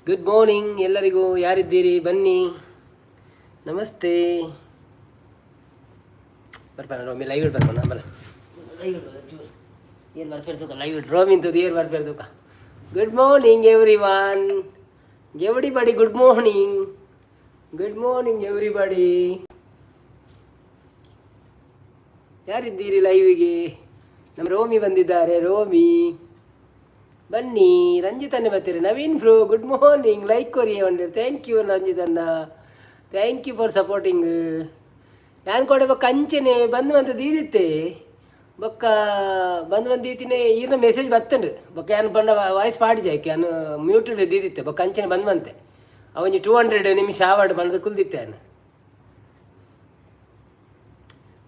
Good morning ಎಲ್ಲರಿಗೂ. ಯಾರಿದ್ದೀರಿ? ಬನ್ನಿ. Namaste. ಬರ್ಪಾನ Romi? Live ಬರ್ಪಾನ? ಬಲ್ಲ ಲೈವ್ ಚೂರು ಏನು ಬರ್ಪೇರ್ ತೂಕ. ಲೈವ್ ರೋಮಿನ್ ತೂದು ಏನು ಬರ್ಪೇರ್ ತೂಕ. Good morning everyone, everybody, good morning, good morning everybody. ಯಾರಿದ್ದೀರಿ ಲೈವಿಗೆ? ನಮ್ಮ ರೋಮಿ ಬಂದಿದ್ದಾರೆ. ರೋಮಿ ಬನ್ನಿ. ರಂಜಿತನ್ನೇ ಬರ್ತೀರಿ. Naveen bro, good morning. Like ಕೊರಿಯ ಒಂದಿರು. Thank you ರಂಜಿತನ್ನ, thank you for supporting. ಯಾನ್ ಕೊಡೆ ಬೊಕ್ಕ ಅಂಚೆನೆ ಬಂದು ಮಂತ ದೀದಿತ್ತೆ. ಬೊಕ್ಕ ಬಂದು ಬಂದು ದೀತಿನೇ ಈರ್ನ ಮೆಸೇಜ್ ಬತ್ತಂಡು. ಬೊಕ್ಕ ಯಾನ್ ಪಂಡ ವಾಯ್ಸ್ ಪಾಡಿ ಜಾಯ್ಕೆ ಯಾನ್ ಮ್ಯೂಟೆಡ್ ದೀದಿತ್ತೆ. ಬೊಕ್ಕ ಅಂಚೆನೆ ಬಂದು ಬಂತೆ. ಅವೊಂಜಿ 200 ನಿಮಿಷ ಆವಡ್ ಪಂಡ್ದ್ ಕುಲ್ದಿತ್ತೆ ಯಾನ್.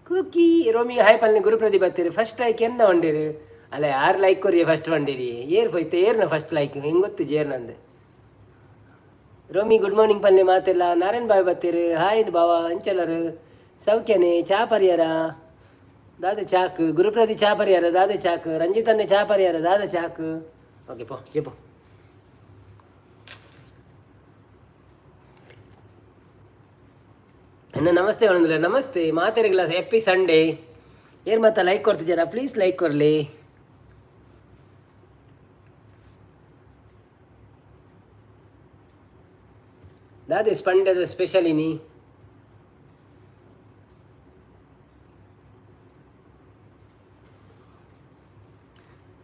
Kuki Romi hi ಪಲ್ನಿ. ಗುರುಪ್ರದೀಪ್ ಬತ್ತೀರಿ. First like ಎನ್ನ ವಂಡಿರು. ಅಲ್ಲ, ಯಾರು ಲೈಕ್ ಕೊರಿಯ ಫಸ್ಟ್ ವಂಡಿರಿ? ಏರ್ ಪೋಯ್ತೆ? ಏರ್ನ ಫಸ್ಟ್ ಲೈಕ್ ಹೆಂಗೆ ಗೊತ್ತು ಜೇರ್ನಂದು. ರೋಮಿ ಗುಡ್ ಮಾರ್ನಿಂಗ್ ಪಲ್ಲೆ ಮಾತಿಲ್ಲ. ನಾರಾಯಣ್ ಬಾಯ್ ಬತ್ತೀರು. ಹಾಯ್ ಬಾವ, ಅಂಚಲರು ಸೌಖ್ಯನೆ? ಚಾ ಪರಿಯಾರ? ದಾದ ಚಾಕ್? ಗುರುಪ್ರದಿ ಚಾ ಪರಿಯಾರ? ದಾದ ಚಾಕ್? ರಂಜಿತನ್ನೇ ಚಾ ಪರಿಯಾರ? ದಾದ ಚಾಕ್? ಓಕೆ, ಪೋ ಜೆಪೋ. ಎನ್ನ ನಮಸ್ತೆ ಒಂದ್ರೆ ನಮಸ್ತೆ ಮಾತೆರಿಗ್ಲ. Happy Sunday. ಏನು ಮತ್ತೆ ಲೈಕ್ ಕೊಡ್ತಿದ್ದೀರಾ? ಪ್ಲೀಸ್ ಲೈಕ್ ಕೊರಲಿ. ದಾದೆ ಸ್ಪಂಡದ ಸ್ಪೆಷಲ್ ಇನಿ?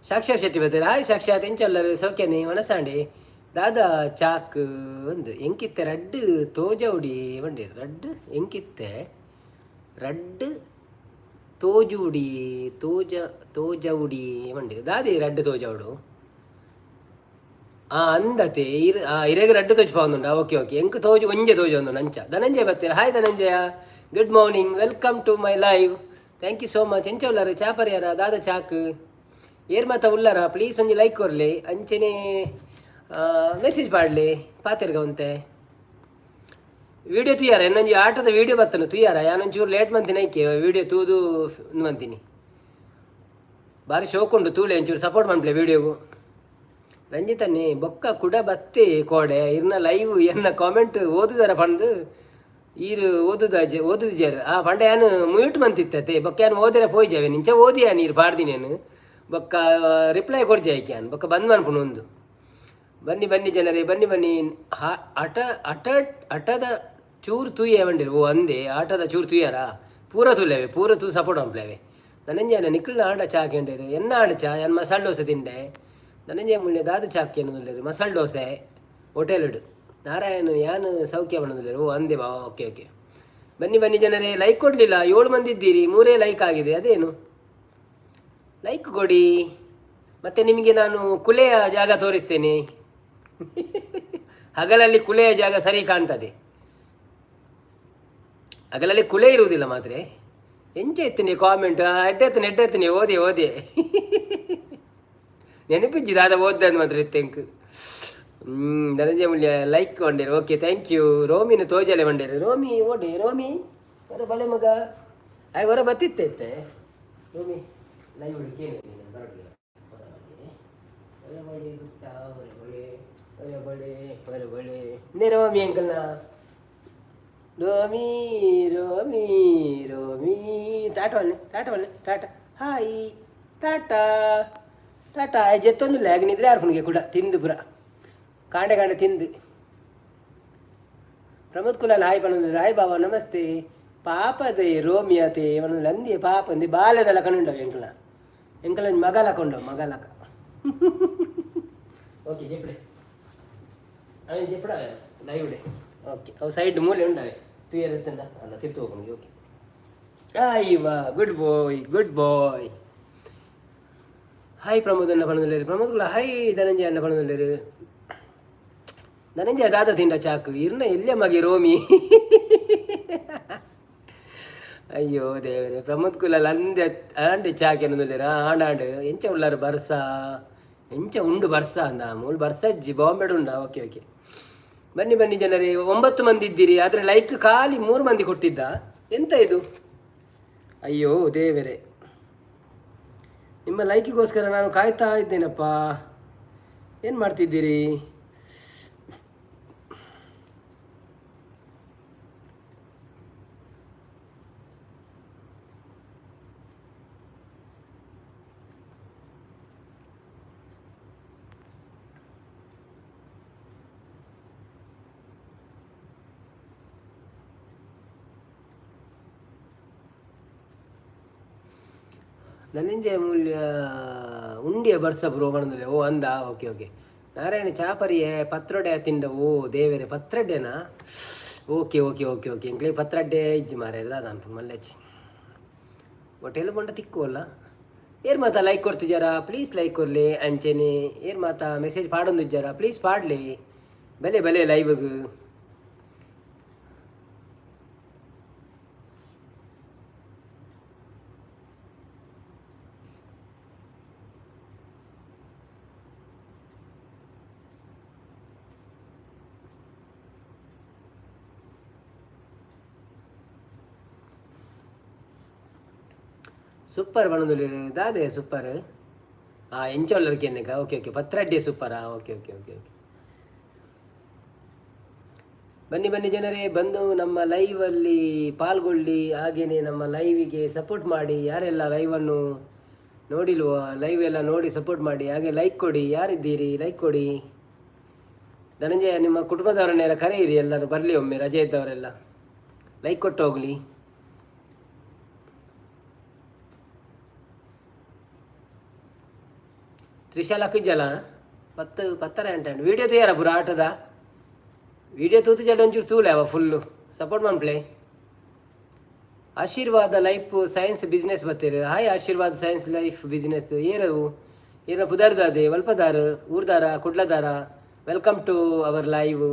ಸಾಕ್ಷಾತ್ ಶೆಟ್ಟಿ ಬರ್ತಾರೆ. ಹಾಯ್ ಸಾಕ್ಷಾತ್, ಎಂಚಲ್ಲರು? ಸೌಖ್ಯನೆ? ಮನಸಾಂಡೆ. ದಾದಾ ಚಾಕ್ ಒಂದು ಎಂಕಿತ್ತೆ? ರಡ್ಡ್ ತೋಜೌಡಿ ಬಂಡಿ. ರಡ್ಡ್ ಎಂಕಿತ್ತೆ? ರಡ್ಡ್ ತೋಜುಡಿ, ತೋಜ ತೋಜೌಡಿ ಬಂಡಿ. ದಾದಿ ರಡ್ಡ್ ತೋಜೌಡು? ಆ ಅಂದತೆ ಇರ್ ಇರೆಗ್ ರಡ್ಡ್ ತೋಜ್ ಪಾವೊಂದುಂಡ. ಓಕೆ ಓಕೆ, ಎಂಕ್ ತೋಜು ಒಂಜೆ ತೋಜು ಒಂದು ಅಂಚ. Dhananjaya ಬತ್ತೀರ. Hi Dhananjaya, good morning, welcome to my live, thank you so much. ಎಂಚ ಉಲ್ಲರು? ಚಾ ಪರಿಯಾರ? ದಾದ ಚಾಕ್? ಏರ್ ಮಾತ ಉಲ್ಲರ? ಪ್ಲೀಸ್ ಒಂಜಿ ಲೈಕ್ ಕೊರ್ಲಿ, ಅಂಚೆನೆ ಮೆಸೇಜ್ ಪಾಡ್ಲಿ. ಪಾತೆರ್ಗ ಉಂತೆ ವಿಡಿಯೋ ತುಯ್ಯಾರ? ಇನ್ನೊಂಜಿ ಆಟದ ವಿಡಿಯೋ ಬತ್ತನ ತುಯ್ಯಾರ? ಯಾನೊಂಚೂರು ಲೇಟ್ ಮಂತಿನ ಐಕೆ. ವಿಡಿಯೋ ತೂದು ಮಂತೀನಿ. ಬಾರಿ ಶೋಕುಂಡು, ತೂಲೆ. ಒಂಚೂರು ಸಪೋರ್ಟ್ ಮನ್ಪ್ಲೆ ವಿಡಿಯೋಗು. ರಂಜಿತನ್ನೇ ಬೊಕ್ಕ ಕುಡ ಬತ್ತೆ ಕೋಡೆ. ಇರ್ನ ಲೈವ್ ಎನ್ನ ಕಾಮೆಂಟ್ ಓದುದಾರ ಪಂದು ಈರು ಓದುದ ಓದುದಿಜಾರ್. ಆ ಪಂಡ ಯಾನು ಮ್ಯೂಟ್ ಮಂತಿತ್ತತೆ. ಬೊಕ್ಕ ಯಾನು ಓದಿರ ಪೋಯ್ಜಾವೆ. ನಿಂಚ ಓದಿಯಾ ನೀರು ಪಾಡ್ದಿನೇನು. ಬೊಕ್ಕ ರಿಪ್ಲೈ ಕೊಡ್ಜಾಯ್ಕೆ ಯಾನು. ಬೊಕ್ಕ ಬಂದ್ ಮನ್ಪುನು ಒಂದು. ಬನ್ನಿ ಬನ್ನಿ ಜನರೇ, ಬನ್ನಿ ಬನ್ನಿ. ಆಟ ಅಟ ಆಟದ ಚೂರು ತೂಯೆ ಬಂಡಿರು. ಓ ಅಂದೆ, ಆಟದ ಚೂರು ತೂಯಾರಾ? ಪೂರ ತೂಲೇವೆ, ಪೂರ ತೂ ಸಪೋರ್ಟ್ ಮನ್ಪ್ಲೇವೆ. ಧನಂಜಯನ ನಿಕ್ಕಲ್ನ ಆಡ ಚಾ ಕೇಂಡೇರು. ಎನ್ನ ಆಡ ಚಾ? ಯಾನ್ ಮಸಾಲೆ ದೋಸೆ ತಿಂಡೆ. ಧನಂಜಯ ಮುಳ್ಳೆ ದಾದ ಚಾಕ್ ಏನು? ಮಸಾಲೆ ದೋಸೆ ಹೋಟೆಲ್ ಇಡು. ನಾರಾಯಣ ಯಾನು ಸೌಖ್ಯ ಬಣ್ಣದಿದ್ದಾರೆ. ಓ ಅಂದೆ ಬಾ. ಓಕೆ ಓಕೆ, ಬನ್ನಿ ಬನ್ನಿ ಜನರೇ. ಲೈಕ್ ಕೊಡಲಿಲ್ಲ. ಏಳು ಮಂದಿ ಇದ್ದೀರಿ, ಮೂರೇ ಲೈಕ್ ಆಗಿದೆ, ಅದೇನು? ಲೈಕ್ ಕೊಡಿ. ಮತ್ತು ನಿಮಗೆ ನಾನು ಕುಲೆಯ ಜಾಗ ತೋರಿಸ್ತೇನೆ. ಹಗಲಲ್ಲಿ ಕುಲೆಯ ಜಾಗ ಸರಿ ಕಾಣ್ತದೆ. ಹಗಲಲ್ಲಿ ಕುಲೆ ಇರುವುದಿಲ್ಲ ಮಾತ್ರ. ಎಂಚ ಎತ್ತೀನಿ ಕಾಮೆಂಟ್? ಎಡ್ಡೆತ್ತೀನಿ ಎಡ್ಡೆತ್ತೀನಿ. ಓದಿ ಓದಿ ನೆನಪಿಜ್ಜಿ. ದಾದ ಓದ್ದಂದು ಮಾತ್ರ ಇತ್ತೆಂಕ್. ಧನಂಜಯ ಮುಲ್ಯ ಲೈಕ್ ವಂಡೇರು. Okay, thank you. ರೋಮಿನ ತೋಜಲೆ ವಂಡೇರು. ರೋಮಿ ಓಡಿ. ರೋಮಿ ಹೊರ ಬಳೆ ಮಗ ಆಯ್ ಹೊರ ಬತ್ತಿತ್ತೆ. ರೋಮಿ ಲೈವ್ ಕೇಳಿ ಬರಬಳಿ ಗುಟ್ಟ ಹೊರಬಳೆ ಹೊರಬಳೆ ಹೊರಬಳೆ ನೇ ರೋಮಿ ಅಂಕಲ್ನ. ರೋಮಿ ರೋಮಿ ರೋಮಿ, ಟಾಟಾ ಒಳ್ಳೆ, ಟಾಟಾ ಒಳ್ಳೆ, ಟಾಟಾ, ಹಾಯ್, ಟಾಟಾ ಟಾಟಾ. ಜೆತ್ತೊಂದಿಲ್ಲ ಯಾಕೆ? ಯಾರು ಫೋನ್ಗೆ ಕೂಡ ತಿಂದು ಪುರ ಕಾಂಡೆ ಕಾಂಡೆ ತಿಂದು. ಪ್ರಮೋದ್ ಕುಲಾಲ್ ಹಾಯ್ ಪನ್ನೊಂದು. ಹಾಯ್ ಬಾಬಾ, ನಮಸ್ತೆ. ಪಾಪದೆ ರೋಮಿಯತೆ ಪನ್ನೊಂದು. ಅಂದಿ ಪಾಪ ಅಂದಿ ಬಾಲ್ಯದಲ್ಲ ಕಣ್ಣುಂಡವು ಎಂಕಲ ಎಂಕಲ ಮಗಲ ಕೊಂಡವು ಮಗಲಕ. ಓಕೆ ಜೆಪ್ಪಡೆ ಅವನು ಜೆಪ್ಪಡ ಲೈವ್ ಡೆ. ಓಕೆ, ಅವು ಸೈಡ್ ಮೂಲೆ ಉಂಡವೆ. ತುಯರ್ ಎತ್ತಂದ ಅಲ್ಲ ತಿರ್ತು ಹೋಗಿ. ಓಕೆ, ಅಯ್ಯವಾ, good boy, good boy. Hi Pramod ಅನ್ನ ಪಣದಲ್ಲೇರು. ಪ್ರಮೋದ್ ಕುಲ ಹಾಯ್. ಧನಂಜಯ ಅನ್ನ ಪಣದಲ್ಲೇರು. ಧನಂಜಯ ದಾದ ತಿಂಡ ಚಾಕು? ಇರ್ನ ಎಲ್ಲೇ ಮಗೆ ರೋಮಿ? ಅಯ್ಯೋ ದೇವರೇ. ಪ್ರಮೋದ್ ಕುಲಲ್ ಅಂದೆ ಅಂಡೆ ಚಾಕ್ ಏನಂದ್ರೆ ಆಂಡ ಆಂಡ್. ಎಂಚ ಉಳ್ಳಾರು? ಬರ್ಸ ಎಂಚ ಉಂಡು? ಬರ್ಸ ಅಂದ ಮೂಲು ಬರ್ಸ ಅಜ್ಜಿ. ಬಾಂಬೆಡ್ ಉಂಡ? ಓಕೆ ಓಕೆ, ಬನ್ನಿ ಬನ್ನಿ ಜನರೇ. ಒಂಬತ್ತು ಮಂದಿ ಇದ್ದೀರಿ, ಆದರೆ ಲೈಕ್ ಖಾಲಿ ಮೂರು ಮಂದಿ ಕೊಟ್ಟಿದ್ದ. ಎಂತ ಇದು? ಅಯ್ಯೋ ದೇವರೇ, ನಿಮ್ಮ ಲೈಕಿಗೋಸ್ಕರ ನಾನು ಕಾಯ್ತಾ ಇದ್ದೇನಪ್ಪ. ಏನು ಮಾಡ್ತಿದ್ದೀರಿ? ಧನಂಜಯ ಮೂಲ್ಯ ಉಂಡಿಯ ಬರ್ಸ ಬ್ರೋ ಪಣಂದುಲ್ಲೆ. ಓ ಅಂದ, ಓಕೆ ಓಕೆ. ನಾರಾಯಣ ಚಾಪರಿಯೆ ಪತ್ರೊಡೆ ತಿಂದ. ಓ ದೇವೆರೆ, ಪತ್ರಡ್ಡೆನಾ? Okay okay okay okay. ಎಂಕ್ಲೆ ಪತ್ರಡ್ಡೆ ಇಜ್ಜಿ ಮಾರೆ, ದಾದ ಅನ್ಪು ಮಲ್ಲೆಚ್ಚಿ. ಹೋಟೆಲ್ ಪಂಡ ತಿಕ್ಕುವಲ್ಲ. ಏರ್ ಮಾತ ಲೈಕ್ ಕೊಡ್ತಿದ್ದಾರಾ? ಪ್ಲೀಸ್ ಲೈಕ್ ಕೊರ್ಲಿ. ಅಂಚೆನೆ ಏರ್ ಮಾತ ಮೆಸೇಜ್ ಪಾಡೊಂದಿದ್ದಾರಾ? ಪ್ಲೀಸ್ ಪಾಡ್ಲಿ. ಬಲೆ ಬಲೆ ಲೈವ್ಗ್. ಸೂಪರ್ ಪಣೊಂದುಲ್ಲೆರ್. ದಾದೆ ಸೂಪರ್? ಆ ಎಂಚ ಉಲ್ಲರ್ ಕೇನ್ನೆಕ. ಓಕೆ ಓಕೆ, ಪತ್ರಡ್ಡೆ ಸೂಪರಾ? Okay okay okay okay. ಬನ್ನಿ ಬನ್ನಿ ಜನರೇ, ಬಂದು ನಮ್ಮ ಲೈವಲ್ಲಿ ಪಾಲ್ಗೊಳ್ಳಿ. ಹಾಗೆಯೇ ನಮ್ಮ ಲೈವಿಗೆ ಸಪೋರ್ಟ್ ಮಾಡಿ. ಯಾರೆಲ್ಲ ಲೈವನ್ನು ನೋಡಿಲ್ವೋ, ಲೈವ್ ಎಲ್ಲ ನೋಡಿ ಸಪೋರ್ಟ್ ಮಾಡಿ. ಹಾಗೆ ಲೈಕ್ ಕೊಡಿ. ಯಾರಿದ್ದೀರಿ? ಲೈಕ್ ಕೊಡಿ. ಧನಂಜಯ, ನಿಮ್ಮ ಕುಟುಂಬದವರನ್ನೆಲ್ಲ ಕರೆಯಿರಿ, ಎಲ್ಲರೂ ಬರಲಿ ಒಮ್ಮೆ. ರಜೆ ಇದ್ದವರೆಲ್ಲ ಲೈಕ್ ಕೊಟ್ಟು ಹೋಗಲಿ. ತ್ರಿಶಾ ಲಕ್ಕಿಜ್ಜಲ ಪತ್ತು ಪತ್ತರ ಅಂಟಂಡು ವೀಡಿಯೋ ತಯಾರ ಪೂರ ಆಟದ ವೀಡಿಯೋ ತೂತು ಜಡ ಒಂಚೂರು ತೂಲೆ ಅವ ಫುಲ್ಲು ಸಪೋರ್ಟ್ ಮನ್ಪ್ಲೆ. ಆಶೀರ್ವಾದ ಲೈಫ್ ಸೈನ್ಸ್ ಬಿಸ್ನೆಸ್ ಬತ್ತೀರು. Hi Ashirvad science life business. ಏರು ಏರ ಪುದರ್ದಾದೆ? ಒಲ್ಪದಾರು? ಊರ್ದಾರ, ಕುಡ್ಲದಾರ? Welcome to our live.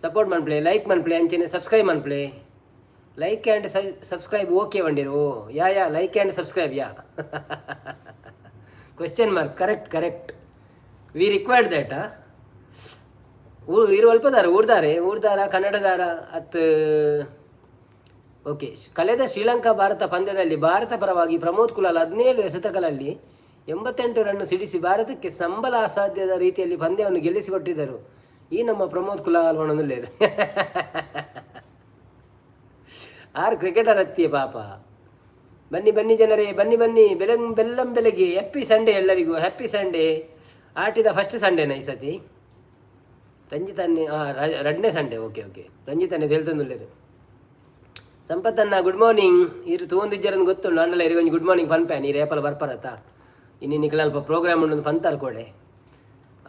Support ಮನ್ಪ್ಲೆ, like ಮನ್ಪ್ಲೆ, ಅಂಚೆನೆ ಸಬ್ಸ್ಕ್ರೈಬ್ ಮನ್ಪ್ಲೆ. ಲೈಕ್ ಆ್ಯಂಡ್ ಸಬ್ಸ್ಕ್ರೈಬ್ ಓಕೆ ವಂಡಿರು. Oh yeah yeah, like and subscribe, yeah, question mark. Correct correct, we required that. ಊರು ಇರು ಅಲ್ಪದಾರ, ಊರ್ದಾರೆ, ಊರ್ದಾರ, ಕನ್ನಡದಾರ ಅತ್? ಓಕೆ. ಕಳೆದ ಶ್ರೀಲಂಕಾ ಭಾರತ ಪಂದ್ಯದಲ್ಲಿ ಭಾರತ ಪರವಾಗಿ ಪ್ರಮೋದ್ ಕುಲಾಲ್ 17 ಎಸೆತಗಳಲ್ಲಿ 88 ರನ್ ಸಿಡಿಸಿ ಭಾರತಕ್ಕೆ ಸಂಬಲ ಅಸಾಧ್ಯದ ರೀತಿಯಲ್ಲಿ ಪಂದ್ಯವನ್ನು ಗೆಲ್ಲಿಸಿಕೊಟ್ಟಿದ್ದರು. ಈ ನಮ್ಮ ಪ್ರಮೋದ್ ಕುಲಾಲ್ ಒಣನುಲ್ಲೇರು ಆರ್ ಕ್ರಿಕೆಟರ್ ಅತ್ತಿಯ ಪಾಪ. ಬನ್ನಿ ಬನ್ನಿ ಜನರೇ, ಬನ್ನಿ ಬನ್ನಿ. ಬೆಲಂ ಬೆಲ್ಲಂ ಬೆಲಗಿ. ಹ್ಯಾಪಿ ಸಂಡೇ ಎಲ್ಲರಿಗೂ, ಹ್ಯಾಪಿ ಸಂಡೇ. ಆಟಿದ ಫಸ್ಟ್ ಸಂಡೇನ ಈ ಸತಿ? ರಂಜಿತನ್ನೇ ರಡ್ನೇ ಸಂಡೇ. ಓಕೆ ಓಕೆ, ರಂಜಿತನ್ನೇ ದೇಲ್ತಂದುಲ್ಲೇರು. ಸಂಪತ್ತನ್ನ ಗುಡ್ ಮಾರ್ನಿಂಗ್. ಇರು ತೂವೊಂದಿಜ್ಜರನ್ನು ಗೊತ್ತುಂಡು. ಅಂಡಲ ಇರಿಗೊಂಜಿ ಗುಡ್ ಮಾರ್ನಿಂಗ್ ಪನ್ಪೆ. ನೀರು ಏಪಲ ಬರ್ಪರತ್ತ? ಇನ್ನು ನಿಕಲ ಅಲ್ಪ ಪ್ರೋಗ್ರಾಮ್ ಉಂಡು ಪಂತಾರ್ ಕೋಡೆ.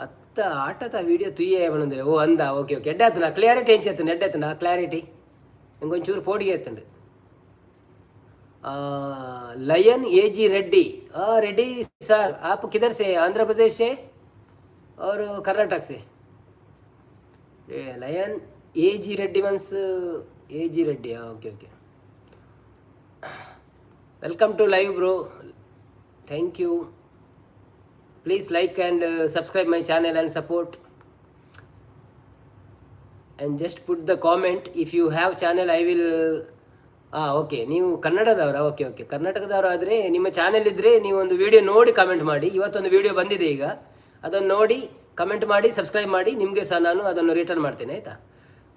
ಅತ್ತ ಆಟದ ವೀಡಿಯೋ ತುಯ್ಯೆ ಪನೊಂದಿಲ್ಲ. ಓ ಅಂದ, ಓಕೆ ಓಕೆ. ಎಡ್ಡೆ ಆತನ ಕ್ಲಾರಿಟಿ ಎಂಚ ಆತನ? ಎಡ್ಡೆ ಆತನ clarity? ಎಂಕೊಂಚೂರು ಪೋಡಿಗೆ ಆತಂಡು. Lion A G Reddy, Reddy sir, आप किधर से? आंध्र प्रदेश से और कर्नाटक से? Lion A G Reddy means A G Reddy. Okay okay, welcome to live bro, thank you. Please like and subscribe my channel and support and just put the comment if you have channel. I will. ಹಾಂ okay, ನೀವು ಕನ್ನಡದವರಾ? Okay okay, ಕರ್ನಾಟಕದವರಾದರೆ ನಿಮ್ಮ channel ಇದ್ದರೆ ನೀವು ಒಂದು video ನೋಡಿ comment ಮಾಡಿ. ಇವತ್ತೊಂದು video ಬಂದಿದೆ ಈಗ, ಅದನ್ನು ನೋಡಿ ಕಮೆಂಟ್ ಮಾಡಿ, ಸಬ್ಸ್ಕ್ರೈಬ್ ಮಾಡಿ. ನಿಮಗೆ ಸಹ ನಾನು ಅದನ್ನು ರಿಟರ್ನ್ ಮಾಡ್ತೇನೆ, ಆಯಿತಾ?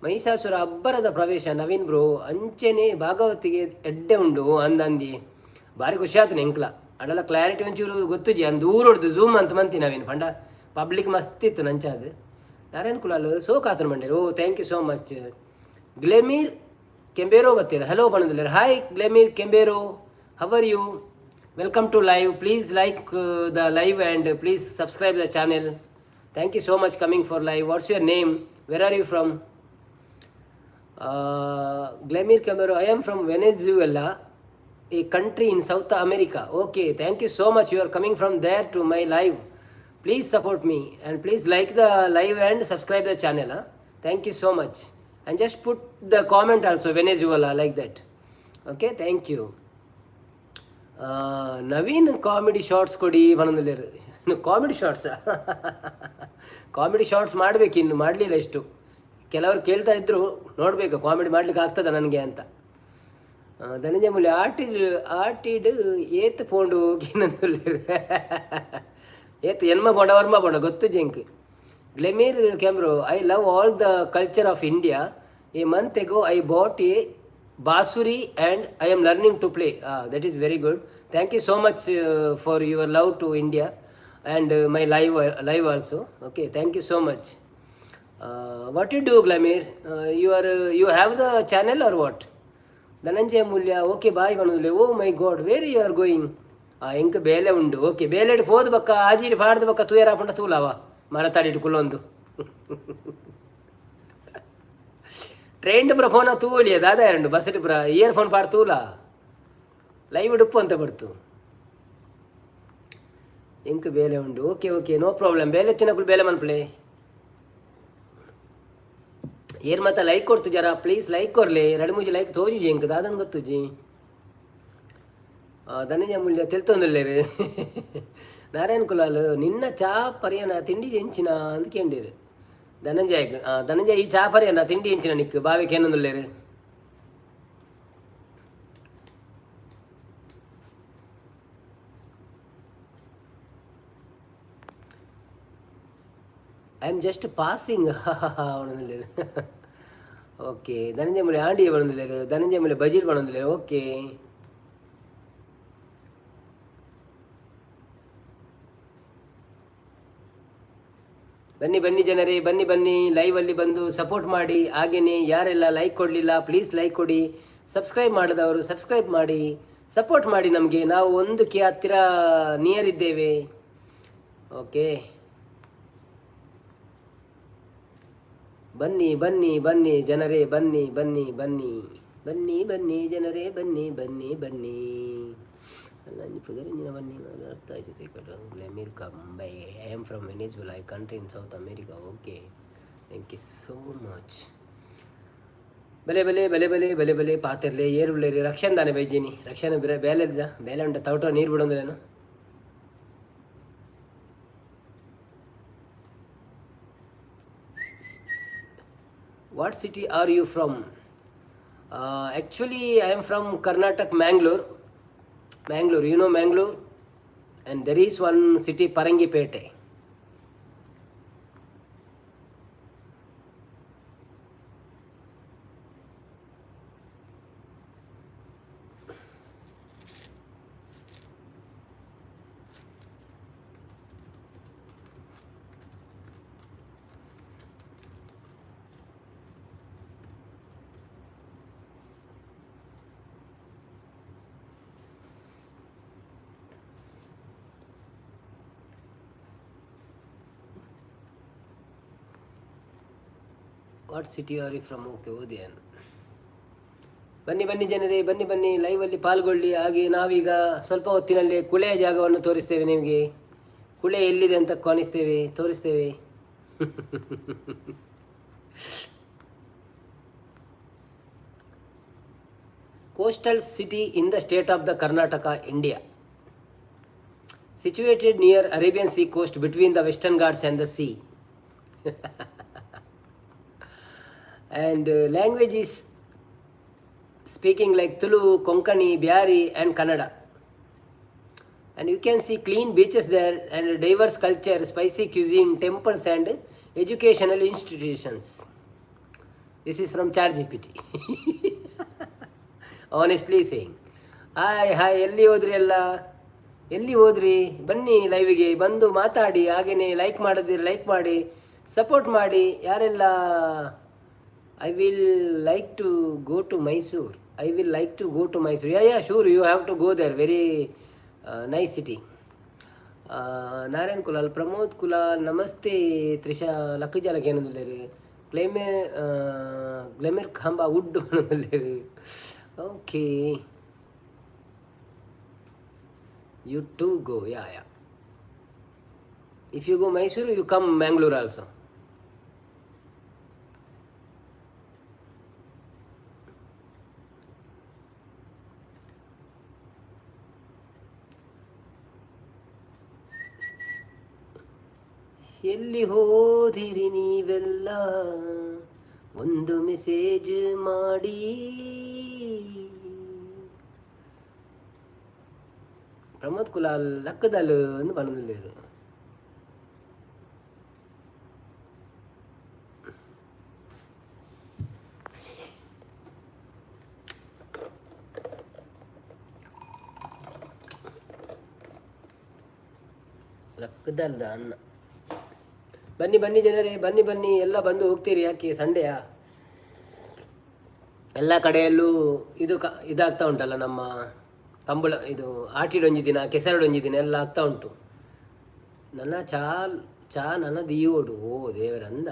ಮಹಿಷಾಸುರ ಅಬ್ಬರದ ಪ್ರವೇಶ ನವೀನ್ ಬ್ರೋ. ಅಂಚೆನೆ ಭಾಗವತಿಗೆ ಎಡ್ಡೆ ಉಂಡು ಅಂದಂದಿ. ಭಾರಿ ಖುಷಿ ಆಯ್ತು ಎಂಕ್ಲ. ಅಡಲ ಕ್ಲಾರಿಟಿ ಒಂಚೂರು ಗೊತ್ತುಜಿ ಅಂದು ದೂರ ಹೊಡ್ದು ಝೂಮ್ ಅಂತ ಮಂತಿ ನವೀನ್ ಪಂಡ ಪಬ್ಲಿಕ್ ಮಸ್ತ್ ಇತ್ತು ನಂಚಾದು. ನಾರಾಯಣ್ ಕುಲಾಲ್ ಸೋಕ್ ಆತನ ಮಂಡೇರು. Oh, thank you so much. Glemir Kembero ಬತ್ತೀರ, hello ಪಣಂದುಲ್ಲೇರ್. Hi Glemir Kembero, how are you? Welcome to live. Please like the live and please subscribe the channel. Thank you so much coming for live. What's your name? Where are you from? Glemir Kembero, I am from Venezuela, a country in South America. Okay, thank you so much. You are coming from there to my live. Please support me and please like the live and subscribe the channel. Huh? Thank you so much. And just put the comment also, Venezuela, like that. Okay, thank you. Naveen comedy shorts ಕೊಡಿ ಪನೊಂದುಲ್ಲೇರು. Comedy shorts, comedy shorts ಮಾಡಬೇಕು, ಇನ್ನು ಮಾಡಲಿಲ್ಲ. ಇಷ್ಟು ಕೆಲವರು ಕೇಳ್ತಾ ಇದ್ರು, ನೋಡಬೇಕು comedy ಮಾಡ್ಲಿಕ್ಕೆ ಆಗ್ತದ ನನಗೆ ಅಂತ. ಧನಂಜಯ ಮೂಲ್ಯ ಆಟಿಡ್ ಆಟಿಡ್ ಏತ್ ಪೋಂಡು ಕೇನಂದುಲ್ಲೇರು. ಏತ್ ಎನ್ಮ ಪೋಂಡ ವರ್ಮ ಪೋಂಡ ಗೊತ್ತು ಜೆಂಕ್. Glemir Kembero, I love all the culture of India. A month ago I bought a bansuri and I am learning to play. That is very good. Thank you so much for your love to India and my live also. Okay, thank you so much. What you do, Glamir? You have the channel or what? Dhananjaya Mulya, okay, bye ಪನೊಂದುಲ್ಲೆ. Oh my God, where you are going? ಎಂಕ್ ಬೇಲೆ ಉಂಡು. Okay, ಬೇಲೆಡ್ ಪೋದು ಬಕ್ಕ ಆಜೀರಿ ಪಾಡ್ದು ಬಕ್ಕ ತೂಯರಾಪುಂಡ ತೂಲಾವ ಮರತಾಡಿಟ್ಟು ಕುಲ್ಲೊಂದು. Train ಪುರ ಫೋನ ತೂವೊಲಿಯ ದಾದ ಎರಡು bus ಪುರ ಇಯರ್ ಫೋನ್ ಪಾಡ್ ತೂಲ ಲೈವ್ ಉಪ್ಪು ಅಂತ ಬಡ್ತು. ಎಂಕ್ ಬೇಲೆ ಉಂಡು. Okay okay, no problem. ಬೇಲೆ ತಿನ್ನಕುಲು ಬೇಲೆ ಮನ್ಪಲೆ. ಏರ್ ಮಾತ ಲೈಕ್ ಕೊಡ್ತು ಜರ ಪ್ಲೀಸ್ ಲೈಕ್ ಕೊರ್ಲೆ. ಎರಡು ಮೂಜಿ ಲೈಕ್ ತೋಜುಜಿ ಎಂಕ್, ದಾದನ್ ಗೊತ್ತುಜಿ. ಧನಂಜಯ ಮೂಲ್ಯ ತೆಲ್ತೊಂದುಲ್ಲೇರು. ನಾರಾಯಣ್ ಕುಲಾಲ್ ನಿನ್ನ ಚಾ ಪರಿಯನ ತಿಂಡಿ ಎಂಚಿನ ಅಂದ್ ಕೇಂಡೇರು ಧನಂಜಯಗ್. ಧನಂಜಯ, ಈ ಚಾ ಪರಿಯನ ತಿಂಡಿ ಎಂಚಿನ ನಿಕ್ ಬಾವಿ ಕೇನೊಂದುಲ್ಲೇರು. I am just passing ಪನೊಂದುಲ್ಲೇರು. Okay, Dhananjaya Moolya ಆಂಡಿ ಪನೊಂದುಲ್ಲೇರು. ಧನಂಜಯ ಮೂಲ್ಯ ಬಜೀರ್ ಪನೊಂದುಲ್ಲೇರು. ಓಕೆ, ಬನ್ನಿ ಬನ್ನಿ ಜನರೇ, ಬನ್ನಿ ಬನ್ನಿ, ಲೈವಲ್ಲಿ ಬಂದು ಸಪೋರ್ಟ್ ಮಾಡಿ. ಹಾಗೆಯೇ ಯಾರೆಲ್ಲ ಲೈಕ್ ಕೊಡಲಿಲ್ಲ, ಪ್ಲೀಸ್ ಲೈಕ್ ಕೊಡಿ. ಸಬ್ಸ್ಕ್ರೈಬ್ ಮಾಡದವರು ಸಬ್ಸ್ಕ್ರೈಬ್ ಮಾಡಿ, ಸಪೋರ್ಟ್ ಮಾಡಿ ನಮಗೆ. ನಾವು 1K ಹತ್ತಿರ ನಿಯರ್ ಇದ್ದೇವೆ. ಓಕೆ, ಬನ್ನಿ ಬನ್ನಿ ಬನ್ನಿ ಜನರೇ, ಬನ್ನಿ ಬನ್ನಿ ಬನ್ನಿ ಬನ್ನಿ ಬನ್ನಿ ಜನರೇ, ಬನ್ನಿ ಬನ್ನಿ ಬನ್ನಿ. ಅಲ್ಲ, ಪುದರಿಂಜಿನ ಬನ್ನಿ. ಅರ್ಥ ಆಯ್ತು. America, Mumbai. I am from Venezuela, I country in South America. Okay, thank you so much. ಬಲೆ ಬಲೆ ಬಲೆ ಬಲೆ ಬಲೆ ಬಲೆ ಪಾತೆರ್ಲೆ. ಏರು ಉಳ್ಳೇರಿ? ರಕ್ಷಣ್ ದಾನೆ ಬೈಜಿನಿ. ರಕ್ಷಣೆ ಬೇರೆ ಬೇಲೆ ಇದ್ದ ಬೇಲೆ ಉಂಟ. ತೌಟ ನೀರು ಬಿಡೋಂದಿಲ್ಲೇನು? What city are you from? Actually I am from Karnataka, Mangalore. Mangalore, you know Mangalore? And there is one city, Parangipete. What city are you from? Okay, ಓದಿಯಾನು. ಬನ್ನಿ ಬನ್ನಿ ಜನರೇ, ಬನ್ನಿ ಬನ್ನಿ, ಲೈವಲ್ಲಿ ಪಾಲ್ಗೊಳ್ಳಿ. ಹಾಗೆ ನಾವೀಗ ಸ್ವಲ್ಪ ಹೊತ್ತಿನಲ್ಲಿ ಕುಳೆಯ ಜಾಗವನ್ನು ತೋರಿಸ್ತೇವೆ ನಿಮಗೆ. ಕುಳೆ ಎಲ್ಲಿದೆ ಅಂತ ಕಾಣಿಸ್ತೇವೆ, ತೋರಿಸ್ತೇವೆ. Coastal city in the state of the Karnataka, India, situated near Arabian Sea coast between the Western Ghats and the sea. And language is speaking like Tulu, Konkani, Byari and Kannada. And you can see clean beaches there and diverse culture, spicy cuisine, temples and educational institutions. This is from ChatGPT. Honestly saying. Hi hi, ಎಲ್ಲಿ ಹೋದ್ರಿ ಎಲ್ಲ? ಎಲ್ಲಿ ಹೋದ್ರಿ? ಬನ್ನಿ, ಲೈವಿಗೆ ಬಂದು ಮಾತಾಡಿ. ಹಾಗೆಯೇ like ಮಾಡದಿರಿ like ಮಾಡಿ, ಸಪೋರ್ಟ್ ಮಾಡಿ. ಯಾರೆಲ್ಲ I will like to go to Mysore, I will like to go to Mysore. Yeah yeah, sure, you have to go there. Very nice city. Narayan Kulal, Pramod Kulal, ನಮಸ್ತೆ. ತ್ರಿಷಾ ಲಕ್ಕಜಾಲಕ್ಕೆ ಏನಂದಿಲ್ಲೇರಿ? ಕ್ಲೇಮೆ glamour ಖಾಂಬ ವುಡ್ ಅನ್ನೋದಿಲ್ಲೇರಿ. Okay, you to go. Yeah yeah, if you go Mysuru, you come Mangalore also. ಎಲ್ಲಿ ಹೋದಿರಿ ನೀವೆಲ್ಲ? ಒಂದು ಮೆಸೇಜ್ ಮಾಡಿ. ಪ್ರಮೋದ್ ಕುಲಾಲ್ ಲಕ್ಕದಲ್ ಎಂದು ಪನೊಂದುಲ್ಲೆರ್. ಲಕ್ಕದಲ್ದ ಅನ್ನ. ಬನ್ನಿ ಬನ್ನಿ ಜನರೇ, ಬನ್ನಿ ಬನ್ನಿ. ಎಲ್ಲ ಬಂದು ಹೋಗ್ತೀರಿ ಯಾಕೆ? ಸಂಡೆಯಾ? ಎಲ್ಲ ಕಡೆಯಲ್ಲೂ ಇದು ಇದಾಗ್ತಾ ಉಂಟಲ್ಲ ನಮ್ಮ. ಕಂಬುಳ ಇದು ಆಟಿಡೊಂಜಿ ದಿನ, ಕೆಸರಡೊಂಜಿ ದಿನ ಎಲ್ಲ ಆಗ್ತಾ ಉಂಟು. ನನ್ನ ಚಾ ಚಾ ನನ್ನ ದೀವೋಡು. ಓ ದೇವರಂದ.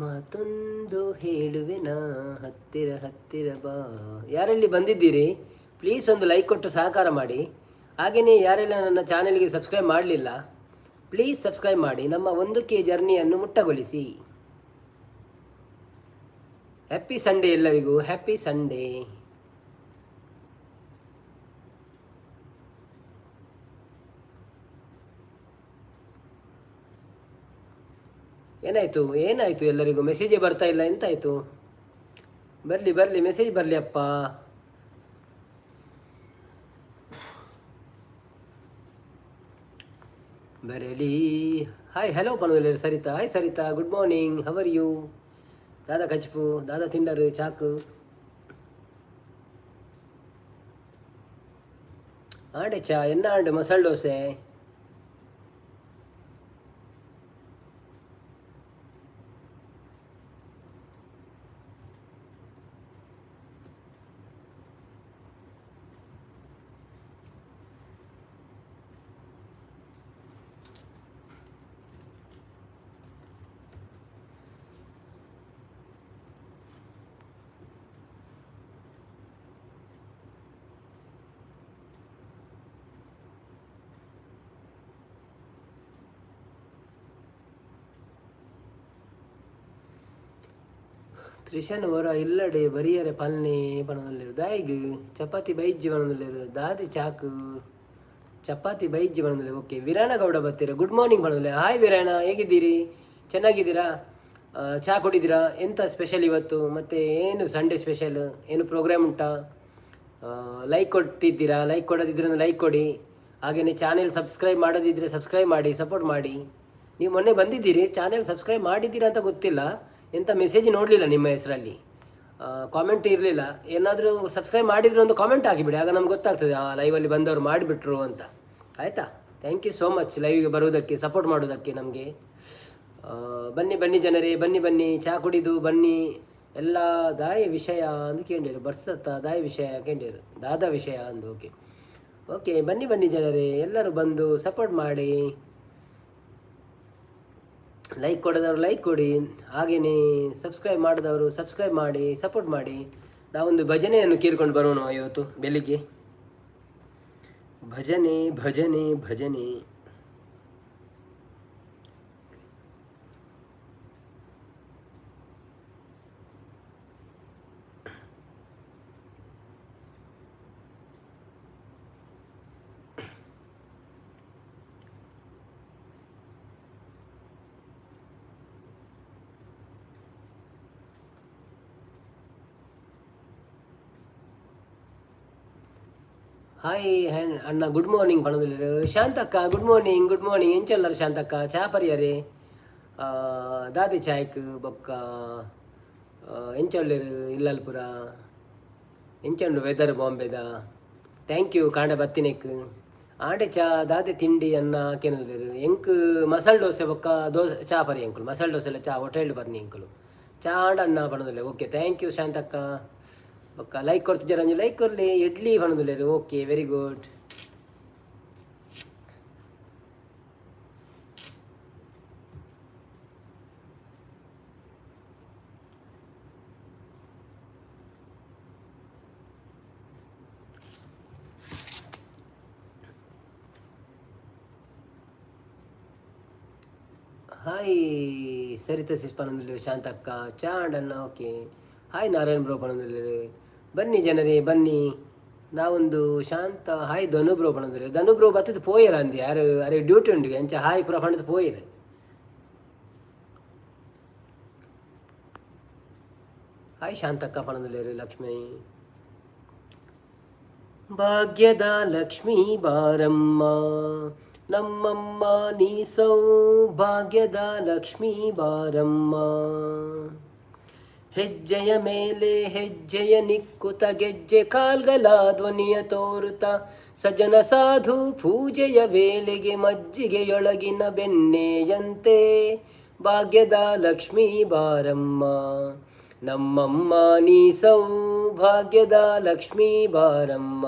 ಮಾತೊಂದು ಹೇಳುವೆನಾ, ಹತ್ತಿರ ಹತ್ತಿರ ಬಾ. ಯಾರೆಲ್ಲಿ ಬಂದಿದ್ದೀರಿ, ಪ್ಲೀಸ್ ಒಂದು ಲೈಕ್ ಕೊಟ್ಟು ಸಹಕಾರ ಮಾಡಿ. ಹಾಗೆಯೇ ಯಾರೆಲ್ಲ ನನ್ನ ಚಾನೆಲ್ಗೆ ಸಬ್ಸ್ಕ್ರೈಬ್ ಮಾಡಲಿಲ್ಲ, ಪ್ಲೀಸ್ ಸಬ್ಸ್ಕ್ರೈಬ್ ಮಾಡಿ. ನಮ್ಮ 1K ಜರ್ನಿಯನ್ನು ಮುಟ್ಟಗೊಳಿಸಿ. ಹ್ಯಾಪಿ ಸಂಡೇ ಎಲ್ಲರಿಗೂ, ಹ್ಯಾಪಿ ಸಂಡೇ. ಏನಾಯಿತು, ಏನಾಯಿತು ಎಲ್ಲರಿಗೂ? ಮೆಸೇಜೇ ಬರ್ತಾ ಇಲ್ಲ, ಎಂತಾಯಿತು? ಬರಲಿ ಬರಲಿ, ಮೆಸೇಜ್ ಬರಲಿ ಅಪ್ಪ. ಬರಲಿ. ಹಾಯ್, ಹಲೋ ಪನೋಲೆ Saritha. Hi Saritha, good morning, how are you? ದಾದಾ ಕಚ್ಪು, ದಾದಾ ತಿಂಡರು ಚಾಕು ಆಂಡೆ ಚಾ ಎನ್ನ ಆಂಡೆ ಮಸಾಲೆ ದೋಸೆ. ತ್ರಿಷನ್ ವರ ಇಲ್ಲಡೆ ಬರಿಯರೆ ಪಲ್ನೆ ಪಣೊಂದುಲ್ಲೆರ್. ದಾಯಿಗ್ ಚಪಾತಿ ಬೈಜ್ಜಿ ಪಣೊಂದುಲ್ಲೆರ್. ದಾದಿ ಚಾಕ್ ಚಪಾತಿ ಬೈಜ್ಜಿ ಪಣೊಂದುಲ್ಲೆರ್. ಓಕೆ, ವೀರಣ್ಣಗೌಡ ಬತ್ತೀರ, ಗುಡ್ ಮಾರ್ನಿಂಗ್ ಪಣೊಂದುಲ್ಲೆ. ಹಾಯ್ ವೀರಣ್ಣ, ಹೇಗಿದ್ದೀರಿ? ಚೆನ್ನಾಗಿದ್ದೀರಾ? ಚಹಾ ಕುಡಿದ್ದೀರಾ? ಎಂತ ಸ್ಪೆಷಲ್ ಇವತ್ತು? ಮತ್ತು ಏನು ಸಂಡೇ ಸ್ಪೆಷಲ್? ಏನು ಪ್ರೋಗ್ರಾಮ್ ಉಂಟಾ? ಲೈಕ್ ಕೊಟ್ಟಿದ್ದೀರಾ? ಲೈಕ್ ಕೊಡೋದಿದ್ರೆ ಲೈಕ್ ಕೊಡಿ. ಹಾಗೆಯೇ ಚಾನೆಲ್ ಸಬ್ಸ್ಕ್ರೈಬ್ ಮಾಡೋದಿದ್ದರೆ ಸಬ್ಸ್ಕ್ರೈಬ್ ಮಾಡಿ, ಸಪೋರ್ಟ್ ಮಾಡಿ. ನೀವು ಮೊನ್ನೆ ಬಂದಿದ್ದೀರಿ, ಚಾನೆಲ್ ಸಬ್ಸ್ಕ್ರೈಬ್ ಮಾಡಿದ್ದೀರಾ ಅಂತ ಗೊತ್ತಿಲ್ಲ. ಎಂಥ ಮೆಸೇಜ್ ನೋಡಲಿಲ್ಲ ನಿಮ್ಮ ಹೆಸರಲ್ಲಿ, ಕಾಮೆಂಟ್ ಇರಲಿಲ್ಲ. ಏನಾದರೂ ಸಬ್ಸ್ಕ್ರೈಬ್ ಮಾಡಿದರೆ ಒಂದು ಕಾಮೆಂಟ್ ಹಾಕಿಬಿಡಿ, ಆಗ ನಮ್ಗೆ ಗೊತ್ತಾಗ್ತದೆ ಆ ಲೈವಲ್ಲಿ ಬಂದವರು ಮಾಡಿಬಿಟ್ರು ಅಂತ. ಆಯಿತಾ? Thank you so much ಲೈವಿಗೆ ಬರುವುದಕ್ಕೆ, ಸಪೋರ್ಟ್ ಮಾಡೋದಕ್ಕೆ ನಮಗೆ. ಬನ್ನಿ ಬನ್ನಿ ಜನರೇ, ಬನ್ನಿ ಬನ್ನಿ, ಚಹಾ ಕುಡಿದು ಬನ್ನಿ ಎಲ್ಲ. ದಾಯ ವಿಷಯ ಅಂದು ಕೇಂಡಿರು ಬರ್ಸತ್ತ, ದಾಯ ವಿಷಯ ಕೇಂಡಿರು, ದಾದ ವಿಷಯ ಅಂದು. ಓಕೆ ಓಕೆ, ಬನ್ನಿ ಬನ್ನಿ ಜನರೇ, ಎಲ್ಲರೂ ಬಂದು ಸಪೋರ್ಟ್ ಮಾಡಿ. ಲೈಕ್ ಕೊಡೋದವರು ಲೈಕ್ ಕೊಡಿ, ಹಾಗೆಯೇ ಸಬ್ಸ್ಕ್ರೈಬ್ ಮಾಡಿದವರು ಸಬ್ಸ್ಕ್ರೈಬ್ ಮಾಡಿ, ಸಪೋರ್ಟ್ ಮಾಡಿ. ನಾವೊಂದು ಭಜನೆಯನ್ನು ಕೇಳ್ಕೊಂಡು ಬರೋಣ ಇವತ್ತು ಬೆಳಿಗ್ಗೆ. ಭಜನೆ ಭಜನೆ ಭಜನೆ. ಹಾಯ್ ಅಣ್ಣ, ಗುಡ್ ಮಾರ್ನಿಂಗ್ ಪಣೊಂದುಲ್ಲೆರ್. ಶಾಂತಕ್ಕ, ಗುಡ್ ಮಾರ್ನಿಂಗ್, ಗುಡ್ ಮಾರ್ನಿಂಗ್. ಎಂಚೊಲ್ಲರ್ ಶಾಂತಕ್ಕ? ಚಾ ಪರಿಯರೆ? ದಾದೆ ಚಾಯ್ಕ್ ಬೊಕ್ಕ ಎಂಚೊಲ್ಲೆರ್ ಇಲ್ಲಲ್ಪುರ? ಎಂಚೊಂಡು ವೆದರ್ ಬಾಂಬೆದ? Thank you ಕಾಂಡೆ ಬತ್ತಿನೆಕ್. ಆಂಡೆ ಚಾ ದಾದೆ ತಿಂಡಿ ಅನ್ನ ಕೇನೊಂದುಲ್ಲೆರ್. ಎಂಕ್ ಮಸಾಲೆ ದೋಸೆ ಬೊಕ್ಕ ದೋಸೆ ಚಾ ಪರಿ ಎಂಕುಲು. ಮಸಾಲೆ ದೋಸೆ ಎಲ್ಲ ಚಾ ಹೋಟೆಲ್ ಬರ್ನಿ ಎಂಕುಲು. ಚಾ ಆಂಡ ಅನ್ನ ಪಣೊಂದುಲ್ಲೆ. ಓಕೆ, thank you ಶಾಂತಕ್ಕ. ಬೊಕ್ಕ ಲೈಕ್ ಕೊಡ್ತಿದ್ದೀರ, ಒಂಜಿ ಲೈಕ್ ಕೊರ್ಲಿ. ಇಡ್ಲಿ ಪಣೊಂದುಲ್ಲೆರ್. Okay, very good. Hi Saritha sis ಪಣೊಂದುಲ್ಲೆರ್. ಶಾಂತಕ್ಕ ಚಾ ಆಂಡಣ್ಣ. ಓಕೆ, ಹಾಯ್ ನಾರಾಯಣ್ ಬ್ರೋ ಪಣೊಂದುಲ್ಲೆರ್. ಬನ್ನಿ ಜನರೇ ಬನ್ನಿ, ನಾವೊಂದು ಶಾಂತ. ಹಾಯ್ ಧನು ಬ್ರೋ ಪಣೊಂದುಲ್ಲೆರ್. ಧನು ಬ್ರೋ ಬತ್ತದ ಪೋಯೆರ್ ಅಂದು ಯಾರು ಅರೆ ಡ್ಯೂಟಿ ಉಂಡು ಅಂಚ ಹಾಯ್ ಪೂರ ಪಂಡದು ಪೋಯೆರ್. ಹಾಯ್ ಶಾಂತಕ್ಕ ಪಣೊಂದುಲ್ಲೆರ್. ಲಕ್ಷ್ಮೀ ಭಾಗ್ಯದ ಲಕ್ಷ್ಮೀ ಬಾರಮ್ಮ, ನಮ್ಮಮ್ಮ ನೀ ಸೌಭಾಗ್ಯದ ಲಕ್ಷ್ಮೀ ಬಾರಮ್ಮ. ಹೆಜ್ಜೆಯ ಮೇಲೆ ಹೆಜ್ಜೆಯ ನಿಕ್ಕುತ ಗೆಜ್ಜೆ ಕಾಲ್ಗಲ ಧ್ವನಿಯ ತೋರುತ, ಸಜನ ಸಾಧು ಪೂಜೆಯ ವೇಳೆಗೆ ಮಜ್ಜಿಗೆಯೊಳಗಿನ ಬೆಣ್ಣೆಯಂತೆ ಭಾಗ್ಯದ ಲಕ್ಷ್ಮೀ ಬಾರಮ್ಮ. ನಮ್ಮಮ್ಮ ನೀ ಸೌಭಾಗ್ಯದ ಲಕ್ಷ್ಮೀ ಬಾರಮ್ಮ.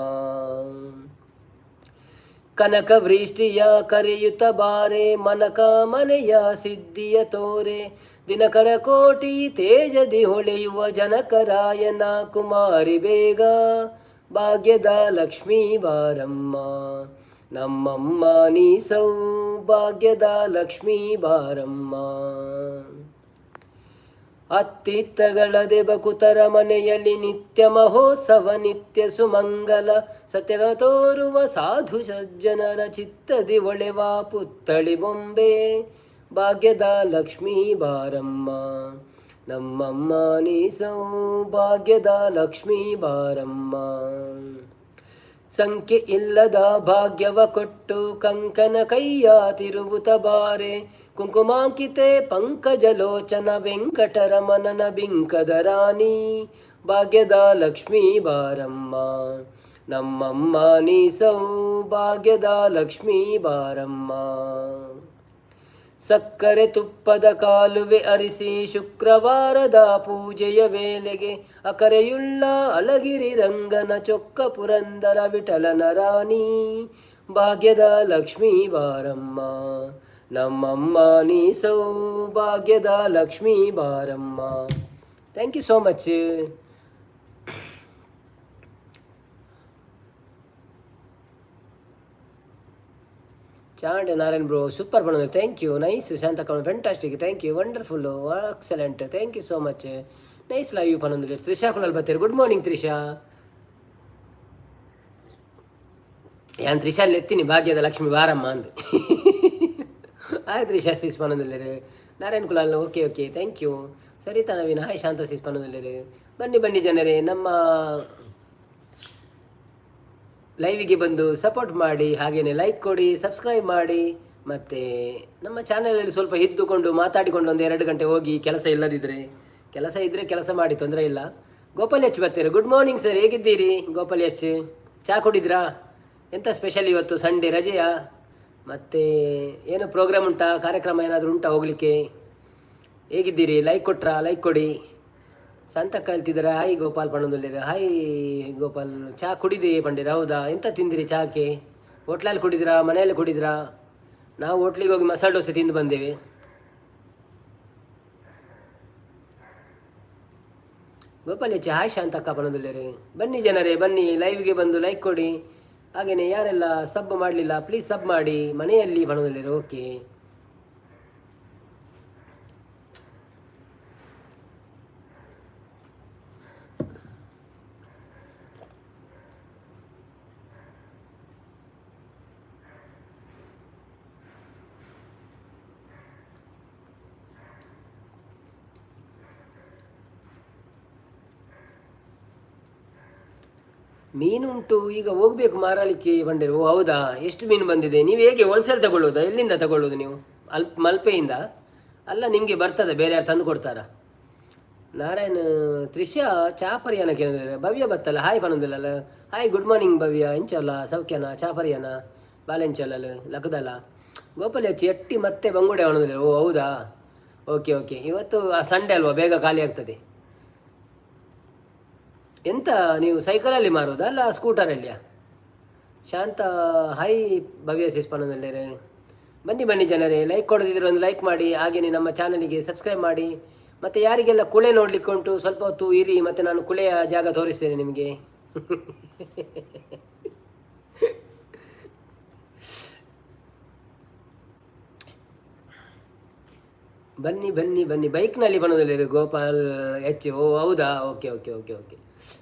ಕನಕ ವೃಷ್ಟಿಯ ಕರೆಯುತ್ತ ಬಾರೆ, ಮನಕ ಮನೆಯ ಸಿದ್ಧಿಯ ತೋರೆ, ದಿನಕರ ಕೋಟಿ ತೇಜದಿ ಹೊಳೆಯುವ ಜನಕರಾಯನ ಕುಮಾರಿ ಬೇಗ ಭಾಗ್ಯದ ಲಕ್ಷ್ಮೀ ಬಾರಮ್ಮ. ನಮ್ಮಮ್ಮ ನೀ ಸೌಭಾಗ್ಯದ ಲಕ್ಷ್ಮೀ ಬಾರಮ್ಮ. ಅತ್ತಿತ್ತಗಳದೆ ಬಕುತರ ಮನೆಯಲ್ಲಿ ನಿತ್ಯ ಮಹೋತ್ಸವ ನಿತ್ಯ ಸುಮಂಗಲ ಸತ್ಯಗ ತೋರುವ ಸಾಧು ಸಜ್ಜನರ ಚಿತ್ತದಿ ಒಳೆವ ಪುತ್ತಳಿ ಬೊಂಬೆ ಭಾಗ್ಯದ ಲಕ್ಷ್ಮೀ ಬಾರಮ್ಮ. ನಮ್ಮಮ್ಮ ನೀ ಸೌಭಾಗ್ಯದ ಲಕ್ಷ್ಮೀ ಬಾರಮ್ಮ. ಸಂಖ್ಯೆ ಇಲ್ಲದ ಭಾಗ್ಯವ ಕೊಟ್ಟು ಕಂಕನ ಕೈಯ ತಿರುವುತ ಬಾರೆ, ಕುಂಕುಮಾಂಕಿತೆ ಪಂಕಜಲೋಚನ ವೆಂಕಟರಮಣನ ಬಿಂಕದ ರಾಣಿ ಭಾಗ್ಯದ ಲಕ್ಷ್ಮೀ ಬಾರಮ್ಮ. ನಮ್ಮಮ್ಮ ನೀ ಸೌಭಾಗ್ಯದ ಲಕ್ಷ್ಮೀ ಬಾರಮ್ಮ. ಸಕ್ಕರೆ ತುಪ್ಪದ ಕಾಲುವೆ ಅರಿಸಿ ಶುಕ್ರವಾರದ ಪೂಜೆಯ ವೇಳೆಗೆ ಅಕರೆಯುಳ್ಳ ಅಳಗಿರಿ ರಂಗನ ಚೊಕ್ಕ ಪುರಂದರ ವಿಠಲನ ರಾಣಿ ಭಾಗ್ಯದ ಲಕ್ಷ್ಮೀ ಬಾರಮ್ಮ. ನಮ್ಮಮ್ಮ ನೀ ಸೌಭಾಗ್ಯದ ಲಕ್ಷ್ಮೀ ಬಾರಮ್ಮ. Thank you so much. ಚಾಂಡ್ Narayan bro super ಬಂದಿದೆ. Thank you. Nice Shanta, fantastic, thank you, wonderful, excellent, thank you so much. Nice live ಪನ್ನೊಂದು. Trisha ಕುಣಲ್ ಬರ್ತೀರಿ. Good morning Trisha. ಯಾನ್ ತ್ರಿಷಾ ಎತ್ತೀನಿ ಭಾಗ್ಯದ ಲಕ್ಷ್ಮಿ ಬಾರಮ್ಮ ಅಂದು. ಆಯ್ತು ತ್ರಿಷಾ ಸಿಸ್ ಪನ್ನೊಂದಿಲ್ಲರು. Narayan Kulal, okay okay, thank you. Saritha Naveen, hi. Shanta sis ಪನ್ನೊಂದಿಲ್ಲರು. ಬನ್ನಿ ಬನ್ನಿ ಜನರೇ, ನಮ್ಮ ಲೈವಿಗೆ ಬಂದು ಸಪೋರ್ಟ್ ಮಾಡಿ, ಹಾಗೆಯೇ ಲೈಕ್ ಕೊಡಿ, ಸಬ್ಸ್ಕ್ರೈಬ್ ಮಾಡಿ. ಮತ್ತು ನಮ್ಮ ಚಾನಲಲ್ಲಿ ಸ್ವಲ್ಪ ಇದ್ದುಕೊಂಡು ಮಾತಾಡಿಕೊಂಡು ಒಂದು 2 ಗಂಟೆ ಹೋಗಿ, ಕೆಲಸ ಇಲ್ಲದಿದ್ದರೆ. ಕೆಲಸ ಇದ್ದರೆ ಕೆಲಸ ಮಾಡಿ, ತೊಂದರೆ ಇಲ್ಲ. ಗೋಪಾಲ್ ಎಚ್ ಬರ್ತೀರಾ. ಗುಡ್ ಮಾರ್ನಿಂಗ್ ಸರ್, ಹೇಗಿದ್ದೀರಿ ಗೋಪಾಲ್ ಎಚ್? ಚಹಾ ಕುಡಿದ್ರಾ? ಎಂಥ ಸ್ಪೆಷಲ್ ಇವತ್ತು? ಸಂಡೇ ರಜೆಯಾ? ಮತ್ತು ಏನು ಪ್ರೋಗ್ರಾಮ್ ಉಂಟಾ? ಕಾರ್ಯಕ್ರಮ ಏನಾದರೂ ಉಂಟಾ ಹೋಗಲಿಕ್ಕೆ? ಹೇಗಿದ್ದೀರಿ? ಲೈಕ್ ಕೊಟ್ರಾ? ಲೈಕ್ ಕೊಡಿ. ಸಂತಕ್ಕ ಕಲ್ತಿದ್ದೀರಾ? ಹಾಯ್ ಗೋಪಾಲ್ ಪಣ್ಣೊಂದುಳ್ಳಿರ. ಹಾಯ್ ಗೋಪಾಲ್, ಚಹಾ ಕುಡಿದೆ ಪಂಡಿರ. ಹೌದಾ? ಎಂತ ತಿಂದಿರಿ ಚಹಾಕ್ಕೆ? ಹೋಟ್ಲಲ್ಲಿ ಕುಡಿದ್ರಾ, ಮನೆಯಲ್ಲಿ ಕುಡಿದ್ರಾ? ನಾವು ಹೋಟ್ಲಿಗೆ ಹೋಗಿ ಮಸಾಲೆ ದೋಸೆ ತಿಂದು ಬಂದೇವೆ. ಗೋಪಾಲ್ ಹೆಚ್ಚು, ಹಾಯ್ ಶಾಂತಕ್ಕ ಪಣ್ಣೊಂದುಳ್ಳಿರಿ. ಬನ್ನಿ ಜನರೇ, ಬನ್ನಿ ಲೈವ್ಗೆ ಬಂದು ಲೈಕ್ ಕೊಡಿ. ಹಾಗೆಯೇ ಯಾರೆಲ್ಲ ಸಬ್ ಮಾಡಲಿಲ್ಲ, ಪ್ಲೀಸ್ ಸಬ್ ಮಾಡಿ. ಮನೆಯಲ್ಲಿ ಪಣ್ಣೊಂದುಳ್ಳಿರಿ, ಓಕೆ. ಮೀನುಂಟು, ಈಗ ಹೋಗ್ಬೇಕು ಮಾರಲಿಕ್ಕೆ ಬಂಡಿರು. ಓ ಹೌದಾ? ಎಷ್ಟು ಮೀನು ಬಂದಿದೆ? ನೀವು ಹೇಗೆ ಹೋಲ್ಸೇಲ್ ತಗೊಳ್ಳೋದಾ? ಎಲ್ಲಿಂದ ತಗೊಳ್ಳೋದು ನೀವು? ಮಲ್ಪೆಯಿಂದ ಅಲ್ಲ, ನಿಮಗೆ ಬರ್ತದೆ, ಬೇರೆ ಯಾರು ತಂದು ಕೊಡ್ತಾರಾ? ನಾರಾಯಣ, ತ್ರಿಷಾ ಚಾಪರಿಯನ ಕೇಳಿದ್ರೆ. ಭವ್ಯ ಬತ್ತಲ್ಲ, ಹಾಯ್ ಪನೊಂದಿಲ್ಲಲ್ಲ. ಹಾಯ್, ಗುಡ್ ಮಾರ್ನಿಂಗ್ ಭವ್ಯ. ಎಂಚಲ್ಲ, ಸೌಖ್ಯನ? ಚಾಪರಿಯನ ಬಾಲೆಂಚಲ್ಲ ಲಕದಲ್ಲ. ಗೋಪಾಲ್ ಹೆಚ್ಚು ಎಟ್ಟಿ ಮತ್ತೆ ಬಂಗುಡೆ ಅವನದಿಲ್ಲ. ಓ ಹೌದಾ? Okay okay. ಇವತ್ತು ಸಂಡೇ ಅಲ್ವಾ, ಬೇಗ ಖಾಲಿ ಆಗ್ತದೆ. ಎಂತ ನೀವು ಸೈಕಲಲ್ಲಿ ಮಾರೋದಾ ಅಲ್ಲ ಸ್ಕೂಟರಲ್ಲಿಯಾ? ಶಾಂತ, ಹಾಯ್ ಭವ್ಯ ಸಿಸ್ ಪನೊಂದುಲ್ಲೇರು. ಬನ್ನಿ ಬನ್ನಿ ಜನರೇ, ಲೈಕ್ ಕೊಡದಿದ್ರೆ ಒಂದು ಲೈಕ್ ಮಾಡಿ, ಹಾಗೆಯೇ ನಮ್ಮ ಚಾನಲಿಗೆ ಸಬ್ಸ್ಕ್ರೈಬ್ ಮಾಡಿ. ಮತ್ತು ಯಾರಿಗೆಲ್ಲ ಕುಳೆ ನೋಡಲಿಕ್ಕೆ ಉಂಟು, ಸ್ವಲ್ಪ ಹೊತ್ತು ಇರಿ, ಮತ್ತು ನಾನು ಕುಳೆಯ ಜಾಗ ತೋರಿಸ್ತೇನೆ ನಿಮಗೆ. ಬನ್ನಿ ಬನ್ನಿ ಬನ್ನಿ. ಬೈಕ್ನಲ್ಲಿ ಬನ್ನೋದಿಲ್ಲ ಗೋಪಾಲ್ ಎಚ್. ಓ ಹೌದಾ? Okay okay okay okay.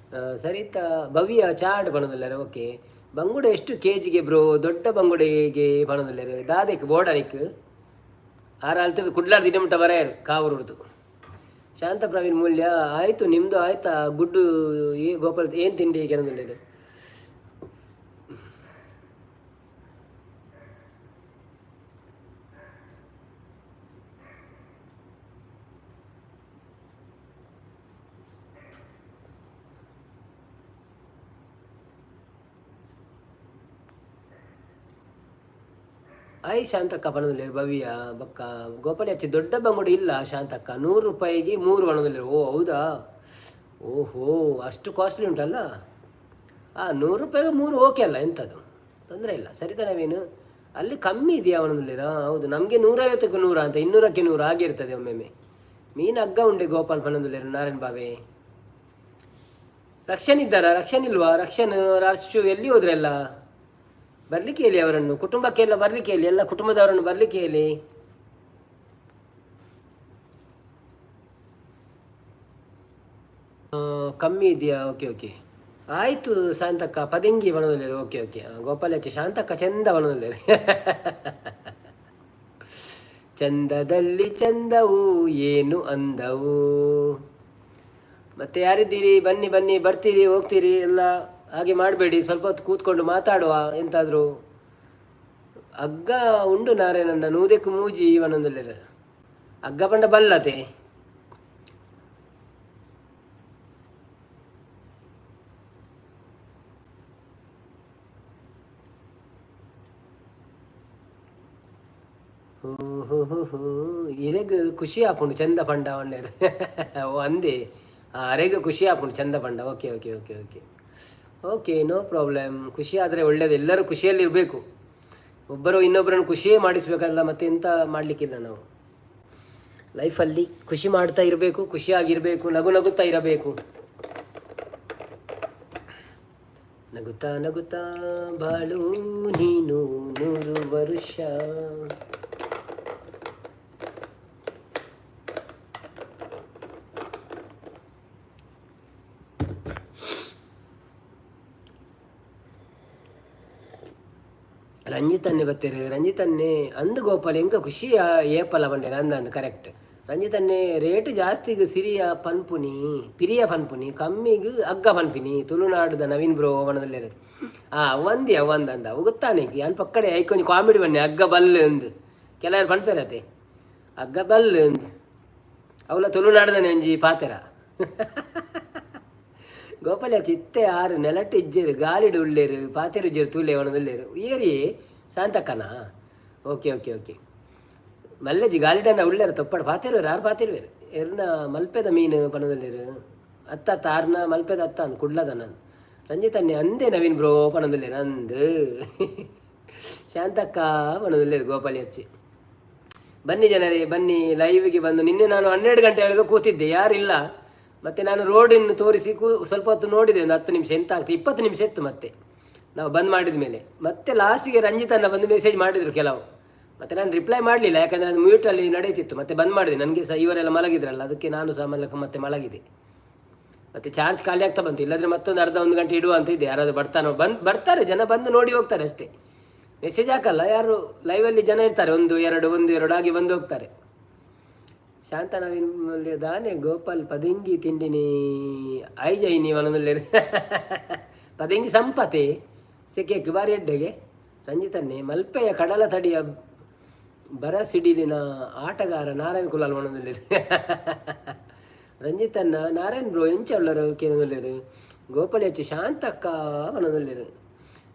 Saritha, Bhavya Chad ಪಣೋದಿಲ್ಲಾರೆ. Okay. ಬಂಗುಡೆ ಎಷ್ಟು ಕೆ ಜಿಗೆ ಬ್ರೋ? ದೊಡ್ಡ ಬಂಗುಡೆಗೆ ಪಣೋದಿಲ್ಲಾರೆ. ದಾದೆಕ್ ಬೋಡನಿಕ್ ಆರ ಅಲ್ತದ್ದು ಕುಡ್ಲಾರ್ದು ದಿನಮುಟ್ಟ ಬರೆಯರು ಕಾವೂರುಡ್ದು. ಶಾಂತ ಪ್ರವೀಣ್ ಮೂಲ್ಯ, ಆಯಿತು ನಿಮ್ಮದು ಆಯ್ತಾ? ಗುಡ್ಡು ಏ ಗೋಪಾಲ್, ಏನು ತಿಂಡಿ ಕೆನದಿಲ್ಲ. I ಶಾಂತಕ್ಕ ಪಣದುಲ್ಲೇರು ಭವ್ಯ ಬೊಕ್ಕ ಗೋಪಾಲ ಅಚ್ಚಿ ದೊಡ್ಡ ಬಂಗುಡೆ ಇಲ್ಲ ಶಾಂತಕ್ಕ. 100 ರೂಪಾಯಿಗೆ ಮೂರು ಪಣದುಲ್ಲೇರು. ಓ ಹೌದಾ? ಓಹೋ, ಅಷ್ಟು ಕಾಸ್ಟ್ಲಿ ಉಂಟಲ್ಲ. ಹಾಂ, 100 ರೂಪಾಯಿಗೆ ಮೂರು ಓಕೆ ಅಲ್ಲ, ಎಂಥದ್ದು ತೊಂದರೆ ಇಲ್ಲ. ಸರಿತಾ ನಾವೇನು ಅಲ್ಲಿ ಕಮ್ಮಿ ಇದೆಯಾ ಅವನಲ್ಲಿರ? ಹೌದು, ನಮಗೆ 150ಕ್ಕೆ 100 ಅಂತ, 200ಕ್ಕೆ 100 ಆಗಿರ್ತದೆ ಒಮ್ಮೆಮ್ಮೆ. ಮೀನು ಹಗ್ಗ ಉಂಡೆ ಗೋಪಾಲ್ ಪಣದುಲ್ಲೇರು. ನಾರಾಯಣ್ ಬಾಬೆ, ರಕ್ಷನ್ ಇದ್ದಾರಾ? ರಕ್ಷನ್ ಇಲ್ವಾ? ರಕ್ಷನ್, ರಶು ಎಲ್ಲಿ ಹೋದ್ರೆಲ್ಲ? ಬರ್ಲಿಕ್ಕೆ ಹೇಳಿ ಅವರನ್ನು, ಕುಟುಂಬಕ್ಕೆಲ್ಲ ಬರ್ಲಿಕ್ಕೆ ಹೇಳಿ, ಎಲ್ಲ ಕುಟುಂಬದವರನ್ನು ಬರ್ಲಿಕ್ಕೆ ಹೇಳಿ. ಕಮ್ಮಿ ಇದೆಯಾ? ಓಕೆ ಓಕೆ, ಆಯಿತು ಶಾಂತಕ್ಕ. ಪದಂಗಿ ಬಣದಲ್ಲೇರು. ಓಕೆ ಓಕೆ, ಗೋಪಾಲಚ್ಚ ಶಾಂತಕ್ಕ ಚಂದ ಬಣದಲ್ಲೇರು. ಚಂದದಲ್ಲಿ ಚಂದವು ಏನು ಅಂದವು. ಮತ್ತೆ ಯಾರಿದ್ದೀರಿ? ಬನ್ನಿ ಬನ್ನಿ. ಬರ್ತೀರಿ, ಹೋಗ್ತೀರಿ ಎಲ್ಲ, ಹಾಗೆ ಮಾಡಬೇಡಿ. ಸ್ವಲ್ಪ ಹೊತ್ತು ಕೂತ್ಕೊಂಡು ಮಾತಾಡುವ ಎಂತಾದರೂ. ಹಗ್ಗ ಉಂಡು ನಾರಾಯಣನ್ನ ನೂದೆಕ್ಕು ಮೂಜಿ ಒಂದೊಂದಲ್ಲೆಲ್ಲ ಹಗ್ಗ ಪಂಡ ಬಲ್ಲತೆ. ಹೋ ಹೋ ಹೋ ಹೋ, ಇರೆಗ್ ಖುಷಿ ಆಪುಂಡು ಚಂದ ಪಂಡ ಒಣ್ಣೆರ್. ಓ ಅಂದೆ, ಅರೆಗ್ ಖುಷಿ ಆಪುಂಡು ಚಂದ ಪಂಡ. Okay okay okay okay okay, no problem. ಖುಷಿ ಆದರೆ ಒಳ್ಳೇದು, ಎಲ್ಲರೂ ಖುಷಿಯಲ್ಲಿರಬೇಕು. ಒಬ್ಬರು ಇನ್ನೊಬ್ಬರನ್ನು ಖುಷಿಯೇ ಮಾಡಿಸ್ಬೇಕಲ್ಲ, ಮತ್ತೆ ಎಂತ ಮಾಡಲಿಕ್ಕಿಲ್ಲ ನಾವು. ಲೈಫಲ್ಲಿ ಖುಷಿ ಮಾಡ್ತಾ ಇರಬೇಕು, ಖುಷಿಯಾಗಿರಬೇಕು, ನಗು ನಗುತ್ತಾ ಇರಬೇಕು. ನಗುತ್ತಾ ನಗುತ್ತಾ ಬಾಳು ನೀನು 100 ವರುಷ. ರಂಜಿತನ್ನೇ ಬತ್ತೇರು. ರಂಜಿತನ್ನೇ ಅಂದು ಗೋಪಾಲ್, ಎಂಕ ಖುಷಿ ಏಪಲ ಬಂಡೇರು. ಅಂದ ಅಂದು ಕರೆಕ್ಟ್. ರಂಜಿತನ್ನೇ ರೇಟ್ ಜಾಸ್ತಿಗ್ ಸಿರಿಯ ಪನ್ಪುನಿ, ಪಿರಿಯ ಪನ್ಪುನಿ, ಕಮ್ಮಿಗ್ ಅಗ್ಗ ಪನ್ಪಿನಿ. ತುಳುನಾಡುದ ನವೀನ್ ಬ್ರೋ ಮನದಲ್ಲೇರು. ಆ ಅವಂದಿ ಅವಂದ ಅಂದ ಅವು ಗೊತ್ತಾನೆ. ಯಾನ್ ಪಕ್ಕಡೆ ಐಕೊಂಜಿ ಕಾಮಿಡಿ ಬನ್ನಿ, ಅಗ್ಗ ಬಲ್ಲು ಅಂದು ಕೆಲವರು ಪನ್ಪೇರತೆ, ಅಗ್ಗ ಬಲ್ಲು ಅಂದು. ಅವಲ ತುಳುನಾಡ್ದನೆ ಒಂಜಿ ಪಾತೆರ. ಗೋಪಾಲ ಚಿತ್ತೆ ಆರು ನೆಲಟ್ಟು ಇಜ್ಜೇರು, ಗಾಲಿಡು ಉಳ್ಳೇರು, ಪಾತೆರು ಇಜ್ಜೇರು, ತೂಲೆ ಒಣದುಲ್ಲೇರು. ಏರಿ ಶಾಂತಕ್ಕನಾ? ಓಕೆ ಓಕೆ ಓಕೆ, ಮಲ್ಲೆಜಿ ಗಾಲಿಡನ್ನ ಉಳ್ಳೇರು ತೊಪ್ಪಡ ಪಾತೆರುವೆರು, ಆರು ಪಾತೆರುವೆರು. ಎರ್ನ ಮಲ್ಪೆದ ಮೀನು ಪಣದಲ್ಲೇರು. ಅತ್ತ ಅತ್ತ ಆರ್ನ ಮಲ್ಪೆದ ಅತ್ತ ಅಂದ್ ಕುಡ್ಲದ ನಾನು. ರಂಜಿತನ್ನೆ ಅಂದೆ ನವೀನ್ ಬ್ರೋ ಪಣದಲ್ಲೇರು ಅಂದು. ಶಾಂತಕ್ಕ ಪಣದಲ್ಲೇರು ಗೋಪಾಲಿ ಅಚ್ಚಿ. ಬನ್ನಿ ಜನರೇ, ಬನ್ನಿ ಲೈವ್ಗೆ ಬಂದು. ನಿನ್ನೆ ನಾನು 12 ಗಂಟೆವರೆಗೂ ಕೂತಿದ್ದೆ, ಯಾರಿಲ್ಲ. ಮತ್ತು ನಾನು ರೋಡನ್ನು ತೋರಿಸಿ ಸ್ವಲ್ಪ ಹೊತ್ತು ನೋಡಿದೆ, ಒಂದು 10 ನಿಮಿಷ ಎಂತ ಆಗ್ತದೆ. 20 ನಿಮಿಷ ಇತ್ತು. ಮತ್ತೆ ನಾವು ಬಂದ್ ಮಾಡಿದ ಮೇಲೆ ಮತ್ತೆ ಲಾಸ್ಟಿಗೆ ರಂಜಿತನ್ನ ಬಂದು ಮೆಸೇಜ್ ಮಾಡಿದರು ಕೆಲವು. ಮತ್ತು ನಾನು ರಿಪ್ಲೈ ಮಾಡಲಿಲ್ಲ, ಯಾಕಂದರೆ ಅದು ಮ್ಯೂಟಲ್ಲಿ ನಡೆಯುತ್ತಿತ್ತು. ಮತ್ತೆ ಬಂದ್ ಮಾಡಿದೆ. ನನಗೆ ಸಹ ಇವರೆಲ್ಲ ಮಲಗಿದ್ರಲ್ಲ, ಅದಕ್ಕೆ ನಾನು ಸಹ ಮತ್ತೆ ಮಲಗಿದೆ. ಮತ್ತು ಚಾರ್ಜ್ ಖಾಲಿ ಆಗ್ತಾ ಬಂತು. ಇಲ್ಲಾಂದರೆ ಮತ್ತೊಂದು ಅರ್ಧ ಒಂದು ಗಂಟೆ ಇಡುವ ಅಂತ ಇದೆ. ಯಾರಾದರೂ ಬರ್ತಾನೋ ಬಂದು ಬರ್ತಾರೆ ಜನ, ಬಂದು ನೋಡಿ ಹೋಗ್ತಾರೆ ಅಷ್ಟೇ. ಮೆಸೇಜ್ ಹಾಕಲ್ಲ ಯಾರು. ಲೈವಲ್ಲಿ ಜನ ಇರ್ತಾರೆ, ಒಂದು ಎರಡು ಒಂದು ಎರಡು ಆಗಿ ಬಂದು ಹೋಗ್ತಾರೆ. ಶಾಂತ ನವೀನ್ ದಾನೆ ಗೋಪಾಲ್ ಪದಿಂಗಿ ತಿಂಡಿನಿ ಐಜೈ ನೀವು. ಪದಿಂಗಿ ಸಂಪತೆ ಸೆಕೆಕ್ ಬಾರಿ ಎಡ್ಡೆಗೆ. ರಂಜಿತನ್ನೇ ಮಲ್ಪೆಯ ಕಡಲ ತಡಿಯ ಬರ ಸಿಡಿಲಿನ ಆಟಗಾರ ನಾರಾಯಣ್ ಕುಲಾಲ್ ಒಣದಲ್ಲಿ. ರಂಜಿತನ್ನ ನಾರಾಯಣ್ ಬ್ರೋ ಎಂಚ ಉಳ್ಳರು ಕೇನದಲ್ಲೇರು. ಗೋಪಾಲ್ ಹೆಚ್ಚು ಶಾಂತಕ್ಕ ಒಣದಲ್ಲೇರು.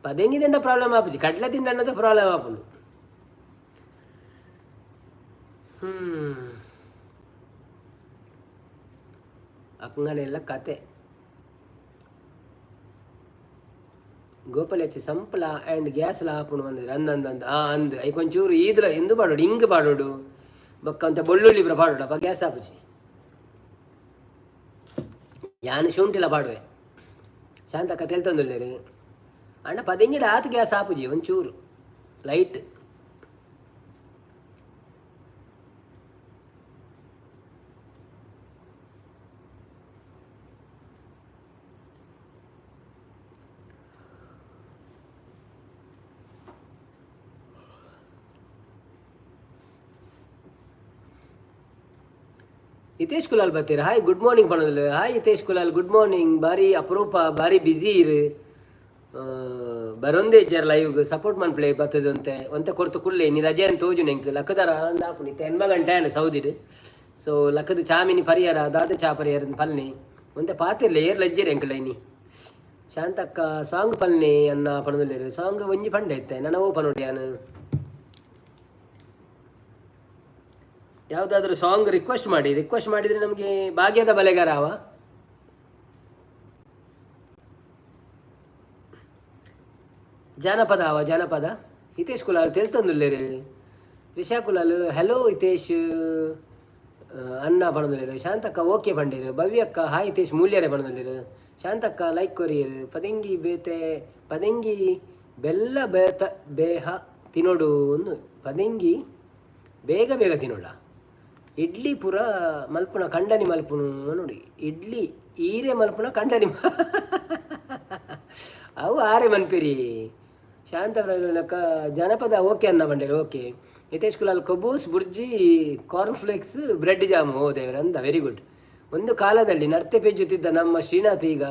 ಪದೆಂಗಿದೆಂಡ ಪ್ರಾಬ್ಲಮ್ ಆಪುಜಿ, ಕಡಲೆ ತಿಂಡನ್ನದ ಪ್ರಾಬ್ಲಮ್ ಆಪುಂಡು. ಅಕ್ಕಂಗನೆಲ್ಲ ಕತೆ. ಗೋಪಾಲ್ ಹೆಚ್ಚು ಸಂಪ್ಲ ಆ್ಯಂಡ್ ಗ್ಯಾಸ್ಲ ಆಪುಂಡು ಬಂದಿದ್ರು. ಅಂದ್ ಅಂದ್ ಅಂದ್ ಆ ಅಂದ್ ಐಕೊಂಚೂರು ಈದ್ರ ಎಂದು ಪಾಡೋಡು, ಹಿಂಗ್ ಪಾಡೋಡು, ಬೊಕ್ಕ ಅಂತ ಬೊಳ್ಳುಳ್ಳಿ ಪೂರ ಪಾಡೋಡು, ಅಪ್ಪ ಗ್ಯಾಸ್ ಆಪುಜಿ. ಯಾನ್ ಶುಂಠಿಲ ಪಾಡುವೆ. ಶಾಂತಕ್ಕ ತೆಲ್ತೊಂದುಲ್ಲೇರು. ಅಣ್ಣ, ಪದಿಂಗಿಡ ಆತ್ ಗ್ಯಾಸ್ ಆಪುಜಿ, ಒಂಚೂರು ಲೈಟ್. ಹಿತೇಶ್ ಕುಲಾಲ್ ಬರ್ತೀರಾ? ಹಾಯ್, ಗುಡ್ ಮಾರ್ನಿಂಗ್ ಪಣೋದಿಲ್ಲ. Hi Hitesh Kulal, good morning. ಬಾರಿ ಅಪರೂಪ, ಬಾರಿ ಬ್ಯುಸಿ ಇರು. ಬರೊಂದೇ ಇಜ್ಜಾರ್ ಲೈವ್ಗ್. ಸಪೋರ್ಟ್ ಮನ್ಪ್ಲೆ ಬತ್ತದಂತೆ ಒಂತೆ ಕೊರ್ತು ಕುಲ್ಲೆ. ನೀ ರಜೆ ಅಂತ ತೋಜು ನೆಂಕ್ ಲಕ್ಕದರ ಅಂದ್ ಆಪುಂಡು. ಇತ್ತೆ 8 ಗಂಟೆ ಆಂಡ್ ಸೌದಿಡ್. ಸೊ ಲಕ್ಕದ ಚಾಮಿನಿ ಪರಿಹಾರ ದಾದ ಚಾ ಪರಿಹಾರ ಪಲ್ನೆ ಒಂತೆ ಪಾತಿರ್ಲೆ. ಏರ್ ಲಜ್ಜೆರ್ ಎಂಕುಲ ಇನಿ. ಶಾಂತಕ್ಕ ಸಾಂಗ್ ಪಲ್ನೆ ಅನ್ನ ಪಣದುಲ್ಲೆರ್. ಸಾಂಗ್ ಒಂಜಿ ಪಂಡೆ ಇತ್ತೆ, ನನ ಓ ಪನೊಡಿ ಯಾನ್. ಯಾವುದಾದ್ರೂ ಸಾಂಗ್ ರಿಕ್ವೆಸ್ಟ್ ಮಾಡಿ. ರಿಕ್ವೆಸ್ಟ್ ಮಾಡಿದರೆ ನಮಗೆ ಭಾಗ್ಯದ ಬಲೆಗಾರ ಅವ. ಜಾನಪದ ಅವ, ಜಾನಪದ. ಹಿತೇಶ್ ಕುಲಾಲ್ ತೆಲ್ತೊಂದುಲ್ಲೇರು. ರಿಷಾ ಕುಲಾಲ್ ಹಲೋ ಹಿತೇಶ್ ಅಣ್ಣ ಪಣೊಂದುಲ್ಲೆರ್. ಶಾಂತಕ್ಕ ಓಕೆ ಪಂಡೇರು. ಭವ್ಯಕ್ಕ ಹಾಯ್ ಹಿತೇಶ್ ಮೂಲ್ಯರೆ ಪಣೊಂದುಲ್ಲೆರ್. ಶಾಂತಕ್ಕ ಲೈಕ್ ಕೊರಿಯರ್. ಪದೆಂಗಿ ಬೇತೆ ಪದೆಂಗಿ ಬೆಲ್ಲ ಬೇತ ಬೇಹ ತಿನೊಡು ಒಂದು ಪದೆಂಗಿ ಬೇಗ ಬೇಗ ತಿನ್ನೋಡ. ಇಡ್ಲಿ ಪೂರ ಮಲ್ಪುನ ಕಂಡನಿ ಮಲ್ಪುನು ನೋಡಿ. ಇಡ್ಲಿ ಈರೆ ಮಲ್ಪುನ ಕಂಡನಿ ಅವು ಆರೆ ಮನ್ಪಿರಿ. ಶಾಂತ ಜನಪದ ಓಕೆ ಅನ್ನ ಬಂಡೇರು. ಓಕೆ ನಿತೇಶ್ ಕುಲಾಲ್ ಕಬೂಸ್ ಬುರ್ಜಿ cornflakes bread jam. ಓ ದೇವರ ಅಂದ, ವೆರಿ ಗುಡ್. ಒಂದು ಕಾಲದಲ್ಲಿ ನರ್ತೆ ಪೆಜ್ಜುತ್ತಿದ್ದ ನಮ್ಮ ಶ್ರೀನಾಥ್ ಈಗ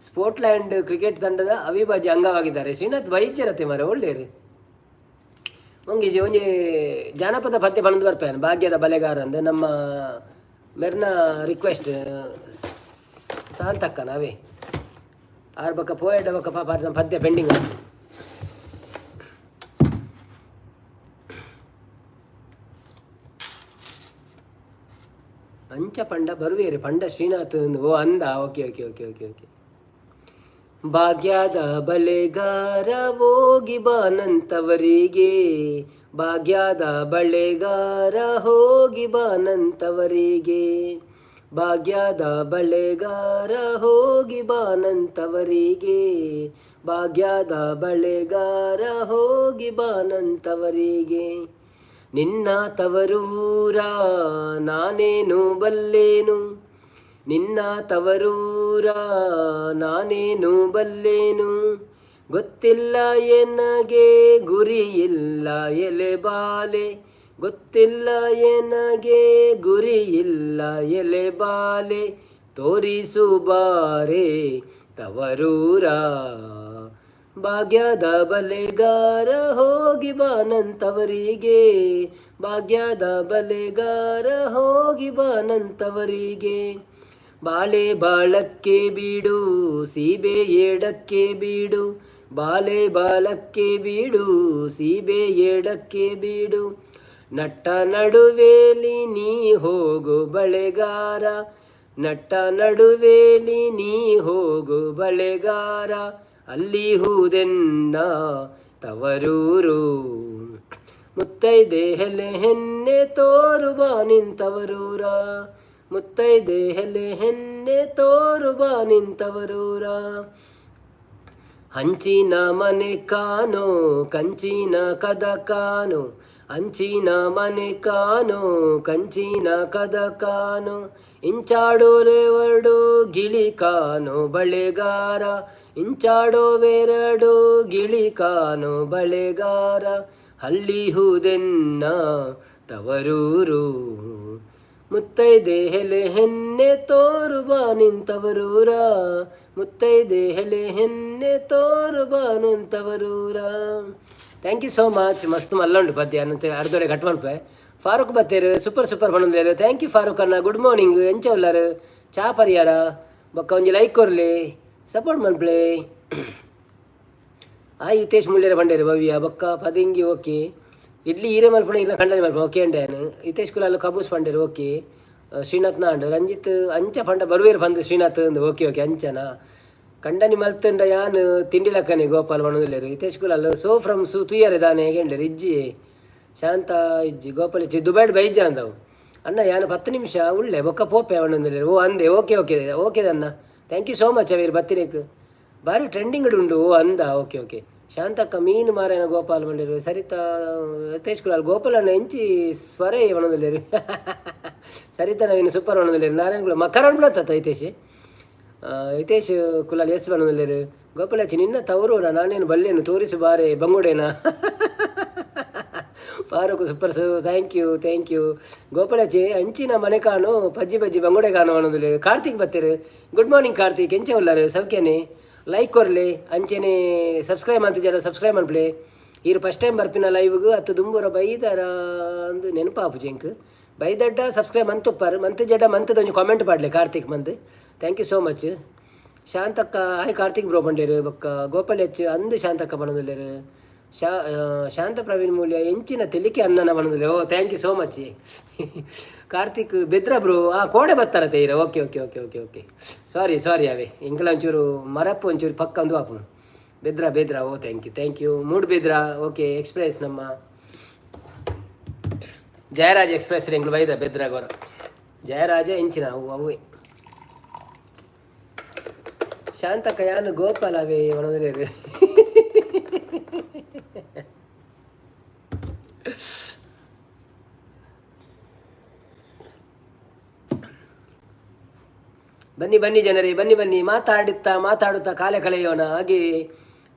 ಸ್ಪೋರ್ಟ್ಲ್ಯಾಂಡ್ ಕ್ರಿಕೆಟ್ ತಂಡದ ಅವಿಭಾಜ್ಯ ಅಂಗವಾಗಿದ್ದಾರೆ. ಶ್ರೀನಾಥ್ ಬೈಚರತೆ ಮಾರೆ, ಒಳ್ಳೇರು. ಒಂಜಿ ಒಂಜಿ ಜಾನಪದ ಪದ್ಯ ಪನೊಂದು ಬರ್ಪೇನು ಭಾಗ್ಯದ ಬಲೆಗಾರ ಅಂದ್ ನಮ್ಮ ಮೆರ್ನ ರಿಕ್ವೆಸ್ಟ್ ಸಾಂತಕ್ಕ ನಾವೇ ಆರ್ ಬಕ್ಕ ಪೋಯೆಡ ಬಕ್ಕ ಪಾಪ ನಮ್ಮ ಪದ್ಯ ಪೆಂಡಿಂಗ್. ಅಂಚ ಪಂಡ ಬರುವೇರು ಪಂಡ ಶ್ರೀನಾಥ್ ಓ ಅಂದ. Okay okay okay okay okay. ಭಾಗ್ಯದ ಬಳೆಗಾರ ಹೋಗಿ ಬಾನಂತವರಿಗೆ, ಭಾಗ್ಯದ ಬಳೆಗಾರ ಹೋಗಿ ಬಾನಂತವರಿಗೆ, ಭಾಗ್ಯದ ಬಳೆಗಾರ ಹೋಗಿ ಬಾನಂತವರಿಗೆ, ಭಾಗ್ಯದ ಬಳೆಗಾರ ಹೋಗಿ ಬಾನಂತವರಿಗೆ. ನಿನ್ನ ತವರೂರ ನಾನೇನು ಬಲ್ಲೇನು, ನಿನ್ನ ತವರೂರ ನಾನೇನು ಬಲ್ಲೇನು, ಗೊತ್ತಿಲ್ಲ ಎನಗೆ ಗುರಿಯಿಲ್ಲ ಎಲೆ ಬಾಲೆ, ಗೊತ್ತಿಲ್ಲ ಎನಗೆ ಗುರಿಯಿಲ್ಲ ಎಲೆ ಬಾಲೆ, ತೋರಿಸು ಬಾರೆ ತವರೂರ. ಭಾಗ್ಯದ ಬಲೆಗಾರ ಹೋಗಿ ಬಾನಂತವರಿಗೆ, ಭಾಗ್ಯದ ಬಲೆಗಾರ ಹೋಗಿ ಬಾನಂತವರಿಗೆ. ಬಾಳೆ ಬಾಳಕ್ಕೆ ಬೀಡು ಸೀಬೆ ಏಡಕ್ಕೆ ಬೀಡು, ಬಾಳೆ ಬಾಳಕ್ಕೆ ಬೀಡು ಸೀಬೆ ಏಡಕ್ಕೆ ಬೀಡು, ನಟ್ಟ ನಡುವೇಲಿ ನೀ ಹೋಗು ಬಳೆಗಾರ, ನಟ್ಟ ನಡುವೇಲಿ ನೀ ಹೋಗು ಬಳೆಗಾರ, ಅಲ್ಲಿ ಹೂದೆನ್ನ ತವರೂರು. ಮುತ್ತೈದೆ ಹೆಲೆ ಹೆನ್ನೆ ತೋರು ಬಾ ನಿಂತವರೂರ, ಮುತ್ತೈದೆ ಹೆಲೆ ಹೆನ್ನೆ ತೋರು ಬಾ ನಿಂತವರೂರ. ಹಂಚಿನ ಮನೆ ಕಾನೋ ಕಂಚಿನ ಕದ ಕಾನೋ, ಅಂಚಿನ ಮನೆ ಕಾನೋ ಕಂಚಿನ ಕದ ಕಾನೋ, ಇಂಚಾಡೋರೆವರಡು ಗಿಳಿ ಕಾನೋ ಬಳೆಗಾರ, ಇಂಚಾಡೋವೆರಡು ಗಿಳಿ ಕಾನೋ ಬಳೆಗಾರ, ಹಳ್ಳಿ ಹೂದೆನ್ನ ತವರೂರು. ಮುತ್ತೈದೆ ಹೆಲೆ ಹೆನ್ನೆ ತೋರು ಬಾ ನಿಂತವರೂರ, ಮುತ್ತೈದೆ ಹೆಲೆ ಹೆನ್ನೆ ತೋರು ಬಾ ನಿಂತವರೂರ. Thank you so much. ಮಸ್ತ್ ಮಲ್ಲುಂಡು ಪದ್ಯ ಅನಂತ ಅರ್ಧೊರೆ ಕಟ್ ಮನ್ಪೆ. ಫಾರೂಕ್ ಬತ್ತೇರು ಸೂಪರ್ ಸೂಪರ್ ಪನೊಂದುಲ್ಲೆರ್. Thank you Farooq ಅಣ್ಣ. Good morning. ಎಂಚ ಉಲ್ಲರ್? ಚಾ ಪರಿಯಾರ? ಬೊಕ್ಕ ಒಂಜಿ ಲೈಕ್ ಕೊರ್ಲೆ, ಸಪೋರ್ಟ್ ಮನ್ಪುಲೆ. ಆ ಹಿತೇಶ್ ಮುಲ್ಲೇರ ಬಂಡೇರು ಭವ್ಯ ಬೊಕ್ಕ ಪದಿಂಗಿ ಓಕೆ. ಇಡ್ಲಿ ಈರೆ ಮಲ್ಪುಣ ಇಲ್ಲ ಖಂಡನೆ ಮಲ್ಪುಣ okay ಅಂಡೆ. Hitesh Kulal ಕಬೂಸ್ ಪಂಡೇರು okay. Srinath NAND Ranjith ಅಂಚ ಪಂಡ ಬರುವೇರು ಪಂದ್ ಶ್ರೀನಾಥ್ ಅಂದ್. ಓಕೆ ಓಕೆ ಅಂಚನಾ ಕಂಡನಿ ಮಲ್ತಂಡ ಯಾನ್ ತಿಂಡಿ ಲಕ್ಕನೆ ಗೋಪಾಲ್ ಪನೊಂದುಲ್ಲೆರ್. ಹಿತೇಶ್ ಕುಲಾಲ್ ಸೋ ಫ್ರಮ್ ಸು ತುಯ್ಯರೆ ದಾನೆ ಗೆಂಡೇರು ಇಜ್ಜಿ ಶಾಂತ ಇಜ್ಜಿ ಗೋಪಾಲ್ ಇಜ್ಜಿ ದುಬೈಡ್ ಬೈಜ ಅಂದವು. ಅಣ್ಣ ಯಾನ್ 10 ನಿಮಿಷ ಉಳ್ಳೆ ಬೊಕ್ಕ ಪೋಪೆ ಪನೊಂದುಲ್ಲೆರ್. ಓ ಅಂದೆ okay okay okay ಅಣ್ಣ. Thank you so much ಅವೇರು ಬತ್ತಿನೇಕ್. ಬಾರಿ ಟ್ರೆಂಡಿಂಗ್ ಉಂಡು. ಓ ಅಂದ ಓಕೆ ಓಕೆ. ಶಾಂತಕ್ಕ ಮೀನು ಮಾರಾಯನ ಗೋಪಾಲ್ ಮಂಡೇರು. ಸರಿತಾ ಹಿತೇಶ್ ಕುಲಾಲ್ ಗೋಪಾಲ್ ಅಣ್ಣ ಎಂಚಿ ಸ್ವರೇ ಪನೊಂದುಲ್ಲೆರ್. ಸರಿತಾ ನವೀನ್ ಸೂಪರ್ ಪನೊಂದುಲ್ಲೆರ್. ನಾರಾಯಣ ಕುಲಾಲ್ ಮಕರನ್ ಬುಲತ್ತ ಹಿತೇಶ್. ಹಿತೇಶ್ ಕುಲಾಲ್ ಎಸ್ ಪನೊಂದುಲ್ಲೆರ್. ಗೋಪಾಲಾಚಿ ನಿನ್ನ ತವರೂರ ನಾನೇನು ಬಲ್ಲೇನು ತೋರಿಸು ಬಾರೆ ಬಂಗುಡೇನ. ಫಾರೂಕ್ ಸೂಪರ್ ಸು thank you thank you. ಗೋಪಾಲಾಚಿ ಅಂಚಿನ ಮನೆ ಕಾಣು ಪಜ್ಜಿ ಪಜ್ಜಿ ಬಂಗುಡೆ ಕಾಣು ಪನೊಂದುಲ್ಲೆರ್. ಕಾರ್ತಿಕ್ ಬತ್ತೇರು. Good morning Karthik. ಎಂಚ ಉಲ್ಲರ್? ಸೌಖ್ಯನೆ? ಲೈಕ್ ಕೊರ್ಲೆ ಅಂಚೆನೆ ಸಬ್ಸ್ಕ್ರೈಬ್ ಮಂತಿಜಡ ಸಬ್ಸ್ಕ್ರೈಬ್ ಮನ್ಪುಲೆ. ಈರ್ ಫಸ್ಟ್ ಟೈಮ್ ಬರ್ಪಿನ ಲೈವ್ಗ್ ಅತ್ತು ದುಂಬುರ ಬೈದಾರ ಅಂದ್ ನೆನಪಾಪುಜಿ ಎಂಕ್. ಬೈದಡ್ಡ ಸಬ್ಸ್ಕ್ರೈಬ್ ಮಂತುಪ್ಪರ್ ಮಂತ್ ಜಡ ಮಂತದ ಒಂಜಿ ಕಾಮೆಂಟ್ ಪಾಡ್ಲೆ ಕಾರ್ತಿಕ್ ಮಂತ್. Thank you so much. Shantakka hi Karthik bro ಪಂಡೇರು. ಬೊಕ್ಕ ಗೋಪಾಲ್ ಎಚ್ ಅಂದ್ ಶಾಂತಕ್ಕ ಪನೊಂದುಲ್ಲೆರ್. ಶಾಂತ ಪ್ರವೀಣ್ ಮೂಲ್ಯ ಎಂಚಿನ ತೆಲಿಕೆ ಅನ್ನನ ಬಂದಿಲ್ಲ. Oh, thank you so much. Karthik Bedra bro, ಆ ಕೋಡೆ ಬತ್ತಾರ ತೇರ. Okay okay okay okay okay, sorry sorry. ಅವೇ ಎಂಕಲ ಒಂಚೂರು ಮರಪ್ಪು ಒಂಚೂರು ಪಕ್ಕ ಒಂದು app. Bedra Bedra, oh, thank you, thank you. Moodbidri, okay. Express, ನಮ್ಮ ಜಯರಾಜ್ ಎಕ್ಸ್ಪ್ರೆಸ್ ಎಂಕ್ಲು ಬೈದ ಬೆದ್ರ ಗೊರ ಜಯರಾಜ ಎಂಚಿನ ಅವು ಅವೇ. ಶಾಂತಕ್ಕ ಯಾನು ಗೋಪಾಲ ಅವೇ ಒಣದಿಲೇರು. ಬನ್ನಿ ಬನ್ನಿ ಜನರೇ, ಬನ್ನಿ ಬನ್ನಿ. ಮಾತಾಡುತ್ತಾ ಮಾತಾಡುತ್ತಾ ಕಾಲ ಕಳೆಯೋಣ. ಹಾಗೆ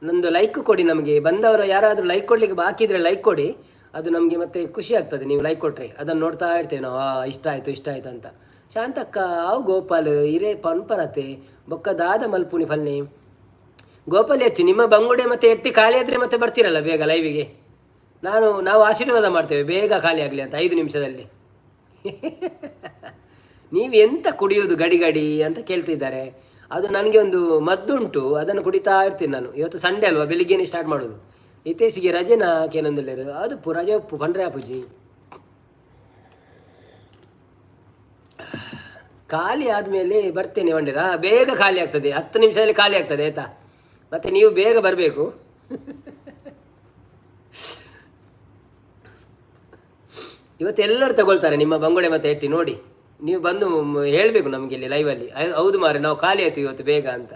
ನಂದು ಲೈಕ್ ಕೊಡಿ. ನಮಗೆ ಬಂದವರು ಯಾರಾದರೂ ಲೈಕ್ ಕೊಡಲಿಕ್ಕೆ ಬಾಕಿ ಇದ್ದರೆ ಲೈಕ್ ಕೊಡಿ. ಅದು ನಮಗೆ ಮತ್ತೆ ಖುಷಿ ಆಗ್ತದೆ ನೀವು ಲೈಕ್ ಕೊಟ್ಟರೆ. ಅದನ್ನು ನೋಡ್ತಾ ಇರ್ತೇವೆ ನಾವು, ಇಷ್ಟ ಆಯಿತು ಇಷ್ಟ ಆಯಿತು ಅಂತ. ಶಾಂತಕ್ಕ ಅವು ಗೋಪಾಲ್ ಇರೇ ಪನ್ಪರತೆ ಬೊಕ್ಕ ದಾದ ಮಲ್ಪುನಿ ಫಲ್ನಿ ಗೋಪಾಲ್ ಹೆಚ್ಚು ನಿಮ್ಮ ಬಂಗುಡೆ ಮತ್ತೆ ಎಟ್ಟಿ ಖಾಲಿ ಆದರೆ ಮತ್ತೆ ಬರ್ತೀರಲ್ಲ ಬೇಗ ಲೈವಿಗೆ. ನಾವು ಆಶೀರ್ವಾದ ಮಾಡ್ತೇವೆ ಬೇಗ ಖಾಲಿ ಆಗಲಿ ಅಂತ 5 ನಿಮಿಷದಲ್ಲಿ. ನೀವು ಎಂತ ಕುಡಿಯೋದು ಗಡಿ ಗಡಿ ಅಂತ ಕೇಳ್ತಿದ್ದಾರೆ. ಅದು ನನಗೆ ಒಂದು ಮದ್ದುಂಟು, ಅದನ್ನು ಕುಡಿತಾ ಇರ್ತೀನಿ ನಾನು. ಇವತ್ತು ಸಂಡೇ ಅಲ್ವಾ, ಬೆಳಿಗ್ಗೆನೇ ಸ್ಟಾರ್ಟ್ ಮಾಡೋದು. ಇತ್ತೀಚೆಗೆ ರಜೆನಾ ಕೇನಂದಿಲ್ಲೇರು ಅದು ಪು ರಜೆ ಉಪ್ಪು ಪಂಡ್ರೆ ಅಪುಜಿ. ಖಾಲಿ ಆದಮೇಲೆ ಬರ್ತೇನೆ ವಂಡಿರ. ಬೇಗ ಖಾಲಿ ಆಗ್ತದೆ, 10 ನಿಮಿಷದಲ್ಲಿ ಖಾಲಿ ಆಗ್ತದೆ ಆಯಿತಾ. ಮತ್ತು ನೀವು ಬೇಗ ಬರಬೇಕು. ಇವತ್ತು ಎಲ್ಲರೂ ತಗೊಳ್ತಾರೆ ನಿಮ್ಮ ಬಂಗುಡೆ ಮತ್ತು ಎಟ್ಟಿ ನೋಡಿ. ನೀವು ಬಂದು ಹೇಳಬೇಕು ನಮಗೆ ಇಲ್ಲಿ ಲೈವಲ್ಲಿ, ಹೌದು ಮಾರೆ ನಾವು ಖಾಲಿ ಆಯಿತು ಇವತ್ತು ಬೇಗ ಅಂತ.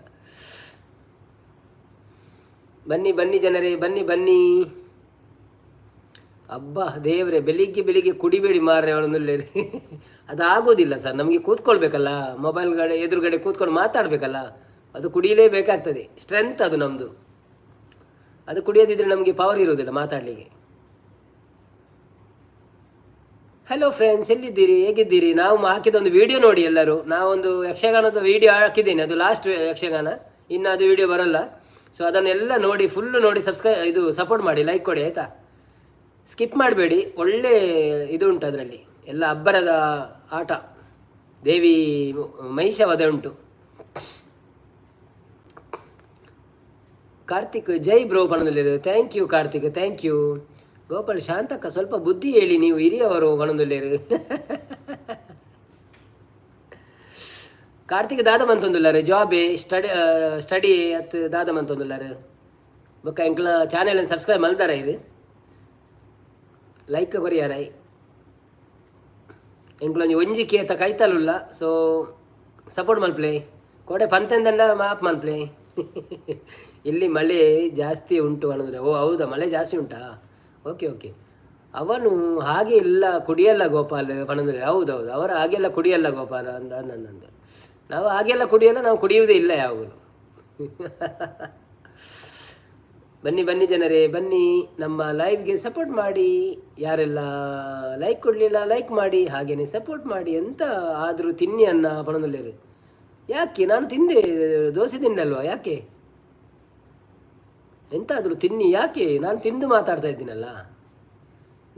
ಬನ್ನಿ ಬನ್ನಿ ಜನರೇ, ಬನ್ನಿ ಬನ್ನಿ. ಅಬ್ಬಾ ದೇವರೇ, ಬೆಳಿಗ್ಗೆ ಬೆಳಿಗ್ಗೆ ಕುಡಿಬೇಡಿ ಮಾರ್ರೆ ಅವಳೊಂದು. ಅದು ಆಗೋದಿಲ್ಲ ಸರ್, ನಮಗೆ ಕೂತ್ಕೊಳ್ಬೇಕಲ್ಲ, ಮೊಬೈಲ್ ಗಡೆ ಎದುರುಗಡೆ ಕೂತ್ಕೊಂಡು ಮಾತಾಡಬೇಕಲ್ಲ, ಅದು ಕುಡಿಯಲೇಬೇಕಾಗ್ತದೆ. ಸ್ಟ್ರೆಂತ್ ಅದು ನಮ್ಮದು. ಅದು ಕುಡಿಯೋದಿದ್ರೆ ನಮಗೆ ಪವರ್ ಇರೋದಿಲ್ಲ ಮಾತಾಡಲಿಕ್ಕೆ. ಹಲೋ ಫ್ರೆಂಡ್ಸ್, ಎಲ್ಲಿದ್ದೀರಿ, ಹೇಗಿದ್ದೀರಿ? ನಾವು ಹಾಕಿದ ಒಂದು ವಿಡಿಯೋ ನೋಡಿ ಎಲ್ಲರೂ. ನಾವೊಂದು ಯಕ್ಷಗಾನದ ವಿಡಿಯೋ ಹಾಕಿದ್ದೇನೆ, ಅದು ಲಾಸ್ಟ್ ಯಕ್ಷಗಾನ, ಇನ್ನು ಅದು ವಿಡಿಯೋ ಬರಲ್ಲ. ಸೊ ಅದನ್ನೆಲ್ಲ ನೋಡಿ, ಫುಲ್ಲು ನೋಡಿ, ಸಬ್ಸ್ಕ್ರೈಬ್ ಇದು ಸಪೋರ್ಟ್ ಮಾಡಿ, ಲೈಕ್ ಕೊಡಿ ಆಯಿತಾ. ಸ್ಕಿಪ್ ಮಾಡಬೇಡಿ, ಒಳ್ಳೆ ಇದು ಉಂಟು ಅದರಲ್ಲಿ. ಎಲ್ಲ ಅಬ್ಬರದ ಆಟ, ದೇವಿ ಮಹಿಷವಧೆ ಉಂಟು. ಕಾರ್ತಿಕ್ ಜೈ ಬ್ರೋ ಬಣದಲ್ಲಿರು. Thank you Karthik, thank you. Gopal ಶಾಂತಕ್ಕ ಸ್ವಲ್ಪ ಬುದ್ಧಿ ಹೇಳಿ, ನೀವು ಹಿರಿಯವರು ಬಣದಲ್ಲಿರು. ಕಾರ್ತಿಕ್ ದಾದ ಮಂತೊಂದುಲ್ಲಾರೆ ಜಾಬೆ ಸ್ಟಡಿ ಸ್ಟಡಿ ಅತ್ ದಾದ ಮಂತೊಂದುಲ್ಲಾರೆ ಬೊಕ್ಕ ಎಂಕ್ಲ ಚಾನೆಲ್ ಸಬ್ಸ್ಕ್ರೈಬ್ ಮಲ್ದಾರ ಇರು, ಲೈಕ್ ಕೊರಿಯಾರ. ಎಂಕ್ಲೊಂಜಿ ಒಂಜಿ ಕೇತ ಕೈತಲುಲ್ಲ, ಸೊ ಸಪೋರ್ಟ್ ಮಲ್ಪ್ಲೆ. ಕೋಡೆ ಪಂತೆಂದಂಡ ಮಾಪ್ ಮಲ್ಪ್ಲೆ. ಇಲ್ಲಿ ಮಳೆ ಜಾಸ್ತಿ ಉಂಟು ಅನ್ನೋದ್ರೆ. ಓ ಹೌದಾ, ಮಳೆ ಜಾಸ್ತಿ ಉಂಟಾ? Okay okay. ಅವನು ಹಾಗೆ ಇಲ್ಲ ಕುಡಿಯಲ್ಲ ಗೋಪಾಲ್ ಪಣಂದ್ರೆ. ಹೌದೌದು, ಅವರು ಹಾಗೆಲ್ಲ ಕುಡಿಯಲ್ಲ ಗೋಪಾಲ ಅಂದ ಅಂದ. ನಾವು ಹಾಗೆಲ್ಲ ಕುಡಿಯಲ್ಲ, ನಾವು ಕುಡಿಯುವುದೇ ಇಲ್ಲ ಯಾವಾಗಲೂ. ಬನ್ನಿ ಬನ್ನಿ ಜನರೇ ಬನ್ನಿ, ನಮ್ಮ ಲೈವ್ಗೆ ಸಪೋರ್ಟ್ ಮಾಡಿ. ಯಾರೆಲ್ಲ ಲೈಕ್ ಕೊಡಲಿಲ್ಲ ಲೈಕ್ ಮಾಡಿ, ಹಾಗೆಯೇ ಸಪೋರ್ಟ್ ಮಾಡಿ. ಎಂತ ಆದರೂ ತಿನ್ನಿ ಅನ್ನ ಪಣದಲ್ಲಿರು. ಯಾಕೆ ನಾನು ತಿಂದೆ, ದೋಸೆ ತಿನ್ನಲ್ವಾ? ಯಾಕೆ ಎಂತಾದರೂ ತಿನ್ನಿ, ಯಾಕೆ ನಾನು ತಿಂದು ಮಾತಾಡ್ತಾ ಇದ್ದೀನಲ್ಲ.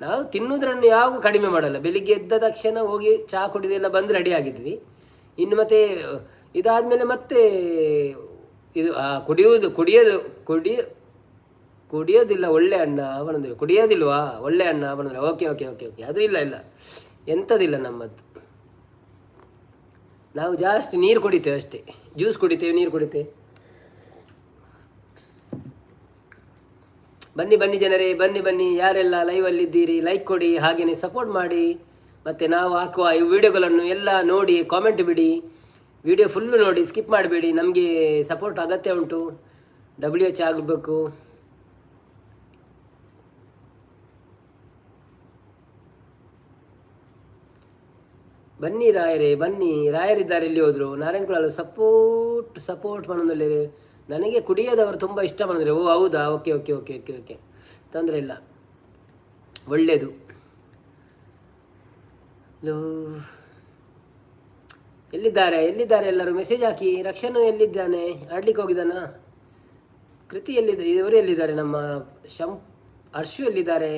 ನಾವು ತಿನ್ನುವುದನ್ನು ಯಾವಾಗ ಕಡಿಮೆ ಮಾಡಲ್ಲ. ಬೆಳಿಗ್ಗೆ ಎದ್ದ ತಕ್ಷಣ ಹೋಗಿ ಚಹಾ ಕುಡಿದೆಲ್ಲ ಬಂದು ರೆಡಿ ಆಗಿದ್ವಿ. ಇನ್ನು ಮತ್ತೆ ಇದಾದಮೇಲೆ ಮತ್ತೆ ಇದು ಕುಡಿಯುವುದು ಕುಡಿಯೋದು ಕುಡಿ ಕುಡಿಯೋದಿಲ್ಲ ಒಳ್ಳೆ ಅಣ್ಣ ಅವನಂದ್ರೆ. ಕುಡಿಯೋದಿಲ್ವಾ ಒಳ್ಳೆ ಅಣ್ಣ ಅವನಂದ್ರೆ. ಓಕೆ ಓಕೆ ಓಕೆ ಓಕೆ, ಅದು ಇಲ್ಲ ಇಲ್ಲ, ಎಂಥದಿಲ್ಲ ನಮ್ಮದು. ನಾವು ಜಾಸ್ತಿ ನೀರು ಕುಡಿತೇವೆ ಅಷ್ಟೇ, ಜ್ಯೂಸ್ ಕುಡಿತೇವೆ, ನೀರು ಕುಡಿತೇವೆ. ಬನ್ನಿ ಬನ್ನಿ ಜನರೇ, ಬನ್ನಿ ಬನ್ನಿ. ಯಾರೆಲ್ಲ ಲೈವಲ್ಲಿದ್ದೀರಿ ಲೈಕ್ ಕೊಡಿ, ಹಾಗೆಯೇ ಸಪೋರ್ಟ್ ಮಾಡಿ. ಮತ್ತು ನಾವು ಹಾಕುವ ಈ ವಿಡಿಯೋಗಳನ್ನು ಎಲ್ಲ ನೋಡಿ ಕಾಮೆಂಟ್ ಬಿಡಿ. ವಿಡಿಯೋ ಫುಲ್ಲು ನೋಡಿ, ಸ್ಕಿಪ್ ಮಾಡಬೇಡಿ. ನಮಗೆ ಸಪೋರ್ಟ್ ಅಗತ್ಯ ಉಂಟು. WH ಆಗಬೇಕು. ಬನ್ನಿ ರಾಯರೇ ಬನ್ನಿ. ರಾಯರಿದ್ದಾರೆ, ಎಲ್ಲಿ ಹೋದರು? ನಾರಾಯಣ ಕುಲಾಲ್ ಸಪೋರ್ಟ್ ಸಪೋರ್ಟ್ ಮಾಡೋದಲ್ಲಿ. ನನಗೆ ಕುಡಿಯೋದವರು ತುಂಬ ಇಷ್ಟ ಬಂದರೆ. ಓ ಹೌದಾ, okay okay okay okay okay, ತೊಂದರೆ ಇಲ್ಲ, ಒಳ್ಳೆಯದು. ಎಲ್ಲಿದ್ದಾರೆ ಎಲ್ಲಿದ್ದಾರೆ ಎಲ್ಲರೂ? Message hockey. ರಕ್ಷಣು ಎಲ್ಲಿದ್ದಾನೆ? ಆಡ್ಲಿಕ್ಕೆ ಹೋಗಿದ್ದಾನ? ಕೃತಿ ಎಲ್ಲಿದ್ದ? ಇವರು ಎಲ್ಲಿದ್ದಾರೆ? ನಮ್ಮ ಹರ್ಷು ಎಲ್ಲಿದ್ದಾರೆ?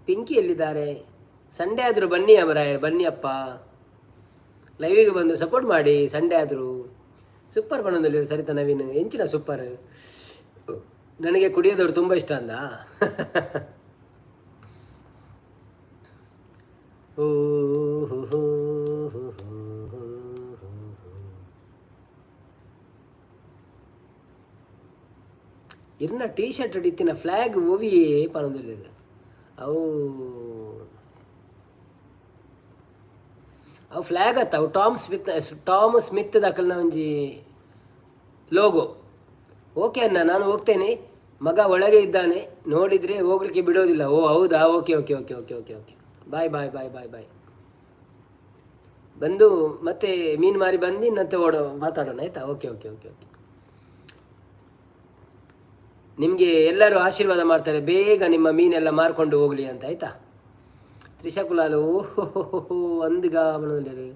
ಪಿಂಕಿ ಎಲ್ಲಿದ್ದಾರೆ? ಸಂಡೇ ಆದರೂ ಬನ್ನಿ ಅಮರಾಯ, ಬನ್ನಿ ಅಪ್ಪ, ಲೈವಿಗೆ ಬಂದು ಸಪೋರ್ಟ್ ಮಾಡಿ. ಸಂಡೇ ಆದರೂ ಸೂಪರ್ ಬಣ್ಣದಲ್ಲಿ ಸರಿತಾ ನವೀನ್ ಎಂಚಿನ ಸೂಪರ್. ನನಗೆ ಕುಡಿಯೋದವ್ರು ತುಂಬ ಇಷ್ಟ ಅಂದ. ಓ ಹೋ ಹೋ ಹೋ ಹೋ ಹೋ ಹೋ. ಇರ್ನ ಟೀ ಶರ್ಟ್ ಇತ್ತಿನ ಫ್ಲಾಗ್ ಓವಿಯೇ ಪನೊಂದುಲ್ಲೆರ್. ಅವು ಅವು ಫ್ಲಾಗ್ ಅತ್ತ, ಅವು ಟಾಮ್ ಸ್ಮಿತ್, ಟಾಮ್ ಸ್ಮಿತ್ ದಕಲ್ನ ಒಂಜಿ ಲೋಗೋ. ಓಕೆ ಅಣ್ಣ, ನಾನು ಹೋಗ್ತೇನೆ, ಮಗ ಒಳಗೆ ಇದ್ದಾನೆ, ನೋಡಿದರೆ ಹೋಗ್ಲಿಕ್ಕೆ ಬಿಡೋದಿಲ್ಲ. ಓ ಹೌದಾ? Okay okay okay okay okay okay, bye bye bye bye bye. ಬಂದು ಮತ್ತೆ ಮೀನು ಮಾರಿ ಬಂದು ಮತ್ತೆ ಓಡೋ ಮಾತಾಡೋಣ, ಆಯಿತಾ? Okay okay okay okay. ನಿಮಗೆ ಎಲ್ಲರೂ ಆಶೀರ್ವಾದ ಮಾಡ್ತಾರೆ, ಬೇಗ ನಿಮ್ಮ ಮೀನೆಲ್ಲ ಮಾರ್ಕೊಂಡು ಹೋಗಲಿ ಅಂತ, ಆಯಿತಾ? ತ್ರಿಷಾ ಕುಲಾಲು, ಓಹೋ ಅಂದ್ಗ ಬಣ್ಣದಲ್ಲಿ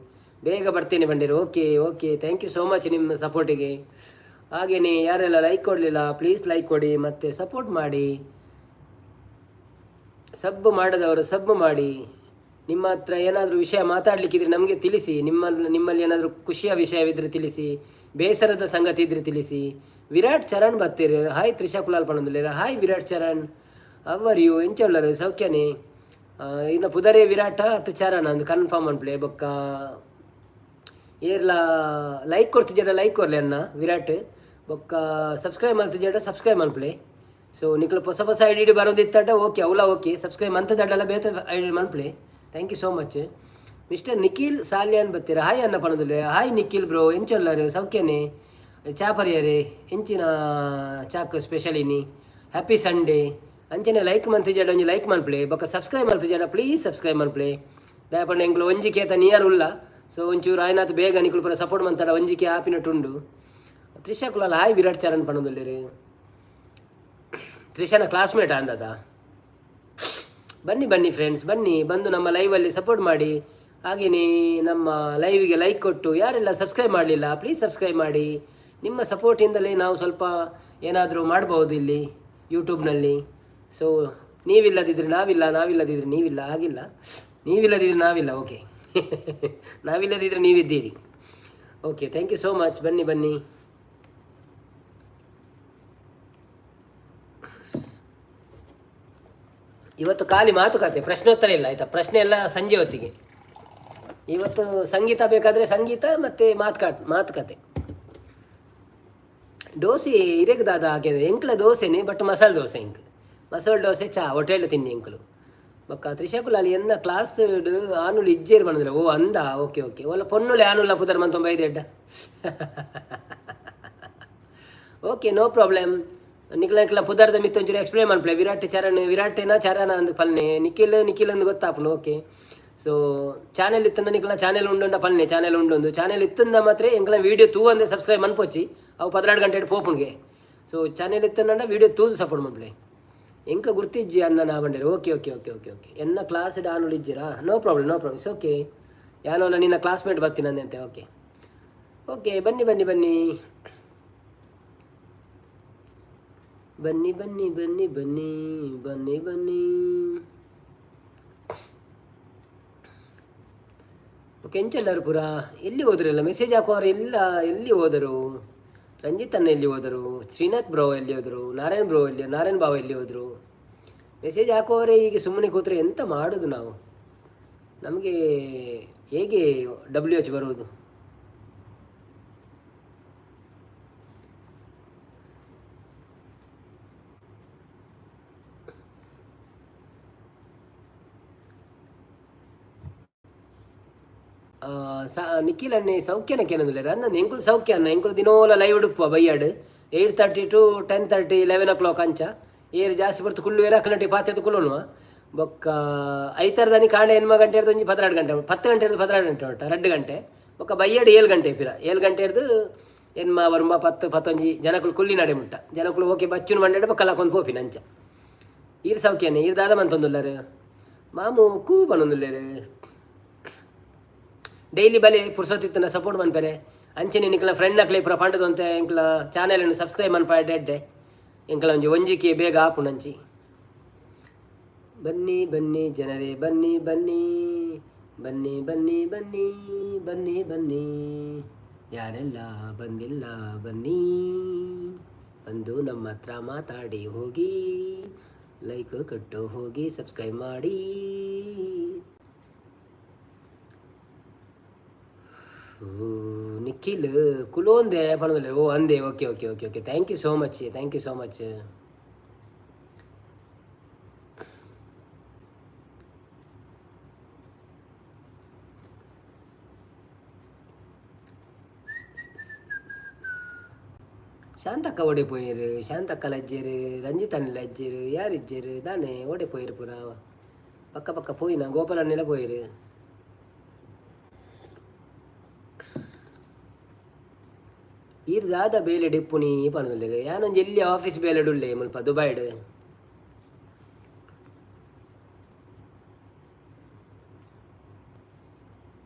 ಬೇಗ ಬರ್ತೇನೆ ಬಂಡಿರು. Okay okay, thank you so much ನಿಮ್ಮ ಸಪೋರ್ಟಿಗೆ. ಹಾಗೆಯೇ ಯಾರೆಲ್ಲ ಲೈಕ್ ಕೊಡಲಿಲ್ಲ, ಪ್ಲೀಸ್ ಲೈಕ್ ಕೊಡಿ ಮತ್ತು ಸಪೋರ್ಟ್ ಮಾಡಿ. ಸಬ್ ಮಾಡದವರು ಸಬ್ ಮಾಡಿ. ನಿಮ್ಮ ಹತ್ರ ಏನಾದರೂ ವಿಷಯ ಮಾತಾಡಲಿಕ್ಕಿದ್ರೆ ನಮಗೆ ತಿಳಿಸಿ. ನಿಮ್ಮಲ್ಲಿ ಏನಾದರೂ ಖುಷಿಯ ವಿಷಯವಿದ್ದರೆ ತಿಳಿಸಿ, ಬೇಸರದ ಸಂಗತಿ ಇದ್ದರೆ ತಿಳಿಸಿ. ವಿರಾಟ್ ಚರಣ್ ಬತ್ತೀರಿ. ಹಾಯ್ ತ್ರಿಷಾ ಕುಲಾಲ್ ಪಣಂದುಲ್ಲೆರ್. Hi Virat Charan, how are you? ಎಂಚ ಉಲ್ಲರ್? ಸೌಖ್ಯನೇ? ಇನ್ನು ಪುದರೇ ವಿರಾಟ ಅತ್ತು ಚರಣ್ ಅಂದ್ ಕನ್ಫರ್ಮ್ ಅನ್ಪ್ಲೆ. ಬೊಕ್ಕ ಏರ್ಲ ಲೈಕ್ ಕೊಡ್ತಿಜ್ಜಡ ಲೈಕ್ ಕೊರ್ಲೆ ಅನ್ನ ವಿರಾಟ್. ಬೊಕ್ಕ ಸಬ್ಸ್ಕ್ರೈಬ್ ಮಲ್ತಿಜ್ಜಡ ಸಬ್ಸ್ಕ್ರೈಬ್ ಮನ್ಪ್ಲೆ. ಸೊ ನಿಕ್ಲ ಹೊಸ ಹೊಸ ಐಡಿ ಬರೋದಿತ್ತಟ ಓಕೆ, ಅವಲ ಓಕೆ. ಸಬ್ಸ್ಕ್ರೈಬ್ ಮಂತದಡ್ಡಲ್ಲ ಬೇತ ಐಡಿ ಮನ್ಪ್ಲೆ. Thank you so much. Mister Nikhil Salian ಬತ್ತೀರ. ಹಾಯ್ ಅನ್ನ ಪಣದುಲ್ಲೆ. ಹಾಯ್ ನಿಖಿಲ್ ಬ್ರೋ, ಎಂಚೊಲ್ಲರು? ಸೌಖ್ಯನೇ? ಚಾಪರಿಯರೇ, ಎಂಚಿನ ಚಾಕ್ ಸ್ಪೆಷಲ್ ಇನಿ? Happy Sunday. ಅಂಚನೆ ಲೈಕ್ ಮಂತಿಜಡ ಒಂಜಿ ಲೈಕ್ ಮನ್ಪ್ಲೆ. ಬೊಕ್ಕ ಸಬ್ಸ್ಕ್ರೈಬ್ ಮಲ್ತಿಜಡ ಪ್ಲೀಸ್ ಸಬ್ಸ್ಕ್ರೈಬ್ ಮನ್ಪ್ಲೆ. ದಯಪಂಡ ಎಂಕ್ಲು ಒಂಜಿ ಕೇತ ನಿಯರ್ ಉಲ್ಲ. ಸೊ ಒಂಚೂರು ಆಯ್ನಾತ್ ಬೇಗ ನಿಕುಲು ಪೂರ ಸಪೋರ್ಟ್ ಮಂತಾಡ ಒಂಜಿಕೆ ಆಪಿನಟುಂಡು. ತ್ರಿಷಾ ಕುಲಾಲ್ ಹಾಯ್ ವಿರಾಟ್ ಚರಣ್ ಪಣದುಲ್ಲೆರ್. ತ್ರಿಷಾನ ಕ್ಲಾಸ್ಮೇಟ್ ಅಂದದ. ಬನ್ನಿ ಬನ್ನಿ ಫ್ರೆಂಡ್ಸ್, ಬನ್ನಿ, ಬಂದು ನಮ್ಮ ಲೈವಲ್ಲಿ ಸಪೋರ್ಟ್ ಮಾಡಿ. ಹಾಗೆಯೇ ನಮ್ಮ ಲೈವಿಗೆ ಲೈಕ್ ಕೊಟ್ಟು, ಯಾರೆಲ್ಲ ಸಬ್ಸ್ಕ್ರೈಬ್ ಮಾಡಲಿಲ್ಲ ಪ್ಲೀಸ್ ಸಬ್ಸ್ಕ್ರೈಬ್ ಮಾಡಿ. ನಿಮ್ಮ ಸಪೋರ್ಟಿಂದಲೇ ನಾವು ಸ್ವಲ್ಪ ಏನಾದರೂ ಮಾಡ್ಬೋದು ಇಲ್ಲಿ ಯೂಟ್ಯೂಬ್ನಲ್ಲಿ. ಸೊ ನೀವಿಲ್ಲದಿದ್ದರೆ ನಾವಿಲ್ಲ, ನಾವಿಲ್ಲದಿದ್ದರೆ ನೀವಿಲ್ಲ. ಆಗಿಲ್ಲ, ನೀವಿಲ್ಲದಿದ್ದರೆ ನಾವಿಲ್ಲ. Okay, ನಾವಿಲ್ಲದಿದ್ದರೆ ನೀವಿದ್ದೀರಿ. Okay, thank you so much. ಬನ್ನಿ ಬನ್ನಿ. ಇವತ್ತು ಖಾಲಿ ಮಾತುಕತೆ, ಪ್ರಶ್ನೋತ್ತರ ಇಲ್ಲ, ಆಯಿತಾ? ಪ್ರಶ್ನೆ ಎಲ್ಲ ಸಂಜೆ ಹೊತ್ತಿಗೆ. ಇವತ್ತು ಸಂಗೀತ ಬೇಕಾದರೆ ಸಂಗೀತ ಮತ್ತು ಮಾತುಕತೆ. ದೋಸೆ ಇರೆಗ್ ದಾದ ಹಾಕಿದೆ ಎಂಕ್ಲ ದೋಸೆನೆ, ಬಟ್ ಮಸಾಲೆ ದೋಸೆ ಎಂಕ್. ಮಸಾಲೆ ದೋಸೆ ಚಾ ಹೋಟೆಲ್ ತಿನ್ನಿ ಎಂಕುಲು. ಬೊಕ್ಕ ತ್ರಿಶಕುಲಾಲಿ ಎನ್ನ ಕ್ಲಾಸ್ ಆನುಲು ಇಜ್ಜೇರು ಬಂದ್ರೆ. ಓ ಅಂದ, ಓಕೆ ಓಕೆ. ಓಲ ಪೊನ್ನುಲೆ ಆನುಲ್ಲ ಪುದರ್ ಮಂತೊಂಬ ಐದು. Okay, no problem. ನಿಕ್ಲ ನಿಕ್ಲ ಪುದರ್ದ ಮಿತ್ತು ಒಂಚೂರು ಎಕ್ಸ್ಪ್ಲೇನ್ ಮನ್ಪ್ಲೆ. ವಿರಾಟ್ ಚರಣ್, ವಿರಾಟೇನ ಚರಣ ಅಂದ್ ಪಲ್ನೆ, ನಿಖಿಲ್ ನಿಖಿಲ್ ಅಂದ್ ಗೊತ್ತಾಪುಂಡು. ಓಕೆ, ಸೊ ಚಾನೆಲ್ ಇತ್ತಂದ ನಿಕ್ಲ ಚಾನೆಲ್ ಉಂಡುಂಡ ಪಲ್ನೆ, ಚಾನೆಲ್ ಉಂಡೊಂದು ಚಾನೆಲ್ ಇತ್ತಂದ ಮಾತ್ರ ಎಂಕ್ಲ ವೀಡಿಯೋ ತೂ ಅಂದೆ ಸಬ್ಸ್ಕ್ರೈಬ್ ಮನ್ಪೊಚ್ಚಿ, ಅವು 12 ಗಂಟೆ ಪೋಪುನ್ಗೆ. ಸೊ ಚಾನೆಲ್ ಇತ್ತಂಡ ವೀಡಿಯೋ ತೂದು ಸಪೋರ್ಟ್ ಮನ್ಪ್ಲೆ. ಎಂಕ ಗುರ್ತಿಜ್ಜಿ ಅನ್ನ ನಾ ಬಂಡೇರು. Okay okay okay okay okay. ಎನ್ನ ಕ್ಲಾಸ್ ಆನುಲು ಇಜ್ಜಿರಾ? No problem, no problem, it's okay. ಯಾನೋಲ ನಿನ್ನ ಕ್ಲಾಸ್ಮೇಟ್ ಬರ್ತೀನಿ ಅಂದಂತೆ. ಓಕೆ ಓಕೆ, ಬನ್ನಿ ಬನ್ನಿ ಬನ್ನಿ ಬನ್ನಿ ಬನ್ನಿ ಬನ್ನಿ ಬನ್ನಿ ಬನ್ನಿ ಬನ್ನಿ. ಓಕೆ, ಎಂಚೆಲ್ಲರು ಪುರ ಎಲ್ಲಿ ಹೋದ್ರಲ್ಲ? ಮೆಸೇಜ್ ಹಾಕುವವರು ಎಲ್ಲ ಎಲ್ಲಿ ಹೋದರು? ರಂಜಿತ್ ಅಣ್ಣ ಎಲ್ಲಿ ಹೋದರು? ಶ್ರೀನಾಥ್ ಬ್ರೋ ಎಲ್ಲಿ ಹೋದರು? ನಾರಾಯಣ್ ಬ್ರೋ ಎಲ್ಲಿ, ನಾರಾಯಣ್ ಬಾವ ಎಲ್ಲಿ ಹೋದರು? ಮೆಸೇಜ್ ಹಾಕುವವರೇ ಹೀಗೆ ಸುಮ್ಮನೆ ಕೂತ್ರೆ ಎಂತ ಮಾಡೋದು ನಾವು? ನಮಗೆ ಹೇಗೆ ಡಬ್ಲ್ಯೂ ಎಚ್ ಬರುವುದು? ನಿಖಿಲ್ ಅಣ್ಣೆ ಸೌಖ್ಯನ ಕೇನೊಂದುಲ್ಲೆರ್ ಅಂದಂದು. ಎಂಕುಲು ಸೌಖ್ಯ ಅಣ್ಣ. ಎಂಕುಲು ದಿನೋಲ ಲೈವ್ ಉಡುಪುವ ಬಯ್ಯಾಡ್ 8:30 to 10:30, 11 o'clock ಅಂಚ. ಏರು ಜಾಸ್ತಿ ಬರ್ತು ಕುಲ್ಲು ಅಕ್ಲಂಟಿ ಪಾತೆರ್ದ್ ಕುಲ್ಲುನುವ. ಬೊಕ್ಕ ಐತಾರದಾನಿ ಕಾಂಡೆ ಎನ್ಮ ಗಂಟೆ ಹಿಡ್ದು ಒಂಜಿ 12 ಗಂಟೆ, 10 ಗಂಟೆ ಹಿಡ್ದು 12 ಗಂಟೆ ಒಟ್ಟ 2 ಗಂಟೆ. ಬೊಕ್ಕ ಬಯ್ಯಾಡ್ 7 ಗಂಟೆ ಪಿರ, 7 ಗಂಟೆ ಹಿಡ್ದು ಎನ್ಮ ಒರ್ಂಬ ಪತ್ತು ಪತ್ತೊಂಜಿ ಜನಕುಲು ಕುಲ್ಲಿ ನಡೆ ಮುಟ್ಟ. ಜನಕುಲು ಓಕೆ ಬಚ್ಚುನು ಮಂಡೆಡ್ ಬೊಕ್ಕ ಲಕ್ಕೊಂದು ಪೋಪಿನ ಅಂಚ. ಈರ್ ಸೌಖ್ಯನೆ? ಈರ್ ದಾದ ಮಂತೊಂದುಲ್ಲರು? ಮಾಮು ಕೂ ಪನೊಂದುಲ್ಲೆರ್. ಡೈಲಿ ಬಲೆ ಪುರ್ಸೊತ್ತಿತ್ತನ ಸಪೋರ್ಟ್ ಮನ್ಪೆರೆ. ಅಂಚನೆ ನಿಕ್ಲ ಫ್ರೆಂಡ್ ಅಕ್ಲೆ ಪೂರ ಪಂಡದಂತೆ ಎಂಕ್ಲ ಚಾನೆಲ್ ಸಬ್ಸ್ಕ್ರೈಬ್ ಮನ್ಪ ಎಡ್ಡೆ. ಎಂಕ್ಲ ಒಂಜಿ ಒಂಜಿಕೆ ಬೇಗ ಆಪುಂಡು ಅಂಚಿ. ಬನ್ನಿ ಬನ್ನಿ ಜನರೇ, ಬನ್ನಿ ಬನ್ನಿ ಬನ್ನಿ ಬನ್ನಿ ಬನ್ನಿ ಬನ್ನಿ ಬನ್ನಿ. ಯಾರೆಲ್ಲ ಬಂದಿಲ್ಲ ಬನ್ನಿ. ಬಂದು ನಮ್ಮ ಹತ್ರ ಮಾತಾಡಿ ಹೋಗಿ, ಲೈಕ್ ಕೊಟ್ಟು ಹೋಗಿ, ಸಬ್ಸ್ಕ್ರೈಬ್ ಮಾಡಿ. ಓ, ನಿಖಿಲ್ ಕುಲೋಂದೆ ಪಣದಲ್ಲ. ಓ ಅಂದೆ. Okay okay okay okay, thank you so much, thank you so much. Shantakka ಓಡೆ ಪೋಯೆರ್? ಶಾಂತಕ್ಕ ಲಜ್ಜೆರ್, ರಂಜಿತ್ ಅಣ್ಣ ಲಜ್ಜೆರ್, ಯಾರಿಜ್ಜೆರ್ ದಾನೆ? ಓಡೆ ಪೋಯೆರ್ ಪೂರ? ಪಕ್ಕ ಪಕ್ಕ ಪೋಯಿನ ಗೋಪಾಲ ಅಣ್ಣೆಲ ಪೋಯೆರ್. ಈರ್ ದಾದ ಬೇಲೆಡ್ ಇಪ್ಪುನಿ ಪನೊಂದುಲ್ಲೆರ್. ಯಾನೊಂಜಿ ಎಲ್ಲಿ ಆಫೀಸ್ ಬೇಲೆಡ್ ಉಲ್ಲೆ ಮುಲ್ಪ ದುಬೈಡ್.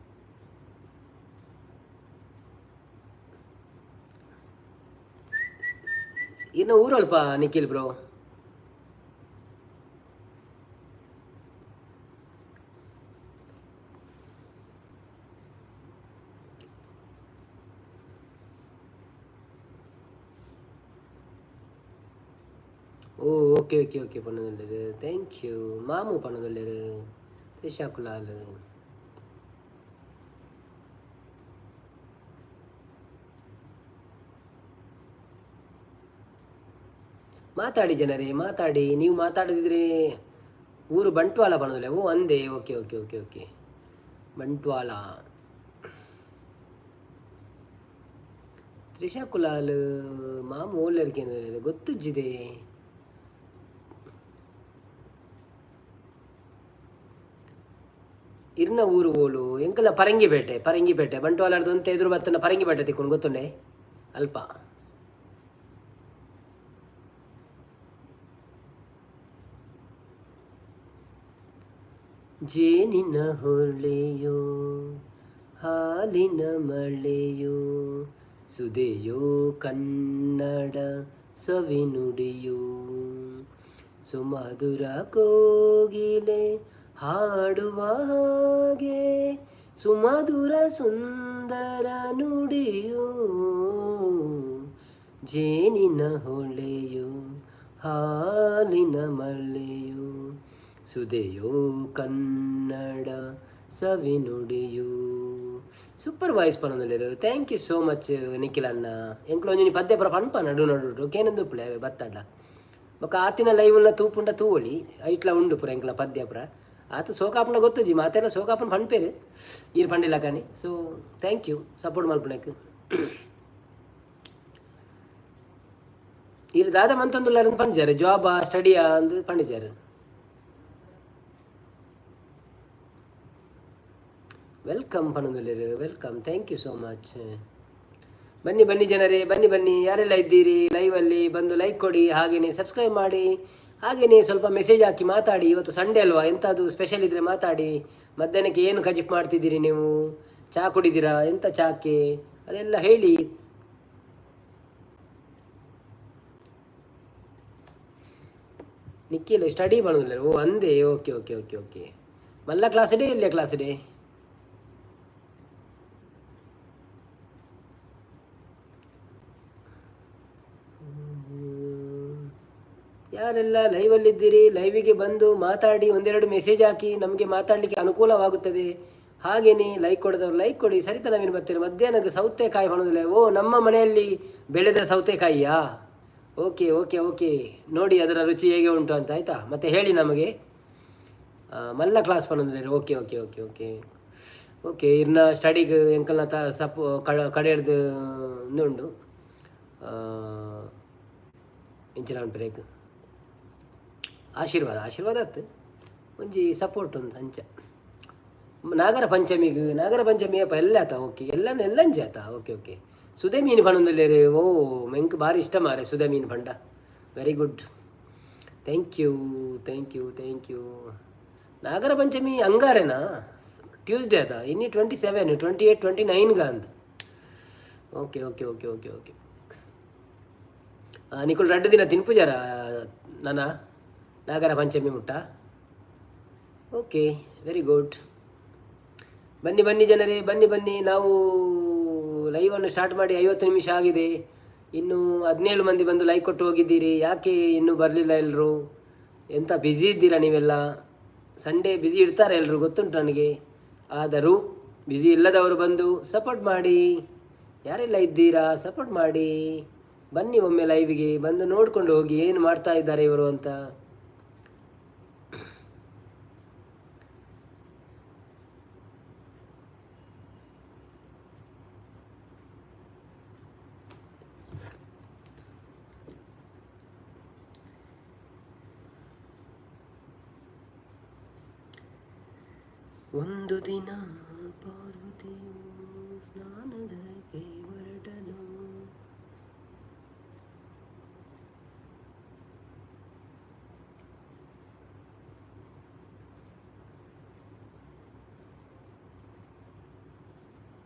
ಇನ್ನು ಊರಲ್ಪ ನಿಖಿಲ್ ಬ್ರೋ? ಓ ಓಕೆ ಓಕೆ ಓಕೆ ಪನ್ನೊಂದುಲ್ಲೆರ್. Thank you. ಮಾಮು ಪನ್ನೊಂದುಲ್ಲೆರ್. ತ್ರಿಷಾ ಕುಲಾಲ್. ಮಾತಾಡಿ ಜನರೇ, ಮಾತಾಡಿ. ನೀವು ಮಾತಾಡದಿದ್ರೆ ಊರು ಬಂಟ್ವಾಳ ಪನ್ನೊಂದುಲ್ಲೆ. ಓ ಅಂದೆ. Okay okay okay okay, Bantwal. Trisha Kulal ಮಾಮು ಓಲೆರ್ ಗೊತ್ತುಜ್ಜಿದೆ. ಇರ್ನ ಊರು ಓಲು? ಎಂಕಲ ಪರಂಗಿಪೇಟೆ, ಪರಂಗಿಪೇಟೆ. ಬಂಟ್ವಾಳರ್ದು ಒಂತೆ ಎದುರು ಬತ್ತನ ಪರಂಗಿಪೇಟೆ ತಿಕ್ಕೊಂಡು, ಗೊತ್ತುಂಡೆ? ಅಲ್ಪ. ಜೇನಿನ ಹೊಳೆಯೋ, ಹಾಲಿನ ಮಳೆಯೋ, ಸುದೆಯೋ, ಕನ್ನಡ ಸವಿನುಡಿಯೋ, ಸುಮಧುರ ಕೋಗಿಲೆ ಹಾಡುವ ಹಾಗೆ ಸುಮಧುರ ಸುಂದರ ನುಡಿಯೋ, ಜೇನಿನ ಹೊಳೆಯೋ, ಹಾಲಿನ ಮಳೆಯೋ, ಸುದೆಯೋ, ಕನ್ನಡ ಸವಿನುಡಿಯೋ. ಸೂಪರ್ ವಾಯ್ಸ್ ಪನೊಂದುಲ್ಲೆರ್. Thank you so much Nikhil ಅಣ್ಣ. ಎಂಕ್ಲು ಒಂಜಿ ಪದ್ಯ ಪೂರ ಪನ್ಪ ನಡು ನಡು ಕೇನೊಂದು ಉಪ್ಪುಲೆ ಅವೆ ಬತ್ತಡ. ಬೊಕ ಆತಿನ ಲೈವ್ಲ ತೂಪುಂಡ ತೂವೊಳಿ, ಐಟ್ಲ ಉಂಡು ಪೂರ ಎಂಕ್ಲ ಪದ್ಯ ಪೂರ. ಆತ ಸೋಕಾಪುಂಡ ಗೊತ್ತುಜಿ, ಮಾತೆಲ್ಲ ಸೋಕಾಪುನ ಪನ್ಪೇರು ಈರ್ ಪಂಡಿಲ್ಲ ಕಾನಿ. ಸೊ thank you support ಮಲ್ಪುನಕ್. ಈರ್ ದಾದ ಮಂತೊಂದುಲ್ಲಾರ್ ಪಂಡಿಜಾರ್? ಜಾಬಾ, ಸ್ಟಡಿಯಾ ಅಂದ್ ಪಂಡಿಜಾರ್. Welcome ಪನೊಂದುಲ್ಲೆರ್. Welcome, thank you so much. ಬನ್ನಿ ಬನ್ನಿ ಜನರೇ, ಬನ್ನಿ ಬನ್ನಿ. ಯಾರೆಲ್ಲ ಇದ್ದೀರಿ ಲೈವಲ್ಲಿ, ಬಂದು ಲೈಕ್ ಕೊಡಿ, ಹಾಗೆಯೇ ಸಬ್ಸ್ಕ್ರೈಬ್ ಮಾಡಿ, ಹಾಗೆಯೇ ಸ್ವಲ್ಪ ಮೆಸೇಜ್ ಹಾಕಿ ಮಾತಾಡಿ. ಇವತ್ತು ಸಂಡೇ ಅಲ್ವಾ? ಎಂಥದ್ದು ಸ್ಪೆಷಲ್ ಇದ್ದರೆ ಮಾತಾಡಿ. ಮಧ್ಯಾಹ್ನಕ್ಕೆ ಏನು ಕಜಿಪ್ ಮಾಡ್ತಿದ್ದೀರಿ ನೀವು? ಚಹಾ ಕುಡಿದ್ದೀರಾ? ಎಂಥ ಚಾಕ್ಕೆ ಅದೆಲ್ಲ ಹೇಳಿ. ನಿಖಿಲ್ ಸ್ಟಡಿ ಮಾಡೋದಿಲ್ಲ. ಓ ಅಂದೆ. Okay okay okay okay. ಮಲ್ಲ ಕ್ಲಾಸ್ ಡೇ ಇಲ್ಲ ಕ್ಲಾಸ್ ಡೇ. ಯಾರೆಲ್ಲ ಲೈವಲ್ಲಿದ್ದೀರಿ, ಲೈವಿಗೆ ಬಂದು ಮಾತಾಡಿ, ಒಂದೆರಡು ಮೆಸೇಜ್ ಹಾಕಿ, ನಮಗೆ ಮಾತಾಡಲಿಕ್ಕೆ ಅನುಕೂಲವಾಗುತ್ತದೆ. ಹಾಗೆಯೇ ಲೈಕ್ ಕೊಡದವರು ಲೈಕ್ ಕೊಡಿ. ಸರಿತಾ ನವೀನ್ ಬರ್ತೀರಿ. ಮಧ್ಯಾಹ್ನಕ್ಕೆ ಸೌತೆಕಾಯಿ ಹೊಣದಿಲ್ಲ. ಓ, ನಮ್ಮ ಮನೆಯಲ್ಲಿ ಬೆಳೆದ ಸೌತೆಕಾಯಿಯಾ? ಓಕೆ ಓಕೆ ಓಕೆ, ನೋಡಿ ಅದರ ರುಚಿ ಹೇಗೆ ಉಂಟು ಅಂತ, ಆಯಿತಾ? ಮತ್ತೆ ಹೇಳಿ ನಮಗೆ. ಮಲ್ಲ class ಪನ್ನೊಂದು. Okay okay okay okay okay. ಇರ್ನ ಸ್ಟಡಿಗೆ ಎಂಕಲ್ನ ತ ಸಪೋ ಕಡ ಕಡೆಯರ್ದು ಉಂಡು ಇಂಚಿನ ಬ್ರೇಕ್ ಆಶೀರ್ವಾದ, ಆಶೀರ್ವಾದ ಆತು, ಒಂಜಿ ಸಪೋರ್ಟ್ ಒಂದು ಅಂಚ. ನಾಗರ ಪಂಚಮಿಗೆ, ನಾಗರ ಪಂಚಮಿ ಅಪ್ಪ ಎಲ್ಲ ಆತ. ಓಕೆ, ಎಲ್ಲ ಎಲ್ಲಂಜಿ ಆತ. Okay okay. ಸುದೆ ಮೀನು ಪಣೊಂದುಲ್ಲೆರ್. ಓ, ಮೆಂಕ್ ಭಾರಿ ಇಷ್ಟ ಮಾರೆ ಸುದೆ ಮೀನು ಪಂಡ. Very good, thank you, thank you, thank you. Nagara Panchami ಅಂಗಾರೆನಾ? Tuesday ಆತ. ಇನ್ನಿ 27, 28, 29 ಅಂದ್. Okay okay okay okay okay. ನಿಕುಲ್ ರಡ್ಡು ದಿನ ತಿನ್ಪುಜಾರ ನಾನ ನಾಗರ ಪಂಚಮಿ ಮುಟ್ಟ? Okay, very good. ಬನ್ನಿ ಬನ್ನಿ ಜನರೇ, ಬನ್ನಿ ಬನ್ನಿ. ನಾವು ಲೈವನ್ನು ಸ್ಟಾರ್ಟ್ ಮಾಡಿ 50 ನಿಮಿಷ ಆಗಿದೆ. ಇನ್ನು 17 ಮಂದಿ ಬಂದು ಲೈಕ್ ಕೊಟ್ಟು ಹೋಗಿದ್ದೀರಿ. ಯಾಕೆ ಇನ್ನೂ ಬರಲಿಲ್ಲ ಎಲ್ಲರೂ? ಎಂಥ ಬ್ಯುಸಿ ಇದ್ದೀರಾ ನೀವೆಲ್ಲ? ಸಂಡೇ ಬ್ಯುಸಿ ಇರ್ತಾರೆ ಎಲ್ಲರೂ, ಗೊತ್ತುಂಟು ನನಗೆ. ಆದರೂ ಬ್ಯುಸಿ ಇಲ್ಲದವರು ಬಂದು ಸಪೋರ್ಟ್ ಮಾಡಿ. ಯಾರೆಲ್ಲ ಇದ್ದೀರಾ ಸಪೋರ್ಟ್ ಮಾಡಿ. ಬನ್ನಿ ಒಮ್ಮೆ ಲೈವ್ಗೆ ಬಂದು ನೋಡಿಕೊಂಡು ಹೋಗಿ, ಏನು ಮಾಡ್ತಾ ಇದ್ದಾರೆ ಇವರು ಅಂತ. ಒಂದು ದಿನ ಪಾರ್ವತಿಯು ಸ್ನಾನದಕ್ಕೆ ಹೊರಟನು.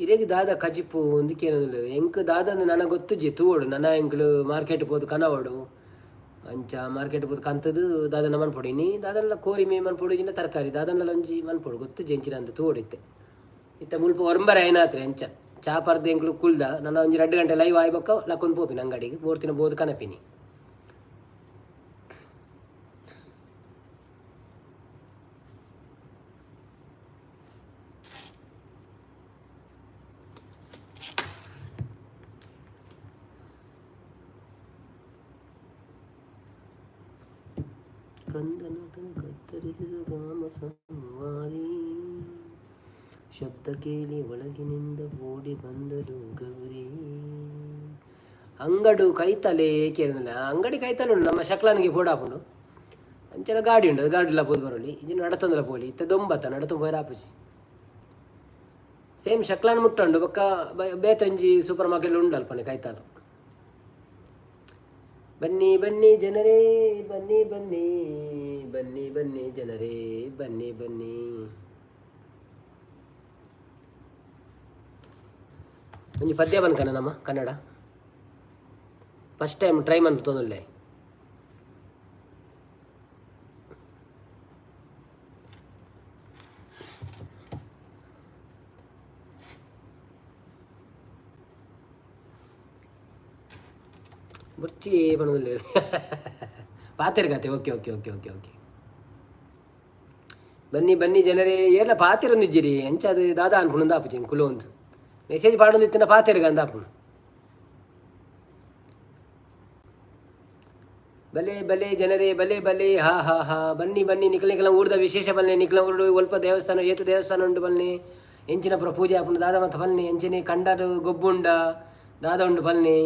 ಇರೆಗ್ ದಾದ ಕಜಿಪು ಒಂದು ಕೇನೊಂದುಲ್ಲೆರ್. ಎಂಕ್ ದಾದಂದ್ ನನ ಗೊತ್ತುಜಿ, ತೂವೊಡು ನನ. ಎಂಕ್ಲು ಮಾರ್ಕೆಟ್ ಪೋದು ಕನವೊಡು. ಅಂಚ ಮಾರ್ಕೆಟ್ ಪೋದು ಕಂತುದು ದಾದನ ಮನ್ಪೊಡು. ಇನಿ ದಾದನಲ ಕೋರಿ ಮೇ ಮನ್ಪೊಡು, ಇಜಿಂಡ ತರಕಾರಿ ದಾದನಲ ಒಂಜಿ ಮನ್ಪೊಡು. ಗೊತ್ತುಜಿ ಎಂಚಿನ ಅಂದ್, ತೂವೊಡು ಇತ್ತೆ. ಇತ್ತೆ ಮುಲ್ಪ ಒರ್ಂಬರೆ ಆಯ್ನಾತ್ರೆ. ಅಂಚ ಚಾ ಪರ್ದ್ ಎಂಕ್ಲು ಕುಲ್ದ. ನನ ಒಂಜಿ 2 ಗಂಟೆ ಲೈವ್ ಆಯಿ ಬೊಕ್ಕ ಲಕ್ಕೊಂದು ಪೋಪಿನ ಅಂಗಡಿಗ್. ಬೋರ್ತಿನ ಬೋದು ಕನಪಿನಿ. ಕಂದನ ಕತ್ತರಿಸಿದ ಕಾಮ ಸಂವಾರಿ. ಶಬ್ದ ಕೇಳಿ ಒಳಗಿನಿಂದ ಓಡಿ ಬಂದಳು ಗೌರಿ. ಅಂಗಡು ಕೈತಲೆ ಕೇಳಿಲ್ಲ. ಅಂಗಡಿ ಕೈತಲೆ ಉಂಡು, ನಮ್ಮ ಶಕ್ಲನಿಗೆ ಪೋಡಾಪುಂಡು. ಅಂಚೆಲ ಗಾಡಿ ಉಂಡು, ಅದು ಗಾಡಿಲ ಪೋದು ಬರೋಲಿ. ಇಜಿನ ನಡತೊಂದಲ ಪೋಲಿ. ಇತ್ತೆ ದೊಂಬತ್ತ ನಡತೊಂದು ಪೋಯರ ಆಪುಜಿ. ಸೇಮ್ ಶಕ್ಲಾನ್ ಮುಟ್ಟುಂಡು. ಬೊಕ್ಕ ಬೇತೊಂಜಿ ಸೂಪರ್ ಮಾರ್ಕೆಟ್ ಉಂಡು ಅಲ್ಪನೆ ಕೈತಾಲು. ಬನ್ನಿ ಬನ್ನಿ ಜನರೇ, ಬನ್ನಿ ಬನ್ನಿ, ಬನ್ನಿ ಬನ್ನಿ ಜನರೇ, ಬನ್ನಿ ಬನ್ನಿ. ಒಂಜಿ ಪದ್ಯ ಬನ್ಕನ ನಮ್ಮ ಕನ್ನಡ. ಫಸ್ಟ್ ಟೈಮ್ ಟ್ರೈ ಮನ್ಪುತ್ತೊಂದುಲ್ಲೆ. ಬೊರ್ಚಿ ಪನೊಂದುಲ್ಲೆರ್ ಪಾತೆರ್ಗತೆ. Okay okay okay okay okay. ಬನ್ನಿ ಬನ್ನಿ ಜನರೇ. ಏರ್ಲ ಪಾತೆರೊಂದಿಜ್ಜಿರಿ. ಅಂಚ ಅದು ದಾದಾ ಅನ್ಪುಂಡು ಆಪುಜಿ. ಕುಲೊಂದು ಮೆಸೇಜ್ ಪಾಡೊಂದಿತ್ತಿನ ಪಾತೆರ್ಗ ಅಂದಾಪುಂಡು. ಬಲೆ ಬಲೆ ಜನರೇ, ಬಲೆ ಬಲೆ, ಹಾ ಹಾ ಹಾ. ಬನ್ನಿ ಬನ್ನಿ. ನಿಕ್ಲ ನಿಕ್ಲ ಊರ್ದ ವಿಶೇಷ ಬನ್ನಿ. ನಿಕ್ಲ ಊರು ಒಲ್ಪ ದೇವಸ್ಥಾನ, ಏತು ದೇವಸ್ಥಾನ ಉಂಡು ಬನ್ನಿ. ಎಂಚಿನ ಪುರ ಪೂಜೆ ಆಪುಂಡು ದಾದ ಮತ್ತ ಬನ್ನಿ. ಎಂಚಿನ ಕಂಡರು ಗೊಬ್ಬುಂಡ ದಾದ ಉಂಡು ಬನ್ನಿ.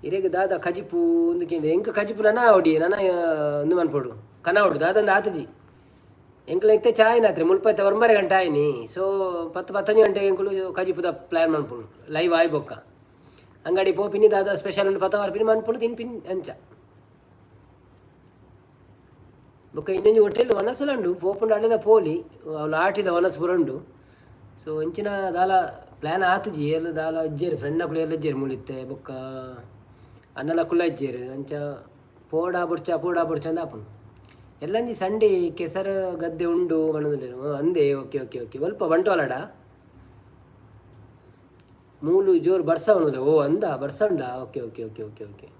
ಇರೆಗ್ ದಾದ ಕಜಿಪು ಒಂದು ಕೇಂದ್ರ? ಎಂಕ್ ಕಜಿಪು ನನ ಅವಡಿ ನನ ಒಂದು ಮನ್ಪೊಡು, ಕನವಡು. ದಾದಂದು ಆತಜಿ ಎಂಕ್ಲ. ಇತ್ತೆ ಚಾಯ್ ನಾತ್ರೆ ಮುಲ್ಪ ಇತ್ತೆ 9 ಗಂಟೆ ಆಯ್ನಿ. ಸೊ 10 11 ಗಂಟೆ ಎಂಕುಲು ಕಜಿಪುದ ಪ್ಲ್ಯಾನ್ ಮನ್ಪುಂಡು. ಲೈವ್ ಆಯ್ ಬೊಕ್ಕ ಅಂಗಡಿ ಪೋಪಿನಿ. ದಾದ ಸ್ಪೆಷಲ್ ಉಂಡು ಪತ್ತ ಮಾರ್ಪಿನಿ, ಮನ್ಪುಂಡು, ತಿನ್ಪಿನಿ ಅಂಚ. ಬೊಕ್ಕ ಇನ್ನೊಂಜಿ ಹೋಟೆಲ್ ವನಸುಲ ಉಂಡು, ಪೋಪುಂಡು ಅಲ್ಲೆಲ್ಲ ಪೋಲಿ. ಅವ್ಲು ಆಟಿದ ವನಸ್ ಪೂರ ಉಂಡು. ಸೊ ಇಂಚಿನ ದಾಲ ಪ್ಲ್ಯಾನ್ ಆತುಜಿ. ಏಲ್ ದಾಲ ಇಜ್ಜೆರ್, ಫ್ರೆಂಡ್ ಅಕುಲು ಏರ್ಲ ಇಜ್ಜೆರ್ ಮುಲಿತ್ತೆ. ಬೊಕ್ಕ ಅಣ್ಣನಕುಲ್ಲ ಇಜ್ಜೆರ್. ಅಂಚ ಪೋಡಾ ಬುಡ್ಚ, ಪೋಡಾ ಬುಡ್ಚ ಅಂದ್ ಆಪುಂಡು. ಎಲ್ಲಂಜಿ ಸಂಡೆ ಕೆಸರು ಗದ್ದೆ ಉಂಡು ಪನೊಂದುಲ್ಲೆರ್. ಅಂದೆ, ಓಕೆ ಓಕೆ ಓಕೆ. ಒಲ್ಪ ಬಂಟ್ವಾಳಡ ಮೂಲು ಜೋರು ಬರ್ಸ ಉಂಡು. ಓ ಅಂದ, ಬರ್ಸ ಉಂಡಾ? Okay okay okay okay okay.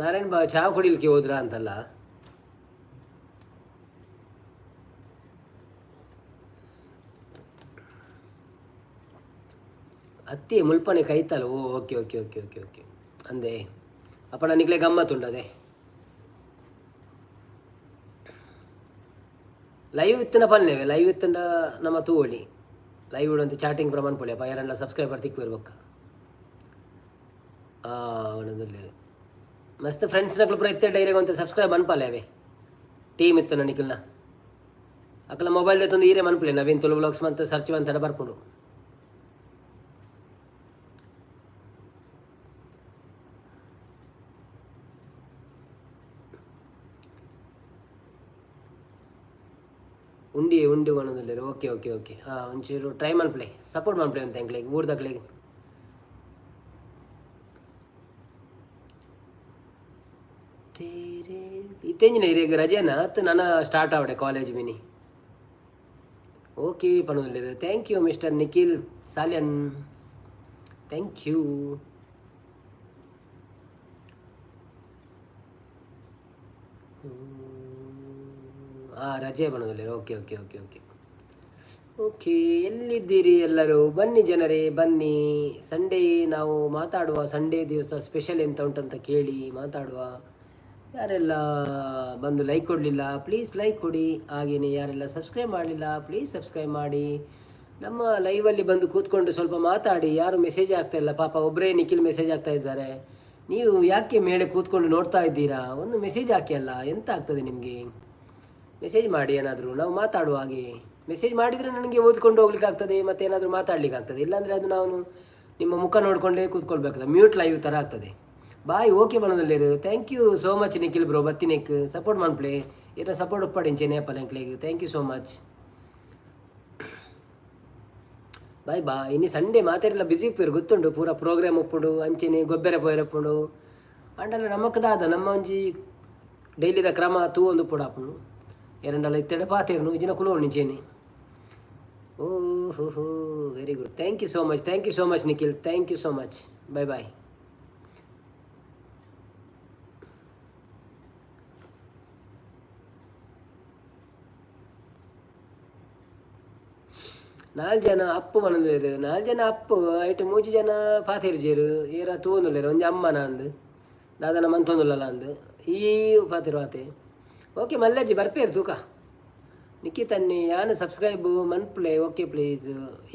Narayan ಬಾ, ಚಹಾ ಕುಡಿಲಿಕ್ಕೆ ಹೋದ್ರಾ ಅಂತಲ್ಲ. ಅತ್ತಿ ಮುಲ್ಪನೆ ಕೈತಲ್ಲ. ಓ okay okay okay okay okay. ಅಂದೆ, ಅಪ್ಪ ನಿಕ್ಲೆ ಗಮ್ಮತ್ತುಂಡು. ಅದೇ ಲೈವ್ ಇತ್ತಿನ ಪಲ್ಲೆವೆ. ಲೈವ್ ಇತ್ತಂಡ ನಮ್ಮ ತೂವೊಳಿ. ಲೈವ್ ಅಂತ ಚಾಟಿಂಗ್ ಪ್ರಮಾಣ ಪೊಳಿ ಅಪ್ಪ. ಯಾರನ್ನ ಸಬ್ಸ್ಕ್ರೈಬರ್ ತಿಕ್ಕುವೆರ್ ಬೊಕ್ಕ ಒಂದೊಂದುಲ್ಲೆರ್ ಮಸ್ತ್ ಫ್ರೆಂಡ್ಸ್ ನಕಲು ಪೂರ ಇತ್ತೆ ಡೈರೆಕ್ಟ್ ಅಂತ ಸಬ್ಸ್ಕ್ರೈಬ್ ಅನ್ಪಾಲೆ. ಅವೇ ಟೀಮ್ ಇತ್ತು ನಿಕಲ್ನ. ಅಕಲ ಮೊಬೈಲ್ ದೆತ್ತೊಂದು ಈರೆ ಮನ್ಪುಲೆ, ನವೀನ್ ತುಳು ವ್ಲಾಗ್ಸ್ ಮಂತ್ ಸರ್ಚ್ ಮಂತಡ ಬರ್ಪುಂಡು. ಉಂಡಿ ಉಂಡಿ ಒಣದಲ್ಲೇರು. ಓಕೆ ಓಕೆ ಓಕೆ, ಹಾಂ, ಒಂಚೂರು ಟ್ರೈ ಮನ್ಪುಲೆ, ಸಪೋರ್ಟ್ ಮನ್ಪುಲೆ ಅಂತ ಎಂಕ್ಲೆಗ್ ಊರ್ದಕ್ಲೆಗ್. ತೇರೆ ಇತ್ತೆಂಜಿನ ಇರೆಗ್ ರಜೆನಾ ಅತ್ತು ನನ ಸ್ಟಾರ್ಟ್ ಆವಡೆ ಕಾಲೇಜ್ ಮಿನಿ? ಓಕೆ ಪನೊಂದುಲ್ಲೆರ್. Thank you mister Nikhil Salian, thank you. ಹಾಂ, ರಜೆ ಪನೊಂದುಲ್ಲೆರ್. Okay okay okay okay okay. ಎಲ್ಲಿದ್ದೀರಿ ಎಲ್ಲರೂ? ಬನ್ನಿ ಜನರೇ, ಬನ್ನಿ. ಸಂಡೇ ನಾವು ಮಾತಾಡುವ. ಸಂಡೇ ದಿವಸ ಸ್ಪೆಷಲ್ ಎಂತ ಉಂಟಂತ ಕೇಳಿ ಮಾತಾಡುವ. ಯಾರೆಲ್ಲ ಬಂದು ಲೈಕ್ ಕೊಡಲಿಲ್ಲ, ಪ್ಲೀಸ್ ಲೈಕ್ ಕೊಡಿ. ಹಾಗೆಯೇ ಯಾರೆಲ್ಲ ಸಬ್ಸ್ಕ್ರೈಬ್ ಮಾಡಲಿಲ್ಲ, ಪ್ಲೀಸ್ ಸಬ್ಸ್ಕ್ರೈಬ್ ಮಾಡಿ. ನಮ್ಮ ಲೈವಲ್ಲಿ ಬಂದು ಕೂತ್ಕೊಂಡು ಸ್ವಲ್ಪ ಮಾತಾಡಿ. ಯಾರು ಮೆಸೇಜ್ ಆಗ್ತಾ ಇಲ್ಲ ಪಾಪ. ಒಬ್ಬರೇ ನಿಖಿಲ್ ಮೆಸೇಜ್ ಆಗ್ತಾ ಇದ್ದಾರೆ. ನೀವು ಯಾಕೆ ಮೇಲೆ ಕೂತ್ಕೊಂಡು ನೋಡ್ತಾ ಇದ್ದೀರಾ? ಒಂದು ಮೆಸೇಜ್ ಹಾಕಿ ಅಲ್ಲ, ಎಂತ ಆಗ್ತದೆ ನಿಮಗೆ? ಮೆಸೇಜ್ ಮಾಡಿ ಏನಾದರೂ, ನಾವು ಮಾತಾಡುವ ಹಾಗೆ. ಮೆಸೇಜ್ ಮಾಡಿದರೆ ನನಗೆ ಓದ್ಕೊಂಡು ಹೋಗ್ಲಿಕ್ಕೆ ಆಗ್ತದೆ, ಮತ್ತು ಏನಾದರೂ ಮಾತಾಡ್ಲಿಕ್ಕೆ ಆಗ್ತದೆ. ಇಲ್ಲಾಂದರೆ ಅದು ನಾನು ನಿಮ್ಮ ಮುಖ ನೋಡಿಕೊಂಡೇ ಕೂತ್ಕೊಳ್ಬೇಕಾಗ್ತದೆ, ಮ್ಯೂಟ್ ಲೈವ್ ಥರ ಆಗ್ತದೆ. ಬಾಯ್, ಓಕೆ ಬಣ್ಣದಲ್ಲಿರು. Thank you so much Nikhil bro. ಬತ್ತಿನೆಕ್ support ಮನ್ಪ್ಲೆ. ಏನ ಸಪೋರ್ಟ್ ಉಪ್ಪಾಡಿಂಚೇನೆ ಪಲೆಂಕ್ಲೆಗ್. Thank you so much, bye bye. ಇನ್ನು ಸಂಡೇ ಮಾತೆರೆಲ್ಲ ಬಿಸಿ ಉಪ್ಪೇರು ಗೊತ್ತುಂಡು, ಪೂರ ಪ್ರೋಗ್ರಾಮ್ ಉಪ್ಪುಂಡು, ಅಂಚೆನೆ ಗೊಬ್ಬರ ಪೋಯರಪ್ಪುಂಡು. ಅಂಡಲ ನಮಕ್ ದಾದ, ನಮ್ಮ ಒಂಜಿ ಡೈಲಿದ ಕ್ರಮ ತೂವೊಂದು ಉಪ್ಪುಡು ಆಪುಂಡು. ಎರಡಲ್ಲ ಇತ್ತೆಡೆ ಪಾತೇರ್ನು ಇಜಿನ ಕುಲೋಣು ನಿಂಚೇನೆ. ಓ ಹೋ ಹೋ, very good. Thank you so much, thank you so much Nikhil, thank you so much, bye bye. ನಾಲ್ ಜನ ಅಪ್ಪು ಪನೊಂದುಲ್ಲೆರ್. ನಾಲ್ ಜನ ಅಪ್ಪು, ಐಟ್ ಮೂಜಿ ಜನ ಪಾತೆರ್ಜೆರ್. ಏರ ತೂವೊಂದುಲ್ಲೆರ್. ಒಂಜಿ ಅಮ್ಮನ ಅಂದ್ ದಾದನ ಮಂತೊಂದುಲ್ಲಲ್ಲ ಅಂದ್ ಈ ಪಾತೆರ್ ಆತೆ. ಓಕೆ ಮಲ್ಲಜ್ಜಿ ಬರ್ಪೇರು ತೂಕ. ನಿಖಿತನ್ನಿ ಯಾನ್ ಸಬ್ಸ್ಕ್ರೈಬ್ ಮನ್ಪುಲೆ. ಓಕೆ, ಪ್ಲೀಸ್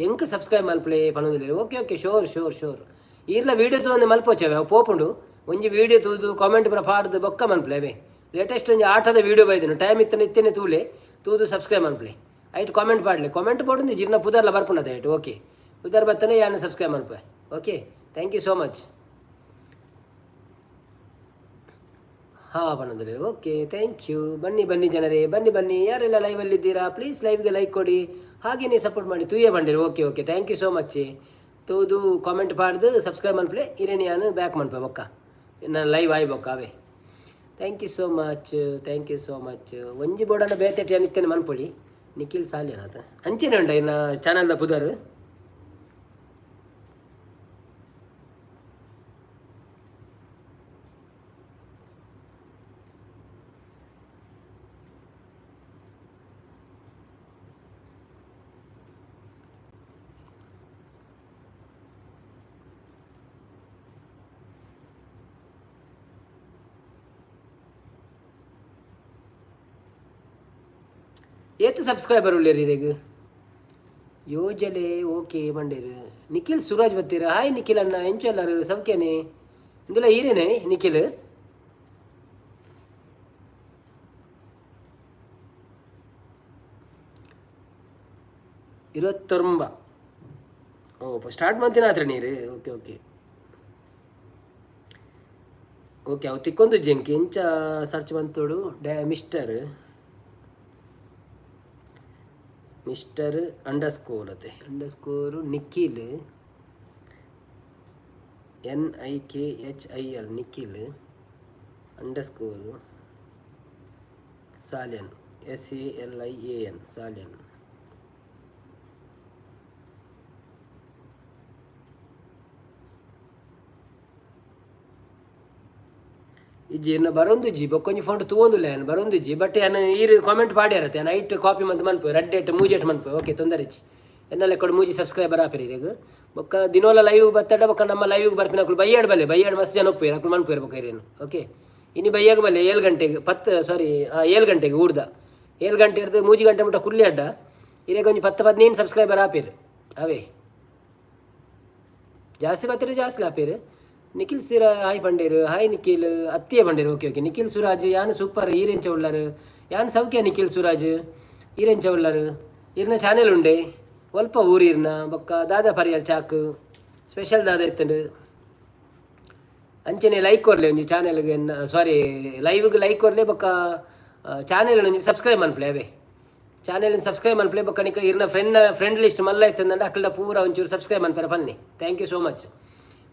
ಎಂಕ್ ಸಬ್ಸ್ಕ್ರೈಬ್ ಮನ್ಪುಲೆ ಪನೊಂದುಲ್ಲೆರ್. Okay okay, sure sure sure. ಈರ್ಲ ವೀಡಿಯೋ ತೂವೊಂದು ಮಲ್ಪೊಚ್ಚವೆ, ಅವು ಪೋಪುಂಡು. ಒಂಜಿ ವೀಡಿಯೋ ತೂದು ಕಾಮೆಂಟ್ ಪೂರ ಪಾಡ್ದು ಬೊಕ್ಕ ಮನ್ಪುಲೆ ಅವೇ. ಲೇಟೆಸ್ಟ್ ಒಂಜಿ ಆಟದ ವೀಡಿಯೋ ಬೈದಿನ, ಟೈಮ್ ಇತ್ತನ ಇತ್ತನೆ ತೂಲೆ, ತೂದು ಸಬ್ಸ್ಕ್ರೈಬ್ ಮನ್ಪುಲೆ. ಐಟ್ ಕಾಮೆಂಟ್ ಪಾಡ್ಲೆ. ಕಾಮೆಂಟ್ ಪಾಡೊಂದು ಜಿರ್ನ ಪುದರ್ಲ ಬರ್ಪುಂಡದ ಐಟ್. ಓಕೆ, ಪುದರ್ ಬತ್ತನೆ ಯಾನ್ subscribe ಮನ್ಪುವೆ. Okay, thank you so much. ಹಾಂ ಪನೊಂದುಲ್ಲೆರ್. Okay, thank you. ಬನ್ನಿ ಬನ್ನಿ ಜನರೇ, ಬನ್ನಿ ಬನ್ನಿ. ಯಾರೆಲ್ಲ ಲೈವಲ್ಲಿದ್ದೀರಾ, ಪ್ಲೀಸ್ ಲೈವ್ಗೆ ಲೈಕ್ ಕೊಡಿ, ಹಾಗೆಯೇ ಸಪೋರ್ಟ್ ಮಾಡಿ. ತೂಯೆ ಬಂಡಿರು. Okay okay, thank you so much. ತೂದು ಕಾಮೆಂಟ್ ಪಾಡ್ದು ಸಬ್ಸ್ಕ್ರೈಬ್ ಮನ್ಪುಲೆ. ಇರೇನಿ ಯಾನ್ ಬ್ಯಾಕ್ ಮನ್ಪೆ ಬೊಕ್ಕ, ನಾನು ಲೈವ್ ಆಯ್ ಬೊಕ್ಕ ಅವೇ. Thank you so much, thank you so much. ಒಂಜಿ ಬೋಡನ ಬೇತೆ ಯಾನ್ ಇತ್ತೇನೆ ಮನ್ಪೊಳಿ. ನಿಖಿಲ್ ಸಾಲ್ಯನ ಆತ ಅಂಚೆನೆ ಉಂಡ ಇನ್ನ ಚಾನಲ್ದ ಪುದರ್. ಏತ್ ಸಬ್ಸ್ಕ್ರೈಬರ್ ಉಳ್ಳೇರಿ ಇರೆಗ್? ಯೋಜಲೆ ಓಕೆ ಬಂಡೇರು. ನಿಖಿಲ್ ಸುರಾಜ್ ಬತ್ತೀರ. ಹಾಯ್ ನಿಖಿಲ್ ಅಣ್ಣ, ಎಂಚೊಲ್ಲರು? ಸೌಖ್ಯನೆ? ಇಂದುಲ ಈರೇನೆ ನಿಖಿಲ್? 29. ಓ, ಸ್ಟಾರ್ಟ್ ಮಂತಿನ ಆತ್ರ ನೀರು. ಓಕೆ ಓಕೆ ಓಕೆ, ಅವು ತಿಕ್ಕೊಂದು ಜಂಕಿ ಎಂಚ ಸರ್ಚ್ ಬಂತೋಡು. ಡ್ಯಾ ಮಿಸ್ಟರ್ ಮಿಸ್ಟರ್ ಅಂಡರ್ಸ್ಕೋರ್ ಅತ್ತೆ, underscore Nikhil, NIKHIL, Nikhil underscore Salian, SALIAN, Salian. ಇಜ್ಜಿ, ಇನ್ನ ಬರೊಂದುಜ್ಜಿ. ಬೊಕ್ಕೊಂಜಿ ಫೋನ್ ತೂವೊಂದುಲ್ಲ ಯಾನ್, ಬರೊಂದುಜ್ಜಿ. ಬಟ್ ಯಾನ್ ಈರ್ ಕಾಮೆಂಟ್ ಪಾಡ್ಯಾರತ್ತೆ, ಯಾನ್ ಐಟ್ ಕಾಪಿ ಮಂತ್ ಮನ್ಪು, ರಡ್ಡ್ ಏಟ್ ಮೂಜೆಟ್ ಮನ್ಪು. ಓಕೆ, ತೊಂದರೆ ಇಜ್ಜಿ. ಎನ್ನಲೆ ಕೊಡು ಮೂಜಿ ಸಬ್ಸ್ಕ್ರೈಬರ್ ಆಪೆರ್ ಇರೆಗ್. ಬೊಕ್ಕ ದಿನೋಲ ಲೈವ್ ಬತ್ತಡ ಬೊಕ್ಕ ನಮ್ಮ ಲೈವ್ ಬರ್ಪಿನಕುಲು ಬಯ್ಯಾಡ್ ಬಲ್ಲೆ. ಬಯ್ಯಾಡ್ ಮಸ್ತ್ ಜನ ಒಪ್ಪುವೆರ್, ಅಕುಲು ಮನ್ಪುವೆರ್ ಬೊಕ್ಕ ಇರೇನು. ಓಕೆ, ಇನಿ ಬಯ್ಯಾಗ ಬಲ್ಲೆ 7 ಗಂಟೆಗೆ, 10, ಸಾರಿ, 7 ಗಂಟೆಗೆ ಊರ್ದ. 7 ಗಂಟೆ ಹಿಡ್ದು 3 ಗಂಟೆ ಮುಟ್ಟ ಕುಲ್ಲಿ ಅಡ್ಡ ಇರೆಗ್ ಒಂಜಿ 10 15 ಸಬ್ಸ್ಕ್ರೈಬರ್ ಆಪೆರ್ ಅವೇ. ಜಾಸ್ತಿ ಬತ್ತರೆ ಜಾಸ್ತಿ ಆಪೆರ್. ನಿಖಿಲ್ ಸಿರ ಹಾಯ್ ಬಂಡೇರು. ಹಾಯ್ ನಿಖಿಲ್ ಅತ್ತಿಯ ಬಂಡೇರು. ಓಕೆ ಓಕೆ ನಿಖಿಲ್ ಸುರಾಜ್, ಯಾನ್ ಸೂಪರ್, ಈರೆಂಚ ಉಳ್ಳಾರು? ಯಾನ್ ಸೌಖ್ಯ ನಿಖಿಲ್ ಸುರಾಜ್. ಈರೆಂಚ ಉಲ್ಲರು? ಇರ್ನ ಚಾನೆಲ್ ಉಂಡೆ? ಒಲ್ಪ ಊರು ಇರ್ನ? ಬೊಕ್ಕ ದಾದಾ ಪರಿಯರ್ ಚಾಕ್ ಸ್ಪೆಷಲ್ ದಾದ ಇತ್ತಂಡು? ಅಂಚನೆ ಲೈಕ್ ಕೊರ್ಲೆ ಒಂಜಿ ಚಾನೆಲ್ಗೆ, ಸಾರಿ, ಲೈವ್ಗೆ ಲೈಕ್ ಕೊರ್ಲೆ. ಬೊಕ್ಕ ಚಾನೆಲ್ ಒಂಜಿ ಸಬ್ಸ್ಕ್ರೈಬ್ ಮನ್ಪಲೆ. ಅವೇ ಚಾನೆಲ್ ಸಬ್ಸ್ಕ್ರೈಬ್ ಮನ್ಪಲೆ. ಬೊಕ್ಕ ನಿಕ ಇರ್ನ ಫ್ರೆಂಡ್ ಫ್ರೆಂಡ್ ಲಿಸ್ಟ್ ಮಲ್ಲ ಇತ್ತಂದಂಡ ಅಕ್ಕಲ್ಡ ಪೂರ ಒಂಚೂರು ಸಬ್ಸ್ಕ್ರೈಬ್ ಮನ್ಪರ ಪನ್ನಿ. Thank you so much.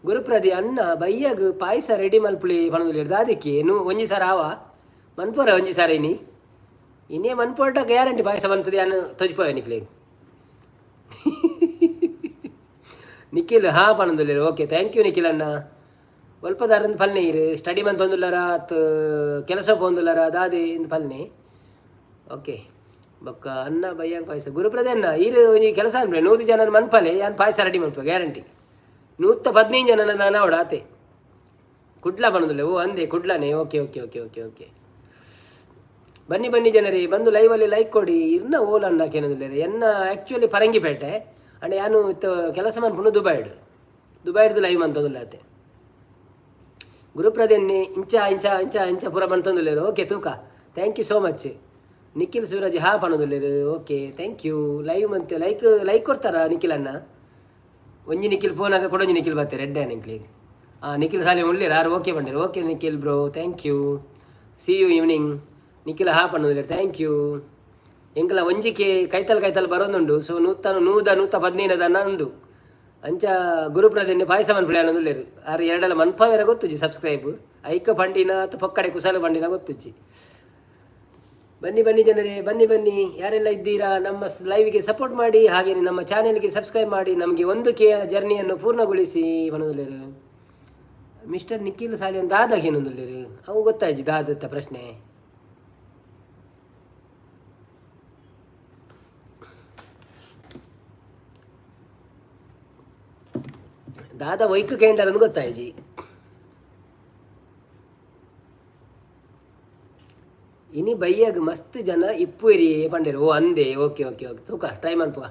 ಗುರುಪ್ರದಿ ಅಣ್ಣ, ಬಯ್ಯಗ್ ಪಾಯಸ ರೆಡಿ ಮಲ್ಪುಲಿ ಪನೊಂದುಲ್ಲೆರ್, ದಾದಕ್ಕೆ? ನು ಒಂಜಿ ಸಾರ ಆವ ಮನ್ಪೋರ ಒಂಜಿ ಸಾರ ಇನಿ ಇನ್ನೇ ಮನ್ಪೋಟ ಗ್ಯಾರಂಟಿ ಪಾಯಸ ಮನ್ಪುದು ಯಾನ್ ತೊಜಿಪೋವೆ ನಿಕ್ಲೆಗ್. ನಿಖಿಲ್ ಹಾ ಪನೊಂದುಲ್ಲೆರ್. ಓಕೆ, thank you Nikhil ಅಣ್ಣ. ಒಲ್ಪದಾರಂದು ಪಲ್ನೆ? ಇರು ಸ್ಟಡಿ ಮಂತೊಂದುಲ್ಲರ ಅತ್ ಕೆಲಸ ಪೋಂದುಲ್ಲರ ದಾದೆ ಇಂದು ಪಲ್ನೆ. ಓಕೆ. ಬೊಕ್ಕ ಅನ್ನ ಬಯ್ಯಾಗ ಪಾಯಸ. ಗುರುಪ್ರದೇ ಅಣ್ಣ, ಈರು ಒಂಜಿ ಕೆಲಸ ಅನ್ಪಲೆ, 100 ಜನ ಮನ್ಪಲೆ, ಯಾನ್ ಪಾಯಸ ರೆಡಿ ಮನ್ಪ ಗ್ಯಾರಂಟಿ. 115 ಜನ ನಾನು ಅವಡ ಆತೆ. ಕುಡ್ಲ ಪನೊಂದುಲ್ಲೆ. ಓ ಅಂದೆ, ಕುಡ್ಲನೆ. Okay okay okay okay okay. ಬನ್ನಿ ಬನ್ನಿ ಜನರೇ, ಬಂದು ಲೈವಲ್ಲಿ ಲೈಕ್ ಕೊಡಿ. ಇರ್ನ ಓಲ್ ಅಣ್ಣಕೇನೊಂದುಲ್ಲೆರ್? ಎನ್ನ ಆ್ಯಕ್ಚುಲಿ ಪರಂಗಿಪೇಟೆ ಅಂಡ್ ಯಾನು ಇತ್ತ ಕೆಲಸ ಮನ್ಪುನು ದುಬೈಡ್. ದುಬೈಡ್ದು ಲೈವ್ ಮಂತೊಂದುಲ್ಲೆ ಆತೆ. ಗುರುಪ್ರದೆನ್ನಿ ಇಂಚ ಇಂಚ ಇಂಚ ಇಂಚ ಪೂರ ಮಂತೊಂದುಲ್ಲೆರ್. ಓಕೆ ತೂಕ. Thank you so much. Nikhil Suraj ಹಾ ಪನೊಂದುಲ್ಲೆರ್. Okay, thank you. Live ಮಂತೆ ಲೈಕ್ ಲೈಕ್ ಕೊಡ್ತಾರಾ ನಿಖಿಲ್ ಅಣ್ಣ? ಒಂಜಿ ನಿಖಿಲ್ ಫೋನ್ ಆಗ ಕೊಡೊಂಜಿ ನಿಖಿಲ್ ಬತ್ತೆರ್. ಎಡ್ಡೆ ನಿಕ್ಲೆಗ್. ಆ ನಿಖಿಲ್ ಸಾಲೆ ಉಲ್ಲೆರ್ ಆರು. ಓಕೆ ಪಂಡೆರ್. Okay Nikhil bro, thank you, see you evening. Nikhil ha ಪನ್ನೊಂದುಲ್ಲೆರ್. Thank you. ಎಂಕಲ ಒಂಜಿಕೆ ಕೈತಲ್ ಕೈತಲ್ ಬರೋದುಂಡು. ಸೊ ನೂತ ನೂದ 115 ದನ ಉಂಡು. ಅಂಚ ಗುರುಪ್ರದೆನ್ನೆ ಪಾಯಸ ಮನ್ಪುಲೆ ಅನ್ನೊಂದುಲ್ಲೆರ್. ಆರು ಎರಡಲ ಮನ್ಪವೆರ ಗೊತ್ತುಜಿ. ಸಬ್ಸ್ಕ್ರೈಬ್ ಐಕ ಪಂಡಿನ ಅತ್ತ ಪೊಕ್ಕಡೆ ಕುಸಲ ಪಂಡಿನ ಗೊತ್ತುಜಿ. ಬನ್ನಿ ಬನ್ನಿ ಜನರೇ, ಬನ್ನಿ ಬನ್ನಿ. ಯಾರೆಲ್ಲ ಇದ್ದೀರಾ, ನಮ್ಮ ಲೈವ್ಗೆ ಸಪೋರ್ಟ್ ಮಾಡಿ, ಹಾಗೆಯೇ ನಮ್ಮ ಚಾನೆಲ್ಗೆ ಸಬ್ಸ್ಕ್ರೈಬ್ ಮಾಡಿ. ನಮಗೆ 1K ಜರ್ನಿಯನ್ನು ಪೂರ್ಣಗೊಳಿಸಿ ಪನೊಂದುಲ್ಲೆರ್. ಮಿಸ್ಟರ್ ನಿಖಿಲ್ ಸಾಲಿಯನ್ ದಾದಾಗ ಏನೊಂದುಲ್ಲೆರ್? ಅವು ಗೊತ್ತಾಯ್ತು ದಾದತ್ತ ಪ್ರಶ್ನೆ. ದಾದ ವೈಕ್ ಕೇಂದ್ರ ಗೊತ್ತಾಯ್ಜಿ. ಇನಿ ಬಯ್ಯಗ್ ಮಸ್ತ್ ಜನ ಇಪ್ಪುರಿ ಪಂಡೆರ್. ಓ ಅಂದೆ. Okay okay okay. ತೂಕ, ಟ್ರೈ ಮನ್ಪುಗ.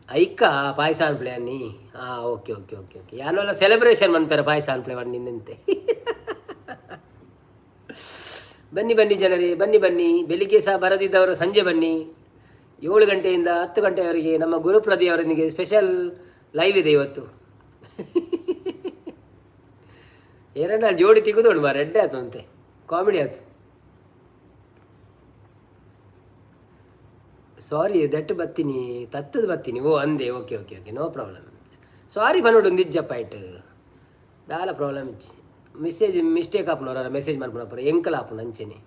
ಐಕ ಪಾಯಸ ಅನ್ಪ್ಲೆ ಅನ್ನಿ. ಹಾಂ, ಓಕೆ ಓಕೆ ಓಕೆ ಓಕೆ. ಯಾನೋಲ ಸೆಲೆಬ್ರೇಷನ್ ಮನ್ಪೆರ ಪಾಯಸ ಅನ್ಪ್ಲೆ ನಿಂದಂತೆ. ಬನ್ನಿ ಬನ್ನಿ ಜನರೇ, ಬನ್ನಿ ಬನ್ನಿ. ಬೆಳಿಗ್ಗೆ ಸಹ ಬರದಿದ್ದವರು ಸಂಜೆ ಬನ್ನಿ. 7 ಗಂಟೆಯಿಂದ 10 ಗಂಟೆಯವರೆಗೆ ನಮ್ಮ ಗುರುಪ್ರದಿಯವರೊಂದಿಗೆ ಸ್ಪೆಷಲ್ ಲೈವ್ ಇದೆ ಇವತ್ತು. ಎರಡು ಜೋಡಿ ತಿಗುದೋಡು ಮಾರ, ಎಡ್ಡೆ ಆಯ್ತು ಅಂತೆ, ಕಾಮಿಡಿ ಆಯ್ತು. ಸಾರಿ, that ಬತ್ತೀನಿ, ತತ್ತದ ಬತ್ತೀನಿ. ಓ ಅಂದೆ. Okay okay okay, no problem. Sorry ಪನೋಡು ಒಂದಿಜ್ಜಪ್ಪ it ದಾಲ ಪ್ರಾಬ್ಲಮ್ ಇಚ್ಚಿ. ಮೆಸೇಜ್ ಮಿಸ್ಟೇಕ್ ಆಪುನವರ ಮೆಸೇಜ್ ಮನ್ಪುನಪುರ ಎಂಕಲ್ ಆಪುಂಡು ಅಂಚೆನೆ.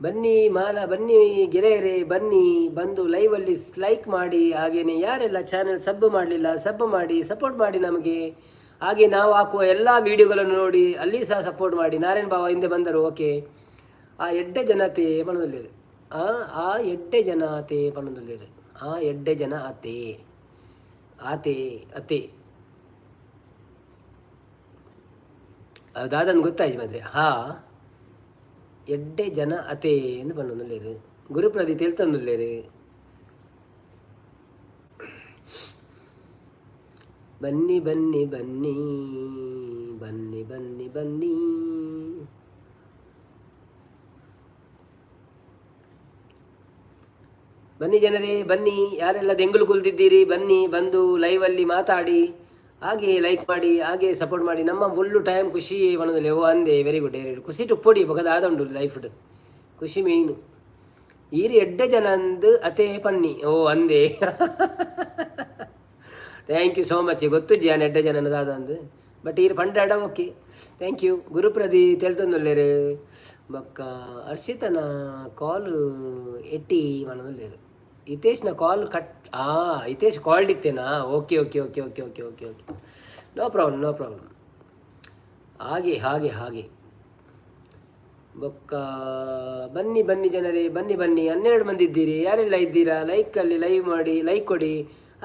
ಬನ್ನಿ ಮಾಲ, ಬನ್ನಿ ಗೆಳೆಯರೇ, ಬನ್ನಿ. ಬಂದು ಲೈವಲ್ಲಿ ಲೈಕ್ ಮಾಡಿ. ಹಾಗೆಯೇ ಯಾರೆಲ್ಲ ಚಾನೆಲ್ ಸಬ್ ಮಾಡಲಿಲ್ಲ, ಸಬ್ ಮಾಡಿ, ಸಪೋರ್ಟ್ ಮಾಡಿ ನಮಗೆ. ಹಾಗೆ ನಾವು ಹಾಕುವ ಎಲ್ಲ ವೀಡಿಯೋಗಳನ್ನು ನೋಡಿ, ಅಲ್ಲಿ ಸಹ ಸಪೋರ್ಟ್ ಮಾಡಿ. ನಾರಾಯಣ್ ಬಾವ ಹಿಂದೆ ಬಂದರು. ಓಕೆ. ಆ ಎಡ್ಡೆ ಜನತೆ ಪಣದಲ್ಲಿರು. ಆ ಆ ಎಡ್ಡೆ ಜನತೆ ಪಣದಲ್ಲಿರು. ಆ ಎಡ್ಡೆ ಜನ ಅತೆ ಆತೆ ಅತೆ ದಾದನ್ ಗೊತ್ತಾಯ್ತು ಮಾತ್ರ. ಹಾ ಎಡ್ಡೆ ಜನ ಅತೆ ಎಂದು ಪನ್ನೊಂದುಲ್ಲೆರ್. ಗುರುಪ್ರದಿ ತೆಲ್ತೊಂದುಲ್ಲೆರ್. ಬನ್ನಿ ಬನ್ನಿ ಬನ್ನಿ ಬನ್ನಿ ಬನ್ನಿ ಬನ್ನಿ. ಬನ್ನಿ ಜನರೇ, ಬನ್ನಿ. ಯಾರೆಲ್ಲ ದೆಂಗುಲು ಕುಲ್ತಿದ್ದೀರಿ, ಬನ್ನಿ. ಬಂದು ಲೈವಲ್ಲಿ ಮಾತಾಡಿ, ಹಾಗೆ ಲೈಕ್ ಮಾಡಿ, ಹಾಗೆ ಸಪೋರ್ಟ್ ಮಾಡಿ. ನಮ್ಮ ಫುಲ್ಲು ಟೈಮ್ ಖುಷಿ ಪನೊಂದುಲ್ಲೆ. ಓ ಅಂದೆ. Very good, very good. ಖುಷಿ ಉಪ್ಪೊಡಿ ಬೊಕ ದಾದ ಉಂಡು ಲೈಫ್ಡ್? ಖುಷಿ ಮೇಯ್ನ್. ಈರ್ ಎಡ್ಡೆ ಜನ ಅಂದ್ ಅತೇ ಪನ್ನಿ. ಓ ಅಂದೆ. Thank you so much. ಗೊತ್ತುಜ್ಜಿ ಯಾನ್ ಎಡ್ಡೆ ಜನ ದಾದ ಅಂದ್, ಬಟ್ ಈರ್ ಪಂಡಾಡ ಓಕೆ, thank you. ಗುರುಪ್ರದಿ ತೆಲ್ತೊಂದುಲ್ಲೆರ್. ಬೊಕ್ಕ ಹರ್ಷಿತನ ಕಾಲ್ ಎಟ್ಟಿ ಪನೊಂದುಲ್ಲೆರ್. ಹಿತೇಶ್ನ ಕಾಲ್ ಕಟ್. ಆ ಹಿತೇಶ್ ಕಾಲ್ಡ್ ಇತ್ತೇನಾ? Okay okay okay okay okay okay okay, no problem, no problem. ಹಾಗೆ ಹಾಗೆ ಹಾಗೆ. ಬೊಕ್ಕ ಬನ್ನಿ ಬನ್ನಿ ಜನರೇ, ಬನ್ನಿ ಬನ್ನಿ. 12 ಮಂದಿ ಇದ್ದೀರಿ. ಯಾರೆಲ್ಲ ಇದ್ದೀರಾ, ಲೈಕಲ್ಲಿ ಲೈವ್ ಮಾಡಿ, ಲೈಕ್ ಕೊಡಿ.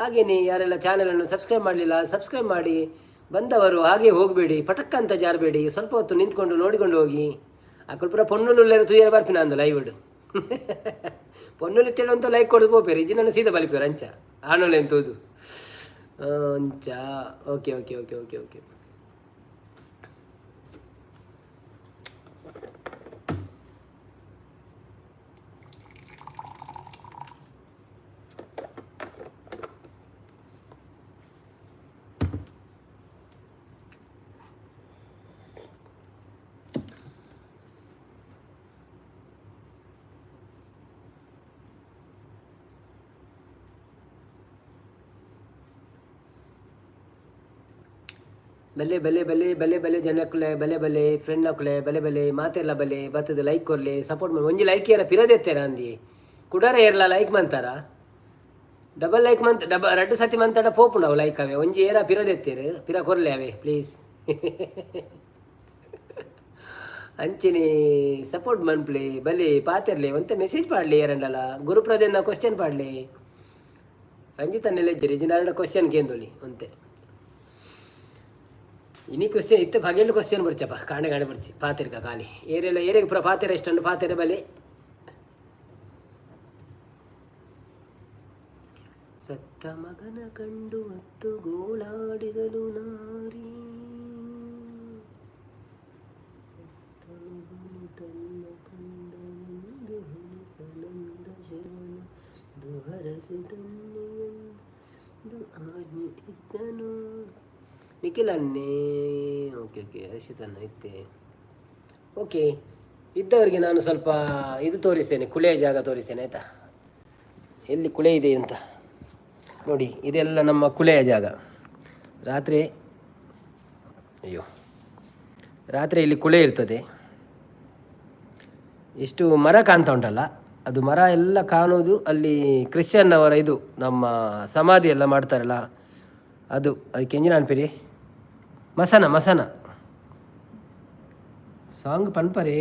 ಹಾಗೆಯೇ ಯಾರೆಲ್ಲ ಚಾನಲನ್ನು ಸಬ್ಸ್ಕ್ರೈಬ್ ಮಾಡಲಿಲ್ಲ, ಸಬ್ಸ್ಕ್ರೈಬ್ ಮಾಡಿ. ಬಂದವರು ಹಾಗೆ ಹೋಗಬೇಡಿ, ಪಟಕ್ ಅಂತ ಜಾರಬೇಡಿ. ಸ್ವಲ್ಪ ಹೊತ್ತು ನಿಂತ್ಕೊಂಡು ನೋಡಿಕೊಂಡು ಹೋಗಿ. ಆ ಪೂರ ಪೊಣ್ಣುಲು ತೂಯರ ಬರ್ಪಿನ ಅಂದು ಲೈವ್. ಪೊನ್ನುಲಿ ಅಂತ ಲೈಕ್ ಕೊಡ್ದು ಪೋಪೇರು, ಇಜ್ಜಿ ನನ್ನ ಸೀದಾ ಬಲಿಪೇರು ಅಂಚ ಆಣೋಲೆ ಎಂತೋದು ಅಂಚ. Okay okay okay okay okay. ಬಲೆ ಬಲೆ ಬಲೆ ಬಲೆ ಬಲೆ ಜನಕ್ಕುಲೆ, ಬಲೆ ಬಲೆ ಫ್ರೆಂಡ್ನಕುಲೆ, ಬಲೆ ಬಲೆ ಮಾತೆಲ್ಲ ಬಲೆ ಬತ್ತದ ಲೈಕ್ ಕೊರ್ಲೆ, ಸಪೋರ್ಟ್ ಮಾಡಿ. ಒಂಜಿ ಲೈಕ್ ಏರ ಪಿರದೆತ್ತೇರ ಅಂದಿ ಕುಡರ ಏರ್ಲ ಲೈಕ್ ಮಂತಾರ, ಡಬಲ್ ಲೈಕ್ ಮಂತ್ ಡಬ ರಡ್ಡು ಸತಿ ಮಂತಡ ಪೋಪುಂಡು ಅವು ಲೈಕ್ ಅವೆ. ಒಂಜಿ ಏರ ಪಿರದೆತ್ತೇರು ಪಿರ ಕೊರ್ಲೆ ಅವೆ ಪ್ಲೀಸ್. ಅಂಚನೆ ಸಪೋರ್ಟ್ ಮನ್ಪ್ಲೆ, ಬಲೆ ಪಾತೆರ್ಲೆ, ಒಂತೆ ಮೆಸೇಜ್ ಪಾಡ್ಲಿ ಏರಂಡಲ. ಗುರುಪ್ರದನ್ನ ಕ್ವಶನ್ ಪಾಡ್ಲಿ, ರಂಜಿತ್ ಅನ್ನೆಲ್ಲ ಜಿನಾರಡ ಕ್ವಶನ್ ಕೇಂದೊಲಿ ಒಂತೆ. ಇನಿ ಕ್ವಶನ್ ಇತ್ತೆ ಬಗೆಲ್ಡ್ ಕ್ವಶನ್ ಬರ್ಚಪ್ಪ, ಕಾಣೆ ಕಾಣೆ ಬರ್ಚಿ ಪಾತೆರ್ಗ ಖಾಲಿ ಏರೆಲ್ಲ ಏರೆಗೆ ಪೂರ ಪಾತೆರ ಇಷ್ಟಂಡು ಪಾತೆರೆ ಬಲೆ. ಸತ್ತ ಮಗನ ಕಂಡು ಅತ್ತು ಗೋಳಾಡಿದನು ನಾರಿ, ಮಗನು ತನ್ನ ಕಂದನೆಂದು ಹನುಕನಂದ ಶಿವನು ದುಹರಸಿ ತನ್ನೆಯೆಂದು ಆಜ್ಞೆ ಇದ್ದನು. ನಿಖಿಲ್ ಅನ್ನೇ ಓಕೆ ಓಕೆ ಅರ್ಷಿತನ್ನ ಇತ್ತೆ ಓಕೆ. ಇದ್ದವರಿಗೆ ನಾನು ಸ್ವಲ್ಪ ಇದು ತೋರಿಸ್ತೇನೆ, ಕುಳೆಯ ಜಾಗ ತೋರಿಸ್ತೇನೆ ಆಯಿತಾ, ಎಲ್ಲಿ ಕುಳೆ ಇದೆ ಅಂತ ನೋಡಿ. ಇದೆಲ್ಲ ನಮ್ಮ ಕುಳೆಯ ಜಾಗ. ರಾತ್ರಿ ಅಯ್ಯೋ ರಾತ್ರಿ ಇಲ್ಲಿ ಕುಳೆ ಇರ್ತದೆ. ಇಷ್ಟು ಮರ ಕಾಣ್ತಾ ಉಂಟಲ್ಲ, ಅದು ಮರ ಎಲ್ಲ ಕಾಣೋದು ಅಲ್ಲಿ ಕ್ರಿಶ್ಚಿಯನ್ ಅವರ ಇದು ನಮ್ಮ ಸಮಾಧಿ ಎಲ್ಲ ಮಾಡ್ತಾರಲ್ಲ ಅದು, ಅದಕ್ಕೆ ಎಂಜಿನ ಅನ್ಪಿರಿ ಮಸನ ಮಸನ ಸಾಂಗ್ ಪನ್ಪರೆ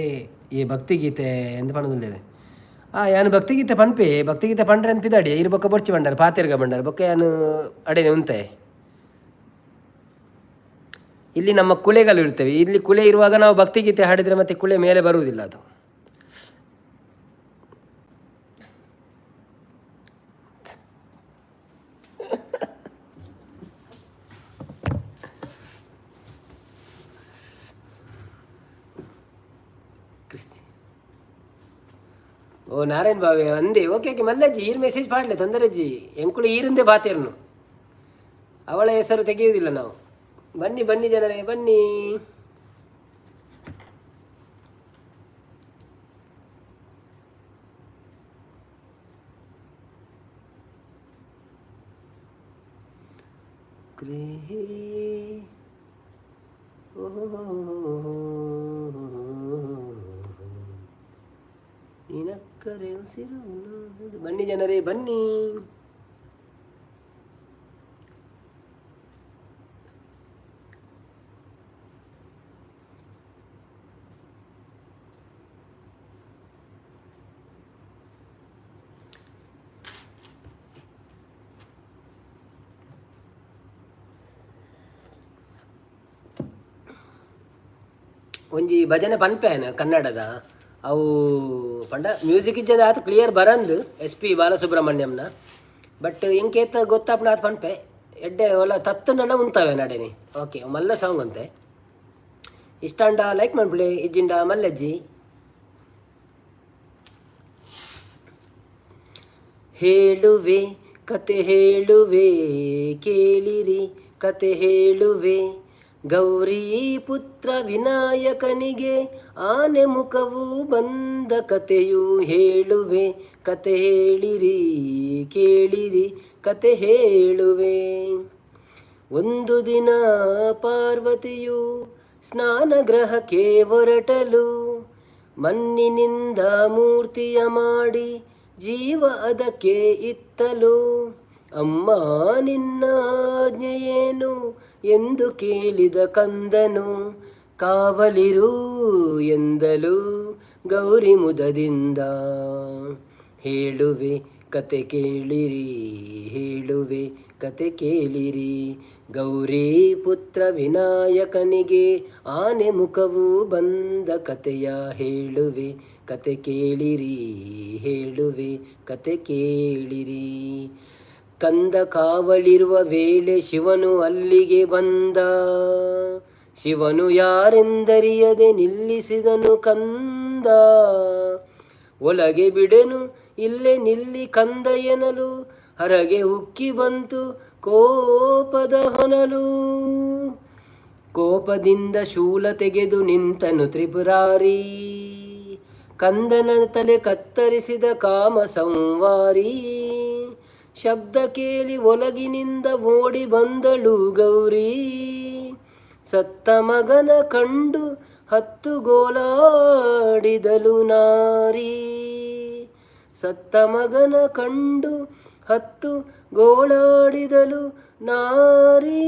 ಈ ಭಕ್ತಿಗೀತೆ ಎಂತ ಪಣದುಲ್ಲೇರೆ. ಆ ಯಾನು ಭಕ್ತಿಗೀತೆ ಪನ್ಪೆ, ಭಕ್ತಿಗೀತೆ ಪಂಡ್ರೆ ಅಂತ ಪಿದಾಡಿ ಇರು ಬೊಕ್ಕ ಬೊರ್ಚಿ ಬಂಡಾರ ಪಾತೆರ್ಗ ಬಂಡಾರ ಬೊಕ್ಕ ಯಾನು ಅಡೇನೆ ಉಂತೆ. ಇಲ್ಲಿ ನಮ್ಮ ಕುಳೆಗಳು ಇರ್ತವೆ, ಇಲ್ಲಿ ಕುಳೆ ಇರುವಾಗ ನಾವು ಭಕ್ತಿಗೀತೆ ಹಾಡಿದರೆ ಮತ್ತೆ ಕುಳೆ ಮೇಲೆ ಬರುವುದಿಲ್ಲ ಅದು. ಕ್ರಿಸ್ತಿ ಓ ನಾರಾಯಣ್ ಬಾವೆ ಅಂದೆ ಓಕೆ ಓಕೆ ಮಲ್ಲಜ್ಜಿ ಈರ್ ಮೆಸೇಜ್ ಪಾಡ್ಲೆ ತೊಂದರೆಜ್ಜಿ, ಎಂಕುಳು ಈರಿಂದೆ ಬಾತೇರ್ನು, ಅವಳ ಹೆಸರು ತೆಗೆಯುವುದಿಲ್ಲ ನಾವು. ಬನ್ನಿ ಬನ್ನಿ ಜನರೇ ಬನ್ನಿ. ಗೃಹೇ ನಿನಕ್ಕರೆ ಉಸಿರು. ಬನ್ನಿ ಜನರೇ ಬನ್ನಿ. ಒಂಜಿ ಭಜನೆ ಪನ್ಪೇನ ಕನ್ನಡದ ಅವು ಪಂಡ ಮ್ಯೂಸಿಕ್ ಇಜ್ಜದ ಆತು ಕ್ಲಿಯರ್ ಬರಂದು ಎಸ್ ಪಿ ಬಾಲಸುಬ್ರಹ್ಮಣ್ಯಂನ, ಬಟ್ ಎಂಕೇತ ಗೊತ್ತಾಪುಂಡು ಆತು ಪನ್ಪೆ ಎಡ್ಡೆ ಒಲ ತತ್ತು ನಡ ಉಂತವೆ ನಡೆನಿ. ಓಕೆ ಮಲ್ಲ ಸಾಂಗ್ ಅಂತೆ ಇಷ್ಟಾಂಡ ಲೈಕ್ ಮನ್ಪುಲೆ ಇಜ್ಜಿಂಡ ಮಲ್ಲಜ್ಜಿ. ಹೇಳುವೆ ಕತೆ ಹೇಳುವೆ ಕೇಳಿರಿ ಕತೆ ಹೇಳುವೆ, ಗೌರಿ ಪುತ್ರ ವಿನಾಯಕನಿಗೆ ಆನೆ ಮುಖವು ಬಂದ ಕತೆಯು ಹೇಳುವೆ ಕತೆ ಹೇಳಿರಿ ಕೇಳಿರಿ ಕತೆ ಹೇಳುವೆ. ಒಂದು ದಿನ ಪಾರ್ವತಿಯು ಸ್ನಾನಗೃಹಕ್ಕೆ ಹೊರಟಲು, ಮಣ್ಣಿನಿಂದ ಮೂರ್ತಿಯ ಮಾಡಿ ಜೀವ ಅದಕ್ಕೆ ಇತ್ತಲು, ಅಮ್ಮ ನಿನ್ನ ಆಜ್ಞೆಯೇನು ಎಂದು ಕೇಳಿದ ಕಂದನು, ಕಾವಲಿರು ಎಂದಲು ಗೌರಿ ಮುದದಿಂದ. ಹೇಳುವೆ ಕತೆ ಕೇಳಿರಿ ಹೇಳುವೆ ಕತೆ ಕೇಳಿರಿ, ಗೌರಿ ಪುತ್ರ ವಿನಾಯಕನಿಗೆ ಆನೆ ಮುಖವು ಬಂದ ಕತೆಯ ಹೇಳುವೆ ಕತೆ ಕೇಳಿರಿ, ಹೇಳುವೆ ಕತೆ ಕೇಳಿರಿ. ಕಂದ ಕಾವಲಿರುವ ವೇಳೆ ಶಿವನು ಅಲ್ಲಿಗೆ ಬಂದ. ಶಿವನು ಯಾರೆಂದರಿಯದೆ ನಿಲ್ಲಿಸಿದನು ಕಂದ. ಒಳಗೆ ಬಿಡೆನು, ಇಲ್ಲೇ ನಿಲ್ಲಿ ಕಂದ ಎನಲು, ಹೊರಗೆ ಉಕ್ಕಿ ಬಂತು ಕೋಪದ ಹೊನಲು. ಕೋಪದಿಂದ ಶೂಲ ತೆಗೆದು ನಿಂತನು ತ್ರಿಪುರಾರಿ. ಕಂದನ ತಲೆ ಕತ್ತರಿಸಿದ ಕಾಮ ಸಂವಾರಿ. ಶಬ್ದ ಕೇಳಿ ಒಳಗಿನಿಂದ ಓಡಿ ಬಂದಳು ಗೌರಿ. ಸತ್ತ ಮಗನ ಕಂಡು ಅತ್ತು ಗೋಳಾಡಿದಳು ನಾರಿ. ಸತ್ತ ಮಗನ ಕಂಡು ಅತ್ತು ಗೋಳಾಡಿದಳು ನಾರಿ.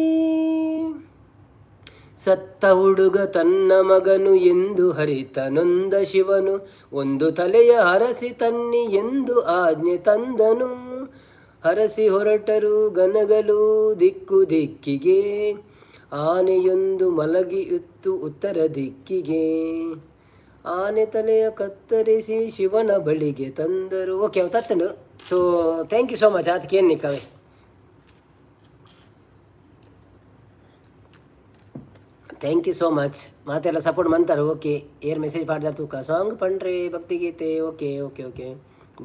ಸತ್ತ ಹುಡುಗ ತನ್ನ ಮಗನು ಎಂದು ಅರಿತ ನೊಂದ ಶಿವನು, ಒಂದು ತಲೆಯ ಹರಸಿ ತನ್ನಿ ಎಂದು ಆಜ್ಞೆ ತಂದನು. ಹರಸಿ ಹೊರಟರು ಗಣಗಳು ದಿಕ್ಕು ದಿಕ್ಕಿಗೆ. ಆನೆಯೊಂದು ಮಲಗಿಯಿತ್ತು ಉತ್ತರ ದಿಕ್ಕಿಗೆ. ಆನೆ ತಲೆಯ ಕತ್ತರಿಸಿ ಶಿವನ ಬಳಿಗೆ ತಂದರು. ಓಕೆ, ಅವು ತತ್ತಂಡು. So thank you so much. ಆತಕ್ಕೆ ಏನು ನಿಕ್ಕವೆ. Thank you so much. ಮಾತೆಲ್ಲ ಸಪೋರ್ಟ್ ಮಂತಾರೆ. ಓಕೆ, ಏರ್ ಮೆಸೇಜ್ ಪಾಡ್ದಾರ ತೂಕ. ಸಾಂಗ್ ಪಂಡ್ರೆ ಭಕ್ತಿಗೀತೆ. ಓಕೆ ಓಕೆ ಓಕೆ,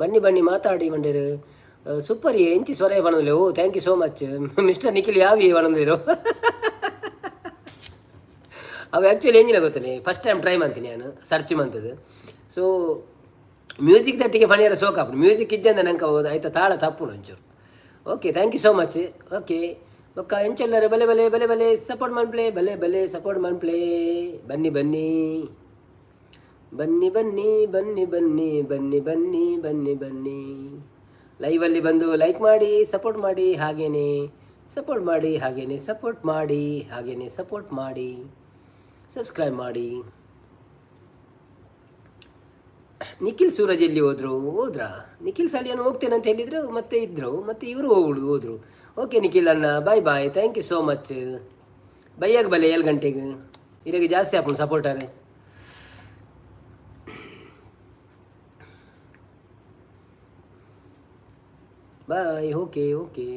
ಬನ್ನಿ ಬನ್ನಿ, ಮಾತಾಡಿ ಬಂಡೇರು. ಸೂಪರ್, ಎಂಚಿ ಸ್ವರ ಪಣಂದಿಲ್ಲ. Oh, thank you so much, Mister Nikhil. ಯಾವಿ ಪಣಂದಿರು? ಅವು ಆ್ಯಕ್ಚುಲಿ ಎಂಜಿನ ಗೊತ್ತನೆ, ಫಸ್ಟ್ ಟೈಮ್ ಟ್ರೈ ಮಾಡ್ತೀನಿ ನಾನು ಸರ್ಚ್ ಮಂತದ್ದು. ಸೊ ಮ್ಯೂಸಿಕ್ ದಟ್ಟಿಗೆ ಫಣಿಯರ ಸೋಕಾಪುಂಡು. ಮ್ಯೂಸಿಕ್ ಇಜ್ಜಂದೆ ನಂಗೆ ಹೋದ ಆಯ್ತಾ ತಾಳ ತಪ್ಪುಂಡು ಒಂಚೂರು. Okay, thank you so much. Okay, ಬೊಕ್ಕ ಎಂಚೆಲ್ಲರೆ? ಬಲೆ ಬಲೆ ಬಲೆ ಬಲೆ ಸಪೋರ್ಟ್ ಮನ್ಪ್ಲೆ, ಬಲೆ ಬಲೆ ಸಪೋರ್ಟ್ ಮನ್ಪ್ಲೆ. ಬನ್ನಿ ಬನ್ನಿ ಬನ್ನಿ ಬನ್ನಿ ಬನ್ನಿ ಬನ್ನಿ ಬನ್ನಿ ಬನ್ನಿ ಬನ್ನಿ ಬನ್ನಿ. ಲೈವಲ್ಲಿ ಬಂದು ಲೈಕ್ ಮಾಡಿ, ಸಪೋರ್ಟ್ ಮಾಡಿ, ಹಾಗೇನೆ ಸಪೋರ್ಟ್ ಮಾಡಿ, ಹಾಗೇನೆ ಸಪೋರ್ಟ್ ಮಾಡಿ, ಹಾಗೇನೆ ಸಪೋರ್ಟ್ ಮಾಡಿ, ಸಬ್ಸ್ಕ್ರೈಬ್ ಮಾಡಿ. ನಿಖಿಲ್ ಸೂರಜ್ ಎಲ್ಲಿ ಹೋದ್ರು? ಹೋದ್ರಾ? ನಿಖಿಲ್ ಸಾಲಿಯನ್ನು ಹೋಗ್ತೇನೆ ಅಂತ ಹೇಳಿದ್ರು, ಮತ್ತೆ ಇದ್ರು, ಮತ್ತೆ ಇವರು ಹೋಗುಡು ಹೋದ್ರು. ಓಕೆ ನಿಖಿಲ್ ಅಣ್ಣ, bye bye, thank you so much. ಬೈಯಾಗ ಬಲೆ 7 ಗಂಟೆಗೆ. ಇರಾಗ ಜಾಸ್ತಿ ಆಪುಂಡು ಸಪೋರ್ಟರ್. ಬಾಯ್. Okay okay.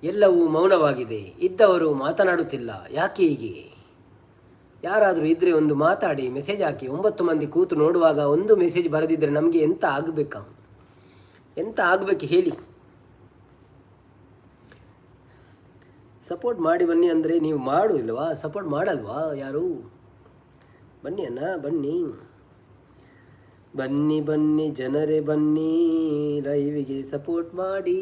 ಎಲ್ಲವೂ ಮೌನವಾಗಿದೆ. ಇದ್ದವರು ಮಾತನಾಡುತ್ತಿಲ್ಲ. ಯಾಕೆ ಹೀಗೆ? ಯಾರಾದರೂ ಇದ್ದರೆ ಒಂದು ಮಾತಾಡಿ, ಮೆಸೇಜ್ ಹಾಕಿ. 9 ಮಂದಿ ಕೂತು ನೋಡುವಾಗ ಒಂದು ಮೆಸೇಜ್ ಬರದಿದ್ದರೆ ನಮಗೆ ಎಂತ ಆಗಬೇಕಾ? ಎಂತ ಆಗಬೇಕು ಹೇಳಿ? ಸಪೋರ್ಟ್ ಮಾಡಿ ಬನ್ನಿ ಅಂದರೆ ನೀವು ಮಾಡುವುದಿಲ್ವಾ? ಸಪೋರ್ಟ್ ಮಾಡಲ್ವಾ ಯಾರು? ಬನ್ನಿ ಅಣ್ಣ, ಬನ್ನಿ ಬನ್ನಿ ಬನ್ನಿ ಜನರೇ, ಬನ್ನಿ, ಲೈವಿಗೆ ಸಪೋರ್ಟ್ ಮಾಡಿ.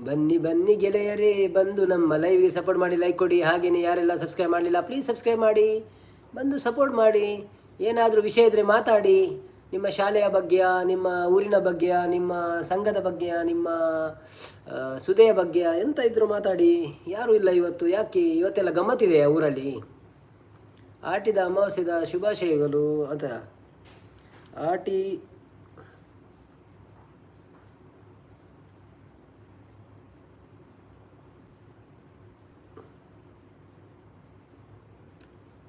ಬನ್ನಿ ಬನ್ನಿ ಗೆಳೆಯರೇ, ಬಂದು ನಮ್ಮ ಲೈವ್ಗೆ ಸಪೋರ್ಟ್ ಮಾಡಿ, ಲೈಕ್ ಕೊಡಿ. ಹಾಗೆಯೇ ಯಾರೆಲ್ಲ ಸಬ್ಸ್ಕ್ರೈಬ್ ಮಾಡಲಿಲ್ಲ, ಪ್ಲೀಸ್ ಸಬ್ಸ್ಕ್ರೈಬ್ ಮಾಡಿ, ಬಂದು ಸಪೋರ್ಟ್ ಮಾಡಿ. ಏನಾದರೂ ವಿಷಯ ಇದ್ದರೆ ಮಾತಾಡಿ. ನಿಮ್ಮ ಶಾಲೆಯ ಬಗ್ಗೆ, ನಿಮ್ಮ ಊರಿನ ಬಗ್ಗೆ, ನಿಮ್ಮ ಸಂಘದ ಬಗ್ಗೆ, ನಿಮ್ಮ ಸುದೆಯ ಬಗ್ಗೆ, ಎಂತ ಇದ್ದರೂ ಮಾತಾಡಿ. ಯಾರೂ ಇಲ್ಲ ಇವತ್ತು, ಯಾಕೆ? ಇವತ್ತೆಲ್ಲ ಗಮ್ಮತ್ತಿದೆಯಾ ಊರಲ್ಲಿ? ಆಟಿದ ಅಮಾವಾಸ್ಯದ ಶುಭಾಶಯಗಳು ಅಂತ ಆಟಿ.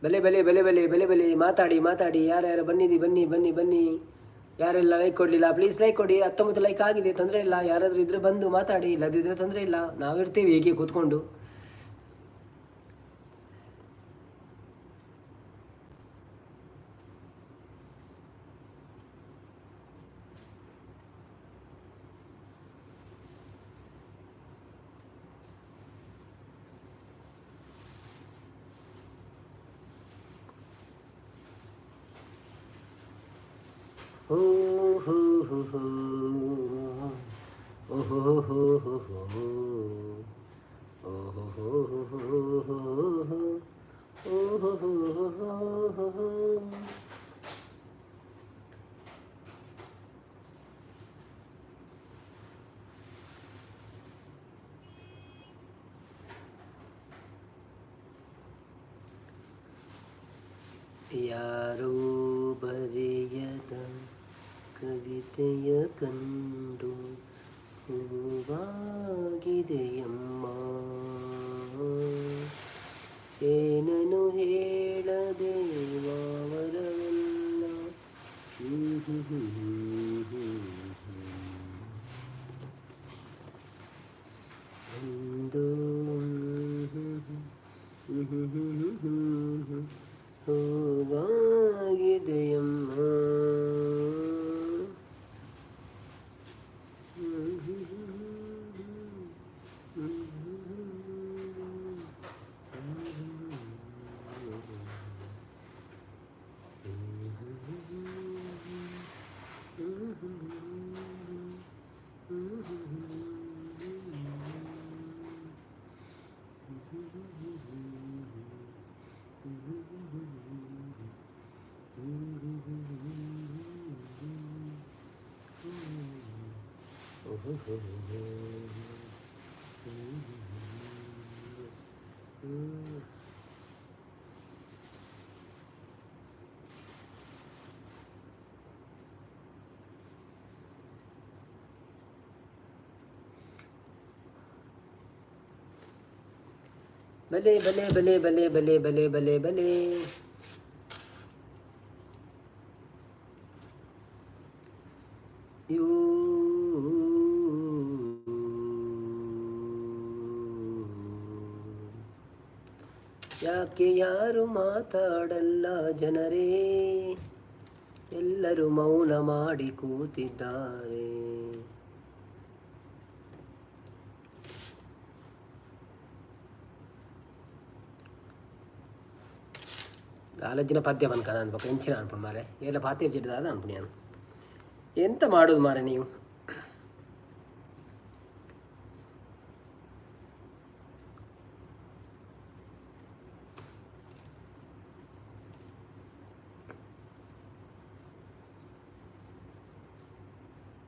ಬಲೆ ಬಲೆ ಬಲೆ ಬಲೆ ಬಲೆ ಬಲೆ, ಮಾತಾಡಿ ಮಾತಾಡಿ. ಯಾರ್ಯಾರು ಬನ್ನಿದಿ, ಬನ್ನಿ ಬನ್ನಿ ಬನ್ನಿ. ಯಾರೆಲ್ಲ ಲೈಕ್ ಕೊಡಲಿಲ್ಲ, ಪ್ಲೀಸ್ ಲೈಕ್ ಕೊಡಿ. 19 ಲೈಕ್ ಆಗಿದೆ, ತೊಂದರೆ ಇಲ್ಲ. ಯಾರಾದರೂ ಇದ್ರೆ ಬಂದು ಮಾತಾಡಿ, ಇಲ್ಲದಿದ್ದರೆ ತೊಂದರೆ ಇಲ್ಲ, ನಾವಿರ್ತೀವಿ ಹೀಗೆ ಕೂತ್ಕೊಂಡು. ಹೋ ಹೋ ಹೋ ಹೋ, ಓಹೋ ಹೋ ಹೋ ಹೋ, ಓಹೋ ಹೋ ಹೋ ಹೋ, ಓಹೋ ಹೋ ಹೋ ಹೋ. ಯಾರೋ ಬರೆಯದ ಕವಿತೆಯ ಕಂಡು ಹೂವಾಗಿದೆಯಮ್ಮ, ಏನನು ಹೇಳದೆ ವಾವರವೆಲ್ಲ. ಹ್ಮ್ ಹ್ಮ್ ಹ್ಮ್ ಹ್ಮ್ ಹ್ಮ್. ಒಂದು ಹೂವಾಗಿದೆಯಮ್ಮ. ಬಲೆ ಬಲೆ ಬಲೆ ಬಲೆ ಬಲೆ ಬಲೆ ಬಲೆ ಬಲೆ. You ಯಾಕೆ ಯಾರು ಮಾತಾಡಲ್ಲ ಜನರೇ? ಎಲ್ಲರೂ ಮೌನ ಮಾಡಿ ಕೂತಿದ್ದಾರೆ. ಕಾಲೇಜಿನ ಪದ್ಯ ಬನ್ಕ ನಾನು ಬೊಕ ಎಂಚಿನ ಅನ್ಪುಂಡು ಮಾರೆ. ಎಲ್ಲ ಪಾತೆ ಚಿಟ್ಟದಾದ ಅನ್ಪುಣಿ ನಾನು. ಎಂತ ಮಾಡೋದು ಮಾರೆ ನೀವು?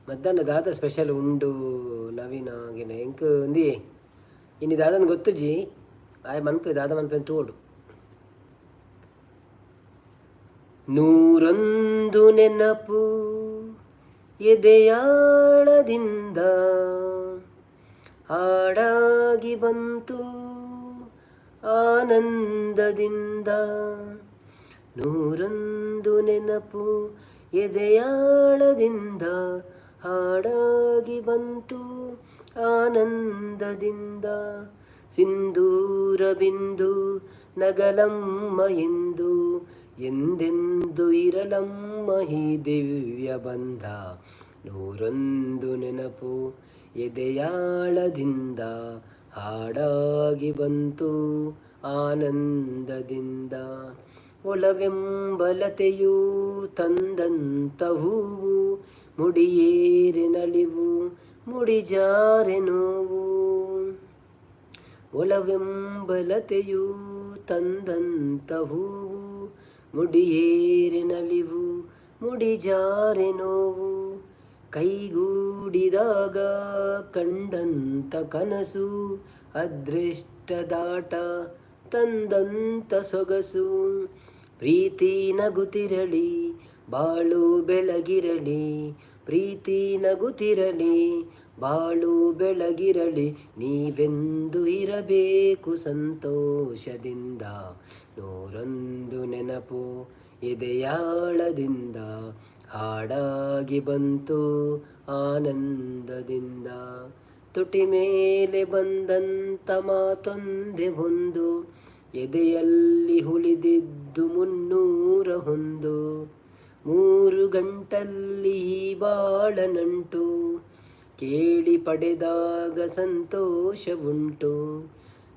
ಮಧ್ಯಾಹ್ನ ದಾದ ಸ್ಪೆಷಲ್ ಉಂಡು ನವೀನ ಗಿನ? ಎಂಕ್ ಒಂದಿ ಇನಿ ದಾದನ್ ಗೊತ್ತುಜಿ. ಆಯ್ ಮನ್ಪೆ, ದಾದ ಮನ್ಪೆ ತೋಡು. ನೂರೊಂದು ನೆನಪು ಎದೆಯಾಳದಿಂದ ಹಾಡಾಗಿ ಬಂತು ಆನಂದದಿಂದ. ನೂರೊಂದು ನೆನಪು ಎದೆಯಾಳದಿಂದ ಹಾಡಾಗಿ ಬಂತು ಆನಂದದಿಂದ. ಸಿಂಧೂರ ಬಿಂದು ನಗಲಮ್ಮ ಎಂದು, ಎಂದೆಂದು ಇರಲಮ್ಮ ಈ ದಿವ್ಯ ಬಂಧ. ನೂರೊಂದು ನೆನಪು ಎದೆಯಾಳದಿಂದ ಹಾಡಾಗಿ ಬಂತು ಆನಂದದಿಂದ. ಒಲವೆಂಬಲತೆಯು ತಂದಂತ ಹೂವು, ಮುಡಿಯೇರೆ ನಲಿವು, ಮುಡಿಜಾರೆ ನೋವು. ಒಲವೆಂಬಲತೆಯು ತಂದಂತ ಹೂವು, ಮುಡಿಯೇರೆ ನಲಿವು, ಮುಡಿಜಾರೆ ನೋವು. ಕೈಗೂಡಿದಾಗ ಕಂಡಂತ ಕನಸು, ಅದೃಷ್ಟದಾಟ ತಂದಂತ ಸೊಗಸು. ಪ್ರೀತಿ ನಗುತ್ತಿರಲಿ, ಬಾಳು ಬೆಳಗಿರಲಿ. ಪ್ರೀತಿ ನಗುತ್ತಿರಲಿ, ಬಾಳು ಬೆಳಗಿರಲಿ. ನೀವೆಂದು ಇರಬೇಕು ಸಂತೋಷದಿಂದ. ನೂರೊಂದು ನೆನಪು ಎದೆಯಾಳದಿಂದ ಹಾಡಾಗಿ ಬಂತು ಆನಂದದಿಂದ. ತುಟಿ ಮೇಲೆ ಬಂದಂತ ಮಾತೊಂದೇ ಒಂದು, ಎದೆಯಲ್ಲಿ ಉಳಿದಿದ್ದು 301. ಮೂರು ಗಂಟಲ್ಲಿ ಈ ಬಾಳನಂಟು, ಕೇಳಿ ಪಡೆದಾಗ ಸಂತೋಷವುಂಟು.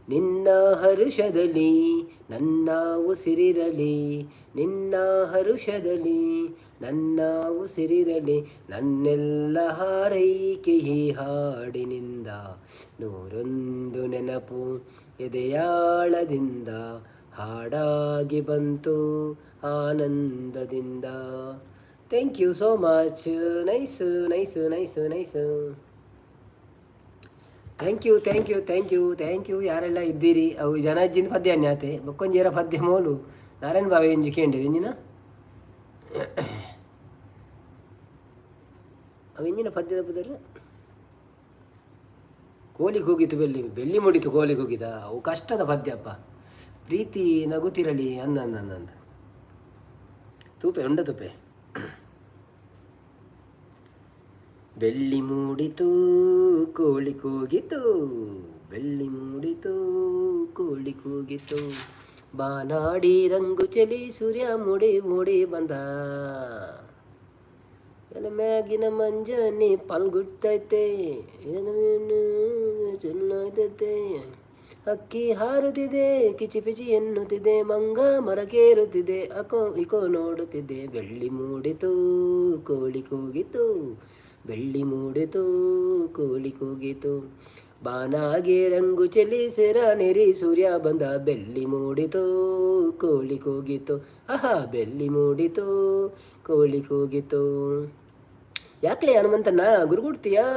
ನಿನ್ನ ಹರುಷದಲ್ಲಿ ನನ್ನ ಉಸಿರಿರಲಿ, ನಿನ್ನ ಹರುಷದಲ್ಲಿ ನನ್ನ ಉಸಿರಿರಲಿ. ನನ್ನೆಲ್ಲ ಹಾರೈಕೆ ಈ ಹಾಡಿನಿಂದ. ನೂರೊಂದು ನೆನಪು ಎದೆಯಾಳದಿಂದ ಹಾಡಾಗಿ ಬಂತು ಆನಂದದಿಂದ. Thank you so much. Nice, nice, nice, nice. Thank you, thank you, thank you, thank you. ಯಾರೆಲ್ಲ ಇದ್ದೀರಿ? ಅವು ಜನಜ್ಜಿನ ಪದ್ಯ ಅನ್ಯಾತೆ. ಬೊಕ್ಕೊಂಜೇರ ಪದ್ಯ ಮೋಲು. ನಾರಾಯಣ ಬಾವೆ ಇಂಜಿ ಕೇಂಡಿರಿ ಇಂಜಿನ ಅವು ಇಂಜಿನ ಪದ್ಯದ ಪುದರ್. ಕೋಲಿ ಕೂಗಿತು ಬೆಳ್ಳಿ ಬೆಳ್ಳಿ ಮುಡಿತು ಕೋಲಿ ಕೂಗಿದ. ಅವು ಕಷ್ಟದ ಪದ್ಯಪ್ಪ. ಪ್ರೀತಿ ನಗುತ್ತಿರಲಿ ಅಂದ ಅಂದ ಅಂದ ತೂಪೆ ಉಂಡ ತುಪೆ. ಬೆಳ್ಳಿ ಮೂಡಿತು ಕೋಳಿ ಕೂಗಿತು, ಬೆಳ್ಳಿ ಮೂಡಿತು ಕೋಳಿ ಕೂಗಿತು, ಬಾನಾಡಿ ರಂಗು ಚೆಲಿ ಸೂರ್ಯ ಮೂಡಿ ಮೂಡಿ ಬಂದ, ಎಲೆ ಮ್ಯಾಗಿನ ಮಂಜನಿ ಪಾಲ್ಗುಡ್ತೈತೆ, ಚೆನ್ನಾಗೈತೆ, ಹಕ್ಕಿ ಹಾರುತ್ತಿದೆ ಕಿಚಿಪಿಚಿ ಎನ್ನುತ್ತಿದೆ, ಮಂಗ ಮರಕೇರುತ್ತಿದೆ ಅಕೋ ಇಕೋ ನೋಡುತ್ತಿದೆ, ಬೆಳ್ಳಿ ಮೂಡಿತು ಕೋಳಿ ಕೂಗಿತು, ಬೆಳ್ಳಿ ಮೂಡಿತು ಕೋಳಿ ಕೂಗಿತು, ಬಾನಾಗೆ ರಂಗು ಚೆಲಿ ಸೆರ ನೆರಿ ಸೂರ್ಯ ಬಂದ, ಬೆಳ್ಳಿ ಮೂಡಿತು ಕೋಳಿ ಕೂಗಿತು, ಆಹಾ ಬೆಳ್ಳಿ ಮೂಡಿತು ಕೋಳಿ ಕೂಗಿತು. ಯಾಕ್ಲೆ ಹನುಮಂತಣ್ಣ ಗುರುಗುಡ್ತೀಯಾ?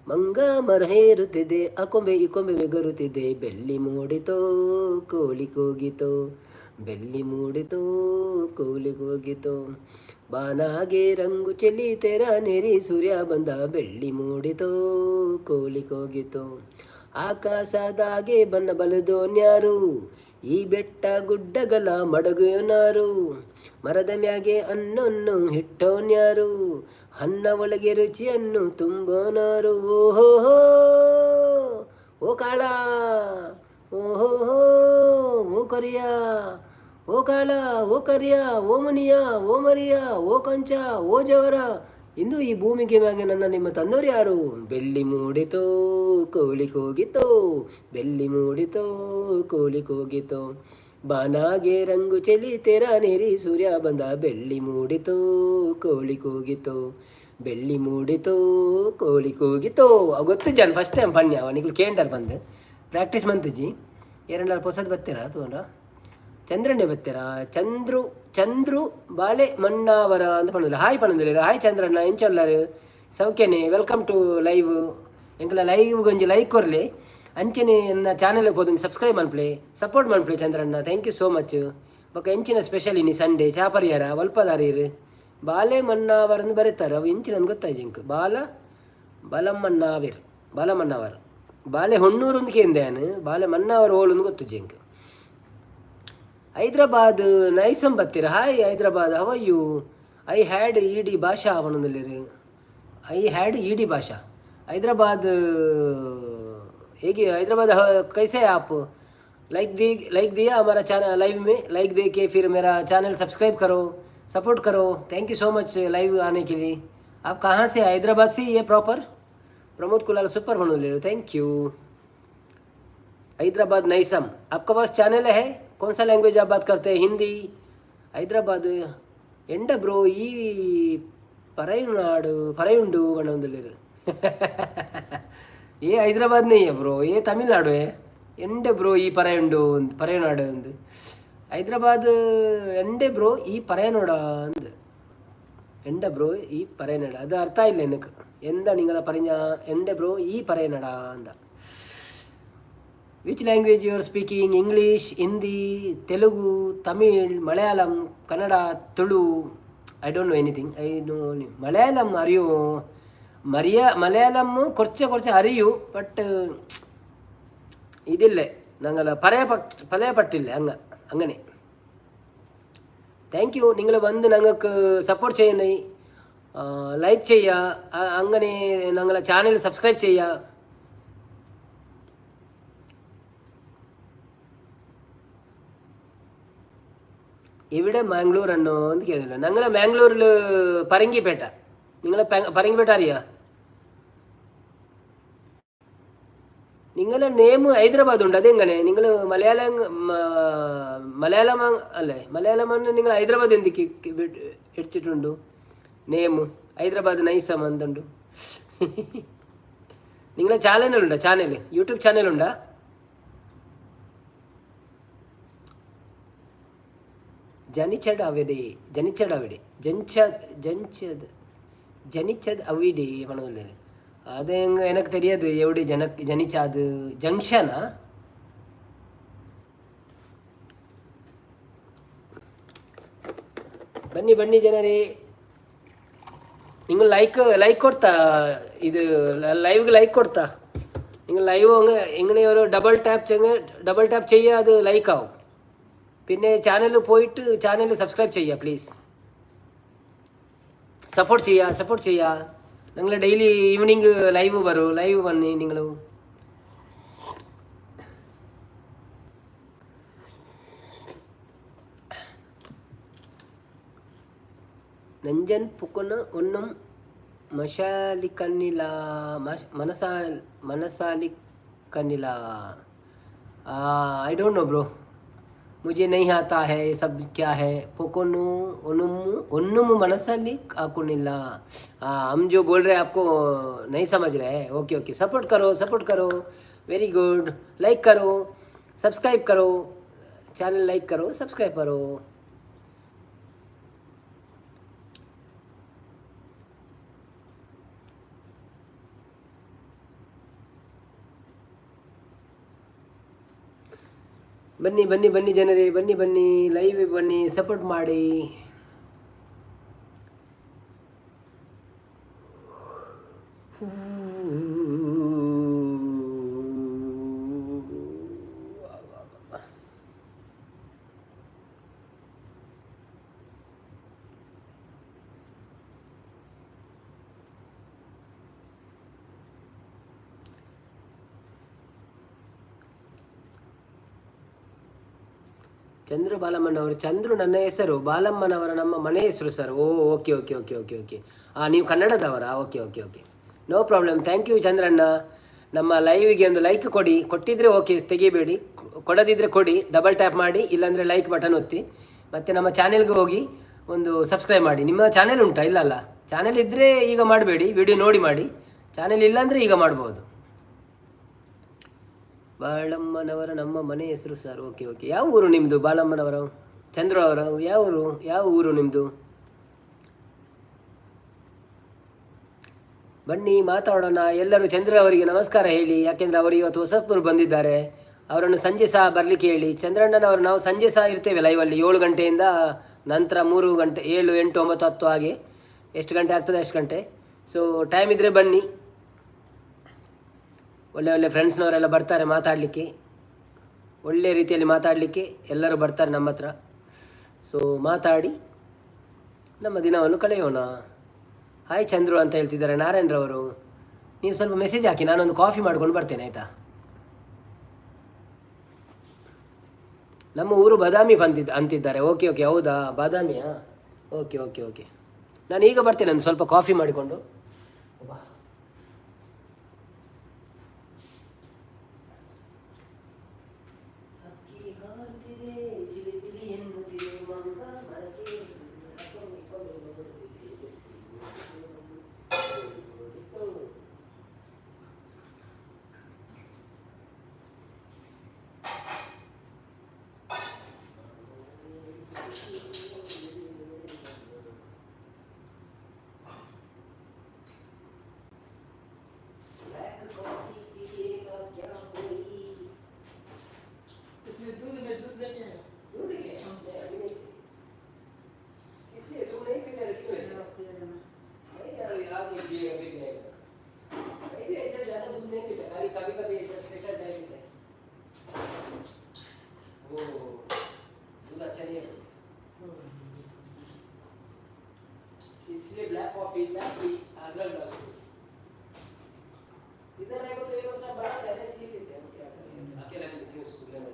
ಮಂಗ ಮರ ಹೇರುತ್ತಿದೆ, ಆ ಕೊಂಬೆ ಈ ಕೊಂಬೆ ಬೆಗರುತ್ತಿದೆ, ಬೆಳ್ಳಿ ಮೂಡಿತೋ ಕೋಳಿ ಕೂಗಿತೋ, ಬೆಳ್ಳಿ ಮೂಡಿತೋ ಕೋಳಿ ಕೂಗಿತೋ, ಬಾನಾಗೆ ರಂಗು ಚೆಲ್ಲಿ ತೆರ ನೆರಿ ಸೂರ್ಯ ಬಂದ, ಬೆಳ್ಳಿ ಮೂಡಿತೋ ಕೋಳಿ ಕೂಗಿತೋ, ಆಕಾಶದಾಗೆ ಬಣ್ಣ ಬಲದೋನ್ಯಾರು, ಈ ಬೆಟ್ಟ ಗುಡ್ಡಗಳ ಮಡಗುಯೋನಾರು, ಮರದ ಮ್ಯಾಗೆ ಅನ್ನೊನ್ನು ಹಿಟ್ಟೋನ್ಯಾರು, ಅನ್ನ ಒಳಗೆ ರುಚಿಯನ್ನು ತುಂಬೋನಾರು, ಓಹೋ ಓ ಕಾಳ, ಓಹೋ ಓ ಕರಿಯ, ಓ ಕಾಳ, ಓ ಕರಿಯ, ಓ ಮುನಿಯ, ಓ ಮರಿಯ, ಓ ಕಂಚ, ಓ ಜವರ, ಇಂದು ಈ ಭೂಮಿಗೆ ಮ್ಯಾಗೆ ನನ್ನ ನಿಮ್ಮ ತಂದವರು ಯಾರು? ಬೆಳ್ಳಿ ಮೂಡಿತೋ ಕೋಳಿ ಕೂಗಿತೋ, ಬೆಳ್ಳಿ ಮೂಡಿತೋ ಕೋಳಿ ಕೂಗಿತೋ, ಬಾನಾಗೆ ರಂಗು ಚೆಲಿ ತೆರ ನೆರಿ ಸೂರ್ಯ ಬಂದ, ಬೆಳ್ಳಿ ಮೂಡಿತೋ ಕೋಳಿ ಕೂಗಿತೋ, ಬೆಳ್ಳಿ ಮೂಡಿತೋ ಕೋಳಿ ಕೂಗಿತೋ. ಅವು ಗೊತ್ತು ಜನ ಫಸ್ಟ್ ಟೈಮ್ ಪನ್ಯ ನಿಕ್ಲು ಕೇಂಡರ್ ಬಂದು ಪ್ರಾಕ್ಟೀಸ್ ಮಂತುಜಿ. ಎರಡಾರು ಪೊಸದ್ ಬತ್ತೀರಾ ತೂಂಡ ಚಂದ್ರಣ್ಣೆ ಬತ್ತೀರಾ? ಚಂದ್ರು ಚಂದ್ರು ಬಾಳೆ ಮಣ್ಣಾವರ ಅಂತ ಪಣ್ಣುಲ್ಲ. ಹಾಯ್ ಪಣ್ಣುದಿಲ್ಲ. ಹಾಯ್ ಚಂದ್ರಣ್ಣ, ಎಂಚೊಲ್ಲಾರು? ಸೌಖ್ಯನೆ? Welcome to live. ಎಂಕಲ ಲೈವ್ ಒಂಜಿ ಲೈಕ್ ಕೊರ್ಲೆ, ಅಂಚನೆ ಎನ್ನ ಚಾನೆಲ್ ಪೋದು ಸಬ್ಸ್ಕ್ರೈಬ್ ಮನ್ಪ್ಲೆ, ಸಪೋರ್ಟ್ ಮನ್ಪ್ಲೆ ಚಂದ್ರಣ್ಣ. Thank you so much. ಬೊಕ ಎಂಚಿನ ಸ್ಪೆಷಲ್ ಇನಿ ಸಂಡೇ? ಚಾಪರಿಯಾರ ಒಲ್ಪದಾರೀರು? ಬಾಲೆ ಮಣ್ಣಾವರ್ ಅಂದ್ ಬರೀತಾರೆ. ಅವು ಎಂಚಿನ ಗೊತ್ತಾಯ್ತು ಎಂಕ್. ಬಾಲ ಬಲಮಣ್ಣಾವಿರ್, ಬಾಲಮಣ್ಣಾವರ್, ಬಾಲೆ ಹೊಣ್ಣೂರು ಅಂದ್ ಕೇಂದೆ ಯಾನ್. ಬಾಲೆ ಮಣ್ಣಾವರ್ ಓಲು ಅಂದ್ ಗೊತ್ತುಜ್ಜಿ ಎಂಕ್. Hyderabad ನೈಸಂ ಬತ್ತೀರ. Hi Hyderabad, how are you? I had ED ಭಾಷಾ ಪನೊಂದುಲ್ಲೆರ್. I had ED ಭಾಷಾ. ಹೈದ್ರಾಬಾದ್ ಹೇಗೆ? हैदराबाद कैसे है आप? लाइक the, like दिया हमारा चैनल लाइव में? लाइक दे के फिर मेरा चैनल सब्सक्राइब करो, सपोर्ट करो। Thank you so much live आने के लिए। आप कहाँ से? हैदराबाद से ये प्रॉपर? प्रमोद कुलाल सुपर बनोले, thank you. Hyderabad नैसम, आपका पास चैनल है? कौन सा लैंग्वेज आप बात करते हैं? हिंदी? हैदराबाद ಎಂಡ ಬ್ರೋ ಈ ಪರಯುನಾಡು ಪರಯುಂಡು ಪಂಡೊಂದುಲ್ಲೆರ್. ये हैदराबाद नहीं है ब्रो, ये तमिलनाडु है. ಎಂಡೆ ಬ್ರೋ ಈ ಪರಯುಂಡು ಪರಯನಾಡು ಅಂದ್. ಹೈದರಾಬಾದ್ ಎಂಡೆ ಬ್ರೋ ಈ ಪರಯನೋಡ ಅಂದ್. ಎಂಡ ಬ್ರೋ ಈ ಪರಯನಡ, ಅದು ಅರ್ಥ ಇಲ್ಲ ಎನಕ್. ಎಂದ ನಿಂಗಳ ಪರಿഞ്ഞ ಎಂಡೆ ಬ್ರೋ ಈ ಪರಯನಡ ಅಂದ. Which language you are speaking? English, Hindi, Telugu, Tamil, Malayalam, Kannada, Tulu? I don't know anything. I know Malayalam അറിയൂ. മരിയ മലയാളം കുറച്ച് കുറച്ച് അറിയൂ. ബട്ട് ഇതില്ലേ ഞങ്ങൾ പറയ പറയ പറ്റില്ല അങ്ങ അങ്ങനെ. Thank you. നിങ്ങൾ വന്ന് ഞങ്ങൾക്ക് സപ്പോർട്ട് ചെയ്യണേ, ലൈക്ക് ചെയ്യുക, അങ്ങനെ ഞങ്ങളെ ചാനൽ സബ്സ്ക്രൈബ് ചെയ്യുക. എവിടെ മാംഗ്ലൂർ അണ്ണോ എന്ന് കേൾക്കില്ല. ഞങ്ങൾ മാംഗ്ലൂരിൽ പറങ്കിപ്പേട്ട. നിങ്ങളെ പറങ്കിപ്പേട്ട അറിയാ? നിങ്ങളെ നെയിം ഹൈദരാബാദ് ഉണ്ട്, അതെങ്ങനെ? നിങ്ങൾ മലയാളം മലയാളം അല്ലേ? മലയാളം നിങ്ങൾ ഹൈദരാബാദ് എന്തിക്ക് ഇടിച്ചിട്ടുണ്ട് നെയിം? ഹൈദരാബാദ് നൈസം എന്തുണ്ട്? നിങ്ങളെ ചാനലുണ്ടോ? Channel, YouTube ചാനലുണ്ടോ? ജനിച്ചത് അവിടെ, ജനിച്ചത് അവിടെ, ജനിച്ച ജനിച്ചത് ജനിച്ചത് അവിടെ പണമില്ലേ? അത് എനക്ക് தெரியாது എവിടെ ജന ജനിച്ചത്. ജംഗ്ഷനാ? ಬನ್ನಿ ಬನ್ನಿ ಜನರೇ. നിങ്ങൾ ಲೈಕ್ ಲೈಕ್ ಕೊಡ್ತಾ, ಇದು ಲೈವ್ಗೆ ಲೈಕ್ ಕೊಡ್ತಾ. നിങ്ങൾ ലൈവ് ഇങ്ങനെ ഒരു ഡബിൾ ടാപ്പ്, ഡബിൾ ടാപ്പ് ചെയ്യുക, അത് ലൈക്ക് ആവും. പിന്നെ ചാനൽ പോയിട്ട് ചാനൽ സബ്സ്ക്രൈബ് ചെയ്യുക പ്ലീസ്. സപ്പോർട്ട് ചെയ്യുക, സപ്പോർട്ട് ചെയ്യുക. നിങ്ങൾ ഡെയിലി ഈവനിങ് ലൈവ് വരൂ, ലൈവ് വന്നി നിങ്ങൾ. ನಂಜನ್ ಪುಕ್ಕನ ಒನ್ನಂ ಮಶಾಲಿಕನ್ನಿಲ ಮನಸಾ मनसालिकनिला. I don't know bro, मुझे नहीं आता है ये सब क्या है. पोकोनु ओनुमु ओन्नुमु मनसाली आकुनिला. हम जो बोल रहे हैं आपको नहीं समझ रहे हैं. ओके ओके, सपोर्ट करो, सपोर्ट करो. Very good. लाइक करो, सब्सक्राइब करो चैनल. लाइक करो, सब्सक्राइब करो. ಬನ್ನಿ ಬನ್ನಿ ಬನ್ನಿ ಜನರೇ, ಬನ್ನಿ ಬನ್ನಿ, ಲೈವ್ ಬನ್ನಿ, ಸಪೋರ್ಟ್ ಮಾಡಿ. ಚಂದ್ರು ಬಾಲಮ್ಮನವರು. ಚಂದ್ರು ನನ್ನ ಹೆಸರು, ಬಾಲಮ್ಮನವರ ನಮ್ಮ ಮನೆ ಹೆಸರು sir. Oh, okay okay okay okay okay. ನೀವು ಕನ್ನಡದವರಾ? Okay okay okay, no problem. Thank you Chandranna. ನಮ್ಮ ಲೈವಿಗೆ ಒಂದು ಲೈಕ್ ಕೊಡಿ. ಕೊಟ್ಟಿದ್ರೆ ಓಕೆ, ತೆಗಿಬೇಡಿ. ಕೊಡದಿದ್ದರೆ ಕೊಡಿ, ಡಬಲ್ ಟ್ಯಾಪ್ ಮಾಡಿ, ಇಲ್ಲಾಂದರೆ ಲೈಕ್ ಬಟನ್ ಒತ್ತಿ. ಮತ್ತು ನಮ್ಮ ಚಾನೆಲ್ಗೆ ಹೋಗಿ ಒಂದು ಸಬ್ಸ್ಕ್ರೈಬ್ ಮಾಡಿ. ನಿಮ್ಮ ಚಾನೆಲ್ ಉಂಟಾ? ಇಲ್ಲ ಅಲ್ಲ? ಚಾನೆಲ್ ಇದ್ದರೆ ಈಗ ಮಾಡಬೇಡಿ, ವಿಡಿಯೋ ನೋಡಿ ಮಾಡಿ. ಚಾನೆಲ್ ಇಲ್ಲಾಂದರೆ ಈಗ ಮಾಡ್ಬೋದು. ಬಾಳಮ್ಮನವರ ನಮ್ಮ ಮನೆ ಹೆಸರು ಸರ್. Okay okay. ಯಾವ ಊರು ನಿಮ್ಮದು ಬಾಳಮ್ಮನವರ? ಚಂದ್ರ ಅವರ ಯಾವ ಊರು, ಯಾವ ಊರು ನಿಮ್ಮದು? ಬನ್ನಿ ಮಾತಾಡೋಣ ಎಲ್ಲರೂ. ಚಂದ್ರ ಅವರಿಗೆ ನಮಸ್ಕಾರ ಹೇಳಿ, ಯಾಕೆಂದರೆ ಅವರು ಇವತ್ತು ಹೊಸಪುರ ಬಂದಿದ್ದಾರೆ. ಅವರನ್ನು ಸಂಜೆ ಸಹ ಬರಲಿಕ್ಕೆ ಹೇಳಿ ಚಂದ್ರಣ್ಣನವರು. ನಾವು ಸಂಜೆ ಸಹ ಇರ್ತೇವೆ ಲೈವಲ್ಲಿ, 7 ಗಂಟೆಯಿಂದ ನಂತರ 3 ಗಂಟೆ, 7, 8, 9, 10, ಹಾಗೆ ಎಷ್ಟು ಗಂಟೆ ಆಗ್ತದೆ ಅಷ್ಟು ಗಂಟೆ. ಸೊ ಟೈಮ್ ಇದ್ದರೆ ಬನ್ನಿ. ಒಳ್ಳೆ ಒಳ್ಳೆ ಫ್ರೆಂಡ್ಸ್ನವರೆಲ್ಲ ಬರ್ತಾರೆ ಮಾತಾಡಲಿಕ್ಕೆ, ಒಳ್ಳೆ ರೀತಿಯಲ್ಲಿ ಮಾತಾಡಲಿಕ್ಕೆ ಎಲ್ಲರೂ ಬರ್ತಾರೆ ನಮ್ಮ ಹತ್ರ. ಸೊ ಮಾತಾಡಿ ನಮ್ಮ ದಿನವನ್ನು ಕಳೆಯೋಣ. ಹಾಯ್ ಚಂದ್ರು ಅಂತ ಹೇಳ್ತಿದ್ದಾರೆ ನಾರಾಯಣರವರು. ನೀವು ಸ್ವಲ್ಪ ಮೆಸೇಜ್ ಹಾಕಿ, ನಾನೊಂದು ಕಾಫಿ ಮಾಡ್ಕೊಂಡು ಬರ್ತೇನೆ, ಆಯಿತಾ? ನಮ್ಮ ಊರು ಬಾದಾಮಿ ಬಂದಿದ್ದ ಅಂತಿದ್ದಾರೆ. ಓಕೆ ಓಕೆ, ಹೌದಾ? ಬಾದಾಮಿಯಾ? ಓಕೆ ಓಕೆ ಓಕೆ, ನಾನು ಈಗ ಬರ್ತೇನೆ, ಒಂದು ಸ್ವಲ್ಪ ಕಾಫಿ ಮಾಡಿಕೊಂಡು. इसमें दूध में दूध लेके आया। दूध है? नहीं, अभी नहीं चाहिए। इसलिए तुम नहीं पीते तो क्यों लेते हो? नहीं यार, आज ही पिएगा पी जाएगा। मैं भी ऐसे ज्यादा दूध नहीं पीता, खाली कभी कभी ऐसा स्पेशल चाय पीता है। वो दूध अच्छा नहीं है, इसलिए ब्लैक कॉफी, ब्लैक टी, अदरक डाल के। इधर आएगा तो ये लोग सब बनाते हैं ना, इसलिए पीते हैं। हम क्या करें, अकेला नहीं क्यों लेना?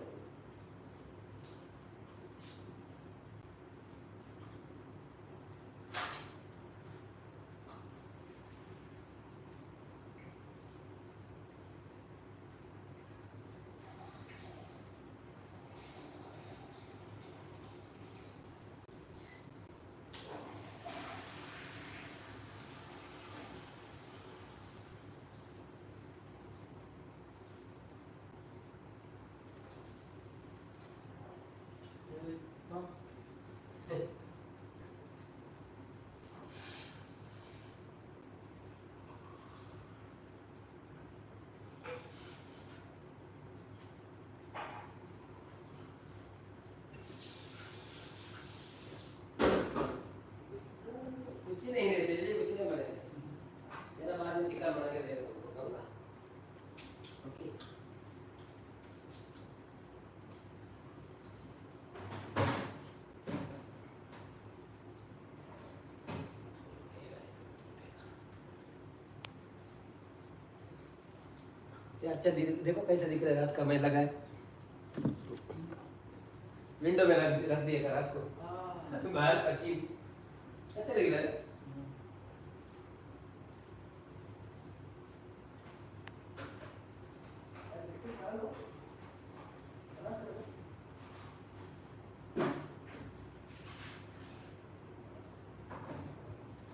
नहीं नहीं, मेरे लिए कुछ नहीं बनेगा। मेरा बाद में चिकन बना के दे दूंगा। ओके, ये अच्छा देखो कैसा दिख रहा है। रात का मैं लगाए विंडो में रख रख दिया था रात को। हाँ। बाहर पसीन अच्छा लग रहा है। बिस्किट खा लो, खलास करो।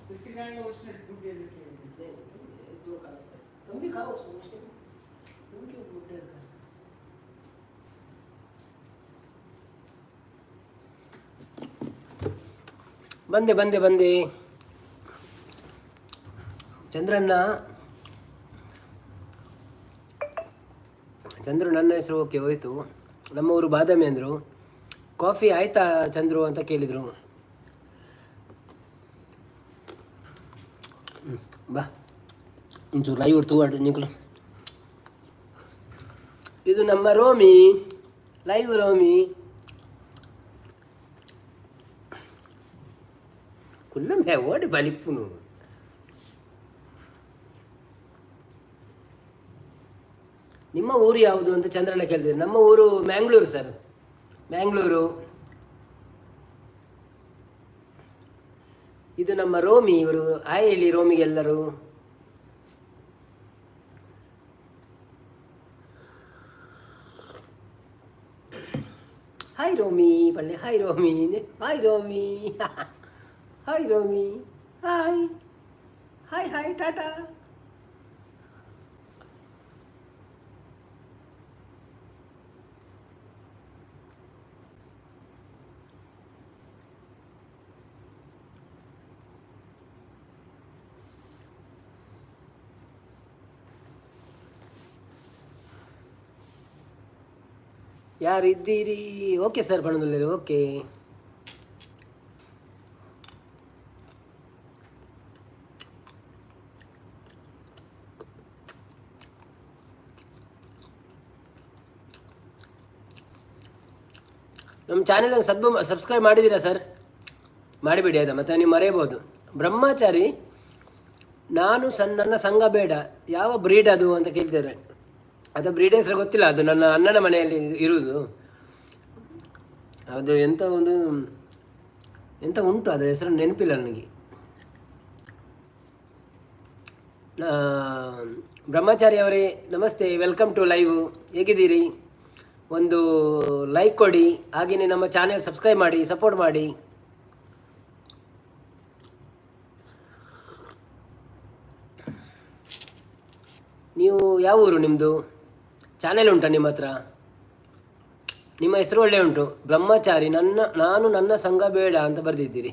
बिस्किट खाएंगे, उसने दूध दे देते हैं। नहीं, नहीं, दो खा सकते। तुम भी खाओ उसको, उसके भी। तुम क्यों गुड खा? ಬಂದೆ ಬಂದೆ ಬಂದೆ ಚಂದ್ರಣ್ಣ. ಚಂದ್ರು ನನ್ನ ಹೆಸರು. ಓಕೆ, ಹೋಯ್ತು. ನಮ್ಮ ಊರು ಬಾದಾಮಿ ಅಂದರು. ಕಾಫಿ ಆಯ್ತಾ ಚಂದ್ರು ಅಂತ ಕೇಳಿದರು. ಬಾ, ಒಂಚೂರು ಲೈವ್ ತೂವಾಡು ನಿಂಕುಲು. ಇದು ನಮ್ಮ ರೋಮಿ, ಲೈವ್ ರೋಮಿ. ಕುಲ್ಲುಂಬೆ ಓಡಿ ಬಲಿಪ್ಪುನು. ನಿಮ್ಮ ಊರು ಯಾವುದು ಅಂತ ಚಂದ್ರಣ್ಣ ಕೇಳಿದ್ರು. ನಮ್ಮ ಊರು ಮ್ಯಾಂಗ್ಳೂರು ಸರ್, ಮ್ಯಾಂಗ್ಳೂರು. ಇದು ನಮ್ಮ ರೋಮಿ ಇವರು. ಹಾಯ್ ಹೇಳಿ ರೋಮಿಗೆ ಎಲ್ಲರೂ. ಹಾಯ್ ರೋಮಿ ಪಳ್ಳಿ. Hi Romi, hi Romi, hi Romi, hi hi hi, ಟಾಟಾ. ಯಾರಿದ್ದೀರಿ? ಓಕೆ ಸರ್ ಪಣದಲ್ಲಿರಿ. ಓಕೆ, ನಮ್ಮ ಚಾನೆಲ್ ಸಬ್ಸ್ಕ್ರೈಬ್ ಮಾಡಿದ್ದೀರಾ ಸರ್? ಮಾಡಿಬಿಡಿ ಆಯ್ತಾ, ಮತ್ತೆ ನೀವು ಮರೆಯಬಹುದು. ಬ್ರಹ್ಮಚಾರಿ, ನಾನು ಸಣ್ಣ ನನ್ನ ಸಂಘ ಬೇಡ, ಯಾವ ಬ್ರೀಡ್ ಅದು ಅಂತ ಕೇಳ್ತಾರೆ. ಅದು ಬ್ರೀಡ್ ಹೆಸರು ಗೊತ್ತಿಲ್ಲ. ಅದು ನನ್ನ ಅಣ್ಣನ ಮನೆಯಲ್ಲಿ ಇರುವುದು. ಅದು ಎಂಥ ಒಂದು ಎಂಥ ಉಂಟು, ಅದರ ಹೆಸರು ನೆನಪಿಲ್ಲ ನನಗೆ. ಬ್ರಹ್ಮಚಾರಿ ಅವರೇ, ನಮಸ್ತೆ, welcome to live. ಹೇಗಿದ್ದೀರಿ? ಒಂದು ಲೈಕ್ ಕೊಡಿ, ಹಾಗೆಯೇ ನಮ್ಮ ಚಾನೆಲ್ ಸಬ್ಸ್ಕ್ರೈಬ್ ಮಾಡಿ, ಸಪೋರ್ಟ್ ಮಾಡಿ. ನೀವು ಯಾವ ಊರು ನಿಮ್ಮದು? ಚಾನೆಲ್ ಉಂಟಾ ನಿಮ್ಮ ಹತ್ರ? ನಿಮ್ಮ ಹೆಸರು ಒಳ್ಳೆ ಉಂಟು, ಬ್ರಹ್ಮಚಾರಿ. ನನ್ನ ನಾನು ನನ್ನ ಸಂಘ ಬೇಡ ಅಂತ ಬರೆದಿದ್ದೀರಿ.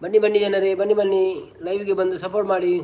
ಬನ್ನಿ ಬನ್ನಿ ಜನರೇ, ಬನ್ನಿ ಬನ್ನಿ, ಲೈವ್ಗೆ ಬಂದು ಸಪೋರ್ಟ್ ಮಾಡಿ.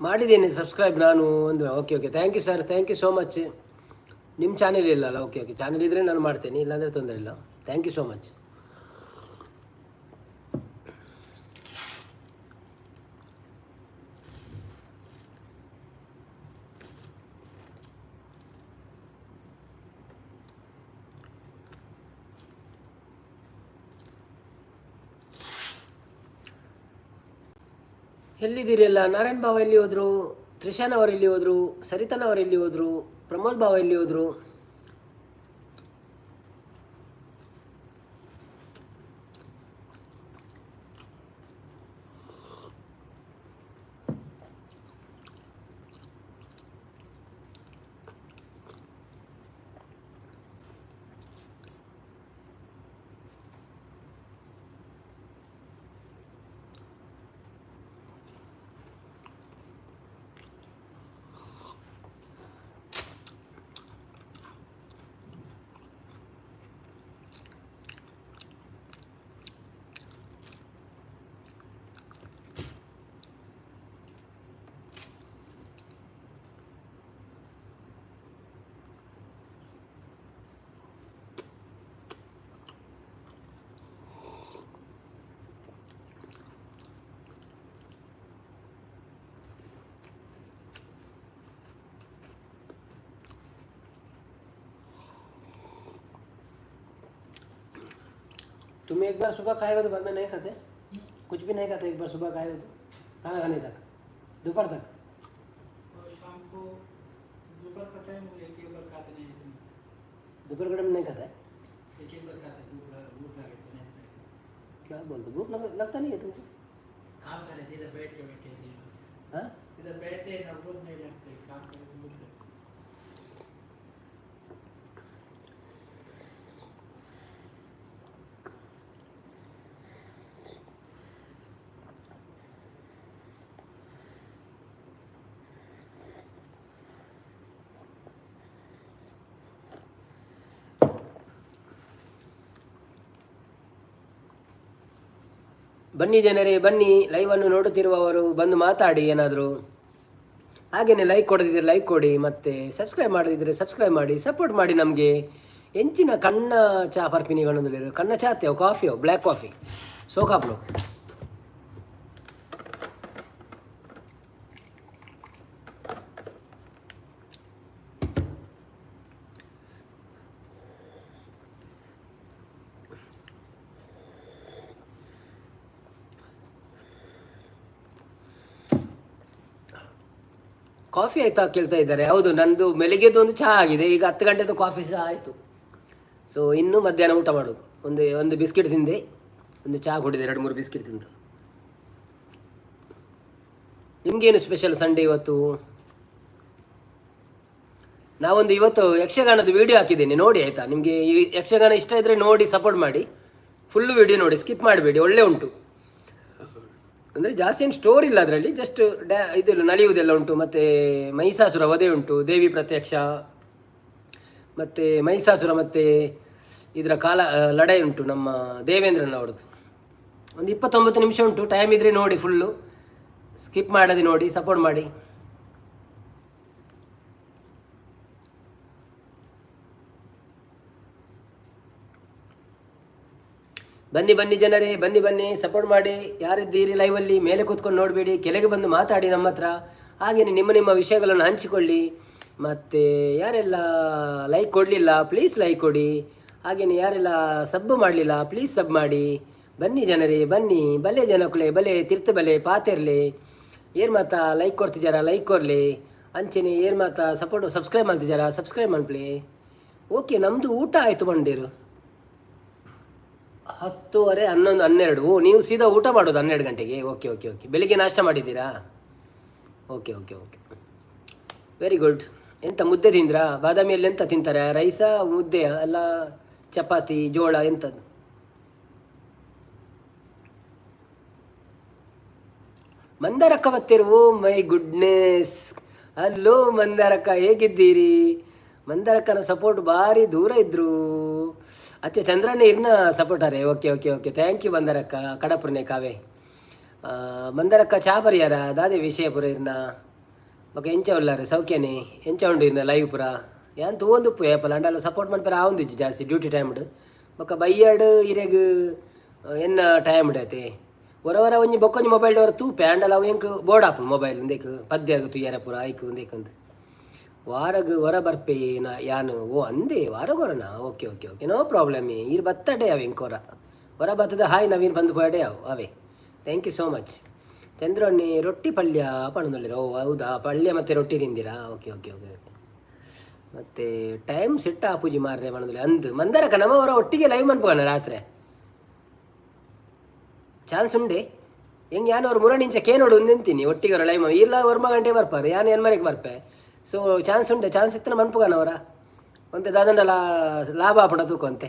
ಮಾಡಿದ್ದೇನೆ ಸಬ್ಸ್ಕ್ರೈಬ್ ನಾನು ಒಂದು. Okay okay, thank you sir, thank you so much. ನಿಮ್ಮ ಚಾನೆಲ್ ಇಲ್ಲ ಅಲ್ಲ? ಓಕೆ ಓಕೆ, ಚಾನೆಲ್ ಇದ್ದರೆ ನಾನು ಮಾಡ್ತೇನೆ, ಇಲ್ಲಾಂದರೆ ತೊಂದರೆ ಇಲ್ಲ. Thank you so much. ಎಲ್ಲಿದ್ದೀರಿ ಎಲ್ಲ? ನಾರಾಯಣ್ ಬಾವ ಎಲ್ಲಿ ಹೋದರು? ತ್ರಿಷಾನ್ ಅವರು ಎಲ್ಲಿ ಹೋದರು? ಸರಿತನ್ ಅವರು ಎಲ್ಲಿ ಹೋದರು? ಪ್ರಮೋದ್ ಬಾವ ಎಲ್ಲಿ ಹೋದರು? तुम एक बार सुबह खाएगा तो बाद में नहीं खाते? कुछ भी नहीं खाते? एक बार सुबह खाएगा तो खाना खाने तक, दोपहर तक। और शाम को दोपहर का टाइम एक एक बार खाते नहीं इतने। दोपहर के टाइम नहीं खाता है? एक एक बार खाते, भूख लगे तो नहीं तो। क्या बोलते, भूख लगता नहीं है तुमको? काम कर रहे थे, इधर बैठ के बैठे थे। हाँ। इधर बैठते हैं ना, भूख नहीं लगती। काम करे तो भूख लगती। ಬನ್ನಿ ಜನರೇ, ಬನ್ನಿ. ಲೈವನ್ನು ನೋಡುತ್ತಿರುವವರು ಬಂದು ಮಾತಾಡಿ ಏನಾದರೂ. ಹಾಗೆಯೇ ಲೈಕ್ ಕೊಡದಿದ್ದರೆ ಲೈಕ್ ಕೊಡಿ, ಮತ್ತು ಸಬ್ಸ್ಕ್ರೈಬ್ ಮಾಡದಿದ್ದರೆ ಸಬ್ಸ್ಕ್ರೈಬ್ ಮಾಡಿ, ಸಪೋರ್ಟ್ ಮಾಡಿ ನಮಗೆ. ಎಂಚಿನ ಕಣ್ಣ ಚಾ ಪರ್ಪಿನಿ ಕಣ್ಣೊಂದು ಕಣ್ಣ ಚಾತೆವು ಕಾಫಿಯೋ ಬ್ಲ್ಯಾಕ್ ಕಾಫಿ ಸೋಕಾಪ್ಲು. ಕಾಫಿ ಆಯ್ತಾ ಕೇಳ್ತಾ ಇದ್ದಾರೆ. ಹೌದು, ನಂದು ಬೆಳಿಗ್ಗೆದ್ದು ಒಂದು ಚಹಾ ಆಗಿದೆ. ಈಗ 10 ಗಂಟೆದು ಕಾಫಿ ಸಹ ಆಯಿತು. ಸೊ ಇನ್ನೂ ಮಧ್ಯಾಹ್ನ ಊಟ ಮಾಡೋದು. ಒಂದು ಒಂದು ಬಿಸ್ಕೆಟ್ ತಿಂದೆ, ಒಂದು ಚಹಾ ಕುಡಿದೆ, ಎರಡು ಮೂರು ಬಿಸ್ಕೆಟ್ ತಿಂದು. ನಿಮಗೇನು ಸ್ಪೆಷಲ್ ಸಂಡೇ ಇವತ್ತು? ನಾವೊಂದು ಇವತ್ತು ಯಕ್ಷಗಾನದ ವಿಡಿಯೋ ಹಾಕಿದ್ದೇನೆ, ನೋಡಿ ಆಯಿತಾ. ನಿಮಗೆ ಈ ಯಕ್ಷಗಾನ ಇಷ್ಟ ಇದ್ದರೆ ನೋಡಿ, ಸಪೋರ್ಟ್ ಮಾಡಿ. ಫುಲ್ಲು ವಿಡಿಯೋ ನೋಡಿ, ಸ್ಕಿಪ್ ಮಾಡಬೇಡಿ, ಒಳ್ಳೆ ಉಂಟು. ಅಂದರೆ ಜಾಸ್ತಿ ಏನು ಸ್ಟೋರಿ ಇಲ್ಲ ಅದರಲ್ಲಿ, ಜಸ್ಟ್ ಡ್ಯಾ ಇದೆಲ್ಲ ನಲಿಯುವುದೆಲ್ಲ ಉಂಟು. ಮತ್ತು ಮಹಿಷಾಸುರ ವಧೆ ಉಂಟು, ದೇವಿ ಪ್ರತ್ಯಕ್ಷ, ಮತ್ತು ಮಹಿಷಾಸುರ ಮತ್ತು ಇದರ ಕಾಲ ಲಡಾಯಿ ಉಂಟು ನಮ್ಮ ದೇವೇಂದ್ರನವರದ್ದು. ಒಂದು 29 ನಿಮಿಷ ಉಂಟು. ಟೈಮ್ ಇದ್ದರೆ ನೋಡಿ, ಫುಲ್ಲು ಸ್ಕಿಪ್ ಮಾಡದೆ ನೋಡಿ, ಸಪೋರ್ಟ್ ಮಾಡಿ. ಬನ್ನಿ ಬನ್ನಿ ಜನರೇ, ಬನ್ನಿ ಬನ್ನಿ, ಸಪೋರ್ಟ್ ಮಾಡಿ. ಯಾರಿದ್ದೀರಿ ಲೈವಲ್ಲಿ? ಮೇಲೆ ಕೂತ್ಕೊಂಡು ನೋಡಬೇಡಿ, ಕೆಳಗೆ ಬಂದು ಮಾತಾಡಿ ನಮ್ಮ ಹತ್ರ. ಹಾಗೆಯೇ ನಿಮ್ಮ ನಿಮ್ಮ ವಿಷಯಗಳನ್ನು ಹಂಚಿಕೊಳ್ಳಿ. ಮತ್ತು ಯಾರೆಲ್ಲ ಲೈಕ್ ಕೊಡಲಿಲ್ಲ, ಪ್ಲೀಸ್ ಲೈಕ್ ಕೊಡಿ. ಹಾಗೆಯೇ ಯಾರೆಲ್ಲ ಸಬ್ ಮಾಡಲಿಲ್ಲ, ಪ್ಲೀಸ್ ಸಬ್ ಮಾಡಿ. ಬನ್ನಿ ಜನರೇ, ಬನ್ನಿ. ಬಲೆ ಜನಕುಲೆ ಬಲೆ, ತಿರ್ತು ಬಲೆ, ಪಾತೆರ್ಲೆ. ಏರ್ ಮಾತಾ ಲೈಕ್ ಕೊಡ್ತಿದ್ದಾರಾ, ಲೈಕ್ ಕೊಡಲಿ. ಅಂಚೆನೆ ಏರ್ ಮಾತಾ ಸಪೋರ್ಟ್ ಸಬ್ಸ್ಕ್ರೈಬ್ ಮಾಡ್ತಿದ್ದಾರಾ, ಸಬ್ಸ್ಕ್ರೈಬ್ ಮಾಡ್ಲಿ. ಓಕೆ, ನಮ್ಮದು ಊಟ ಆಯಿತು ಬಂಡೀರು. 10:30, 11, 12. ಓ, ನೀವು ಸೀದಾ ಊಟ ಮಾಡೋದು 12 ಗಂಟೆಗೆ? Okay okay okay. ಬೆಳಿಗ್ಗೆ ನಾಷ್ಟ ಮಾಡಿದ್ದೀರಾ? Okay okay okay, very good. ಎಂತ ಮುದ್ದೆ ತಿಂದ್ರಾ? ಬಾದಾಮಿಯಲ್ಲಿ ಎಂತ ತಿಂತಾರೆ? ರೈಸಾ, ಮುದ್ದೆಯಾ, ಅಲ್ಲ ಚಪಾತಿ, ಜೋಳ, ಎಂಥದ್ದು? ಮಂದಾರಕ್ಕ ಬತ್ತಿರು. ಓ my goodness, hello ಮಂದಾರಕ್ಕ, ಹೇಗಿದ್ದೀರಿ? ಮಂದಾರಕ್ಕನ ಸಪೋರ್ಟ್ ಭಾರಿ ದೂರ ಇದ್ರು. ಅಚ್ಚ, ಚಂದ್ರಣ್ಣ ಇರ್ನ ಸಪೋರ್ಟರೇ? Okay okay okay, thank you ಮಂದಾರಕ್ಕ. ಕಡಪುರನೆ ಕಾವೆ. ಮಂದಾರಕ್ಕ ಚಾ ಬರಿಯಾರ ದಾದೆ ವಿಷಯ ಪುರ ಇರ್ನ? ಬೊಕ ಎಂಚ ಉಲ್ಲಾರ ಸೌಖ್ಯನೆ? ಎಂಚ ಉಂಡು ಇರ್ನ ಲೈವ್ ಪುರ? ಯಾನ್ ತೂವೊಂದುಪ್ಪು ಏಪಲ, ಅಂಡಲ ಸಪೋರ್ಟ್ ಮನ್ಪೆರೆ ಆವೊಂದಿಜ್ಜಿ ಜಾಸ್ತಿ ಡ್ಯೂಟಿ ಟೈಮ್ಡ್. ಬೊಕ ಬಯ್ಯಡ್ ಇರೆಗ್ ಎನ್ನ ಟೈಮ್ ಅತೆ ಒರ ಒರ ಒಂಜಿ ಬೊಕ್ಕೊಂಜಿ ಮೊಬೈಲ್ ಒರ ತೂಪೆ. ಅಂಡಲ ಅವು ಎಂಕ್ ಬೋರ್ಡ್ ಆಪುಂಡು ಮೊಬೈಲ್ ಉಂದೆಕ್ ಪದ್ಯಾಗ ತೂಯರೆ ಪೂರ ಐಕ್ ಉಂದೆಕ್. ವಾರಗ್ ಒರ ಬರ್ಪೆ ನಾ ಯಾನ್. ಓ ಅಂದೆ, ವಾರಗೊರನಾ? Okay okay okay, no problem. ಈರ್ ಬತ್ತಡೆ ಅವೆ ಎಂಕೊರ ಹೊರ ಬತ್ತದ. ಹಾಯ್ ನವೀನ್ ಬಂದು ಪೋಯಡೆ ಅವು ಅವೇ. Thank you so much ಚಂದ್ರಣ್ಣಿ. Roti ಪಲ್ಯ ಪಣೊಂದುಲ್ಲೆರ್. ಓ ಹೌದಾ, ಪಲ್ಯ ಮತ್ತೆ ರೊಟ್ಟಿ ತಿಂದಿರಾ? Okay okay okay okay. ಮತ್ತೆ ಟೈಮ್ ಸೆಟ್ ಆಪುಜಿ ಮಾರ್ರೆ ಪಣೊಂದುಲ್ಲೆ. ಅಂದ್ ಮಂದರಕ, ನಮ್ಮ ಅವರ ಒಟ್ಟಿಗೆ ಲೈವ್ ಮನ್ಪುಗನ ರಾತ್ರಿ ಚಾನ್ಸ್ ಉಂಡೆ ಹೆಂಗೆ? ಯಾನ್ ಅವ್ರು ಮುರಣಿಂಚ ಕೇನೋಡು ನಿಂತೀನಿ. ಒಟ್ಟಿಗೆ ಅವರ ಲೈವ್ ಇಲ್ಲ ಒರ್ಮ ಗಂಟೆ ಬರ್ಪಾರೆ, ಯಾನ್ ಎನ್ಮರೆಗೆ ಬರ್ಪೆ. ಸೊ ಚಾನ್ಸ್ ಉಂಡೆ, ಚಾನ್ಸ್ ಇತ್ತನ ಮನ್ಪುಗನ ಅವರ ಒಂತೆ ದಾದಂಡಲ ಲಾಭ ಆಪುಂಡ ತೂಕೊಂತೆ.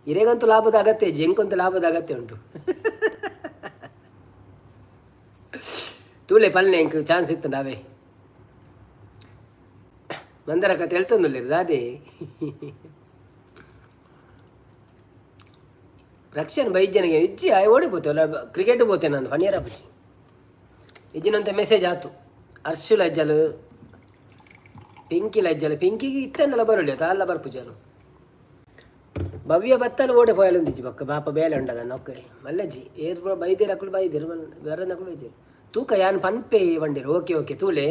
ಇರೆಗಂತೂ ಲಾಭದ ಅಗತ್ಯ ಇಜ್ಜಿ, ಎಂಕೊಂತ ಲಾಭದ ಅಗತ್ಯ ಉಂಟು. ತೂಲೆ ಪಲ್ನೆ, ಎಂಕ್ ಚಾನ್ಸ್ ಇತ್ತು ನಾವೇ. ಮಂದರ ಕತೆ ಹೇಳ್ತೊಂದುಲ್ಲೆರ್ ದಾದೆ? ರಕ್ಷಣ್ ಬೈಜ್ಜನಿಗೆ ಇಜ್ಜಿ ಆಯ್ ಓಡಿ ಪೋತೆ. ಕ್ರಿಕೆಟ್ ಪೋತೆ ನಾನು ಫನಿಯರ ಪುಚಿ ಇಜ್ಜಿನಂತ ಮೆಸೇಜ್ ಆತು. ಅರ್ಶುಲ ಅಜ್ಜಲು, ಪಿಂಕಿ ಲಜ್ಜಲು. ಪಿಂಕಿಗೆ ಇತ್ತನ್ನೆಲ್ಲ ಬರೋಲಿ ಅಲ್ಲ ಬರ್ಪುಜಲು. ಭವ್ಯ ಬತ್ತಲು ಓಡೆ ಪೋಯಲುಂದಿಜ್ಜಿ. ಬೊಕ್ಕ ಬಾಪ ಬೇಲೆ ಉಂಡದನ್ನ. ಓಕೆ ಮಲ್ಲಜ್ಜಿ ಏರ್ ಬೈದೇರು ಅಕುಲು ಬೈದೇರು ಬೇರೆ ಅಕುಲು ಬೈದೇರು ತೂಕ ಯಾನ್ ಪನ್ಪೆ ಬಂಡಿರು. ಓಕೆ ಓಕೆ, ತೂಲೆ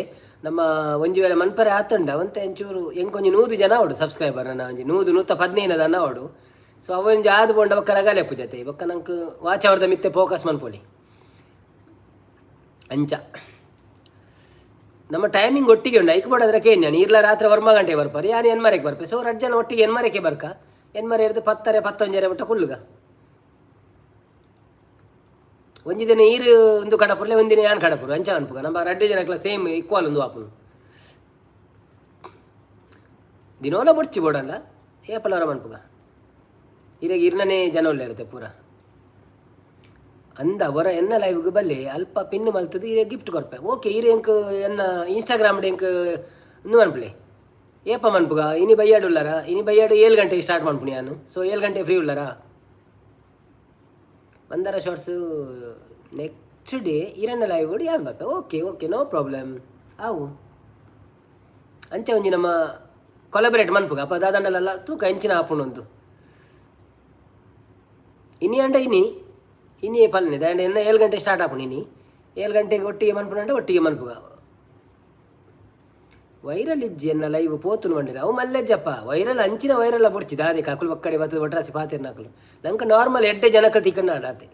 ನಮ್ಮ ಒಂಜಿ ವೇಳೆ ಮನ್ಪರೆ ಆತಂಡ ಒಂತೆ ಒಂಚೂರು ಎಂಕೊಂಜಿ 100 ಜನ ಅವಡು ಸಬ್ಸ್ಕ್ರೈಬರ್. ನನ್ನ ಒಂಜಿ 100 115 ಅನ್ನ ಅವಡು. ಸೊ ಅವೊಂಜಿ ಆದ್ ಪೋಂಡ ಬೊಕ್ಕ ರಗಾಲೆ ಜತೆ. ಬೊಕ್ಕ ನಂಕ್ ವಾಚ್ ಅವರ್ದ ಮಿತ್ತೆ ಫೋಕಸ್ ಮನ್ಪೊಲಿ. ಅಂಚ ನಮ್ಮ ಟೈಮಿಂಗ್ ಒಟ್ಟಿಗೆ ಉಂಡು. ಐಕ್ ಬೋಡಾದ್ರೆ ಕೇನ್ ನಾನು ಇರ್ಲ ರಾತ್ರಿ ಒರ್ಮ ಗಂಟೆ ಬರ್ಪಾರೆ, ಯಾನ್ ಎನ್ಮರೆಗೆ ಬರ್ಪೆ. ಸೊ ರಡ್ಡ್ ಜನ ಒಟ್ಟಿಗೆ ಎನ್ಮರೆಗೆ ಬರ್ಕ. ಎನ್ಮರೆ ಹಿಡ್ದು 10:30 11:30 ಮುಟ್ಟ ಕುಲ್ಲುಗ. ಒಂಜಿ ದಿನ ಈರು ಒಂದು ಕಡಪುರ್ಲೆ, ಒಂದಿನ ಯಾನ್ ಕಡಪುರು, ಅಂಚ ಅನ್ಪುಗ. ನಮ್ಮ ರಡ್ಡ್ ಜನಕ್ಲ ಸೇಮ್ ಈಕ್ವಲ್ ಒಂದು ಆಪುನು. ದಿನೋಲ ಬೊಡ್ಚಿ ಬೋಡಲ್ಲ ಏಪಲವರ ಮನ್ಪುಗ. ಇರೆಗ್ ಇರ್ನನೇ ಜನ ಒಳ್ಳೆ ಇರುತ್ತೆ ಪೂರ. ಅಂದ ಹೊರ ಎನ್ನ ಲೈವ್ಗೆ ಬಲ್ಲೆ ಅಲ್ಪ ಪಿನ್ ಮಲ್ತದ್ದು ಇರೆ ಗಿಫ್ಟ್ ಕೊರ್ಪೆ. ಓಕೆ, ಇರೆ ಎಂಕ್ ಎನ್ನ ಇನ್ಸ್ಟಾಗ್ರಾಮ್ ಎಂಕ್ ಇಂದು ಮನ್ಪುಲೆ. ಏಪ ಮನ್ಪುಗ? ಇನಿ ಬಯ್ಯಾಡು ಉಳ್ಳಾರ? ಇನಿ ಬಯ್ಯಾಡು 7 ಗಂಟೆಗೆ ಸ್ಟಾರ್ಟ್ ಮನ್ಪುನಿ ಯಾನು. ಸೊ 7 ಗಂಟೆ ಫ್ರೀ ಉಳ್ಳಾರ? ಮಂದಾರ ಶಾರ್ಟ್ಸು ನೆಕ್ಸ್ಟ್ ಡೇ ಇರನ್ನ ಲೈವ್ ಯಾನ್ ಬರ್ಪೆ. Okay okay, no problem. ಆವು ಅಂಚೆ ಒಂಜಿ ನಮ್ಮ ಕೊಲಬರೇಟ್ ಮನ್ಪುಗ. ಅಪ್ಪ ದಾದಂಡಲಲ್ಲ ತೂಕ ಎಂಚಿನ ಆಪುಂಡು. ಇನಿ ಅಂಡ ಇನಿ ಇನಿ ಪಲ್ನೆ ದಾಂಡ ಎನ್ನ 7 ಗಂಟೆ ಸ್ಟಾರ್ಟ್ ಆಪುಂಡು. ಇನಿ 7 ಗಂಟೆಗೆ ಒಟ್ಟಿಗೆ ಮನ್ಪುಂಡು ಅಂದ್ರೆ ಒಟ್ಟಿಗೆ ಮನ್ಪುಗ. ವೈರಲ್ ಇಜ್ಜಿ ಎನ್ನ ಲೈವ್ ಪೋತುನು ಬಂಡಿರ. ಅವು ಮಲ್ಲೆಜ್ಜಪ್ಪ ವೈರಲ್ ಅಂಚಿನ ವೈರಲ್ ಬೊಡ್ಚಿ ದಾದೆ ಅಕುಲು ಒಕ್ಕಡೆ ಬತ್ತದ ಒಟ್ರಾಸಿ ಪಾತೆರ್ನಕುಲು. ನಂಗೆ ನಾರ್ಮಲ್ ಎಡ್ಡೆ ಜನಕ ತಿಕ್ಕಂಡ ಆತೆ.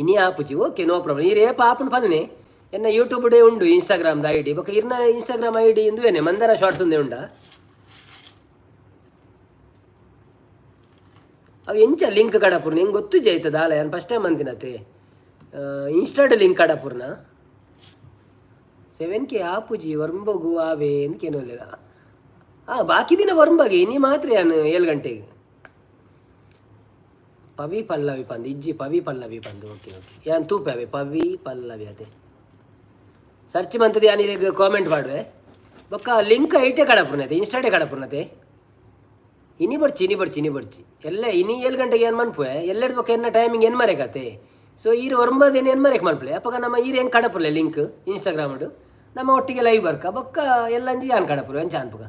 ಇನಿ ಆಪುಜಿ. Okay, no problem. ಈ ರೇಪ ಆಪುಂಡು ಪಲ್ನೆ. ಎನ್ನ ಯೂಟ್ಯೂಬ್ ಡೇ ಉಂಡು ಇನ್ಸ್ಟಾಗ್ರಾಮ್ದ I D. ಬೊಕ ಇರ್ನ ಇನ್ಸ್ಟಾಗ್ರಾಮ್ I D ಇಂದುವೇನೆ ಮಂದರ ಶಾರ್ಟ್ಸ್ ಒಂದೇ ಉಂಡ. ಅವು ಎಂಚ ಲಿಂಕ್ ಕಡಪುರ್ನ ಹೆಂಗೆ ಗೊತ್ತು ಜೈತದ ದಾಲ. ಯಾನ್ ಫಸ್ಟ್ ಟೈಮ್ ಅಂತಿನತೆ ಇನ್ಸ್ಟಾಡ್ ಲಿಂಕ್ ಕಡಪುರ್ನ. 7K ಆಪುಜಿ ವರ್ಂಬಗು ಆವೆ ಅಂದ್ ಆ ಬಾಕಿ ದಿನ ವರ್ಂಬಗೆ, ಇನಿ ಮಾತ್ರ ಯಾನ್ 7 ಗಂಟೆಗೆ. ಪವಿ ಪಲ್ಲವಿ ಪಂದ್ ಇಜ್ಜಿ, ಪವಿ ಪಲ್ಲವಿ ಪಂದ್. ಓಕೆ ಓಕೆ, ಯಾನ್ ತೂಪೆ ಅವೆ ಪವಿ ಪಲ್ಲವಿ ಅದೇ ಸರ್ಚ್ ಮಂತದ. ಯಾನ್ ಇರೆಗ್ ಕಾಮೆಂಟ್ ಮಾಡುವೆ. ಬೊಕ್ಕ ಲಿಂಕ್ ಐಟೆ ಕಡಪುರ್ನತೆ, ಇನ್ಸ್ಟಾಟೆ ಕಡಪುರ್ನತೆ. ಇನಿ ಬರ್ಚಿ, ಇನಿ ಬರ್ಚಿ, ಇನಿ ಬರ್ಚಿ ಎಲ್ಲ. ಇನಿ 7 ಗಂಟೆಗೆ ಏನು ಮನ್ಪುವೆ ಎಲ್ಲೆಡ್ದು. ಬೊಕ್ಕ ಎನ್ನ ಟೈಮಿಂಗ್ ಏನ್ ಮರೆಕತೆ. ಸೊ ಈರು ಒರ್ಂಬದೇನು ಏನು ಮರೆಕ್ ಮನ್ಪುಲೆ. ಅಪ್ಪಗ ನಮ್ಮ ಈರು ಹೆಂಗೆ ಕಡಪುರ್ಲೆ ಲಿಂಕ್ ಇನ್ಸ್ಟಾಗ್ರಾಮ್ ನಮ್ಮ ಒಟ್ಟಿಗೆ ಲೈವ್ ಬರ್ಕ. ಬೊಕ್ಕ ಎಲ್ಲಂಜಿ ಯಾನ್ ಕಡಪುರು ಅಂಚ ಅನ್ಪುಗ.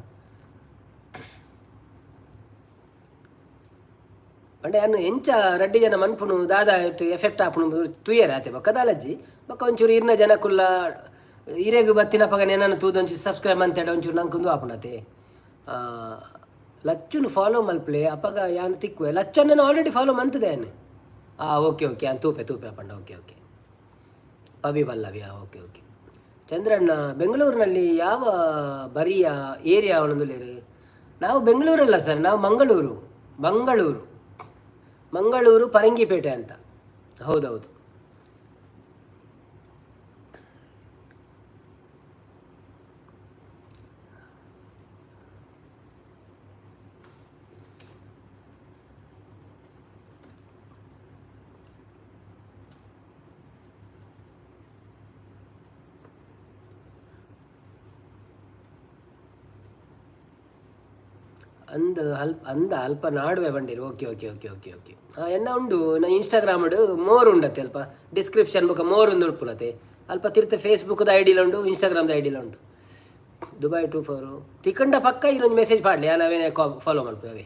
ಪಂಡ ಯಾನ್ ಎಂಚ ರಡ್ಡಿ ಜನ ಮನ್ಪುನು ದಾದ ಎಫೆಕ್ಟ್ ಆಪುನು ತೂಯರೆ ಆತೆ. ಬೊಕ್ಕ ದಾಲಜ್ಜಿ ಬೊಕ್ಕ ಒಂಚೂರು ಇರ್ನ ಜನಕುಲ್ಲ ಇರೆಗ್ ಬತ್ತಿನಪಗ ನೆನನ್ನು ತೂದು ಒಂಚೂರು ಸಬ್ಸ್ಕ್ರೈಬ್ ಅಂತೇಳಿ ಒಂಚೂರು ನಂಕೊಂದು ಆಪುಂಡತೆ. ಲಚ್ಚುನು ಫಾಲೋ ಮಲ್ಪಲೆ, ಅಪಗ ಯಾನ್ ತಿಕ್ಕುವೆ. ಲಚ್ಚನ್ನು ಆಲ್ರೆಡಿ ಫಾಲೋ ಮಂತದೆ ಯಾನ್. ಓಕೆ ಓಕೆ, ಯಾನ್ ತೂಪೆ ತೂಪೆ ಪಂಡ. Okay okay, Pavi Pallavi. Okay okay. ಚಂದ್ರಣ್ಣ ಬೆಂಗಳೂರಿನಲ್ಲಿ ಯಾವ ಬರಿಯ ಏರಿಯಾ ಅವನೊಂದುಲ್ಲೇರು? ನಾವು ಬೆಂಗಳೂರಲ್ಲ ಸರ್, ನಾವು ಮಂಗಳೂರು, ಮಂಗಳೂರು, ಮಂಗಳೂರು ಪರಂಗಿಪೇಟೆ ಅಂತ. ಹೌದೌದು. ಅಂದ ಅಲ್ಪ ಅಂದ ಅಲ್ಪ ನಾಡುವೆ ಬಂಡಿರು. Okay okay okay okay okay. ಎಣ್ಣ ಉಂಡು ನಾ ಇನ್ಸ್ಟಾಗ್ರಾಮ್ ಮೋರ್ ಉಂಡತ್ತೆ ಅಲ್ಪ ಡಿಸ್ಕ್ರಿಪ್ಷನ್ ಬೊಕ ಮೋರ್ ಉಂದು ಉಳ್ಪುನತೆ. ಅಲ್ಪ ತಿರ್ತ ಫೇಸ್ಬುಕ್ದ ಐಡಿಲ ಉಂಡು, ಇನ್ಸ್ಟಾಗ್ರಾಮ್ದ ಐಡಿಲ ಉಂಡು. ದುಬೈ 24 ತಿಕ್ಕಂಡ ಪಕ್ಕ ಇನ್ನೊಂದು ಮೆಸೇಜ್ ಪಾಡ್ಲಿ, ನಾವೇನೇ ಫಾಲೋ ಮಲ್ಪು ಅವೇ.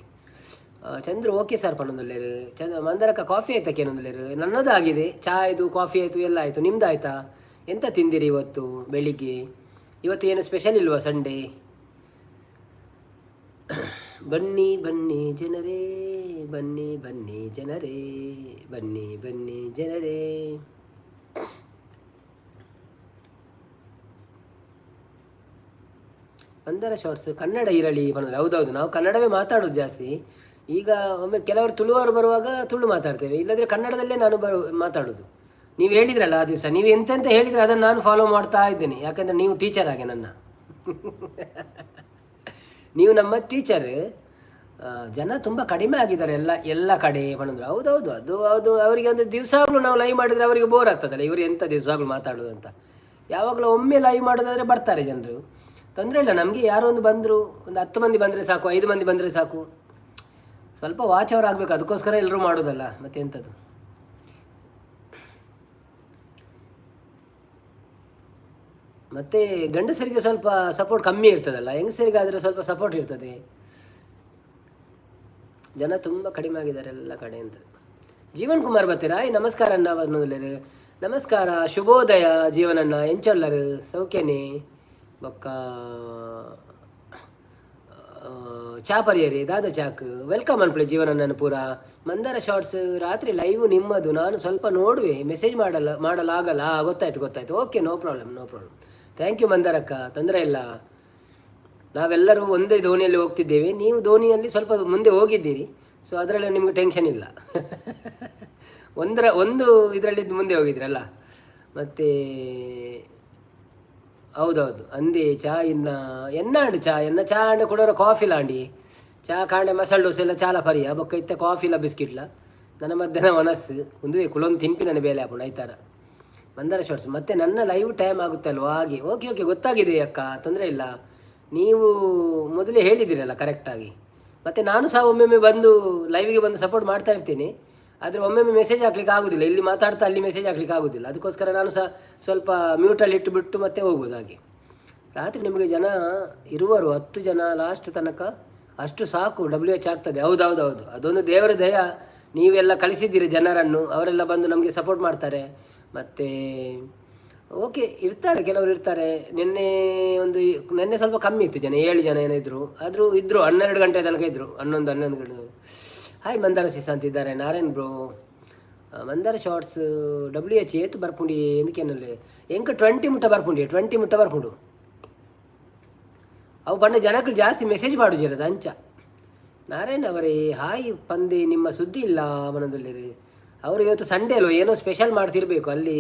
ಚಂದ್ರು ಓಕೆ ಸರ್ ಪನ್ನೊಂದುಲ್ಲೇರು. ಚಂದ್ರ ಮಂದರಕ್ಕ ಕಾಫಿ ಆಯ್ತಾ ಕೇನೊಂದುಲ್ಲೇರು. ನನ್ನದಾಗಿದೆ, ಚಾ ಆಯಿತು, ಕಾಫಿ ಆಯಿತು, ಎಲ್ಲ ಆಯಿತು. ನಿಮ್ದು ಆಯ್ತಾ? ಎಂತ ತಿಂದಿರಿ ಇವತ್ತು ಬೆಳಿಗ್ಗೆ? ಇವತ್ತು ಏನು ಸ್ಪೆಷಲ್ ಇಲ್ವಾ ಸಂಡೇ? ಬನ್ನಿ ಬನ್ನಿ ಜನರೇ, ಬನ್ನಿ ಬನ್ನಿ ಜನರೇ, ಬನ್ನಿ ಬನ್ನಿ ಜನರೇ. ಮಂದರ ಶಾರ್ಟ್ಸ್ ಕನ್ನಡ ಇರಲಿ ಪನ್ನೊಂದು. ಹೌದೌದು, ನಾವು ಕನ್ನಡವೇ ಮಾತಾಡೋದು ಜಾಸ್ತಿ. ಈಗ ಒಮ್ಮೆ ಕೆಲವರು ತುಳುವರು ಬರುವಾಗ ತುಳು ಮಾತಾಡ್ತೇವೆ, ಇಲ್ಲದ್ರೆ ಕನ್ನಡದಲ್ಲೇ ನಾನು ಮಾತಾಡೋದು. ನೀವು ಹೇಳಿದ್ರಲ್ಲ ಆ ದಿವಸ, ನೀವು ಎಂತೆಂತ ಹೇಳಿದ್ರೆ ಅದನ್ನು ನಾನು ಫಾಲೋ ಮಾಡ್ತಾ ಇದ್ದೇನೆ. ಯಾಕಂದರೆ ನೀವು ಟೀಚರ್ ಆಗಿ ನನ್ನ, ನೀವು ನಮ್ಮ ಟೀಚರ್. ಜನ ತುಂಬ ಕಡಿಮೆ ಆಗಿದ್ದಾರೆ ಎಲ್ಲ ಎಲ್ಲ ಕಡೆ ಪನ್ನೊಂದು. ಹೌದೌದು, ಅದು ಹೌದು. ಅವರಿಗೆ ಒಂದು ದಿವಸಗಳು ನಾವು ಲೈವ್ ಮಾಡಿದರೆ ಅವರಿಗೆ ಬೋರ್ ಆಗ್ತದಲ್ಲ, ಇವರು ಎಂಥ ದಿವಸಗಳು ಮಾತಾಡೋದು ಅಂತ. ಯಾವಾಗಲೂ ಒಮ್ಮೆ ಲೈವ್ ಮಾಡೋದಾದರೆ ಬರ್ತಾರೆ ಜನರು, ತೊಂದರೆ ಇಲ್ಲ ನಮಗೆ. ಯಾರೋ ಒಂದು ಬಂದರು, ಒಂದು 10 ಮಂದಿ ಬಂದರೆ ಸಾಕು, 5 ಮಂದಿ ಬಂದರೆ ಸಾಕು. ಸ್ವಲ್ಪ ವಾಚ್ ಅವರ್ ಆಗಬೇಕು, ಅದಕ್ಕೋಸ್ಕರ ಎಲ್ಲರೂ ಮಾಡೋದಲ್ಲ, ಮತ್ತೆ ಎಂಥದ್ದು. ಮತ್ತು ಗಂಡಸರಿಗೆ ಸ್ವಲ್ಪ ಸಪೋರ್ಟ್ ಕಮ್ಮಿ ಇರ್ತದಲ್ಲ, ಹೆಂಗಸರಿಗಾದರೆ ಸ್ವಲ್ಪ ಸಪೋರ್ಟ್ ಇರ್ತದೆ. ಜನ ತುಂಬ ಕಡಿಮೆ ಆಗಿದ್ದಾರೆ ಎಲ್ಲ ಕಡೆ ಅಂತ. ಜೀವನ್ ಕುಮಾರ್ ಬರ್ತೀರಾ? ನಮಸ್ಕಾರ ಅಣ್ಣ ಬಂದಲೇರು. ನಮಸ್ಕಾರ, ಶುಭೋದಯ ಜೀವನಣ್ಣ. ಎಂಚೊಲ್ಲರು ಸೌಖ್ಯನೇ? ಬೊಕ್ಕ ಚಾ ಪರಿಯರಿ ದಾದ ಚಾಕ್ welcome ಅನ್ಪ್ಲೆ ಜೀವನಣ್ಣನ ಪೂರ. ಮಂದಾರ ಶಾರ್ಟ್ಸ್ ರಾತ್ರಿ ಲೈವ್ ನಿಮ್ಮದು ನಾನು ಸ್ವಲ್ಪ ನೋಡುವೆ, ಮೆಸೇಜ್ ಮಾಡಲಾಗಲ್ಲ. ಗೊತ್ತಾಯ್ತು ಗೊತ್ತಾಯ್ತು, okay, no problem no problem. Thank you ಮಂದಾರಕ್ಕ, ತೊಂದರೆ ಇಲ್ಲ. ನಾವೆಲ್ಲರೂ ಒಂದೇ ದೋಣಿಯಲ್ಲಿ ಹೋಗ್ತಿದ್ದೇವೆ, ನೀವು ದೋಣಿಯಲ್ಲಿ ಸ್ವಲ್ಪ ಮುಂದೆ ಹೋಗಿದ್ದೀರಿ, ಸೊ ಅದರಲ್ಲಿ ನಿಮಗೆ ಟೆನ್ಷನ್ ಇಲ್ಲ. ಒಂದು ಇದರಲ್ಲಿ ಮುಂದೆ ಹೋಗಿದ್ರಲ್ಲ. ಮತ್ತು ಹೌದೌದು, ಅಂದೆ ಚಾ ಇನ್ನ ಎನ್ನಾಂಡು ಚಾ ಎನ್ನ ಚಾ ಅಂಡ ಕೊಡೋರ ಕಾಫಿ ಲಾಂಡಿ ಚಾ ಕಾಂಡೆ ಮಸಾಲೆ ದೋಸೆ ಎಲ್ಲ ಚಾಲ ಪರಿಯ ಬೊಕ್ಕ ಇತ್ತ ಕಾಫಿ ಇಲ್ಲ ಬಿಸ್ಕಿಟ್ಲ ನನ್ನ ಮಧ್ಯಾಹ್ನ ಮನಸ್ಸು ಒಂದು ಕುಲೊಂದು ತಿನ್ಪಿ ನನ್ನ ಬೇಲೆ ಹಾಕೊಂಡು ಐತಾರ. ಮಂದಾರ ಶಾರ್ಟ್ಸ್ ಮತ್ತು ನನ್ನ ಲೈವ್ ಟೈಮ್ ಆಗುತ್ತಲ್ವ ಹಾಗೆ. ಓಕೆ ಓಕೆ, ಗೊತ್ತಾಗಿದೆ ಅಕ್ಕ, ತೊಂದರೆ ಇಲ್ಲ. ನೀವು ಮೊದಲೇ ಹೇಳಿದ್ದೀರಲ್ಲ ಕರೆಕ್ಟಾಗಿ. ಮತ್ತು ನಾನು ಸಹ ಒಮ್ಮೊಮ್ಮೆ ಬಂದು ಲೈವಿಗೆ ಬಂದು ಸಪೋರ್ಟ್ ಮಾಡ್ತಾ ಇರ್ತೀನಿ, ಆದರೆ ಒಮ್ಮೊಮ್ಮೆ ಮೆಸೇಜ್ ಹಾಕ್ಲಿಕ್ಕೆ ಆಗೋದಿಲ್ಲ, ಇಲ್ಲಿ ಮಾತಾಡ್ತಾ ಅಲ್ಲಿ ಮೆಸೇಜ್ ಹಾಕ್ಲಿಕ್ಕೆ ಆಗೋದಿಲ್ಲ. ಅದಕ್ಕೋಸ್ಕರ ನಾನು ಸಹ ಸ್ವಲ್ಪ ಮ್ಯೂಟಲ್ಲಿ ಇಟ್ಟುಬಿಟ್ಟು ಮತ್ತೆ ಹೋಗೋದು ಹಾಗೆ. ರಾತ್ರಿ ನಿಮಗೆ ಜನ ಇರುವರು 10 ಜನ ಲಾಸ್ಟ್ ತನಕ, ಅಷ್ಟು ಸಾಕು, WH ಆಗ್ತದೆ. ಹೌದೌದೌದು, ಅದೊಂದು ದೇವರ ದಯ. ನೀವೆಲ್ಲ ಕಳಿಸಿದ್ದೀರಿ ಜನರನ್ನು, ಅವರೆಲ್ಲ ಬಂದು ನಮಗೆ ಸಪೋರ್ಟ್ ಮಾಡ್ತಾರೆ. ಮತ್ತು ಓಕೆ ಇರ್ತಾರೆ, ಕೆಲವರು ಇರ್ತಾರೆ. ನಿನ್ನೆ ಸ್ವಲ್ಪ ಕಮ್ಮಿ ಇತ್ತು ಜನ, 7 ಜನ ಏನೋ ಇದ್ದರು, ಆದರೂ ಇದ್ದರು 12 ಗಂಟೆ ತನಕ ಇದ್ದರು, 11 ಗಂಟೆ. ಹಾಯ್ ಮಂದಾರ ಸಿಸ್ ಅಂತಿದ್ದಾರೆ ನಾರಾಯಣ್ ಬ್ರೋ. ಮಂದಾರ ಶಾರ್ಟ್ಸ್ WH ಏತು ಬರ್ಪುಂಡಿ ಎಂದಕೇನಲ್ಲಿ ಎಂಕ 20 ಮುಟ್ಟ ಬರ್ಪುಂಡಿ, 20 ಮುಟ್ಟ ಬರ್ಪುಂಡು. ಅವು ಬಣ್ಣ ಜನಗಳು ಜಾಸ್ತಿ ಮೆಸೇಜ್ ಮಾಡುಜಿರೋದು ಅಂಚ. ನಾರಾಯಣ್ ಅವರೇ ಹಾಯ್ ಪಂದೆ, ನಿಮ್ಮ ಸುದ್ದಿ ಇಲ್ಲ ಮನದಲ್ಲಿರಿ. ಅವರು ಇವತ್ತು ಸಂಡೇ ಅಲ್ವ, ಏನೋ ಸ್ಪೆಷಲ್ ಮಾಡ್ತಿರ್ಬೇಕು, ಅಲ್ಲಿ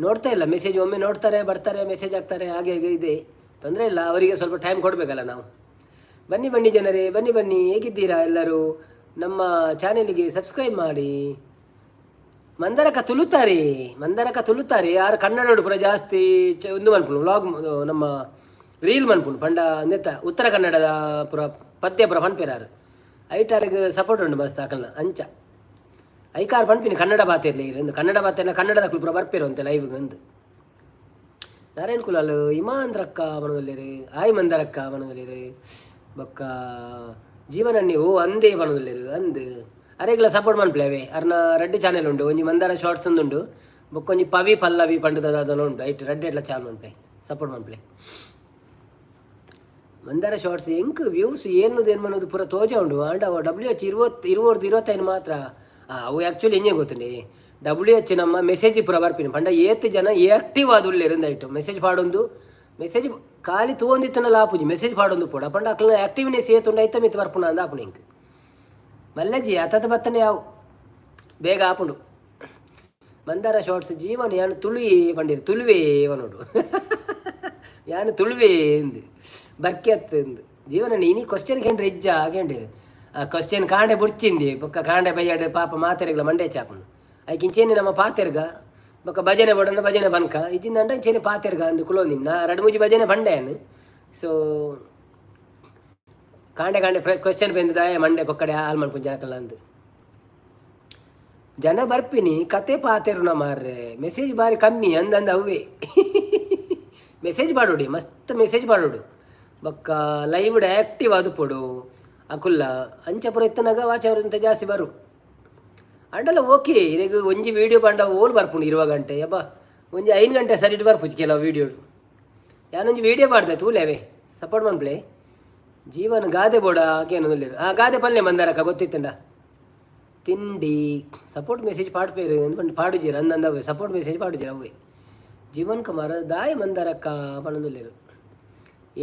ನೋಡ್ತಾ ಇಲ್ಲ ಮೆಸೇಜ್. ಒಮ್ಮೆ ನೋಡ್ತಾರೆ, ಬರ್ತಾರೆ, ಮೆಸೇಜ್ ಹಾಕ್ತಾರೆ, ಹಾಗೆ ಹಾಗೆ ಇದೆ, ತೊಂದರೆ ಇಲ್ಲ. ಅವರಿಗೆ ಸ್ವಲ್ಪ ಟೈಮ್ ಕೊಡಬೇಕಲ್ಲ ನಾವು. ಬನ್ನಿ ಬನ್ನಿ ಜನರೇ, ಬನ್ನಿ ಬನ್ನಿ, ಹೇಗಿದ್ದೀರಾ ಎಲ್ಲರೂ? ನಮ್ಮ ಚಾನೆಲ್ಗೆ ಸಬ್ಸ್ಕ್ರೈಬ್ ಮಾಡಿ. ಮಂದರಕ ತುಳುತ್ತಾರೆ, ಮಂದರಕ ತುಳುತ್ತಾರೆ. ಯಾರು ಕನ್ನಡ ಪೂರ ಜಾಸ್ತಿ ಒಂದು ಮನ್ಪುಂಡು ವ್ಲಾಗ್, ನಮ್ಮ ರೀಲ್ ಮನ್ಪುಂಡು ಪಂಡ ಅಂದೆತ್ತ ಉತ್ತರ ಕನ್ನಡದ ಪೂರ ಪದ್ಯ ಪೂರ ಪನ್ಪೇರಾರು. ಐಟಾರಿಗೆ ಸಪೋರ್ಟ್ ಉಂಡು ಮಸ್ತ್ ಅಕಲ್ನ ಅಂಚ. ಐಕಾರ್ ಪನ್ಪಿನಿ ಕನ್ನಡ ಬಾತಿರ್ಲಿ ಇಂದು, ಕನ್ನಡ ಬಾತೆಲ್ಲ ಕನ್ನಡದ ಪೂರ ಬರ್ಪೇರು ಅಂತೆ ಲೈವ್ಗೆ ಅಂದು. ನಾರಾಯಣ್ ಕುಲಾಲ್ ಇಮಾಂದ್ರಕ್ಕ ಮನದಲ್ಲಿರಿ, ಆಯ್ ಮಂದರಕ್ಕ ಮನದಲ್ಲಿರಿ. ಬೊಕ್ಕ ಜೀವನನ್ನಿ ಓ ಅಂದೇ ಪನೊಂದುಲ್ಲೆರ್ ಅಂದ್. ಅರೆಗ್ಲ ಸಪೋರ್ಟ್ ಮನ್ಪುಲೆ ಅವೇ. ಅರ್ನ ರಡ್ಡ್ ಚಾನೆಲ್ ಉಂಡು, ಒಂಜಿ ಮಂದಾರ ಶಾರ್ಟ್ಸ್ ಉಂಡು, ಬೊಕ್ಕ ಒಂಜಿ ಪವಿ ಪಲ್ಲವಿ ಪಂಡುದ ದಾದನ ಉಂಡು. ಐಟ್ ರಡ್ಡ್ ಎಡ್ಲ ಚಾನಲ್ ಮನ್ಪುಲೆ, ಸಪೋರ್ಟ್ ಮನ್ಪುಲೆ. ಮಂದಾರ ಶಾರ್ಟ್ಸ್ ಎಂಕ್ ವ್ಯೂಸ್ ಏನು ಏನು ಮನ್ನೋದು ಪೂರ ತೋಜ ಉಂಡು, ಆಂಡ ಅವು WH 20 25 ಮಾತ್ರ. ಅವು ಆ್ಯಕ್ಚುಲಿ ಎಂಜೆ ಗೊತ್ತುಂಡೆ, WH ನಮ್ಮ ಮೆಸೇಜ್ ಪೂರ ಬರ್ಪಿನಿ ಪಂಡ ಏತ್ ಜನ ಆಕ್ಟಿವ್ ಆದುಲ್ಲೆರ್ ಐಟು ಮೆಸೇಜ್ ಪಾಡೊಂದು, ಮೆಸೇಜ್ ಖಾಲಿ ತೂವೊಂದಿತ್ತುಂಡಲ ಆಪುಜಿ, ಮೆಸೇಜ್ ಪಾಡೊಂದು ಪೋಡ ಪಂಡ ಅಕ್ಲ್ನ ಆಕ್ಟಿವ್ನೆಸ್ ಏತುಂಡು ಐತ ಮಿತ್ತ್ ಬರ್ಪುನ ಅಂದ್ ಆಪುಂಡು ಎಂಕ್. ಮಲ್ಲಜ್ಜಿ ಅತತ ಬತ್ತನೆ ಯಾವು ಬೇಗ ಆಪುಂಡು. ಮಂದಾರ ಶಾರ್ಟ್ಸ್ ಜೀವನ ಯಾನು ತುಳುವೆ ಪಂಡಿರು, ತುಳುವೆ ಪನೊಡು, ಯಾನು ತುಳುವೆ ಇಂದು ಬರ್ಕೆ ಅತ್ತು ಜೀವನ. ಇನಿ ಕ್ವಶನ್ ಕೇಂದ್ರ ಇಜ್ಜ ಕೇಂಡಿರು. ಆ ಕ್ವಶನ್ ಕಾಂಡೆ ಬುಡ್ಚಿಂದಿ ಬೊಕ್ಕ ಕಾಂಡೆ ಬಯ್ಯಾಡು ಪಾಪ ಮಾತೆರೆಗ್ಲ ಮಂಡೆ ಚಾಪುಂಡು. ಐಕ್ ಇಂಚೇನೆ ನಮ್ಮ ಪಾತೆರ್ಗ ಬೊಕ್ಕ ಭಜನೆ ಬಡನ ಭಜನೆ ಬನ್ಕ ಇಜ್ಜಿಂದಂಡ ಇಂಚೇನೆ ಪಾತೆರ್ಗ ಅಂದು ಕುಲೋಂದಿನ್. ನಾ ರಡ್ಡ್ ಮೂಜಿ ಭಜನೆ ಪಂಡೆ. ಸೊ ಕಾಂಡೆ ಕಾಂಡೆ ಕ್ವಶನ್ ಬೆಂದು ದಾಯ ಮಂಡೆ ಪೊಕ್ಕಡೆ ಹಾಲ್ ಮನ್ಪುಂಡು ಜನಕಲ್ಲ ಅಂದು. ಜನ ಬರ್ಪಿನಿ ಕತೆ ಪಾತೆರುನ ಮಾರ್ರೆ, ಮೆಸೇಜ್ ಬಾರಿ ಕಮ್ಮಿ ಅಂದಂದು ಅವೇ. ಮೆಸೇಜ್ ಪಾಡೋಡಿ, ಮಸ್ತ್ ಮೆಸೇಜ್ ಪಾಡೋಡು. ಬೊಕ್ಕ ಲೈವ್ ಆ್ಯಕ್ಟಿವ್ ಆದುಪ್ಪೊಡು ಅಕುಲ್ಲ. ಅಂಚ ಪೂರ ಇತ್ತನಾಗ ವಾಚ್ ಅವರ್ ಜಾಸ್ತಿ ಬರು. ಅಂಡಲ ಓಕೆ, ಇರೆಗ್ ಒಂಜಿ ವೀಡಿಯೋ ಪಂಡ ಓಲ್ ಬರ್ಪುಂಡು 20 ಗಂಟೆ ಯಬ್ಬಾ, ಒಂಜಿ 5 ಗಂಟೆ ಸರಿಟ್ ಬರ್ಪುಜಿ ಕೆಲವು ವೀಡಿಯೋ. ಯಾನೊಂಜಿ ವೀಡಿಯೋ ಪಾಡ್ದೆ ತೂಲೆವೆ, ಸಪೋರ್ಟ್ ಮನ್ಪ್ಲೆ. ಜೀವನ ಗಾದೆ ಬೋಡ ಕೇನೊಂದುಲ್ಲೆರ್. ಆ ಗಾದೆ ಪಲ್ಲೆ ಮಂದಾರಕ್ಕ ಗೊತ್ತಿತ್ತಂಡ. ತಿಂಡಿ ಸಪೋರ್ಟ್ ಮೆಸೇಜ್ ಪಾಡ್ಪೇರು ಅಂದ್ ಪಂಡ ಪಾಡುಜೆರ್ ಅಂದಂದ ಅವೇ ಸಪೋರ್ಟ್ ಮೆಸೇಜ್ ಪಾಡುಜೆರ್ ಅವೇ. ಜೀವನ್ ಕುಮಾರ್ ದಾಯ ಮಂದಾರಕ್ಕ ಪನೊಂದುಲ್ಲೆರ್.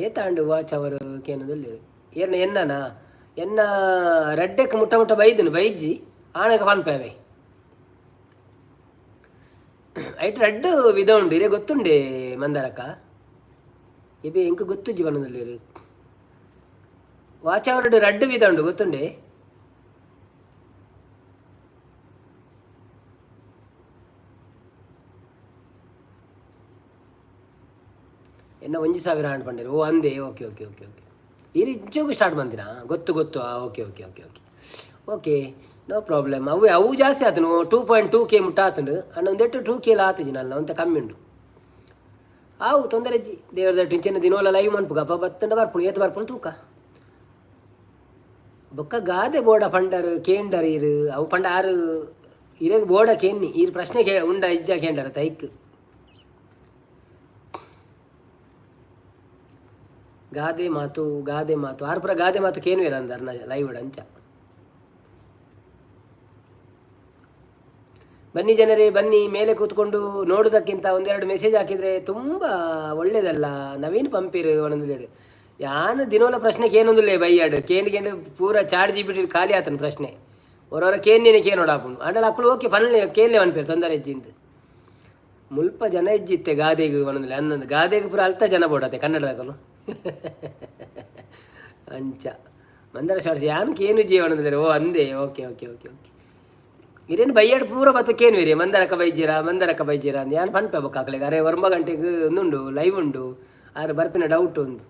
ಏತಾಂಡು ವಾಚ್ ಅವರ್ ಕೇನೊಂದುಲ್ಲೆರ್. ಏರ್ನ ಎನ್ನನಾ ಎನ್ನ ರಡ್ಡೆಕ್ ಮುಟ್ಟ ಮುಟ್ಟ ಬೈದನು ಬೈಜ್ಜಿ ಆಣಗ ಪನ್ಪೆ. ಐಟ್ ರಡ್ಡ್ ವಿಧ ಉಂಡು ಇರೆ ಗೊತ್ತುಂಡೆ ಮಂದಾರಕ್ಕ. ಇಬೆ ಎಂಕ್ ಗೊತ್ತುಜ್ಜಿ ಪನೊಂದುಲ್ಲೆರ್. ವಾಚ್ ಅವರ್ಡ್ ರಡ್ಡ್ ವಿಧ ಉಂಡು ಗೊತ್ತುಂಡೆ. ಎನ್ನ 1000 ಆಂಡ್ ಪಂಡೆರ್. ಓ ಅಂದೆ, ಓಕೆ ಓಕೆ ಓಕೆ ಓಕೆ. ಇರ್ ಇಂಚೋಗು ಸ್ಟಾರ್ಟ್ ಮಂದಿನ ಗೊತ್ತು ಗೊತ್ತು. Okay okay okay okay okay, no problem. ಅವು ಅವು ಜಾಸ್ತಿ ಆತನು 2.2K ಮುಟ್ಟ ಆತುಂಡು. ಅಣ್ಣ ಒಂದೆಟ್ಟು 2K ಲ ಆತುಜಿ ನಲ್ಲ, ಒಂತೆ ಕಮ್ಮಿ ಉಂಡು. ಆವು ತೊಂದರೆ ಇಜ್ಜಿ. ದೇವರ ಇಂಚಿನ ದಿನೋಲ ಲೈವ್ ಮನ್ಪುಗ ಅಪ್ಪ ಬತ್ತಂಡ ಬರ್ಪುಂಡು, ಏತ್ ಬರ್ಪುಂಡು ತೂಕ. ಬೊಕ್ಕ ಗಾದೆ ಬೋಡ ಪಂಡರ್ ಕೇಂಡರ್ ಇರು ಅವು ಪಂಡ ಆರು ಇರೆಗ್ ಬೋಡ ಕೇನ್ನಿ ಈರ್ ಪ್ರಶ್ನೆ ಕೇ ಉಂಡ ಇಜ್ಜ ಕೇಂಡರ ತೈಕ್. ಗಾದೆ ಮಾತು ಗಾದೆ ಮಾತು ಆರು ಪುರ ಗಾದೆ ಮಾತು ಕೇನುವೆರ ಅಂದರ್ ಲೈವ್ ಅಂಚ. ಬನ್ನಿ ಜನರೇ ಬನ್ನಿ, ಮೇಲೆ ಕೂತ್ಕೊಂಡು ನೋಡೋದಕ್ಕಿಂತ ಒಂದೆರಡು ಮೆಸೇಜ್ ಹಾಕಿದರೆ ತುಂಬ ಒಳ್ಳೇದಲ್ಲ. ನವೀನ್ ಪಂಪಿರು ಒಂದೊಂದು ಯಾನು ದಿನೋಲ ಪ್ರಶ್ನೆ ಕೇನೊಂದುಲ್ಲೇ ಬೈಯಾಡು ಕೇಂಡು ಕೇಂಡು ಪೂರ ಚಾರ್ಜ್ ಬಿಟ್ಟು ಖಾಲಿ ಆತನ ಪ್ರಶ್ನೆ. ಹೊರವರ ಕೇನ್ನೇನೆ ಕೇನೋಡಾಪುಂಡು ಅಂಡಲ ಅಕ್ಕಳು ಓಕೆ ಪನ್ಲೆ ಕೇನ್ಲೆ ಪನ್ಪೇರು ತೊಂದರೆ ಹೆಜ್ಜಿಂದು. ಮುಲ್ಪ ಜನ ಹೆಜ್ಜಿತ್ತೆ ಗಾದೆಗೆ ಒಂದೊಂದಿಲ್ಲ ಅನ್ನೊಂದು ಗಾದೆಗೆ ಪೂರ ಅಲ್ತ ಜನ ಬೋಡತ್ತೆ ಕನ್ನಡದಕಲು ಅಂಚ. ಮಂದರ ಶಾರ್ಟ್ಸ್ ಯಾನ್ ಕೇನು ಜೀವನ. ಓ ಅಂದೆ, ಓಕೆ ಓಕೆ ಓಕೆ ಓಕೆ. ಇರೇನು ಬೈಯಾಡ್ ಪೂರ ಬತ್ತ ಕೇನುವಿರಿ ಮಂದರಕ ಬೈಜೀರಾ ಮಂದರಕ ಬೈಜೀರಾ ಅಂದ್ ಯಾನ್ ಪನ್ಪೆ ಬೊಕ್ಕ ಅರೆ 9 ಗಂಟೆಗೆ ಒಂದುಂಡು ಲೈವ್ ಉಂಡು, ಆರೆ ಬರ್ಪಿನ ಡೌಟ್ ಒಂದು.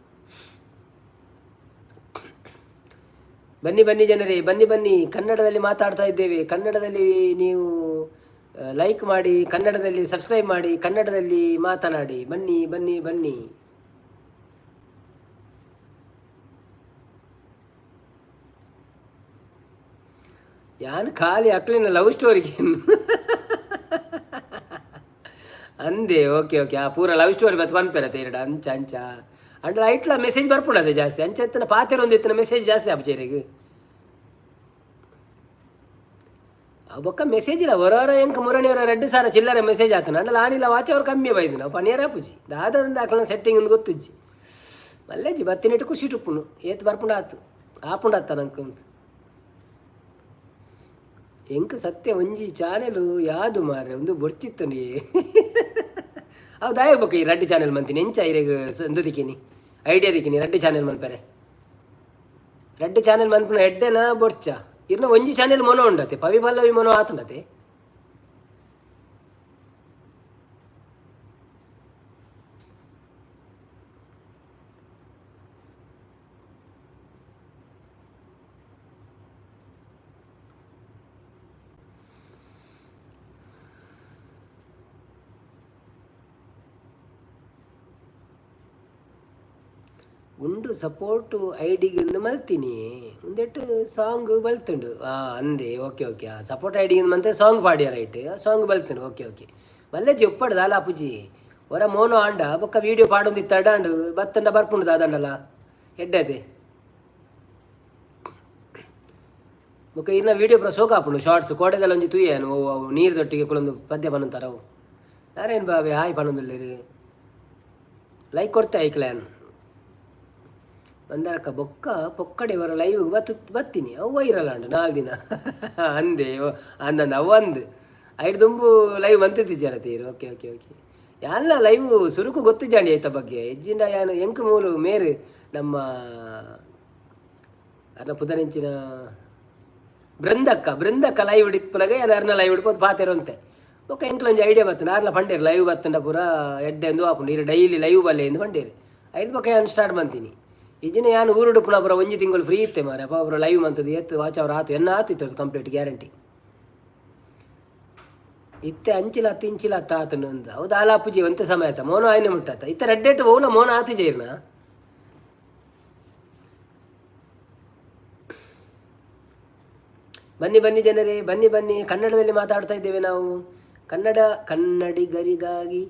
ಬನ್ನಿ ಬನ್ನಿ ಜನರೇ ಬನ್ನಿ ಬನ್ನಿ, ಕನ್ನಡದಲ್ಲಿ ಮಾತಾಡ್ತಾ ಇದ್ದೇವೆ. ಕನ್ನಡದಲ್ಲಿ ನೀವು ಲೈಕ್ ಮಾಡಿ, ಕನ್ನಡದಲ್ಲಿ ಸಬ್ಸ್ಕ್ರೈಬ್ ಮಾಡಿ, ಕನ್ನಡದಲ್ಲಿ ಮಾತನಾಡಿ. ಬನ್ನಿ ಬನ್ನಿ ಬನ್ನಿ. ಯಾನ್ ಖಾಲಿ ಅಕ್ಲಿನ ಲವ್ ಸ್ಟೋರಿಗೆ ಅಂದೆ. ಓಕೆ ಓಕೆ, ಆ ಪೂರ ಲವ್ ಸ್ಟೋರಿ ಬತ್ತು ಪನ್ಪೆರ ತೇರಡ ಅಂಚ ಅಂಚ. ಅಂಡ ಐಟ್ಲ ಮೆಸೇಜ್ ಬರ್ಪುಂಡದೆ ಜಾಸ್ತಿ ಅಂಚ ಎತ್ತನ ಪಾತೆರ ಒಂದು ಎತ್ತನ ಮೆಸೇಜ್ ಜಾಸ್ತಿ ಆಪುಜೆರೆಗ್. ಬೊಕ್ಕ ಮೆಸೇಜ್ ಇಲ್ಲ ಹೊರ ಎಂಕ್ ಮುರಣಿಯವರ 2000 ಚಿಲ್ಲರೆ ಮೆಸೇಜ್ ಆತನ. ಅಂಡಲ ಆನಿಲ ವಾಚ್ ಅವ್ರು ಕಮ್ಮಿ ಬೈದು ನಾವು ಪನಿಯರ್ ಆಪುಜಿ ದಾದ ಅಕ್ಲನ ಸೆಟ್ಟಿಂಗ್ ಒಂದು ಗೊತ್ತುಜ್ಜಿ. ಮಲ್ಲೆಜ್ಜಿ ಬತ್ತಿನೆಟ್ಟು ಖುಷಿ ಟುಪ್ಪುನು ಏತ್ ಬರ್ಪುಂಡು ಆತು ಆಪುಂಡು ಆತ ನಂಕ್. ಎಂಕ್ ಸತ್ಯ ಒಂಜಿ ಚಾನೆಲ್ ಯಾದು ಮಾರ್ರೆ ಒಂದು ಬೊರ್ಚಿತ್ತುಂಡು. ಅವು ದಾಯ ಬೊಕ್ಕ ಈ ರಡ್ಡ್ ಚಾನೆಲ್ ಮಂತಿನಿ ಎಂಚ ಇರೆಗ್ ಉಂದು ದಿಕ್ಕಿನಿ ಐಡಿಯಾ ದಿಕ್ಕಿನಿ ರಡ್ಡ್ ಚಾನೆಲ್ ಮನ್ಪೆರೆ. ರಡ್ಡ್ ಚಾನೆಲ್ ಮನ್ಪುನ ಎಡ್ಡೆನ ಬೊರ್ಚ ಇರ್ನ ಒಂಜಿ ಚಾನೆಲ್ ಮೊನೋ ಉಂಡತೆ ಪವಿ ಪಲ್ಲವಿ ಮೊನೋ ಆತುಂಡತೆ. ಉಂಡು ಸಪೋರ್ಟು ಐಡಿಗಿಂದು ಮಲ್ತೀನಿ ಉಂದೆಟ್ಟು ಸಾಂಗ್ ಬಲ್ತುಂಡು. ಅಂದೆ, ಓಕೆ ಓಕೆ. ಆ ಸಪೋರ್ಟ್ ಐಡಿಗಿಂದು ಮಂತೆ ಸಾಂಗ್ ಪಾಡ್ಯ ರೈಟ್, ಸಾಂಗ್ ಬಲ್ತುಂಡು. ಓಕೆ ಓಕೆ, ಮಲ್ಲೆಜ್ಜಿ ಉಪ್ಪಡು ದಾಲ ಪುಜಿ ಹೊರ ಮೋನೋ ಆಂಡ ಬೊಕ್ಕ ವೀಡಿಯೋ ಪಾಡೊಂದಿತ್ತ ಅಡಾಂಡು ಬತ್ತಂಡ ಬರ್ಪುಂಡು ದಾದಂಡಲ ಎಡ್ಡದೆ. ಬೊಕ್ಕ ಇರ್ನ ವೀಡಿಯೋ ಪೂರ ಸೋಕ್ ಆಪುಂಡು ಶಾರ್ಟ್ಸ್ ಕೋಡೆದಲ್ಲ ಒಂಜಿ ತೂಯೇನು. ಓ ಅವು ನೀರು ದೊಟ್ಟಿಗೆ ಕುಲೊಂದು ಪದ್ಯ ಪನೊಂತಾರ ಅವು. ನಾರೇನು ಬಾವೆ ಹಾಯ್ ಪನೊಂದುಲ್ಲೆರ್. ಲೈಕ್ ಕೊಡ್ತೆ ಐಕ್ಲ್ಯಾನ್ ಮಂದಾರಕ್ಕ. ಬೊಕ್ಕ ಪೊಕ್ಕಡೆ ಇವರ ಲೈವ್ ಬತ್ತೀನಿ ಅವು ವೈರಲ್ ಆಂಡ್ 4 ದಿನ ಅಂದೆ ಅಂದಂದು ಅವು ಅಂದ್ ಐಟ್ ದುಂಬು ಲೈವ್ ಮಂತಿಜ್ಜಾರ ತೀರು. ಓಕೆ ಓಕೆ ಓಕೆ, ಯಾನ್ಲ ಲೈವ್ ಸುರುಕು ಗೊತ್ತಿಜ್ಜಾಂಡಿ ಐತ ಬಗ್ಗೆ ಎಜ್ಜಿಂಡ ಯಾನ್ ಎಂಕ್ ಮೂಲು ಮೇರು ನಮ್ಮ ಅರ್ನ ಪುದರೆಂಚಿನ ಬೃಂದಕ್ಕ ಬೃಂದಕ್ಕ ಲೈವ್ ಇಪ್ಪುನಗ ಯಾನ್ ಅರ್ನ ಲೈವ್ ಇಡ್ಪೋದು ಪಾತೆರಂತೆ. ಬೊಕ್ಕ ಎಂಕ್ಲ ಒಂಜಿ ಐಡಿಯಾ ಬತ್ತಂಡ ಆರ್ಲ ಪಂಡೇರು ಲೈವ್ ಬತ್ತಂಡ ಪೂರ ಎಡ್ಡೆ ಅಂದು ಆಪುಂಡು ಇರು ಡೈಲಿ ಲೈವ್ ಬಲ್ಲೆ ಎಂದು ಪಂಡೇರು. ಐದು ಬೊಕ್ಕ ಯಾನ್ ಸ್ಟಾರ್ಟ್ ಮಂತೀನಿ. ಇಜ್ಜಿನ ಯಾನ್ ಊರುಡು ಪುನ ಪೂರ ಒಂಜಿ ತಿಂಗಳು ಫ್ರೀ ಇತ್ತೆ ಮಾರೆ ಅಪ್ಪ ಪೂರ ಲೈವ್ ಮಂತದ್ದು ಏತ್ ವಾಚ್ ಅವ್ರು ಆತು ಎನ್ನ ಆತು ಇತ್ತು ಕಂಪ್ಲೀಟ್ ಗ್ಯಾರಂಟಿ. ಇತ್ತೆ ಅಂಚಿಲ ಅತ್ತ ಇಂಚಿಲ ಅತ್ತ ಆತನು ಅಂದ. ಹೌದು, ಆಲಾಪುಜಿ ಒಂತೆ ಸಮಯ ಆತ ಮೋನ ಆಯ್ನೆ ಮುಟ್ಟಾತ. ಇತ್ತೆ ರೆಡ್ಡೆಟ್ ಓಲ ಮೋನ ಆತಿಜೇರ್ನ. ಬನ್ನಿ ಬನ್ನಿ ಜನರೇ, ಬನ್ನಿ ಬನ್ನಿ. ಕನ್ನಡದಲ್ಲಿ ಮಾತಾಡ್ತಾ ಇದ್ದೇವೆ ನಾವು. ಕನ್ನಡ ಕನ್ನಡಿಗರಿಗಾಗಿ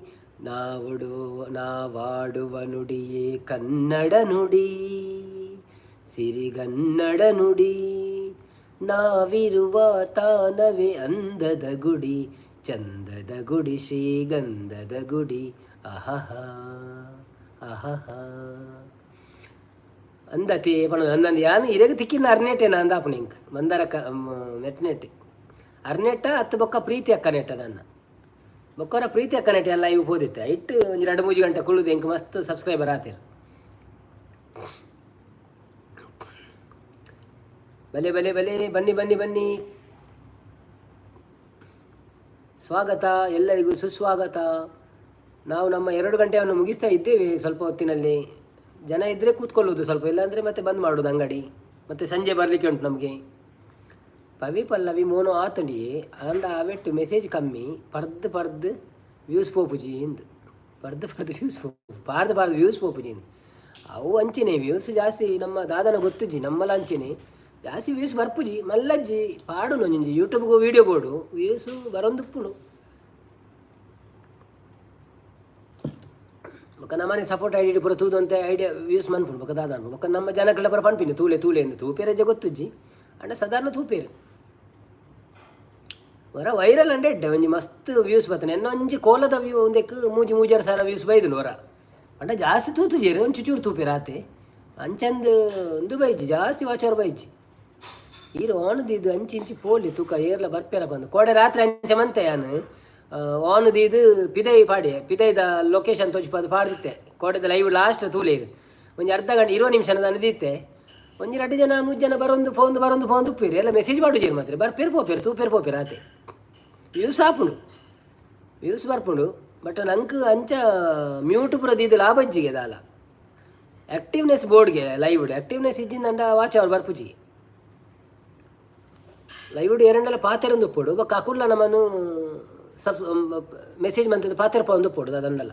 ನಾವಾಡುವ ನುಡಿಯೇ ಕನ್ನಡ ನುಡಿ, ಸಿರಿಗನ್ನಡ ನುಡಿ. ನಾವಿರುವ ತಾನವೇ ಅಂದದ ಗುಡಿ, ಚಂದದ ಗುಡಿ, ಶ್ರೀಗಂಧದ ಗುಡಿ. ಅಹಹ ಅಹಹ ಅಂದತಿ ಪಣ ಅಂದಂದು ಯಾನ್ ಇರೆಗ್ ತಿಕ್ಕಿನ ಅರ್ನೇಟೇನ ಅಂದಾಪುಣ ಇಂಕ್ ಮಂದಾರ ಕ ಮೆಟ್ನೆಟ್ ಅರ್ನೆಟ್ಟ ಅತ್ತು ಬೊಕ್ಕ ಪ್ರೀತಿ ಅಕ್ಕ ನೆಟ್ಟದನ್ನ ಬೊಕ್ಕರ ಪ್ರೀತಿ ಅಕ್ಕ ನೆಟ್ಟ ಎಲ್ಲ ಇವು ಪೋದಿತ್ತೆ. ಇಟ್ಟು ಒಂಜಿ 2-3 ಗಂಟೆ ಕುಳ್ಳುದು ಎಂಕ್ ಮಸ್ತ್ ಸಬ್ಸ್ಕ್ರೈಬರ್ ಆತೇರ್. ಬಲೆ ಬಲೆ ಬಲೆ, ಬನ್ನಿ ಬನ್ನಿ ಬನ್ನಿ. ಸ್ವಾಗತ ಎಲ್ಲರಿಗೂ, ಸುಸ್ವಾಗತ. ನಾವು ನಮ್ಮ 2 ಗಂಟೆಯನ್ನು ಮುಗಿಸ್ತಾ ಇದ್ದೇವೆ. ಸ್ವಲ್ಪ ಹೊತ್ತಿನಲ್ಲಿ ಜನ ಇದ್ದರೆ ಕೂತ್ಕೊಳ್ಳುವುದು ಸ್ವಲ್ಪ, ಇಲ್ಲಾಂದರೆ ಮತ್ತೆ ಬಂದ್ ಮಾಡೋದು ಅಂಗಡಿ. ಮತ್ತೆ ಸಂಜೆ ಬರಲಿಕ್ಕೆ ಉಂಟು ನಮಗೆ. ಪವಿ ಪಲ್ಲವಿ ಮೋನೋ ಆತಂಡಿ ಅಂಡ ಅವೆಟ್ಟು ಮೆಸೇಜ್ ಕಮ್ಮಿ ಪರ್ದು ಪರ್ದು ವ್ಯೂಸ್ ಪೋಪುಜಿ ಇಂದು. ಪರ್ದು ಪರ್ದು ವ್ಯೂಸ್ ಪೋಪು, ಪಾರ್ದು ಪಾರ್ದು ವ್ಯೂಸ್ ಪೋಪುಜಿ ಇಂದು. ಅವು ಅಂಚಿನೆ ವ್ಯೂಸ್ ಜಾಸ್ತಿ ನಮ್ಮ ದಾದನ ಗೊತ್ತುಜಿ. ನಮ್ಮಲ ಅಂಚಿನೆ ಜಾಸ್ತಿ ವ್ಯೂಸ್ ಬರ್ಪುಜಿ. ಮಲ್ಲಜ್ಜಿ ಪಾಡುನು ಒಂಜಿ ಯೂಟ್ಯೂಬ್ಗೂ ವೀಡಿಯೋ ಬೋಡು, ವ್ಯೂಸು ಬರೊಂದುಪ್ಪುನು. ಬೊಕ್ಕ ನಮ್ಮನೆ ಸಪೋರ್ಟ್ ಐಡಿ ಪೂರ ತೂದು ಅಂತೆ ಐಡಿಯಾ ವ್ಯೂಸ್ ಮನ್ಪುಂಡು. ಬೊಕ್ಕ ದಾದ ಅನ್ಪುಂಡು. ಬೊಕ್ಕ ನಮ್ಮ ಜನಗಳ ಪೂರ ಪನ್ಪಿನಿ ತೂಲೆ ತೂಲೆ ಎಂದು. ತೂಪೇರಜ್ಜೆ ಗೊತ್ತುಜ್ಜಿ ಅಂಡ ಸಾಧಾರಣ ತೂಪೇರು. ವರ ವೈರಲ್ ಅಂಡೆ ಎಡ್ಡೆ ಒಂಜಿ ಮಸ್ತ್ ವ್ಯೂಸ್ ಬತ್ತನೆ. ಎನ್ನ ಒಂಜಿ ಕೋಲದ ವ್ಯೂ ಒಂದಕ್ಕೆ ಮೂಜಿ ಮೂಜಾರು ಸಾವಿರ ವ್ಯೂಸ್ ಬೈದುಂಡು ವರ. ಪಂಡ ಜಾಸ್ತಿ ತೂತುಜೇರು, ಒಂಚೂರು ಚೂರು ತೂಪೇರು ಆತೆ. ಅಂಚಂದು ಒಂದು ಬೈಜಿ ಜಾಸ್ತಿ ವಾಚೋರ್ ಬೈಜಿ. ಈರು ಆನ್ ದೀದು ಅಂಚಿ ಇಂಚಿ ಪೋಲಿ ತೂಕ ಏರ್ಲ ಬರ್ಪೇರ ಬಂದು. ಕೋಡೆ ರಾತ್ರಿ ಅಂಚ ಮಂತೆ ಯಾನ್ ಆನ್ ದೀದು ಪಿದೈ ಪಾಡಿ, ಪಿದೈದ ಲೊಕೇಶನ್ ತೋಜಿಪಾದು ಪಾಡ್ದಿತ್ತೆ. ಕೋಡೆದ ಲೈವ್ ಲಾಸ್ಟ್ ತೂಲೇರು ಒಂಜಿ ಅರ್ಧ ಗಂಟೆ 20 ನಿಮಿಷ ದೀತೆ. ಒಂಜಿ ರಡ್ಡು ಜನ ಮೂರು ಜನ ಬರೊಂದು ಫೋನ್ ಬರೊಂದು ಫೋನ್ ಉಪ್ಪೇರು. ಎಲ್ಲ ಮೆಸೇಜ್ ಮಾಡುಜೇರು ಮಾತ್ರ. ಬರ್ಪೇರು ಪೋಪೇರು, ತೂಪೇರು ಪೋಪೇರು ಆತೆ. ವ್ಯೂಸ್ ಆಪುಂಡು, ವ್ಯೂಸ್ ಬರ್ಪುಂಡು. ಬಟ್ ನಂಕ್ ಅಂಚ ಮ್ಯೂಟ್ ಪೂರ ದೀದು ಲಾಭಜ್ಜಿಗೆ ದಾಲ ಆಕ್ಟಿವ್ನೆಸ್ ಬೋರ್ಡ್ಗೆ ಲೈವ್ ಆಕ್ಟಿವ್ನೆಸ್ ಇಜ್ಜಿಂದಂಡ ವಾಚ್ ಅವ್ರು ಬರ್ಪುಜಿ. ಲೈವ್ ಎರಡಲ್ಲ ಪಾತೆರೊಂದು ಉಪ್ಪುಡು. ಬೊಕ್ಕ ಅಕುಲ್ಲ ನಮ್ಮನ್ನು ಸಬ್ಸ್ ಮೆಸೇಜ್ ಮಂತದ ಪಾತೆರಪ ಒಂದು ಉಪ್ಪುಡು ಅದಂಡಲ್ಲ.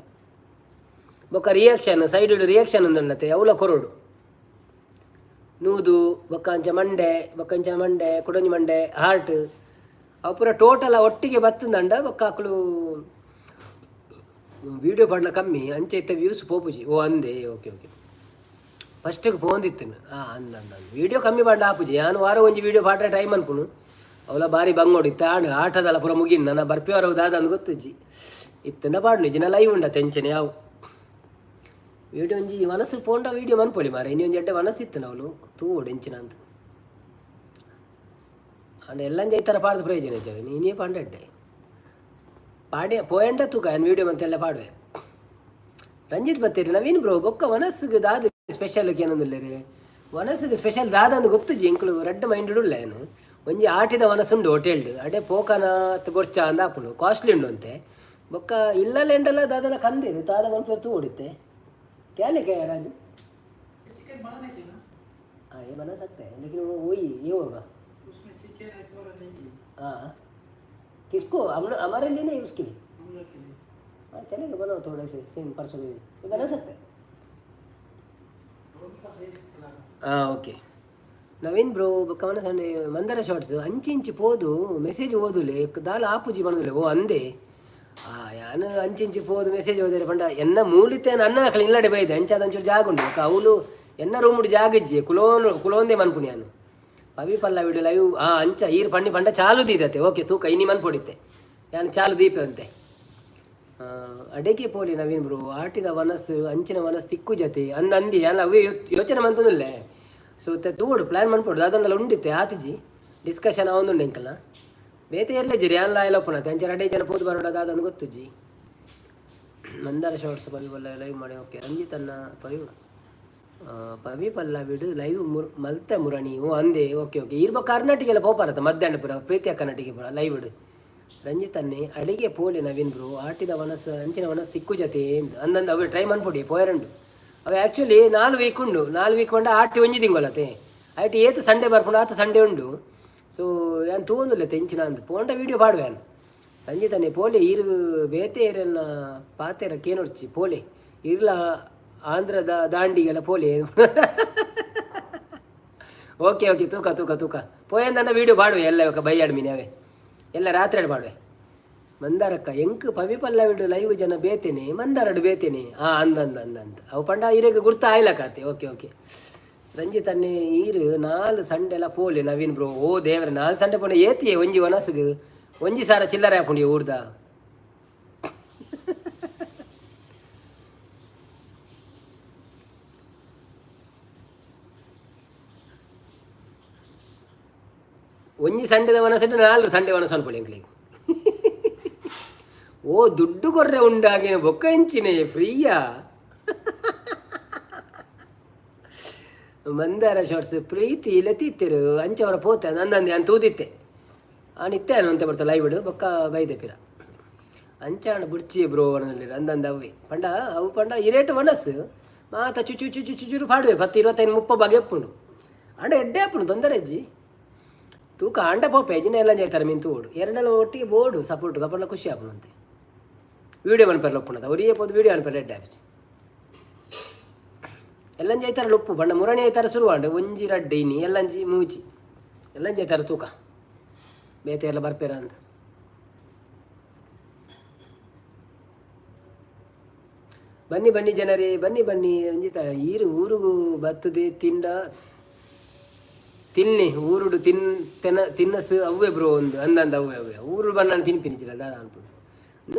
ಬೊಕ್ಕ reaction side reaction ಒಂದುಂಡತೆ, ಅವಲ ಕೊರೊಡು. ನೂದು ಬೊಕ್ಕ ಅಂಚ ಮಂಡೆ, ಬೊಕ್ಕ ಅಂಚ ಮಂಡೆ, ಕುಡೊಂಜಿ ಮಂಡೆ, ಹಾರ್ಟ್, ಅವು ಪೂರ ಟೋಟಲ್ ಒಟ್ಟಿಗೆ ಬತ್ತಂದಂಡ. ಬೊಕ್ಕ ಅಕುಲು ವೀಡಿಯೋ ಪಾಡ್ನ ಕಮ್ಮಿ ಅಂಚೆ ಇತ್ತೆ ವ್ಯೂಸ್ ಪೋಪುಜಿ. ಓ ಅಂದೆ, ಓಕೆ ಓಕೆ. ಫಸ್ಟಿಗೆ ಪೋಂದಿತ್ತನು. ಹಾಂ, ಅಂದ ಅಂದ ವೀಡಿಯೋ ಕಮ್ಮಿ ಪಾಡ್ಲ ಆಪುಜಿ. ಯಾನು ವಾರ ಒಂಜಿ ವೀಡಿಯೋ ಪಾಡ್ರೆ ಟೈಮ್ ಅನ್ಪುನು. ಅವಲ ಬಾರಿ ಬಂಗೋಡು ಇತ್ತೆ. ಆಂಡ್ ಆಟದಲ್ಲ ಪೂರ ಮುಗಿನ್ ನನ್ನ ಬರ್ಪಿವಾರ ದಾದ ಅಂದ್ ಗೊತ್ತುಜ್ಜಿ. ಇತ್ತಂಡ ಪಾಡ್ನು ಜಿನ ಲೈವ್ ಉಂಡ ತೆಂಚನೆ ಯಾವು ವೀಡಿಯೋ ಒಂಜಿ ಮನಸ್ಸು ಪೋಂಡ ವೀಡಿಯೋ ಮನ್ಪೊಲಿ ಮಾರೆ. ಇನಿ ಒಂಜಿ ಎಡ್ಡೆ ಮನಸ್ಸು ಇತ್ತು ನಾವು ತೂವೊಡು ಎಂಚಿನ ಅಂತ. ಅಂಡ ಎಲ್ಲಂಜ ಈ ಥರ ಪಾಡ್ದು ಪ್ರಯೋಜನ ಇಜ್ಜವೆ. ನೀನೇ ಪಾಂಡ ಎಡ್ಡೆ ಪಾಡೆ ಪೋಯಂಡ ತೂಕ ಏನು ವೀಡಿಯೋ ಮಂತೆಲ್ಲ ಪಾಡುವೆ. ರಂಜಿತ್ ಬತ್ತೀರಿ ನವೀನ್ ಬ್ರೋ. ಬೊಕ್ಕ ವನಸ್ಸಿಗೆ ದಾದ ಸ್ಪೆಷಲ್ ಏನೊಂದಿಲ್ಲ. ವನಸ್ಸಿಗೆ ಸ್ಪೆಷಲ್ ದಾದ ಅಂದ್ ಗೊತ್ತುಜ್ಜಿ. ಎಂಕುಲು ರೆಡ್ ಮೈಂಡೆಡ್ ಉಲ್ಲ. ಏನು ಒಂಜಿ ಆಟಿದ ವನಸುಂಡು ಹೋಟೆಲ್ಡ್. ಅಡೆ ಪೋಕನ ಬೊರ್ಚ ಅಂದ ಆಪುಂಡು. ಕಾಸ್ಟ್ಲಿ ಉಂಡು ಅಂತೆ. ಬೊಕ್ಕ ಇಲ್ಲಲ್ಲ ಎಂಡಲ್ಲ ದಾದನ ಕಂದಿರು ದಾದ ಮನ್ಪೇರು ತೂ ಹೊಡಿತೆ. क्या लेके आया राजू? चिकन बनाने के ना। हाँ, ये बना सकते हैं, लेकिन वो वही ये होगा। उसमें चिकन ऐसा वाला नहीं है। हाँ, किसको? हम लोग हमारे लिए नहीं, उसके लिए। हम लोग के लिए। हाँ, चलेगा, बनाओ थोड़े से सेम परसों में ये बना सकते हैं। कौन सा है खिलाना? ಹಾಂ, ಓಕೆ ನವೀನ್ ಬ್ರೋ. ಬೊಕ್ಕ ಸಣ್ಣ ಮಂದರ ಶಾರ್ಟ್ಸ್ ಅಂಚಿ ಇಂಚಿ ಪೋದು ಮೆಸೇಜ್ ಓದುಲೆ ದಾಲ ಆಪುಜಿ ಪಣದುಲೆ. ಓ ಅಂದೆ. ಆ ಯಾನ್ ಅಂಚಿ ಇಂಚಿ ಪೋದು ಮೆಸೇಜ್ ಓದಿರೆ ಪಂಡ ಎನ್ನ ಮೂಲಿತೆ ಅನ್ನ ಅಕಲ್ ಇಲ್ಲಡೆ ಬೈದೆ. ಅಂಚಾದ ಒಂಚೂರು ಜಾಗ ಉಂಡು. ಬೊಕ್ಕ ಅವ್ಲು ಎನ್ನ ರೂಮುಡು ಜಾಗ ಇಜ್ಜಿ. ಕುಲೋನ್ ಕುಲೋಂದೆ ಮನ್ಪುನಿ ಯಾನು. ಪವಿ ಪಲ್ಲವಿಡು ಲೈವ್. ಆ ಅಂಚ ಈರ್ ಪಣ್ಣಿ ಪಂಡ ಚಾಲು ದೀದತೆ. ಓಕೆ, ತೂಕ ಇನಿ ಮನ್ಪೊಡಿತ್ತೆ ಯಾನ್ ಚಾಲು ದೀಪೆ ಅಂತೆ. ಅಡಿಗೆ ಪೋಲಿ ನವೀನ್ ಬ್ರೋ. ಆಟಿದ ವನಸ್ಸು ಅಂಚಿನ ವನಸ್ಸು ತಿಕ್ಕು ಜತೆ ಅಂದ ಅಂದಿ ಅಲ್ಲ. ಅವೇ ಯೋಚನೆ ಮಂತೊಂದುಲ್ಲೆ. ಸೊ ತೂವೊಡು, ಪ್ಲ್ಯಾನ್ ಮನ್ಪೊಡು. ದಾದಂಡಲ ಉಂಡಿತ್ತೆ ಆತಿಜಿ, ಡಿಸ್ಕಷನ್ ಆವೊಂದುಂಡು ಎಂಕಲ್ನ. ಬೇತೆ ಎರ್ಲೆ ಜಿರಿ ಅಲ್ಲ ಎಲ್ಲ ಒಪ್ಪುನತೆ. ಅಂಚ ರಡ್ಡೆ ಜನ ಪೋದು ಬರೋಡ ದಾದಂದು ಗೊತ್ತುಜ್ಜಿ. ಮಂದಾರ ಶಾರ್ಟ್ಸ್ ಪವಿ ಪಲ್ಲ ಲೈವ್ ಮಾಡಿ. ಓಕೆ ರಂಜಿತ್ ಅನ್ನ. ಪವಿ ಪವಿ ಪಲ್ಲವಿಡು ಲೈವ್ ಮುರ್ ಮಲ್ತೆ ಮುರಣಿ. ಓ ಅಂದೆ, ಓಕೆ ಓಕೆ. ಈರ್ಬ ಕರ್ನಾಟಕ ಪೋಪಾರತ್ತ ಮಧ್ಯಾಹ್ನ ಪುರ ಪ್ರೀತಿಯ ಕರ್ನಾಟಕ ಪುರ ಲೈವ್ ಇಡು. ರಂಜಿತ್ ಅನ್ನೆ ಅಡಿಗೆ ಪೋಲಿ ನವೀನ್ ಬ್ರೋ. ಆಟಿದ ವನಸ್ಸು ಅಂಚಿನ ವನಸ್ಸು ತಿಕ್ಕು ಜತೆ ಅಂದಂದು. ಅವೆ ಟ್ರೈ ಮನ್ಪೊಡಿ ಪೋಯರಂಡು. ಅವೆ ಆ್ಯಕ್ಚುಲಿ 4 ವೀಕ್ ಉಂಡು. 4 ವೀಕ್ ಪಂಡ ಆಟಿ ಒಂಜಿ ತಿಂಗೊಲತೆ. ಐಟ್ ಏತ್ ಸಂಡೇ ಬರ್ಪುಂಡು ಆತ ಸಂಡೇ ಉಂಡು. ಸೊ ಯಾನ್ ತೂವೊಂದುಲ್ಲೆ ತೆಂಚಿನ ಅಂದ್. ಪೋಂಡ ವೀಡಿಯೋ ಪಾಡುವೆ ಯಾನ್. ರಂಜಿತನೆ ಪೋಲೆ ಈರು ಬೇತೆ ಏರನ್ನ ಪಾತೆರ ಕೇನೊಡ್ಚಿ ಪೋಲೆ ಇರ್ಲ ಆಂಧ್ರದ ದಾಂಡಿಗೆಲ್ಲ ಪೋಲೆ. ಓಕೆ ಓಕೆ, ತೂಕ ತೂಕ ತೂಕ ಪೋಯಂದನ್ನ ವೀಡಿಯೋ ಪಾಡುವೆ ಎಲ್ಲ ఒక ಬೈಯಾಡ್ ಮೀನು ಅವೇ ಎಲ್ಲ ರಾತ್ರಿ ಪಾಡುವೆ. ಮಂದಾರಕ್ಕ ಎಂಕ್ ಪವಿ ಪಲ್ಲವಿಡು ಲೈವ್ ಜನ ಬೇತೇನೆ ಮಂದಾರಡು ಬೇತೇನೆ. ಹಾಂ, ಅಂದ ಅಂದ ಅಂದ ಅಂದ ಅವು ಪಂಡ ಇರೆಗ್ ಗುರ್ತ ಆಯ್ಲ ಕಾತೆ. ಓಕೆ ಓಕೆ ರಂಜಿತ್ ಅನ್ನೆ ಈರು ನಾಲ್ ಸಂಡೆಲ ಪೋಲೆ ನವೀನ್ ಬ್ರೋ. ಓ ದೇವ್ರೆ, ನಾಲ್ ಸಂಡೆ ಪೋನೆ ಏತಿಯೇ ಒಂಜಿ ವನಸುಗು ಒಂಜಿ ಸಾರ ಚಿಲ್ಲರೆ ಆಪುಂಡು ಊರ್ದ. ಒಂಜಿ ಸಂಡೆದ ವನಸಂಡೆ ನಾಲ್ ಸಂಡೆ ವನಸು ಅನ್ಪೊಲಿ ಎಂಕ್ಲೆಗ್. ಓ ದುಡ್ಡು ಕೊರ್ರೆ ಉಂಡಾಗಿನ ಬೊಕ್ಕ ಎಂಚಿನೆ ಫ್ರೀಯಾ. ಮಂದಾರ ಶಾರ್ಟ್ಸ್ ಪ್ರೀತಿ ಲತಿತ್ತಿರು ಅಂಚ ಅವರ ಪೋತೆ ನಂದಂದೆ ನಾನು ತೂದಿತ್ತೆ ಆನ್ ಇತ್ತೆ ಅಂತೆ ಬರ್ತ ಲೈವ್ ಬೊಕ್ಕ ಬೈದೆ ಪಿರ ಅಂಚಾಣ ಬುಡ್ಚಿ ಬ್ರೋ ಅಣದಲ್ಲಿ ಅಂದಂದ ಅವೇ ಪಂಡ ಅವು ಪಂಡ ಇರೇಟ್ ವನಸ್ ಮಾತ ಚುಚು ಚುಚು ಚುಚುರು ಪಾಡುವೆ 10 25 30 ಬಗೆ ಎಪ್ಪುಂಡು ಅಂಡ ಎಡ್ಡೆ ಆಪುಂಡು ತೊಂದರೆ ಅಜ್ಜಿ ತೂಕ ಅಂಡ ಪೋಪೆ ಜಿನ ಎಲ್ಲ ಜೈತಾರೆ ಮೀನು ತೂಡು ಎರಡೆಲ್ಲ ಒಟ್ಟಿಗೆ ಬೋರ್ಡು ಸಪೋರ್ಟ್ ಕಪಂಡ ಖುಷಿ ಆಪುಂಡು ವೀಡಿಯೋ ಮನ್ಪೆರ್ಲ ಉಪ್ಪುಂಡದ ಒರಿಯೇ ಪೋದು ವೀಡಿಯೋ ಅನ್ಪೆರ್ ಎಡ್ಡೆ ಆಪುಜಿ ಎಲ್ಲಂಜಿ ಐತಾರ ಉಪ್ಪು ಬಣ್ಣ ಮುರಣಿ ಐತಾರ ಶುರುವಾಂಡು ಒಂಜಿ ರಡ್ಡು ಇನಿ ಎಲ್ಲಂಜಿ ಮೂಜಿ ಎಲ್ಲಂಜಿ ಐತಾರ ತೂಕ ಬೇತೆ ಎಲ್ಲ ಬರ್ಪೇರ ಅಂತ. ಬನ್ನಿ ಬನ್ನಿ ಜನರೇ, ಬನ್ನಿ ಬನ್ನಿ. ರಂಜಿತ ಈರು ಊರುಗು ಬತ್ತದೆ ತಿಂಡ ತಿನ್ನಿ ಊರುಡು ತಿನ್ ತೆನ ತಿನ್ನಸು ಅವ್ವೆ ಬ್ರೋ ಒಂದು ಅಂದಂದ ಅವ್ವೆ ಅವ್ವೆ ಊರು ಬಣ್ಣ ತಿನ್ಪಿನಿಚಿಲ್ಲ ದಾದ ಅನ್ಪುಂಡು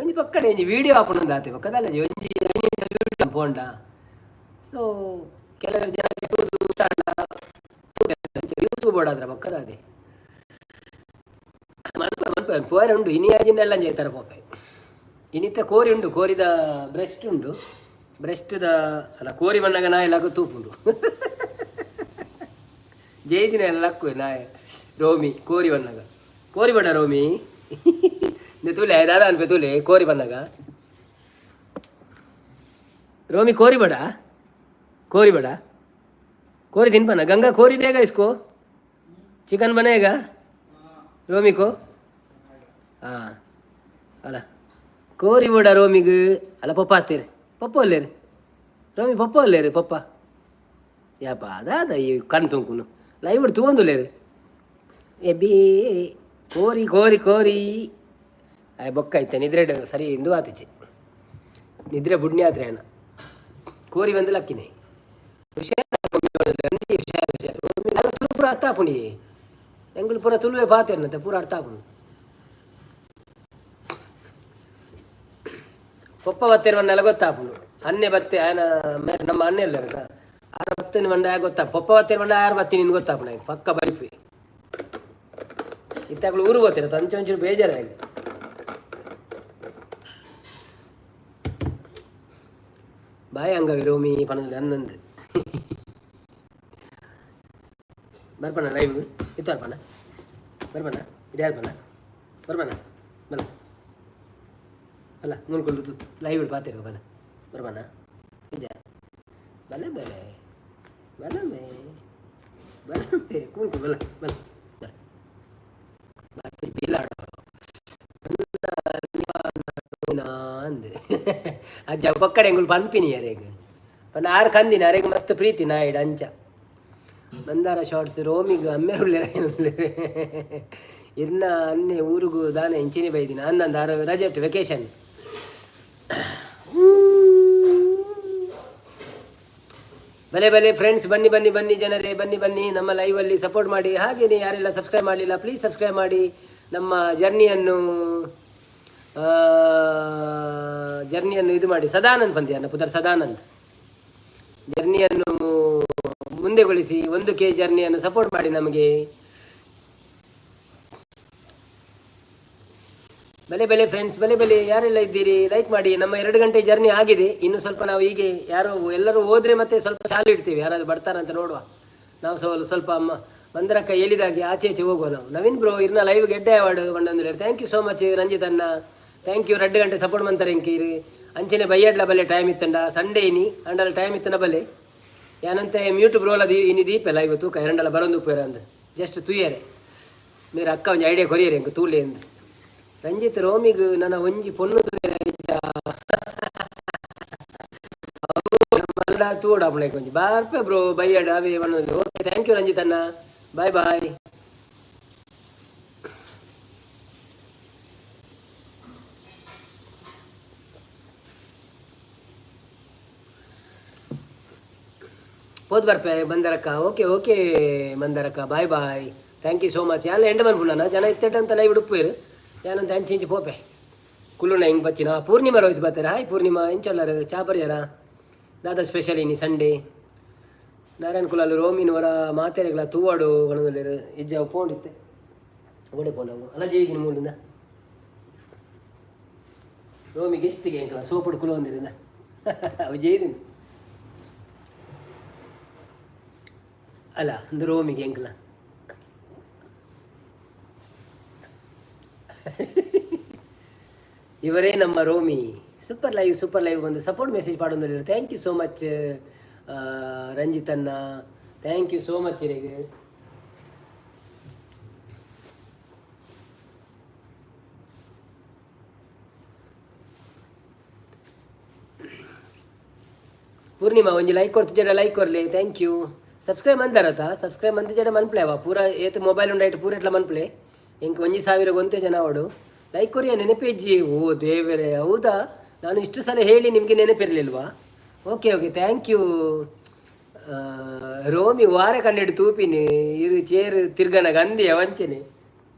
ಒಂಜಿ ಪಕ್ಕಡೆ ಒಂಜಿ ವೀಡಿಯೋ ಆಪುಂಡು ಆತೆ ಪಕ್ಕದಲ್ಲ ಒಂಜಿ ವೀಡಿಯೋ ಪೋಂಡ. ಸೊ ಕೆಲವರು ಜನ ವ್ಯೂಸ್ ಬೋಡಾದ್ರ ಪಕ್ಕದ ಅದೇ ಮನ್ಪ ಮನ್ಪ ಪೋರೆ ಉಂಡು ಇನಿ ಆಜಿನ ಎಲ್ಲ ಜೈತಾರ ಪೋಪೆ ಇನಿತ ಕೋರಿ ಉಂಡು ಕೋರಿದ ಬ್ರೆಸ್ಟ್ ಉಂಡು ಬ್ರೆಸ್ಟ್ದ ಅಲ್ಲ ಕೋರಿ ಬಣ್ಣಗ ನಾಯಿ ಲಗು ತೂಪುಂಡು ಜೈದಿನ ಎಲ್ಲ ಲಕ್ಕು ನಾಯಿ ರೋಮಿ ಕೋರಿ ಬಣ್ಣಗ ಕೋರಿ ಬಣ್ಣ ರೋಮಿ ತುಲೆ ದಾದಾ ಅನ್ಪೆ ತುಲೆ ಕೋರಿ ಬಣ್ಣಗ ರೋಮಿ ಕೋರಿ ಬಡ कोरी बड़ा कोरी दिन बना गंगा कोरी देगा इसको चिकन बनेगा रोमी को. हाँ ಅಲ್ಲ ಕೋರಿ ಬಡ ರೋಮಿಗೆ ಅಲ್ಲ papa ಹತ್ತೀರಿ papa ಅಲ್ಲೇರಿ Romi papa ಅಲ್ಲೇರಿ papa ಯಾಪ ಅದಾದ ಈ ಕಣ್ ತುಂಕುನು ಲೈವ್ ತೂಂದುಲೇರಿ ಎಬ್ಬಿ ಕೋರಿ ಕೋರಿ ಕೋರಿ ಆಯ್ ಬೊಕ್ಕ ಐತೆ ನಿದ್ರೆ ಸರಿ ಇಂದು ಆತಿಚಿ ನಿದ್ರೆ ಬುಡ್ನಿ ಆತ್ರೆ ಅಣ್ಣ ಕೋರಿ ಬಂದು ಲಕ್ಕಿನೆ ಹುಷಾರ್ ಹುಷಾರ್ ಹುಷಾರ್ ಅದು ತುಳು ಪೂರ ಅರ್ಥ ಆಪುಂಡು ಎಂಗುಲು ಪೂರ ತುಳುವೆ ಪಾತೆರ್ನಂತೆ ಪೂರ ಅರ್ಥ ಆಪುಂಡು. ಪೊಪ್ಪ ಬತ್ತಿರುವ ನೆಲ ಗೊತ್ತಾಪುಂಡು ಅನ್ನೆ ಬತ್ತೆ ಆಯನ ನಮ್ಮ ಅಣ್ಣೆ ಇಲ್ಲ ಆರು ಬತ್ತಿನ ಬಂಡ ಗೊತ್ತಾ ಪೊಪ್ಪ ಬತ್ತಿರ ಬಂಡ ಆರು ಬತ್ತಿ ನಿನ್ ಗೊತ್ತಾಪುಂಡು ಪಕ್ಕ ಬಲಿಪಿ ಇತ್ತಾಗಲು ಊರು ಗೊತ್ತಿರ ತಂಚೆ ಒಂಚೂರು ಬೇಜಾರಾಗಿ. ಬಾಯ್ ಅಂಗವಿ ರೋಮಿ ಪನದಲ್ಲಿ ಅನ್ನಂದು ಬರ್ಪಣ ಲೈವ್ ಇತ್ತು ಬರ್ಪಣ ಬರ್ಪಣ ಇದು ಯಾರು ಬಣ್ಣ ಬರ್ಬಣ ಬಲ್ಲ ಅಲ್ಲ ನೋಡ್ಕೊಂಡು ಲೈವ್ ಪಾತಿರ ಬಲ್ಲ ಬರ್ಬಣ ನಿಜ ಬಲ ಬಲೆ ಬಲ ಮೇ ಬಲ ಮೇ ಕೂನ್ಕು ಬಲ ಬಲ ಬಲ ಅಂದ್ ಅಜ್ಜ ಪಕ್ಕಡೆ ಎಂಗುಲು ಪನ್ಪಿನಿ ಅರೆಗ್ ಪಂಡ ಆರು ಕಂದಿನ ಅರೆಗ್ ಮಸ್ತ್ ಪ್ರೀತಿ ನಾಯಿಡ್ ಅಂಚ ಮಂದಾರ ಶಾರ್ಟ್ಸ್ ರೋಮಿಗ್ ಅಮ್ಮೆರುಲ್ಲೆರ ಇರ್ನ ಅನ್ನೆ ಊರುಗು ದಾನೆ ಇಂಚಿನಿ ಬೈದಿನ ಅನ್ನಂದ ಆರು ರಜೆಟ್ ವೆಕೇಶನ್. ಬಲೆ ಬಲೆ ಫ್ರೆಂಡ್ಸ್, ಬನ್ನಿ ಬನ್ನಿ ಬನ್ನಿ ಜನರೇ, ಬನ್ನಿ ಬನ್ನಿ ನಮ್ಮ ಲೈವಲ್ಲಿ ಸಪೋರ್ಟ್ ಮಾಡಿ. ಹಾಗೆಯೇ ಯಾರೆಲ್ಲ ಸಬ್ಸ್ಕ್ರೈಬ್ ಮಾಡಲಿಲ್ಲ ಪ್ಲೀಸ್ ಸಬ್ಸ್ಕ್ರೈಬ್ ಮಾಡಿ. ನಮ್ಮ ಜರ್ನಿಯನ್ನು ಜರ್ನಿಯನ್ನು ಇದು ಮಾಡಿ. ಸದಾನಂದ್ ಬಂದಿಯಾನ ಪುದರ್ ಸದಾನಂದ್ ಜರ್ನಿಯನ್ನು ಮುಂದೆಗೊಳಿಸಿ 1K ಜರ್ನಿಯನ್ನು ಸಪೋರ್ಟ್ ಮಾಡಿ ನಮಗೆ. ಬಲೆ ಬಲೆ ಫ್ರೆಂಡ್ಸ್, ಬಲೆ ಬಲೆ ಯಾರೆಲ್ಲ ಇದ್ದೀರಿ ಲೈಕ್ ಮಾಡಿ. ನಮ್ಮ 2 ಗಂಟೆ ಜರ್ನಿ ಆಗಿದೆ, ಇನ್ನು ಸ್ವಲ್ಪ ನಾವು ಹೀಗೆ ಯಾರೋ ಎಲ್ಲರೂ ಹೋದರೆ ಮತ್ತೆ ಸ್ವಲ್ಪ ಚಾಲು ಇಡ್ತೀವಿ, ಯಾರಾದರೂ ಬರ್ತಾರಂತ ನೋಡುವ. ನಾವು ಸ್ವಲ್ಪ ಮಂದರಕ್ಕ ಹೇಳಿದಾಗೆ ಆಚೆ ಈಚೆ ಹೋಗುವ ನಾವು. ನವೀನ್ ಬ್ರೋ ಇರ್ನ ಲೈವ್ ಗೆಡ್ಡೆ award ಬಂದಂದ್ರೆ thank you so much Ranjith ಅಣ್ಣ, thank you. 2 ಗಂಟೆ ಸಪೋರ್ಟ್ ಮಂತಾರೆ ಇಂಕೀರಿ ಅಂಚನೆ ಬೈಯಡ್ಲ ಬಲ್ಲೆ ಟೈಮ್ ಇತ್ತಂಡ ಸಂಡೇ ಇನಿ ಅಂಡಲ ಟೈಮ್ ಇತ್ತನ ಬಲ್ಲೆ ಯಾನಂತೆ ಮ್ಯೂಟ್ ಬ್ರೋಲ ದೀ ಇನಿ ದೀಪೆ ಲೈವ್ ತೂಕ ಎರಡಲ್ಲ ಬರೋದು ಉಪ್ಪೇರ ಅಂದ್ ಜಸ್ಟ್ ತೂಯರೆ ಮೇರೆ ಅಕ್ಕ ಒಂಜಿ ಐಡಿಯಾ ಕೊರಿಯರೆ ಎಂಕ್ ತೂಲೆ ಅಂದ್. ರಂಜಿತ್ ರೋಮಿಗ್ ನನ್ನ ಒಂಜಿ ಪೊಣ್ಣು ತೂಡ ಒಂಜಿ ಬಾರ್ಪೆ ಬ್ರೋ ಬೈಯಡ ಅವೇ. ಓಕೆ, thank you Ranjit ಅಣ್ಣ, ಬಾಯ್ ಬಾಯ್. ಪೋದು ಬರ್ಪೆ ಮಂದರಕ್ಕ. ಓಕೆ ಓಕೆ ಮಂದರಕ್ಕ, bye bye, thank you so much. ಯಾನ್ ಎಂಡ್ ಮನ್ಪುಂಡನ ಜನ ಇತ್ತೆಟ್ ಅಂತ ಲೈವ್ ಉಡುಪೇರು. ಯಾನಂತ ಅಂಚೆ ಇಂಚೆ ಪೋಪೆ ಕುಲ್ಲುನ ಹಿಂಗೆ ಬಚ್ಚಿನ. ಪೂರ್ಣಿಮಾ ರೋಹಿತ್ ಬರ್ತಾರೆ. ಹಾಯ್ ಪೂರ್ಣಿಮಾ, ಎಂಚೊಲ್ಲರು? ಚಾ ಪರಿಯಾರ? ದಾದ ಸ್ಪೆಷಲ್ ಇನಿ ಸಂಡೇ? ನಾರಾಯಣ ಕುಲಾಲ್ ರೋಮಿನ ಹೊರ ಮಾತೆರೆಗಳ ತೂವಾಡು ಪನೊಂದುಲ್ಲೆರ್. ಇಜ್ಜ, ಅವು ಪೋಂಡಿತ್ತೆ ಓಡೆ ಪೋಂಡು ಅಲ್ಲ ಜೀವಿಗಿನ ಮೂಲಿಂದ ರೋಮಿ ಗೆಸ್ಟಿಗೆ ಎಂಕಲ ಸೋಪುಡು ಕುಲೊಂದಿರಿಂದ ಅವು ಜೈದಿನ ಅಲ್ಲ ಒಂದು ರೋಮಿಗೆ ಎಂಕಲ. ಇವರೇ ನಮ್ಮ Romi. Super live, super live ಬಂದು ಸಪೋರ್ಟ್ ಮೆಸೇಜ್ ಪಾಡೊಂದುಲ್ಲೆರ್. Thank you so much Ranjit ಅಣ್ಣ, thank you so much ಇರೆಗ್. ಪೂರ್ಣಿಮಾ ಒಂಜಿ ಲೈಕ್ ಕೊಡ್ತಿದ್ದೀರ, ಲೈಕ್ ಕೊರ್ಲಿ, thank you. Subscribe ಮಂದಾರತ? ಸಬ್ಸ್ಕ್ರೈಬ್ ಮಂತಿಜಡ ಮನ್ಪ್ಲೆ ಅವ ಪೂರ ಏತ್ ಮೊಬೈಲ್ ಉಂಡೈಟ್ ಪೂರ ಎಟ್ಲ ಮನ್ಪ್ಲೆ. ಎಂಕ್ 1000 ಗೊಂತೆ ಜನ ಅವಡು. ಲೈಕ್ ಕೊರಿಯ ನೆನಪೇಜ್ಜಿ. ಓ ದೇವರೇ, ಹೌದಾ? ನಾನು ಇಷ್ಟು ಸಲ ಹೇಳಿ ನಿಮಗೆ ನೆನಪಿರಲಿಲ್ವಾ? Okay okay, thank you Romi. ವಾರ ಕಣ್ಣೆಡು ತೂಪಿನಿ ಇರು ಚೇರು ತಿರ್ಗನಗ ಅಂದಿಯ ವಂಚನೆ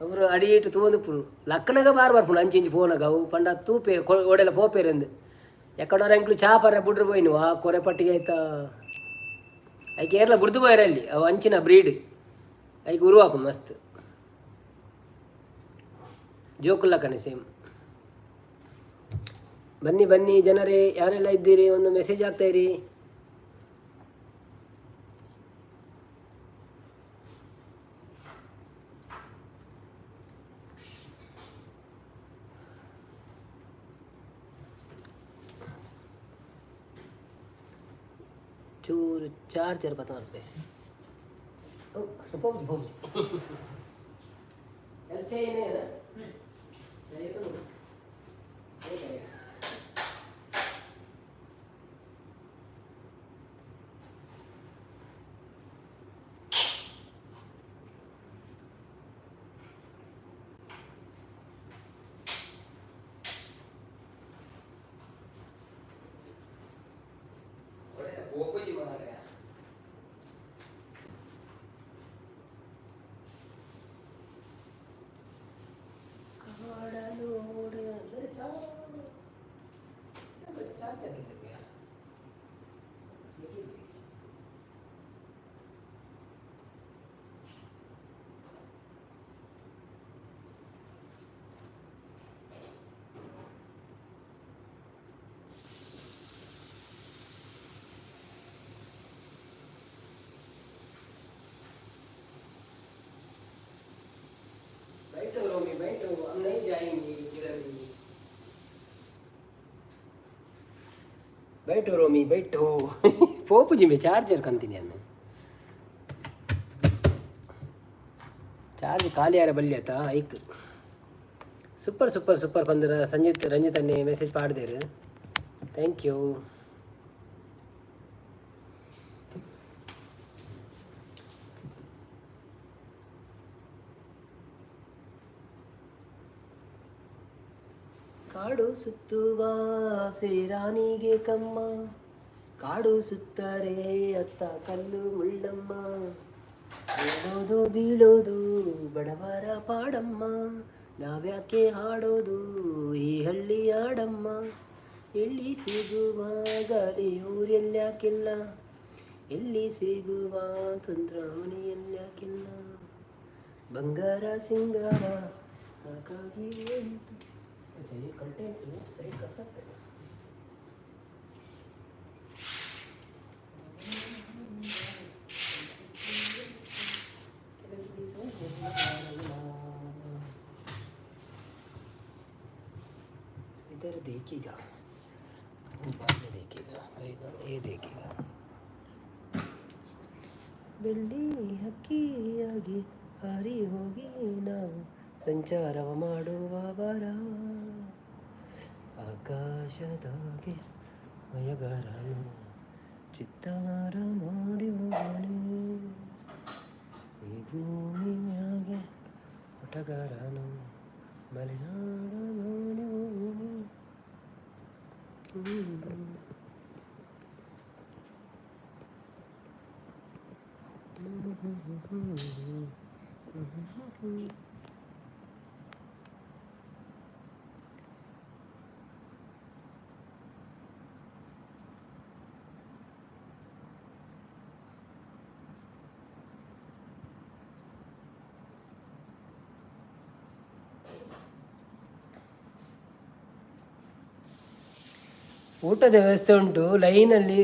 ಅವರು ಅಡಿ ಇಟ್ಟು ತೂವೊಂದು ಲಕ್ಕನಗ ಬಾರ್ ಬರ್ಪುಂಡು ಅಂಚಿ ಇಂಚಿ ಫೋನಾಗ. ಅವು ಪಂಡ ತೂಪೆ ಓಡೆಲ್ಲ ಪೋಪೇರಂದು ಎಕ್ಕಡೋರ ಎಂಕ್ಲು ಚಾ ಪರ ಬುಡ್ರು ಪೋಯಿನು. ಆ ಕೊರೆ ಪಟ್ಟಿಗೆ ಆಯ್ತಾ ಐಕೆ ಏರ್ಲ ಬುಡ್ದು ಪೋಯರಲ್ಲಿ. ಅವು ಅಂಚಿನ ಬ್ರೀಡ್, ಐಕ್ ಉರುವಾಪು ಮಸ್ತ್ ಜೋಕುಲ್ಲಕನೆ ಸೇಮ್. ಬನ್ನಿ ಬನ್ನಿ ಜನರೇ, ಯಾರೆಲ್ಲ ಇದ್ದೀರಿ ಒಂದು ಮೆಸೇಜ್ ಆಗ್ತಾ ಇರಿ. ಚೂರು ಚಾರ್ಜರ್ ಪತ್ತ ರೂಪಾಯಿ ಹೋಗಿ ಹೋಗಿ. बैठो रोमी, बैठो, हम नहीं जाएंगे किधर भी। बैठो रोमी, बैठो. ಪೋಪುಜಿ ಮೇ ಚಾರ್ಜರ್ ಕಂತೀನಿ ಅನ್ನು ಚಾರ್ಜ್ ಖಾಲಿ ಯಾರ ಬಲ್ಲಿ ಆತ ಐಕ್. ಸೂಪರ್ ಸೂಪರ್ ಸೂಪರ್ ಪಂದ್ರ ಸಂಜಿತ್ ರಂಜಿತ್ ಅನ್ನೆ ಮೆಸೇಜ್ ಪಾಡ್ದೇರು, thank you. ಕಾಡು ಸುತ್ತುವ ಸೇರಾನಿಗೆ ಕಮ್ಮ, ಕಾಡು ಸುತ್ತರೆ ಅತ್ತ ಕಲ್ಲು ಮುಳ್ಳಮ್ಮ, ಬೀಳೋದು ಬೀಳೋದು ಬಡವರ ಪಾಡಮ್ಮ, ನಾವ್ಯಾಕೆ ಹಾಡೋದು ಈ ಹಳ್ಳಿ ಹಾಡಮ್ಮ, ಎಲ್ಲಿ ಸಿಗುವ ಗಾಳಿ ಊರೆಲ್ಯಾಕಿಲ್ಲ, ಎಲ್ಲಿ ಸಿಗುವ ತಂತ್ರ ಮನೆಯಲ್ಯಾಕಿಲ್ಲ, ಬಂಗಾರ ಸಿಂಗಾರ ಸಾಕಾಗಿ ಹೋಯಿತು. अच्छा, ये कंटेंट्स सही कर सकते हैं। इधर देखेगा, बाद में देखेगा, ये देखेगा. ಬೆಳ್ಳಿ ಹಕ್ಕಿಯಾಗಿ ಹಾರಿ ಹೋಗಿ ನಾವು ಸಂಚಾರವ ಮಾಡುವ ಬರ ಆಕಾಶದಾಗೆ ಮಯಗಾರನು ಚಿತ್ತಾರ ಮಾಡಿ ಈ ಭೂಮಿ ಮ್ಯಾಗೆ ಆಟಗಾರನು ಮಲೆನಾಡ ನೋಡಿ ಹೋಗುವನು. ಊಟದ ವ್ಯವಸ್ಥೆ ಉಂಟು ಲೈನಲ್ಲಿ.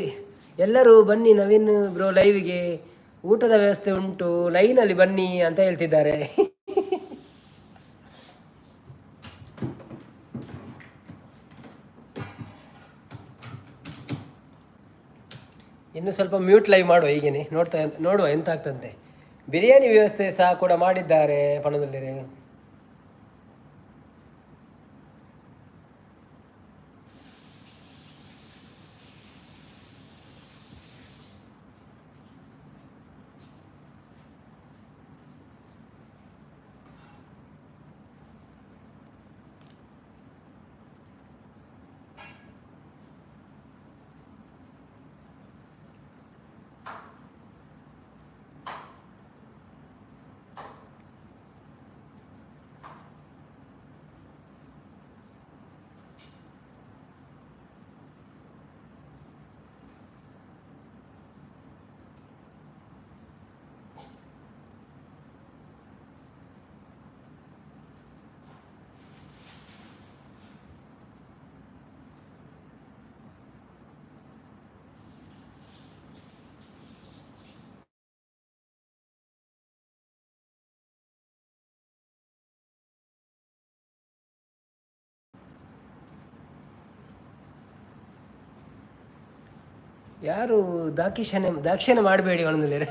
ಎಲ್ಲರೂ ಬನ್ನಿ ನವೀನ್ ಬ್ರೋ ಲೈವ್ಗೆ. ಊಟದ ವ್ಯವಸ್ಥೆ ಉಂಟು, ಲೈನಲ್ಲಿ ಬನ್ನಿ ಅಂತ ಹೇಳ್ತಿದ್ದಾರೆ. ಇನ್ನು ಸ್ವಲ್ಪ ಮ್ಯೂಟ್ ಲೈವ್ ಮಾಡುವ ಹೀಗೇನೆ ನೋಡ್ತಾ ನೋಡುವ ಎಂತ ಆಗ್ತಂತೆ. ಬಿರಿಯಾನಿ ವ್ಯವಸ್ಥೆ ಸಹ ಕೂಡ ಮಾಡಿದ್ದಾರೆ ಪಣದಲ್ಲಿ. ಯಾರು ದಾಕ್ಷಿಣ್ಯ ದಾಕ್ಷಿಣ್ಯ ಮಾಡಬೇಡಿ ಒಣದಲ್ಲಿ.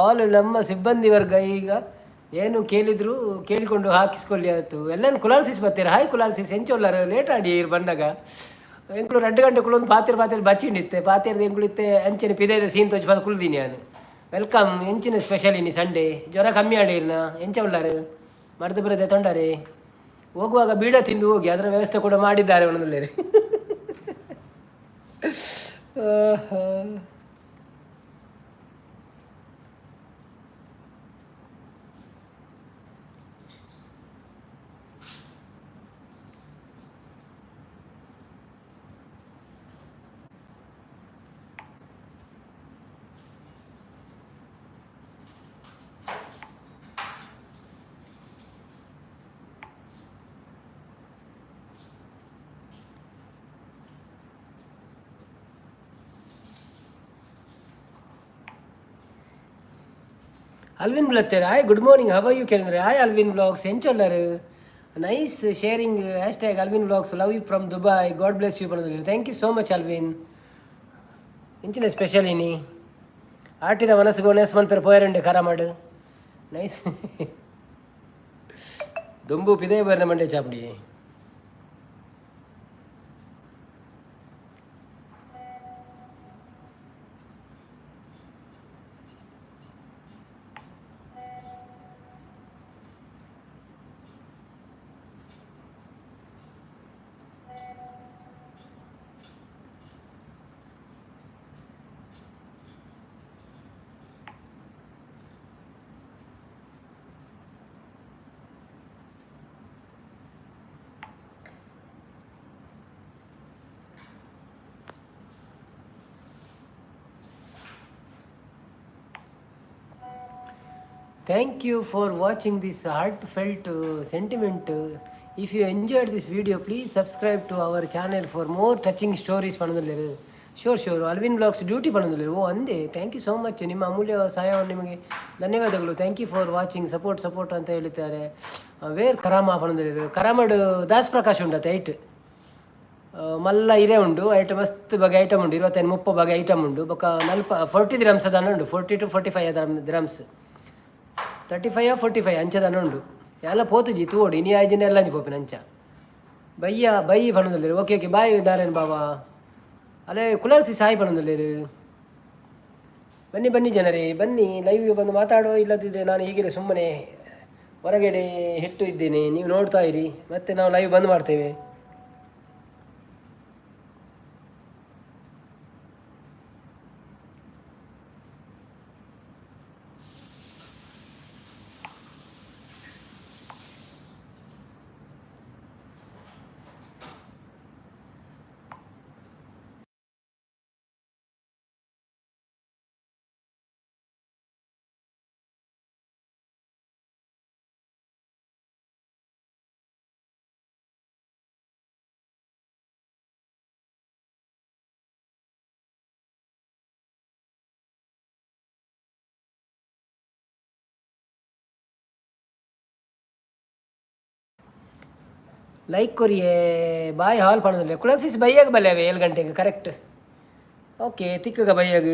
ಆಲ್ ನಮ್ಮ ಸಿಬ್ಬಂದಿ ವರ್ಗ ಈಗ ಏನು ಕೇಳಿದ್ರು ಕೇಳಿಕೊಂಡು ಹಾಕಿಸ್ಕೊಳ್ಳಿ ಆಯ್ತು. ಎಲ್ಲನೂ ಕುಲಾಲ್ಸಿಸ್ ಬರ್ತೀರ. ಹಾಯ್ ಕುಲಾಲ್ಸಿಸ್, ಎಂಚೊಲ್ಲಾರು? ಲೇಟ್ ಆಡಿ ಇರು ಬಂದಾಗ ಎಂಕುಲು 2 ಗಂಟೆ ಕುಲೊಂದು ಪಾತಿರ್ ಪಾತಿರ್ ಬಚ್ಚಿಂಡಿತ್ತೆ ಪಾತಿರ್ದ ಎಂಕುಲು ಇತ್ತೆ ಅಂಚನೆ ಪಿದೈದ ಸೀನ್ ತೋಚಿ ಬಂದು ಕುಲ್ದೀನಿ ನಾನು. Welcome. ಎಂಚಿನ ಸ್ಪೆಷಲ್ ಇನಿ ಸಂಡೇ? ಜ್ವರ ಕಮ್ಮಿ ಆಡಿರ್ನ? ಎಂಚ ಉಳ್ಳಾರು? ಮರ್ದು ಬರದೆ ತೊಂಡಾರೆ. ಹೋಗುವಾಗ ಬೀಡ ತಿಂದು ಹೋಗಿ, ಅದರ ವ್ಯವಸ್ಥೆ ಕೂಡ ಮಾಡಿದ್ದಾರೆ ಒಣದಲ್ಲಿ. ಆಹಾ. ಅಲ್ವಿನ್ ಬ್ಲತ್ತೇರ್, hi, good morning, how you ಕೇಳಿದ್ರೆ. Hi Alvin blogs, ಎಂಚೊಲ್ಲರು? Nice sharing, #AlvinVlogs, love you from Dubai, God bless you. Thank you so much Alvin. ಇಂಚಿನ ಸ್ಪೆಷಲ್ ಇನಿ? ಆಟಿದ ಮನಸ್ಸು ಒಣಸ್ ಮನ್ಪೆರ್ ಪೋಯರಂಡೆ ಖರ ಮಾಡು. ನೈಸ್. ದೊಂಬು ಪಿದೇ ಬರ್ನ ಮಂಡೆ ಚಾಪಡಿ. Thank you for watching this heartfelt sentiment. If you enjoyed this video, please subscribe to our channel for more touching stories. ಪಣದಲ್ಲಿರು. Sure sure. Alvin blogs duty ಪಣದಲ್ಲಿರು. ಓ ಅಂದೆ. Thank you so much. ನಿಮ್ಮ ಅಮೂಲ್ಯ ಸಹಾಯವನ್ನು ನಿಮಗೆ ಧನ್ಯವಾದಗಳು. Thank you for watching. Support support ಅಂತ ಹೇಳ್ತಾರೆ. Wear Karama ಪಣದಲ್ಲಿರು. ಕರಾಮಡ್ Das Prakash ಉಂಡತ್ತೆ. ಐಟ್ ಮಲ್ಲ ಇರೆ ಉಂಡು. ಐಟ್ ಮಸ್ತ್ ಬಗೆ ಐಟಮ್ ಉಂಡು. 25 30 ಬಗೆ ಐಟಮ್ ಉಂಡು. ಬೊಕ್ಕ ನಲ್ಪ 40 ದಿರಮ್ಸ್ ಅದಾನ ಉಂಡು. 40 to 45 dirhams. 35 45 ಅಂಚ ಉಂಡು. ಎಲ್ಲ ಪೋತುಜಿ ತೂವೊಡು. ಇನಿ ಆಯ್ಜಿಂಡ ಎಲ್ಲ ಅಂಚ ಪೋಪಿನ ಅಂಚ. ಬಯ್ಯ ಬೈ ಪನೊಂದುಲ್ಲೆರ್. ಓಕೆ ಓಕೆ, ಬಾಯ್ ನಾರಾಯಣ ಬಾಬಾ. ಅಲ್ಲೇ ಕುಲರ್ಸಿ ಸಾಯಿ ಪನೊಂದುಲ್ಲೆರ್. ಬನ್ನಿ ಬನ್ನಿ ಜನರೇ, ಬನ್ನಿ, ಲೈವ್ಗೆ ಬಂದು ಮಾತಾಡುವ. ಇಲ್ಲದಿದ್ದರೆ ನಾನು ಹೀಗೆ ಸುಮ್ಮನೆ ಹೊರಗಡೆ ಹಿಟ್ಟು ಇದ್ದೇನೆ, ನೀವು ನೋಡ್ತಾ ಇರಿ, ಮತ್ತೆ ನಾವು ಲೈವ್ ಬಂದ್ ಮಾಡ್ತೇವೆ. ಲೈಕ್ ಕೊರಿಯೇ. ಬಾಯ್ ಹಾಲ್ ಪಣೋದಿಲ್ಲ. ಕುಳಸಿಸ್ ಬೈಯಾಗ ಬಲ್ಲೆ 7 ಗಂಟೆಗೆ ಕರೆಕ್ಟ್. ಓಕೆ, ತಿಕ್ಕಗ ಬೈಯಾಗ.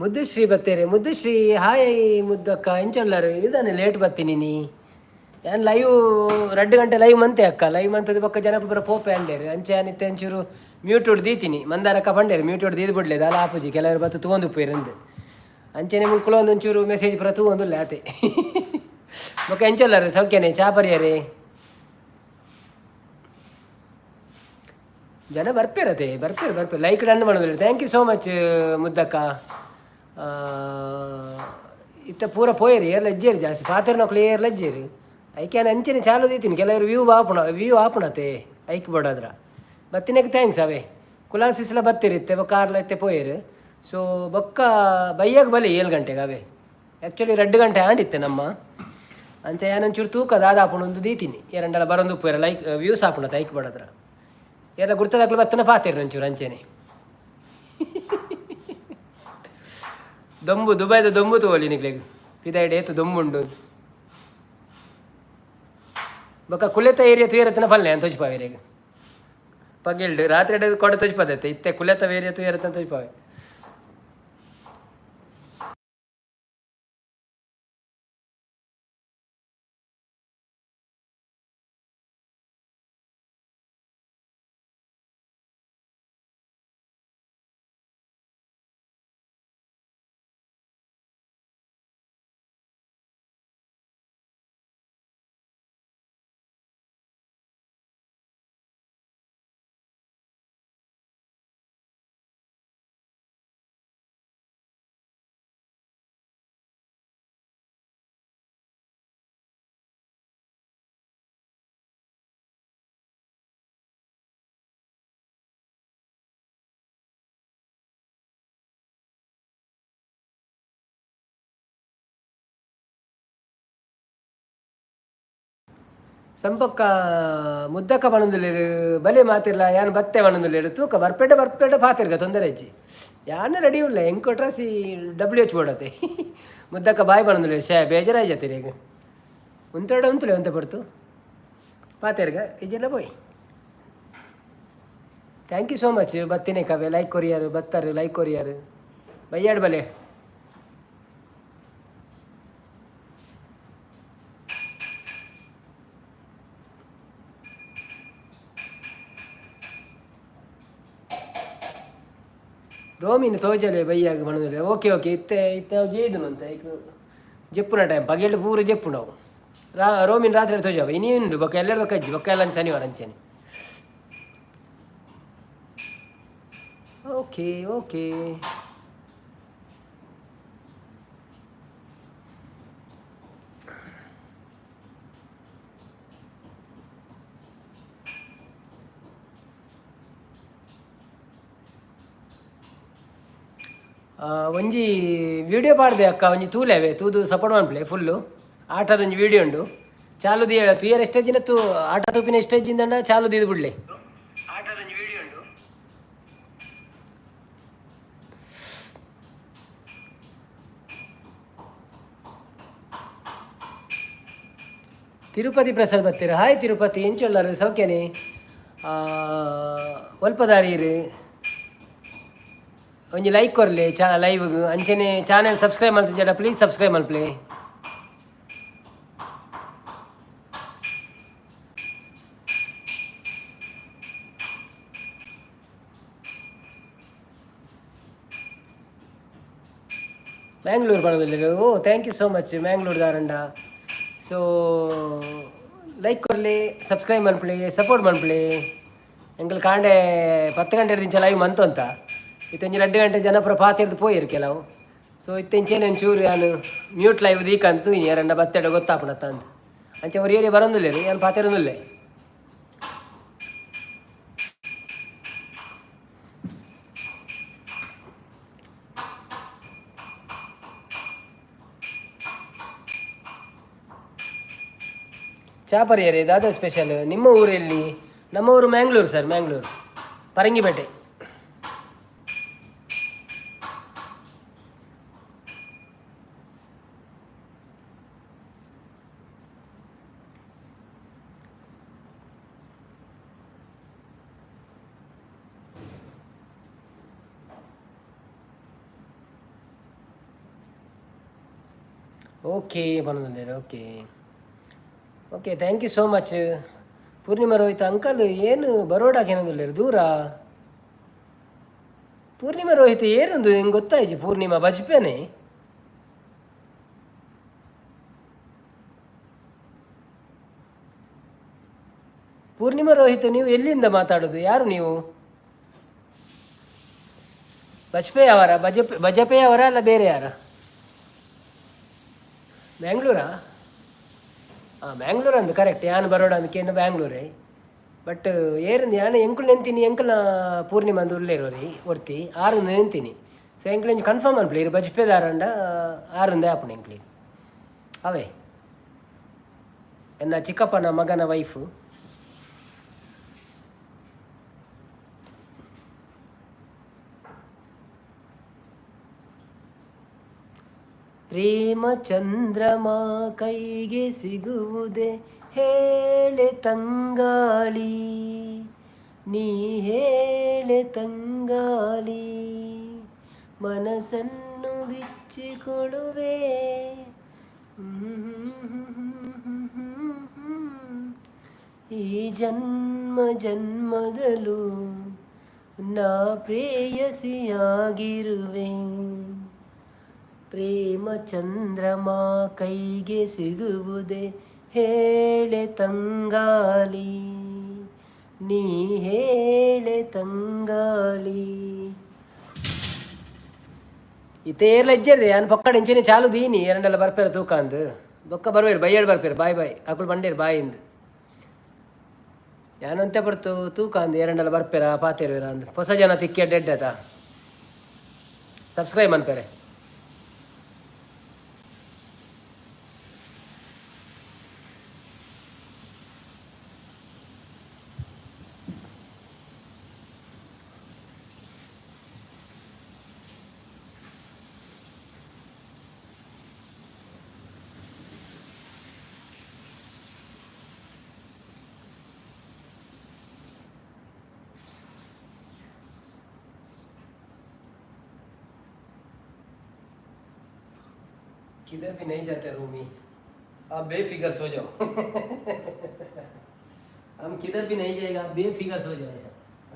ಮುದ್ದುಶ್ರೀ ಬತ್ತೇರೆ. ಮುದ್ದುಶ್ರೀ, ಹಾಯ್ ಮುದ್ದಕ್ಕ, ಎಂಚೊಲ್ಲಾರು? ಇದಾನೆ ಲೇಟ್ ಬತ್ತೀನಿ ನೀ. ಯಾನ್ ಲೈವ್ 2 ಗಂಟೆ ಲೈವ್ ಮಂತೆ ಅಕ್ಕ. ಲೈವ್ ಮಂತದ ಬೊಕ್ಕ ಜನಪುರ ಪೋಪೆ ಅಂಡೇರು. ಅಂಚೆ ಅನಿತ್ತೆ ಒಂಚೂರು ಮ್ಯೂಟ್ ದೀತೀನಿ. ಮಂದಾರಕ್ಕ ಪಂಡೇರು, ಮ್ಯೂಟ್ ದೀದ್ ಬಿಡ್ಲೆ, ದಾಲ ಆಪುಜಿ, ಕೆಲವರು ಬತ್ತು ತೂವೊಂದು ಉಪ್ಪೇರಂದು. ಅಂಚೆನೆ ಮುಲ್ಕುಲ ಒಂಚೂರು ಮೆಸೇಜ್ ಪೂರ ತೂವೊಂದುಲ್ಲೆ ಆತೆ. ಬೊಕ್ಕ ಎಂಚೊಲ್ಲಾರು? ಸೌಖ್ಯನೆ? ಚಾ ಪರಿಯರೆ? ಜನ ಬರ್ಪೇರತೆ, ಬರ್ಪೇರು ಬರ್ಪೇರು. ಲೈಕ್ ಡನ್ ಮಾಡೋದಿಲ್ಲ. Thank you so much ಮುದ್ದಕ್ಕ. ಇತ್ತ ಪೂರ ಪೋಯರಿ, ಏರ್ ಲಜ್ಜೇರು ಜಾಸ್ತಿ ಪಾತೆರ್ನಕ್ಲು, ಏರ್ ಲಜ್ಜೇರು. ಐಕೆ ಅಂಚೆನೆ ಚಾಲು ದೀತೀನಿ. ಕೆಲವರು ವ್ಯೂ ಆಪುಣ, ವ್ಯೂ ಆಪುಣತೆ ಐಕ್ ಬೋಡಾದ್ರ. ಬತ್ತಿನಕ್ಕೆ thanks ಅವೇ. ಕುಲಾಲ್ ಸಿಸ್ಲ ಬತ್ತಿರಿತ್ತೆ, ಬೊಕ್ಕ ಕಾರ್ಲ ಇತ್ತೆ ಪೋಯರು. ಸೊ ಬೊಕ್ಕ ಬಯ್ಯಾಗ ಬಲೆ 7 ಗಂಟೆಗೆ ಅವೇ. ಆ್ಯಕ್ಚುಲಿ 2 ಗಂಟೆ ಆಂಡಿತ್ತೆ ನಮ್ಮ. ಅಂಚ ಯಾನೊಂಚೂರು ತೂಕ ದಾದ ಆಪುಣ ಒಂದು ದೀತೀನಿ. ಎರಡಲ್ಲ ಬರೊಂದು ಉಪ್ಪು ಲೈಕ್ ವ್ಯೂಸ್ ಆಪುಣತೆ ಐಕ್ ಬೋಡಾದ್ರ. ಎಲ್ಲ ಗುರ್ತದಾಕ್ಲು ಬತ್ತನ ಪಾತೇರು ಒಂಚೂರು ಅಂಚೆನೆ. ದೊಂಬು, ದುಬೈದ ದೊಂಬು ತಗೋಲಿ ನಿಕ್ಲೆಗ್. ಪಿದಾಯ್ಡ್ ಏತು ದೊಂಬುಂಡು. ಬೊಕ್ಕ ಕುಲೆತ ಏರಿಯಾ ತುಯರತನ ಪಲ್ಲೆ ಅಂತ ತೋಜ್ಪಾವೇರೆಗ್. ಪಗೆಲ್ಡು ರಾತ್ರಿ ಕೊಡ ತೋಜ್ಪದೈತೆ. ಇತ್ತೆ ಕುಲೆತ ಏರಿಯಾ ತುಯರತನ ತೋಜ್ಪಾವೆ. ಸಂಪಕ್ಕ ಮುದ್ದಕ್ಕ ಪಣೊಂದುಲ್ಲೆರ್, ಬಲೆ ಮಾತಿರ್ಲ, ಯಾನ್ ಬತ್ತೆ ಪಣೊಂದುಲ್ಲೆರ್. ತೂಕ, ಬರ್ಪೇಟ ಬರ್ಪೇಟ ಪಾತೆರ್ಗ, ತೊಂದರೆ ಇಜ್ಜಿ. ಯಾನ್ ರೆಡಿ ಉಲ್ಲ, ಎಂಕೊಟ್ರ ಸಿ ಡಬ್ಲ್ಯೂ ಎಚ್ ಬೋರ್ಡತೆ. ಮುದ್ದಕ್ಕ ಬಾಯ್ ಪಣೊಂದುಲ್ಲೆರ್. ಶೇ, ಬೇಜಾರಾಯ್ಜತೆ. ಉಂತೋಡ ಉಂತುಲೆ, ಉಂತ ಪಡ್ತು ಪಾತೆರ್ಗ, ಇಜ್ಜಿಲ್ಲ ಬೋಯ್. Thank you so much ಬತ್ತಿನೇ ಕವೆ. ಲೈಕ್ ಕೊರಿಯರ್ ಬತ್ತಾರೆ, ಲೈಕ್ ಕೊರಿಯರ್. ಬಯ್ಯಾಡ್ ಬಲೆ. ರೋಮಿನ ತೋಜಲೆ ಬಯ್ಯಾಗ ಮಣದ್ರೆ. ಓಕೆ ಓಕೆ, ಇತ್ತೆ ಇತ್ತೆ ಅವು ಜೇದುನು ಅಂತ ಐಕ್ ಜೆಪ್ಪುನ ಟೈಮ್. ಪಗೆಲ್ ಪೂರ ಜೆಪ್ಪುನವು. ರಾ ರೋಮಿನ ರಾತ್ರಿ ತೋಜಾವ. ಇನಿ ಉಂಡು ಬೊಕ್ಕ ಎಲ್ಲರ ಕಜ್ಜಿ. ಬೊಕ್ಕ ಎಲ್ಲ ಶನಿವಾರ ಅಂಚೆನೆ. ಓಕೆ ಓಕೆ, ಒಂಜಿ ವಿಡಿಯೋ ಪಾಡ್ದೆ ಅಕ್ಕ, ಒಂಜಿ ತೂಲೆವೆ. ತೂದು ಸಪೋರ್ಟ್ ಮನ್ಪುಲೆ ಫುಲ್ಲು. ಆಟದ ಒಂಜಿ ವಿಡಿಯೋ ಉಂಡು. ಚಾಲು ದೀಯ ತುಯರ್ ಎಷ್ಟೇ ಜಿನ ತೂ ಆಟ ತೂಪಿನ ಎಷ್ಟೇ ಜಿಂದಂಡ ಚಾಲು ದೀದು ಬಿಡ್ಲೆ. ಆಟದ ಒಂಜಿ ವಿಡಿಯೋ ಉಂಡು. ತಿರುಪತಿ ಪ್ರಸಾದ್ ಬತ್ತೀರ. ಹಾಯ್ ತಿರುಪತಿ, ಎಂಚೊಲ್ಲಾರು? ಸೌಖ್ಯನೇ? ಒಲ್ಪದಾರೀರು? ಒಂಜಿ ಲೈಕ್ ಕೊರ್ಲೆ ಚಾ ಲೈವ್ಗ್. ಅಂಚೆನೆ ಚಾನೆಲ್ ಸಬ್ಸ್ಕ್ರೈಬ್ ಮಲ್ತಿಜಡ ಪ್ಲೀಸ್ ಸಬ್ಸ್ಕ್ರೈಬ್ ಮಲ್ಪ್ಲೆ. ಮ್ಯಾಂಗ್ಳೂರು ಬರೋದಿಲ್ಲ. ಓ, thank you so much Mangalore ದಾರಂಡ. So like ಕೊರ್ಲಿ, ಸಬ್ಸ್ಕ್ರೈಬ್ ಮನ್ಪುಲೆ, ಸಪೋರ್ಟ್ ಮನ್ಪುಲೆ. ಎಂಕಲ್ ಕಾಂಡೆ 10 ಗಂಟೆ ದಿಂಚ ಲೈವ್ ಮಂತು ಅಂತ. ಇತ್ತೊಂಜಿ 2 ಗಂಟೆ ಜನಪುರ ಪಾತೆರ್ದು ಪೋಯಿರು ಕೆಲವು. ಸೊ ಇತ್ತೆಂಚೇನೆ ಒಂಚೂರು ಯಾನು ಮ್ಯೂಟ್ ಲೈವ್ ದೀಕಂತ ತೂಯಿನಿ, ಯಾರನ್ನ ಬತ್ತೆಡ ಗೊತ್ತಾಪಣತ್ತ ಅಂತ. ಅಂಚೆ ಅವ್ರು ಏರಿಯಾ ಬರೋದಿಲ್ಲ, ಯಾನು ಪಾತೆರೊಂದುಲ್ಲೆ. ಚಾಪರಿಯರೇ? ದಾದಾ ಸ್ಪೆಷಲ್? ನಿಮ್ಮ ಊರೆಲ್ಲಿ? ನಮ್ಮ ಊರು Mangalore sir, Mangalore Parangipete. Okay ಪನೊಂದುಲ್ಲೆರ್. Okay okay, thank you so much. Purnima Rohit uncle ಏನು ಬರೋಡಾಗ ಏನೊಂದುಲ್ಲೆರ್ ದೂರ? ಪೂರ್ಣಿಮಾ ರೋಹಿತ್ ಏನೊಂದು ಹೆಂಗೆ ಗೊತ್ತಾಯ್ತು? ಪೂರ್ಣಿಮಾ ಬಜ್ಪೆನೆ. ಪೂರ್ಣಿಮಾ ರೋಹಿತ್, ನೀವು ಎಲ್ಲಿಂದ ಮಾತಾಡೋದು? ಯಾರು ನೀವು? ಬಜ್ಪೆ ಅವರ? ಬಜಪೆ, ಬಜಪೆ ಅವರ ಅಲ್ಲ, ಬೇರೆ ಯಾರ? ಬ್ಯಾಂಗ್ಳೂರಾ? ಹಾಂ, ಬ್ಯಾಂಗ್ಳೂರ್ ಅಂದು ಕರೆಕ್ಟ್. ಯಾನ್ ಬರೋಡ ಅಂದಕೇನು ಬ್ಯಾಂಗ್ಳೂರೇ. ಬಟ್ ಏರಿಂದ ಯಾನ್ ಎಂಕುಲು ನೆಂತೀನಿ, ಎಂಕಲ್ನ ಪೂರ್ಣಿಮಾ ಅಂದು ಉಲ್ಲೇರೋರಿ ಒರ್ತಿ ಆರು ನೆಂತೀನಿ. ಸೊ ಎಂಕ್ಲು ಇಂಚ ಕನ್ಫರ್ಮ್ ಅನ್ಪಲೆ ಇರು ಬಜ್ಪೆದಾರಂಡ ಆರುಂದೇ ಆಪುಂಡು ಎಂಕ್ಲಿ. ಅವೇ ಎನ್ನ ಚಿಕ್ಕಪ್ಪನ ಮಗನ ವೈಫು. ಪ್ರೇಮ ಚಂದ್ರಮ ಕೈಗೆ ಸಿಗುವುದೇ ಹೇಳೆ ತಂಗಾಳಿ, ನೀ ಹೇಳೆ ತಂಗಾಳಿ, ಮನಸ್ಸನ್ನು ಬಿಚ್ಚಿಕೊಡುವೆ. ಈ ಜನ್ಮ ಜನ್ಮದಲ್ಲೂ ನಾ ಪ್ರೇಯಸಿಯಾಗಿರುವೆ. ಪ್ರೇಮ ಚಂದ್ರಮ ಕೈಗೆ ಸಿಗುವುದೇ ಹೇಳೆ ತಂಗಾಳಿ, ನೀ ಹೇಳೆ ತಂಗಾಳಿ. ಇತ್ತೆ ಏರ್ಲ ಇಜ್ಜೆರ್ದೆ ಯಾನ್ ಪೊಕ್ಕಡೆ ಇಂಚೆನೆ ಚಾಲು ದೀನಿ, ಎರಡೆಲ್ಲ ಬರ್ಪೇರ ತೂಕ ಅಂದ್. ಬೊಕ್ಕ ಬರ್ವೇರು, ಬೈಯಡ್ ಬರ್ಪೇರು, ಬಾಯ್ ಬಾಯ್ ಅಕುಲು ಬಂಡೇರು ಬಾಯ್ ಇಂದ್. ಯಾನಂತೆ ಪಡ್ತು ತೂಕ ಅಂದ್, ಎರಡೆಲ್ಲ ಬರ್ಪೇರ ಪಾತೇರುವೇರ ಅಂದ್. ಹೊಸ ಜನ ತಿಕ್ಕಿ ಡೆಡ್ ಆತ ಸಬ್ಸ್ಕ್ರೈಬ್ ಅನ್ಪೇರೆ. किधर भी नहीं जाते रूमी, आप बेफिक्र सो जाओ। हम किधर भी नहीं जाएगा, आप बेफिक्र सो जाओ। ऐसा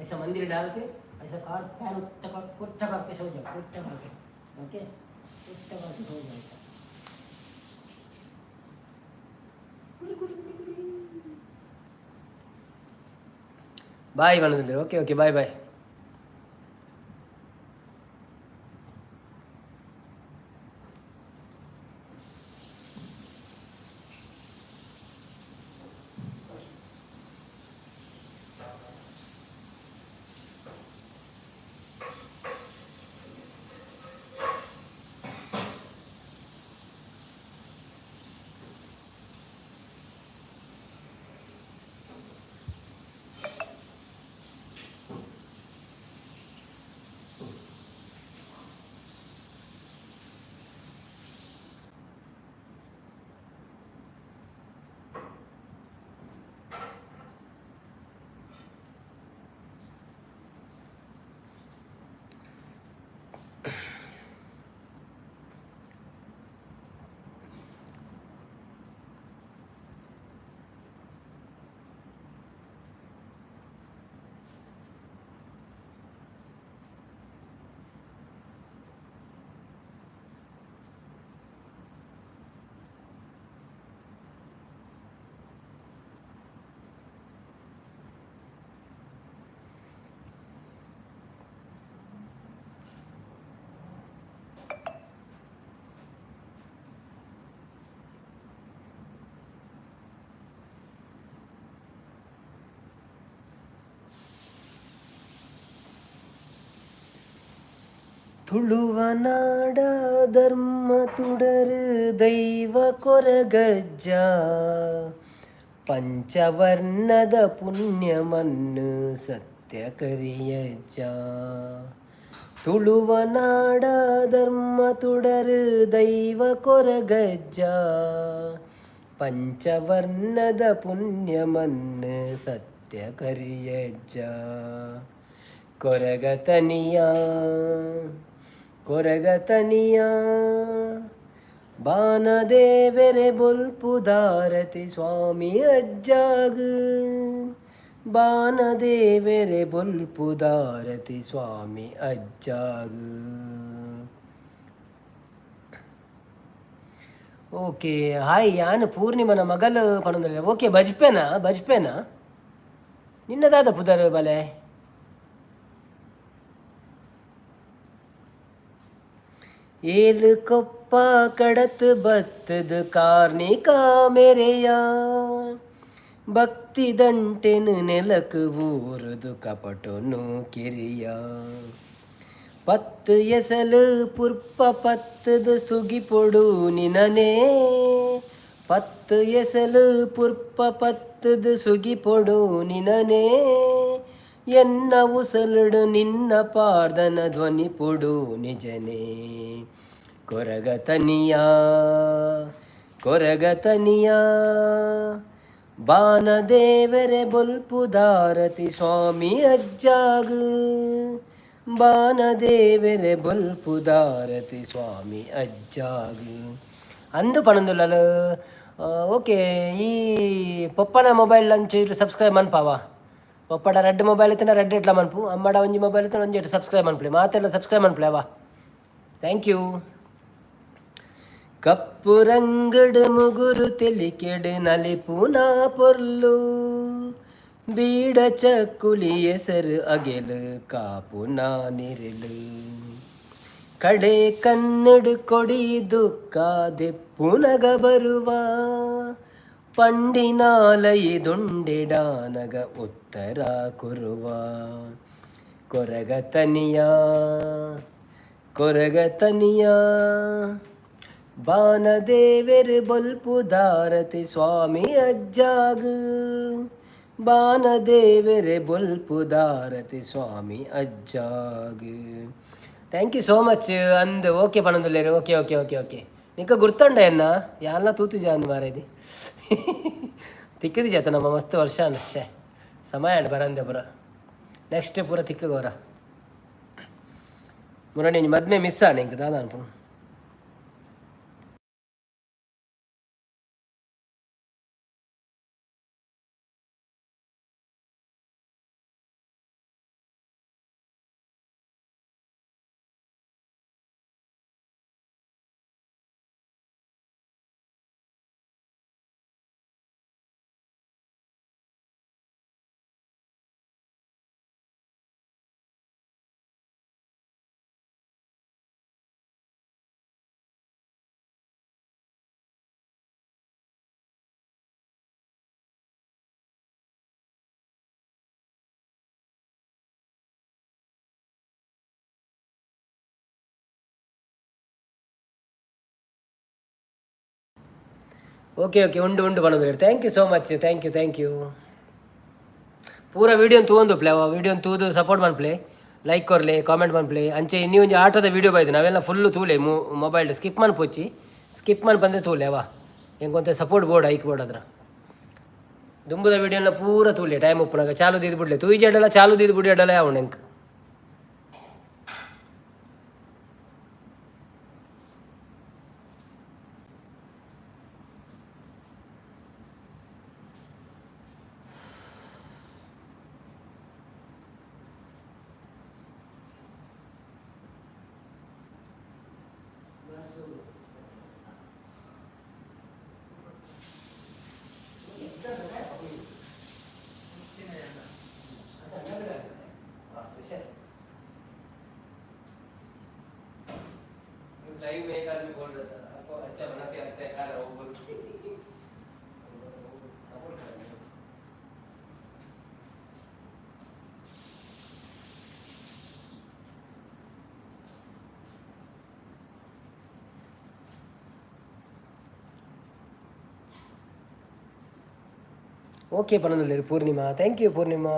ऐसा मंदिर डाल के ऐसा कार पैर उच्चा कर कुच्चा करके सो जाओ, कुच्चा करके। ओके, कुच्चा करके सो जाओ ऐसा। ಬಾಯ್ ಬಂದಿದ್ರಿ. Okay okay, bye bye. ತುಳುವ ನಾಡ ಧರ್ಮ ತುಡರು ದೈವ ಕೊರಗಜ್ಜ, ಪಂಚವರ್ಣದ ಪುಣ್ಯಮನ್ನು ಸತ್ಯ ಕರಿಯಜ್ಜ. ತುಳುವ ನಾಡ ಧರ್ಮ ತುಡರು ದೈವ ಕೊರಗಜ್ಜ, ಪಂಚವರ್ಣದ ಪುಣ್ಯಮನ್ನು ಸತ್ಯ ಕರಿಯಜ್ಜ. ಕೊರಗತನಿಯ, ಕೊರಗತನಿಯ, ಬಾನದೇವೆರೆ ಬೊಲ್ಪುದಾರತಿ ಸ್ವಾಮಿ ಅಜ್ಜಾಗ್. ಬಾನದೇವೆರೆ ಬೊಲ್ಪುದಾರತಿ ಸ್ವಾಮಿ ಅಜ್ಜಾಗ್. Okay, hi. ಯಾನ್ ಪೂರ್ಣಿಮನ ಮಗಲ್ ಪನೊಂದುಲ್ಲೆ. ಓಕೆ, ಬಜ್ಪೆನಾ? ಬಜ್ಪೆನಾ? ನಿನ್ನ ದಾದ ಪುದರ್ ಬಲೆ? ಏಲು ಕೊಪ್ಪ ಕಡತ್ ಬತ್ತದ ಕಾರ್ಣಿಕ ಮೆರೆಯ, ಭಕ್ತಿ ದಂಟೆನು ನೆಲಕ್ ಊರುದು ಕಪಟೊನು ಕಿರಿಯ. ಪತ್ತು ಎಸಲು ಪುರ್ಪ ಪತ್ತದ ಸುಗಿಪೊಡು ನಿನನೇ, ಪತ್ತು ಎಸಲು ಪುರ್ಪ ಪತ್ತದ ಸುಗಿಪೊಡು ನಿನನೇ. ಎನ್ನ ಉಸಲುಡು ನಿನ್ನ ಪಾರ್ದನ ಧ್ವನಿ ಪೊಡು ನಿಜನೇ. ಕೊರಗತನಿಯ, ಕೊರಗತನಿಯ, ಬಾನದೇವರೆ ಬೊಲ್ಪುದಾರತಿ ಸ್ವಾಮಿ ಅಜ್ಜಾಗ್. ಬಾನದೇವರೆ ಬೊಲ್ಪುದಾರತಿ ಸ್ವಾಮಿ ಅಜ್ಜಾಗ್. ಅಂದು ಪನೊಂದುಲ್ಲಲ್. ಓಕೆ, ಈ ಪೊಪ್ಪನ ಮೊಬೈಲ್ ಅಂಚು ಸಬ್ಸ್ಕ್ರೈಬ್ ಮನ್ಪಾವ. ಪೊಪ್ಪಡ ರಡ್ಡ್ ಮೊಬೈಲ್ ಇತ್ತಿನ ರಡ್ಡ್ ಎಟ್ಲ ಮನ್ಪು. ಅಮ್ಮಡ ಒಂಜಿ ಮೊಬೈಲ್ ಇತ್ತಿನ ಒಂಜಿ ಎಟ್ಟು ಸಬ್ಸ್ಕ್ರೈಬ್ ಮನ್ಪುಲೆ. ಮಾತೆಲ್ಲ ಸಬ್ಸ್ಕ್ರೈಬ್ ಮನ್ಪುಲೆ ಅವ. Thank you. ಕಪ್ಪು ರಂಗಡ್ ಮುಗುರು ತೆಲಿಕೆಡ್ ನಲಿಪುನ ಪೊರ್ಲು, ಬೀಡ ಚಕ್ಕುಲಿ ಎಸರು ಅಗೆಲು ಕಾಪುನ ನಿರೆಲು, ಕಡೆ ಕನ್ನಡ ಕೊಡಿ ದುಃಖ ದೆಪ್ಪುನಗ ಬರುವ, ಪಂಡಿನಾಲಯಿ ದುಂಡೆಡಾನಗ ಉತ್ತರ ಕುರುವ. ಕೊರಗತನಿಯ, ಕೊರಗತನಿಯ, ಬಾನದೇವೆರ್ ಬೊಲ್ಪುದಾರತಿ ಸ್ವಾಮಿ ಅಜ್ಜಾಗ್. ಬಾನದೇವೆರೆ ಬೊಲ್ಪುದಾರತಿ ಸ್ವಾಮಿ ಅಜ್ಜಾಗ್. Thank you so much. ಅಂದ್ ಓಕೆ ಪನೊಂದುಲ್ಲೆರ್. ಓಕೆ ಓಕೆ ಓಕೆ ಓಕೆ, ನಿಕ್ಕ ಗುರ್ತುಂಡ ಎನ್ನ? ಯಾನ್ಲ ತೂತುಜ ಅಂದ್ ಮಾರೇದಿ. ತಿಕ್ಕದಿ ಜಾತ ನಮ್ಮ ಮಸ್ತ್ ವರ್ಷ ಅನ್ಶೆ ಸಮಯ ಆಂಡ್ ಬರಂದೆ ಪೂರ. ನೆಕ್ಸ್ಟ್ ಪೂರ ತಿಕ್ಕಗೋರ ಮುರಣಿ ಮದ್ಮೆ ಮಿಸ್ ಆಂಡ್ ಎಂಕ್ ದಾದ ಅನ್ಪುನು. ಓಕೆ ಓಕೆ, ಉಂಡು ಉಂಡು ಪನೊಂದುಲ್ಲೆರ್. Thank you so much, thank you, thank you. ಪೂರ ವೀಡಿಯೋನ್ ತೂವೊಂದು ಪ್ಲೇ ಅವ. ವೀಡಿಯೋನ್ ತೂದು ಸಪೋರ್ಟ್ ಮನ್ಪ್ಲೆ, ಲೈಕ್ ಕೊರ್ಲೆ, ಕಾಮೆಂಟ್ ಮನ್ಪ್ಲೆ. ಅಂಚೆ ಇನ್ನಿ ಒಂಜಿ ಆಟದ ವೀಡಿಯೋ ಬೈದು ನಾವೆಲ್ಲ ಫುಲ್ ತೂಲೆ. ಮೊಬೈಲ್ ಸ್ಕಿಪ್ ಮನ್ಪೊಚ್ಚಿ, ಸ್ಕಿಪ್ ಮನ್ಪಂದೆ ತೂಲೆ ಅವ. ಎಂಕೊಂತೆ ಸಪೋರ್ಟ್ ಬೋರ್ಡ್ ಐಕ್ ಬೋರ್ಡ್ ಅದ್ರ ದುಂಬುದ ವೀಡಿಯೋನ ಪೂರ ತೂಲೆ. ಟೈಮ್ ಉಪ್ಪುನಾಗ ಚಾಲು ದೀದ್ ಬಿಡ್ಲೆ. ತೂಯಿಜೆಡಲ ಚಾಲು ದೀದ್ ಬುಡಿ ಅಡಲ ಯಾವುಂಡು ಎಂಕ್. लाइव में एक आदमी बोल रहा था, आपको अच्छा बनाते आता है खाना, वो बोल सपोर्ट कर। ಓಕೆ ಪನೊಂದುಲ್ಲೆರ್ ಪೂರ್ಣಿಮಾ. Thank you Purnima.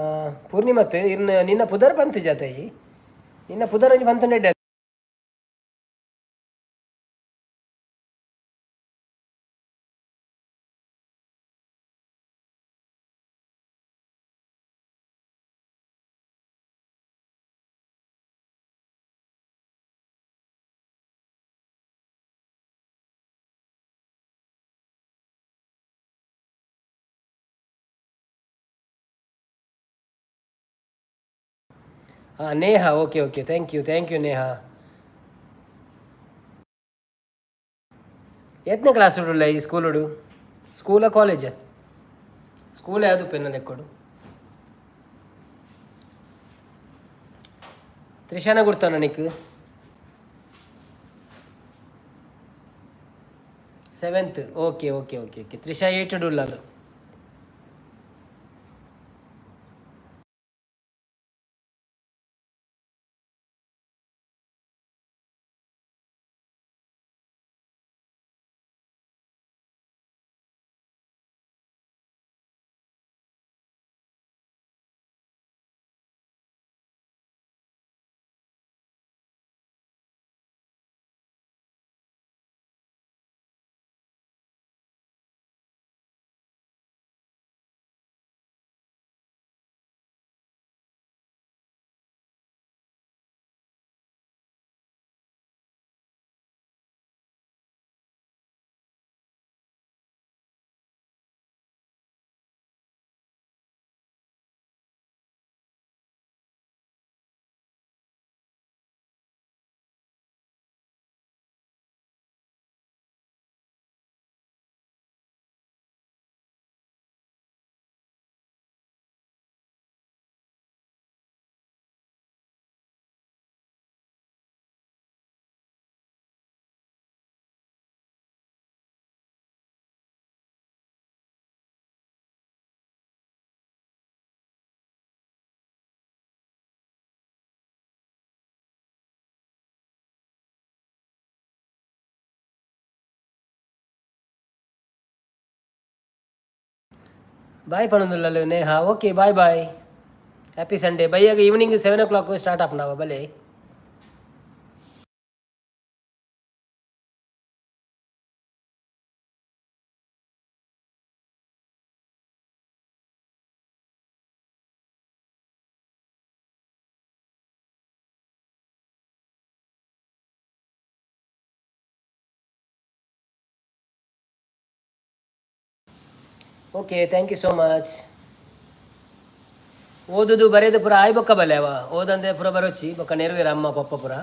ಪೂರ್ಣಿಮತ್ ಇರ್ನ ನಿನ್ನ ಪುದರ್ ಪಂತ್ ಜಾತಯಿ. ನಿನ್ನ ಪುದರ್ ಒಂಜಿ ಪಂತುಂಡ. ಹಾಂ Neha, okay okay, thank you thank you Neha. ಎತ್ನೇ class ಉಡುಲ್ಲ ಈ ಸ್ಕೂಲುಡು? ಸ್ಕೂಲ ಕಾಲೇಜ? ಸ್ಕೂಲ್ ಯಾವುದು ಪೆನ್ನ ಲೆಕ್ಕೊಡು. ತ್ರಿಶಾನ ಗುರ್ತಾನ ನಿಕ್? Seventh, okay okay okay okay. Trisha eight ಉಳ್ಳಾಲು. ಬಾಯ್ ಪಣೊಂದುಲ್ಲಲು Neha. Okay, bye bye, happy Sunday. ಬೈಯಾಗ ಈವ್ನಿಂಗ್ 7 ಓ ಕ್ಲಾಕ್ ಸ್ಟಾರ್ಟ್ ಆಪುಂಡವ ಬಲೆ. Okay, thank you so much. ಓದುದು ಬರೆದು ಪೂರ ಆಯ್ ಬೊಕ್ಕ ಬಲೆ ಅವ ಓದಂದೆ ಪೂರ ಬರೊಚ್ಚಿ ಬೊಕ್ಕ ನೆರವೇರ ಅಮ್ಮ ಪಪ್ಪ ಪೂರ.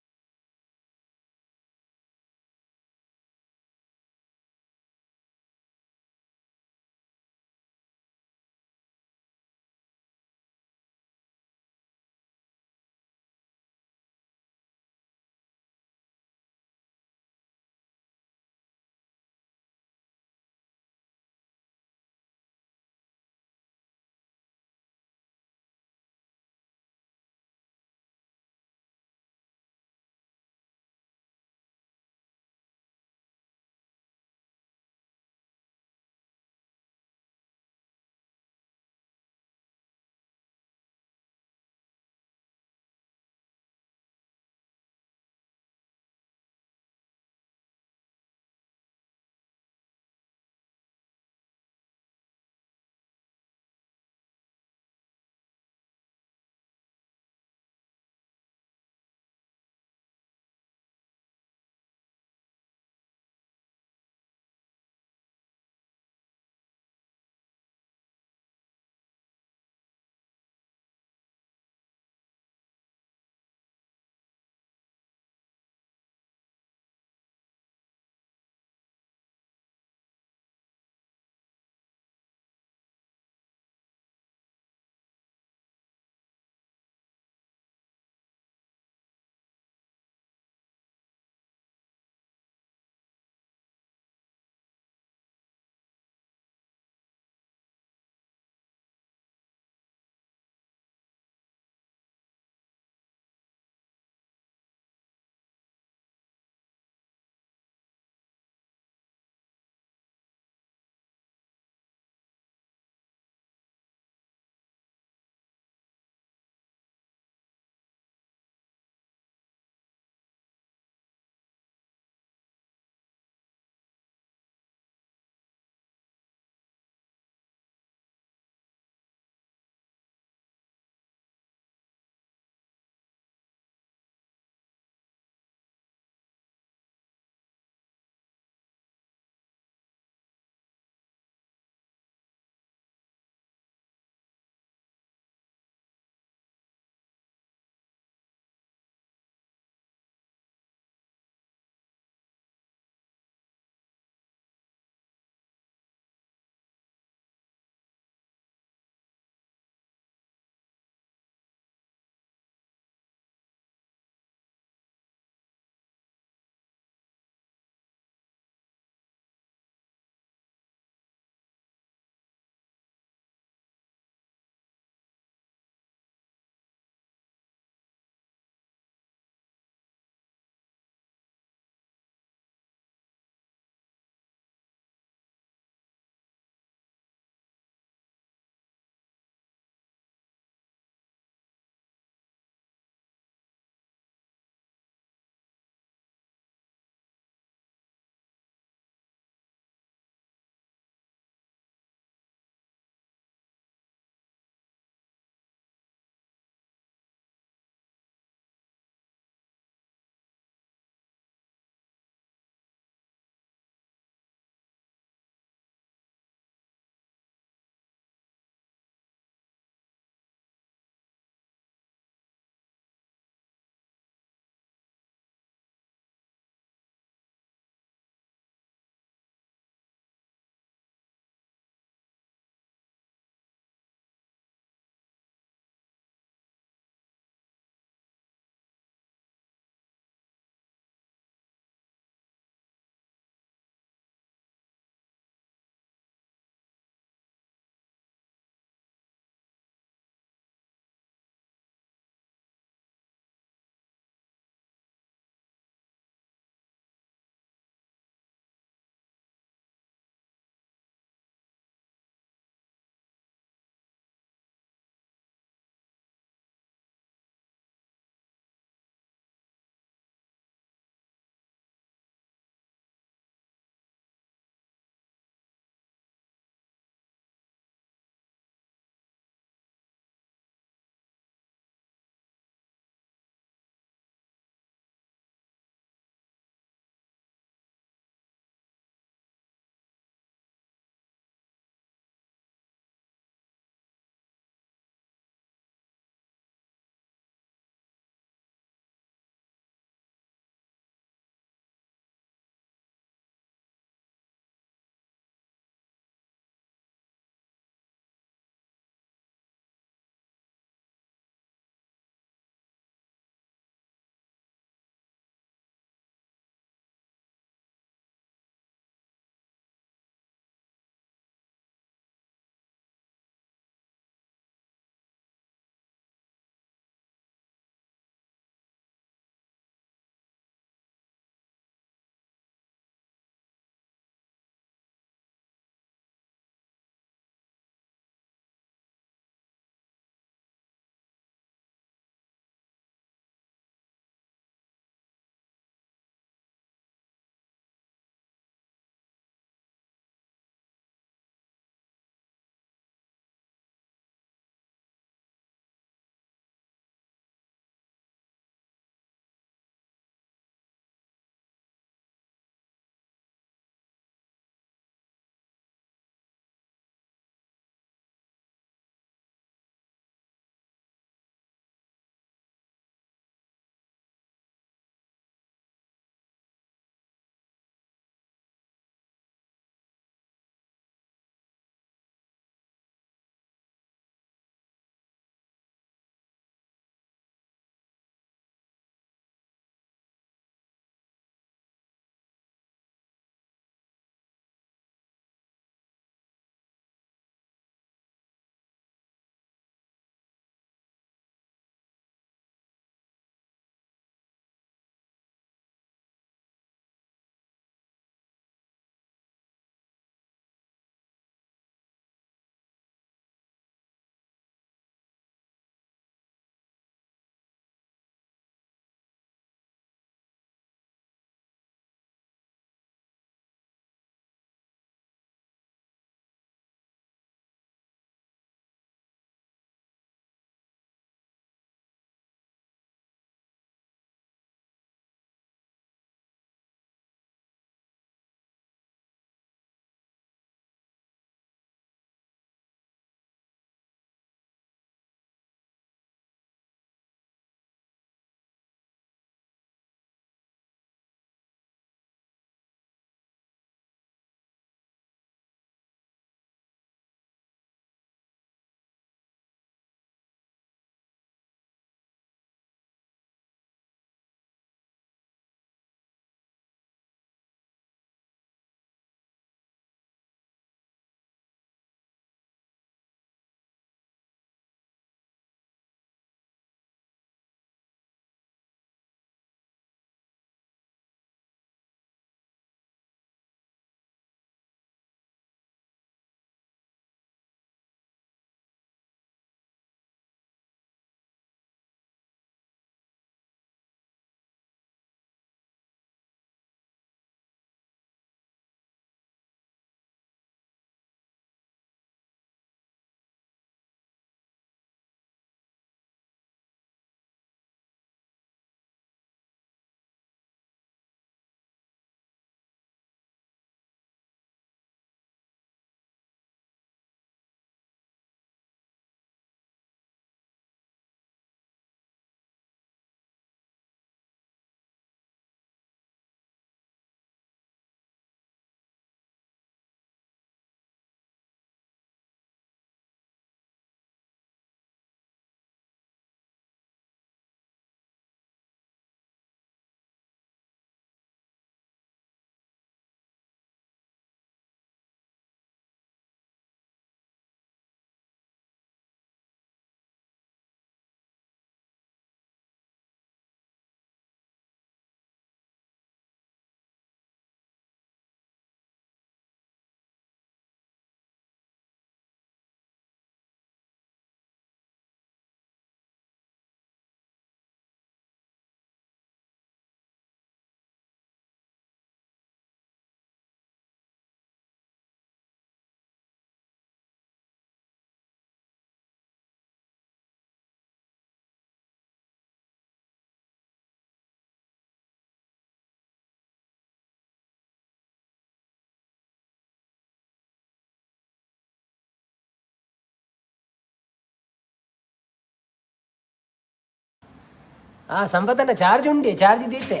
ಆ ಸಂಪತ್ತಣ್ಣ ಚಾರ್ಜ್ ಉಂಡೆ, ಚಾರ್ಜ್ ದೀತೆ,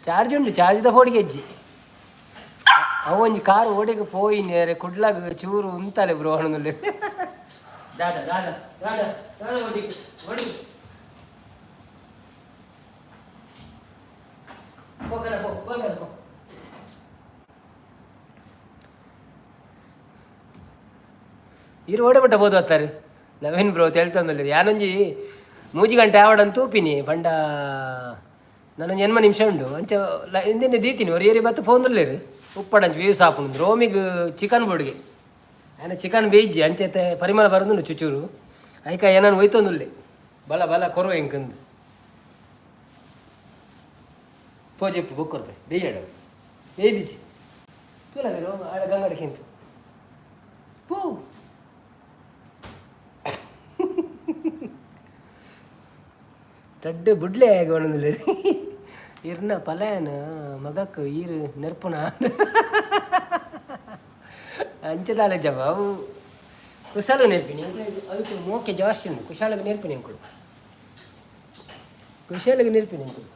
ಚಾರ್ಜ್ ಉಂಡು, ಚಾರ್ಜ್ದ ಫೋಡಿಗೆ ಹೆಜ್ಜಿ. ಅವು ಒಂಜಿ ಕಾರ್ ಓಡೆಗ್ ಪೋಯಿನೇರೆ ಕುಡ್ಲಾಗ ಚೂರು ಉಂತಾಲೆ ಬ್ರೋ ಅಣ್ಣನಲ್ಲಿ. ದಾದ ದಾದ ದಾದ ದಾದ ಓಡಿಗ್ ಓಡಿಗ್ ಪೋಕನ ಪೋ, ಪೋಕನ ಪೋ. ಇರು ಓಡೆ ಬಿಟ್ಟ ಬೋದು ಅತ್ತಾರೆ ನವೀನ್ ಬ್ರೋ ತೆಳ್ತೊಂದುಲ್ಲೆರ್. ಯಾನೊಂಜಿ 3 ಗಂಟೆ ಆವಡಂತ ತೂಪಿನಿ ಪಂಡ ನಾನೊಂಜಿ 80 ನಿಮಿಷ ಉಂಡು ಅಂಚ ಇಂದೆನೆ ದೀತೀನಿ. ಒರಿಯರಿ ಬತ್ತು ಫೋನ್ ಉಲ್ಲೇರು ಉಪ್ಪಡಂಚ ವ್ಯೂಸ್ ಆಪುಂಡು. ರೋಮಿಗ್ ಚಿಕನ್ ಬೋಡ್ಗೆ ಆಯ್ನ ಚಿಕನ್ ಬೇಯ್ಜಿ ಅಂಚೆತೆ ಪರಿಮಳ ಬರೋದುಂಡು ಚುಚೂರು. ಐಕ ಏನನ್ ಒಯ್ತೊಂದುಲ್ಲೆ. ಬಲ ಬಲ ಕೊರು ಎಂಕಂದು ಪೋಜೆಪ್ಪು ಬೊಕ್ಕೊರ್ಪೆ ಬೇಯ್ಯಾಡ ಬೇಯ್ದಿಚ್ಚಿ ತೂಲ ರೋಮ ಆಡ ಗಂಗಡ ಕೆಂಪು ಪೂ. ರಡ್ಡ್ ಬುಡ್ಲೆ ಆಗಿ ಇರ್ನ ಪಲಯನ ಮಗಕ್ ಈರು ನೆರ್ಪುನ ಅಂಚದಾಲ ಜವ. ಅವು ಕುಶಾಲ ನೆರ್ಪಿನಿ ಅದಕ್ಕೆ ಮೋಕೆ ಜಾಸ್ತಿ ಉಂಟು. ಕುಶಾಲಗೆ ನೆರ್ಪಿನಿ ಅಂಕುಲು, ಕುಶಾಲಗೆ ನೆರ್ಪಿನಿ ಅಂಕುಲು.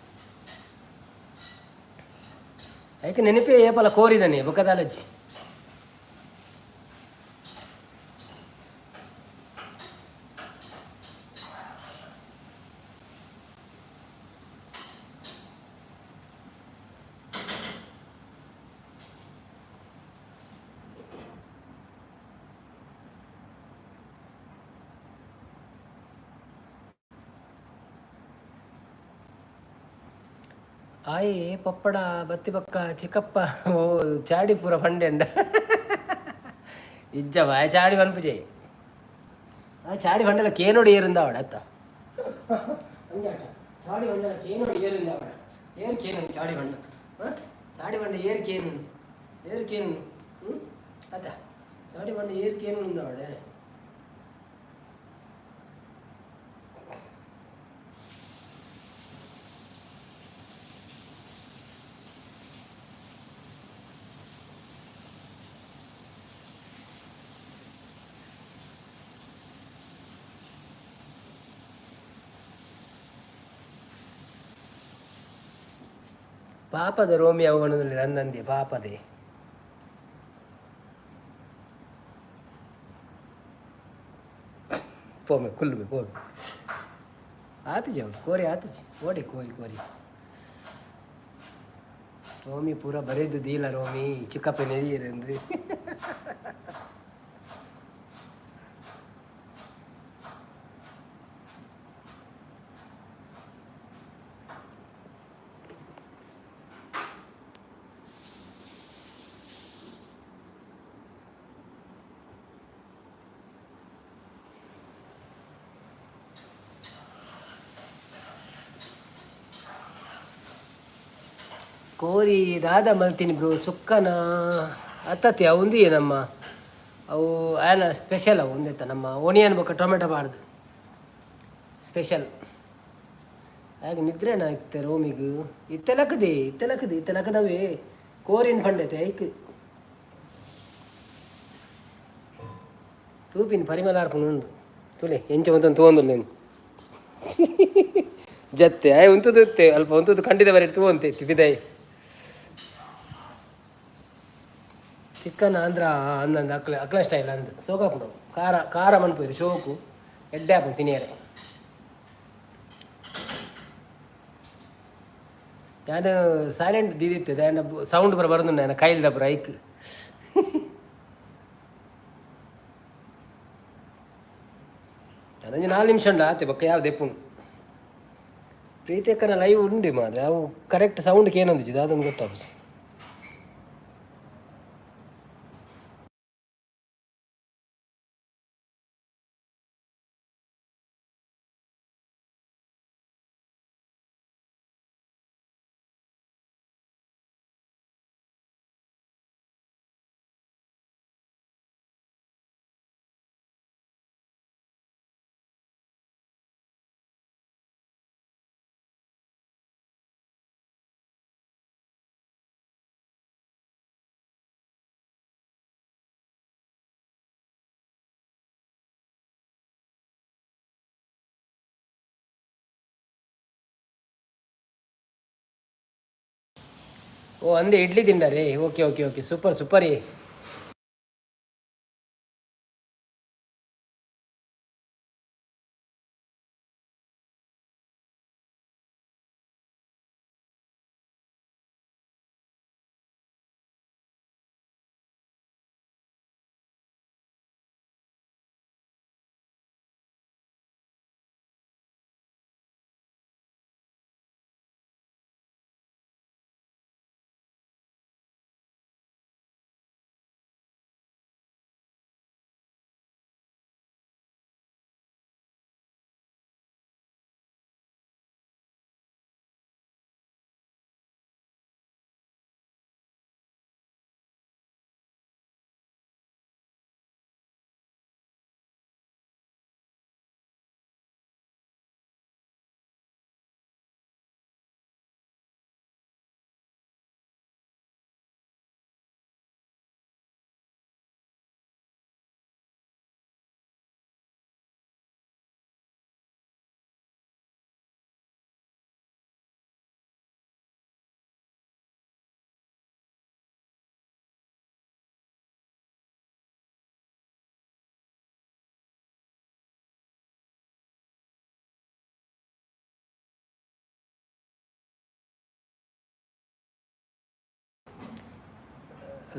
ಐಕೆ ನೆನಪೇ ಏಪಲ ಕೋರಿದಾನೆ ಬೊಕ್ಕದಾಲಜ್ಜಿ. ಆಯೆ ಪಪ್ಪಡ ಬತ್ತಿ ಬಕ್ಕ ಚಿಕ್ಕಪ್ಪ. ಓ ಚಾಡಿ ಪೂರ ಫಂಡೆಂಡ ಇಜ್ಜವ ಚಾಡಿ ಪನ್ಪುಜೆ. ಆ ಚಾಡಿ ಫಂಡೆಲ ಕೇನೋಡಿ ಏರಿಂದ ಅವಡ ಅತ್ತ ಅಂಜಾಟ. ಚಾಡಿ ಬಂಡಲ ಕೇನೋಡಿ ಏರಿಂದ ಅವಡ. ಏರ್ ಕೇನು ಚಾಡಿ ಬಂಡ? ಚಾಡಿ ಬಂಡ ಏರ್ ಕೇನು? ಏರ್ ಕೇನು? ಹ್ಞೂ ಅತ್ತ ಚಾಡಿ ಬಂಡ ಏರ್ ಕೇನು ಅವಡೆ? ಪಾಪದ ರೋಮಿ ಅವನಲ್ಲಿ ನಂದಂದೆ ಪಾಪದೆ. ಪೋಮೆ ಕುಲ್ಲುಮೆ ಪೋಮೆ ಆತಿಜಿ ಅವಳು ಕೋರಿ ಆತಿಜಿ ಓಡಿ ಕೋರಿ ಕೋರಿ ರೋಮಿ ಪೂರ ಬರೆದು ದೀಲ. ರೋಮಿ ಚಿಕ್ಕಪ್ಪ ನೆರಿಯರಂದು. ಕೋರಿ ದಾದ ಮಲ್ತೀನಿ ಬ್ರೋ? ಸುಕ್ಕನ ಅತ್ತತಿ ಅವು ಉಂದಿಯೇ ನಮ್ಮ ಅವು ಆನ ಸ್ಪೆಷಲ್ ಅವು ಒಂದೆತ್ತ ನಮ್ಮ ಓನಿಯನ್ ಬೊಕ್ಕ ಟೊಮೆಟೊ ಬಾರ್ದು ಸ್ಪೆಷಲ್. ಆಗ ನಿದ್ರೆನ ಇತ್ತೆ ರೋಮಿಗ್? ಇತ್ತೆ ಲಕ್ಕದೆ, ಇತ್ತೆ ಲಕ್ಕದೆ, ಇತ್ತೆ ಲಕ್ಕದವೇ. ಕೋರಿನ ಫಂಡೈತೆ ಐಕ್ ತೂಪಿನ ಪರಿಮಳ ಆರ್ಪುಂಡು ಉಂದು ತುಲೆ ಎಂಚ ಒಂತೊಂದು ತೂವೊಂದುಲ್ಲೇನು ಜತ್ತೆ ಆಯ್ ಉಂತುದು ಇತ್ತೆ ಅಲ್ಪ ಉಂತುದು ಖಂಡಿತ ಬರೀ ತೂವಂತೆ ಬಿದಾಯಿ. ಚಿಕನ್ ಆಂಧ್ರ ಅಂದಂದು ಅಕ್ಲೆ ಅಕ್ಲ ಸ್ಟೈಲ್ ಅಂದ್ ಸೋಕಾಪುಂಡು. ಖಾರ ಖಾರ ಮನ್ಪುವೆರ್ ಶೋಕು ಎಡ್ಡೆ ಆಪುಂಡು ತಿನಿಯರೆ. ಯಾನ್ ಸೈಲೆಂಟ್ ದೀದಿತ್ತೆ ದಾಯೆ ಸೌಂಡ್ ಪೂರ ಬರೋದುಂಡು ಯಾನ ಕೈಲ್ದ ಪೂರ ಐಕ್. ಒಂಜಿ 4 ನಿಮಿಷ ಉಂಡು ಆತೆ ಬೊಕ್ಕ ಯಾವ್ದು ಎಪ್ಪುಂಡು. ಪ್ರೀತಿ ಅಕ್ಕನ ಲೈವ್ ಉಂಡೆ ಮಾತ್ರ ಅವು ಕರೆಕ್ಟ್ ಸೌಂಡ್ ಕೇನೊಂದಿಜ್ಜಿ ದಾದೊಂದು ಗೊತ್ತಾಪುಜಿ. ಓ ಅಂದೆ idli ತಿಂಡಾರೇ. Okay okay okay, super super.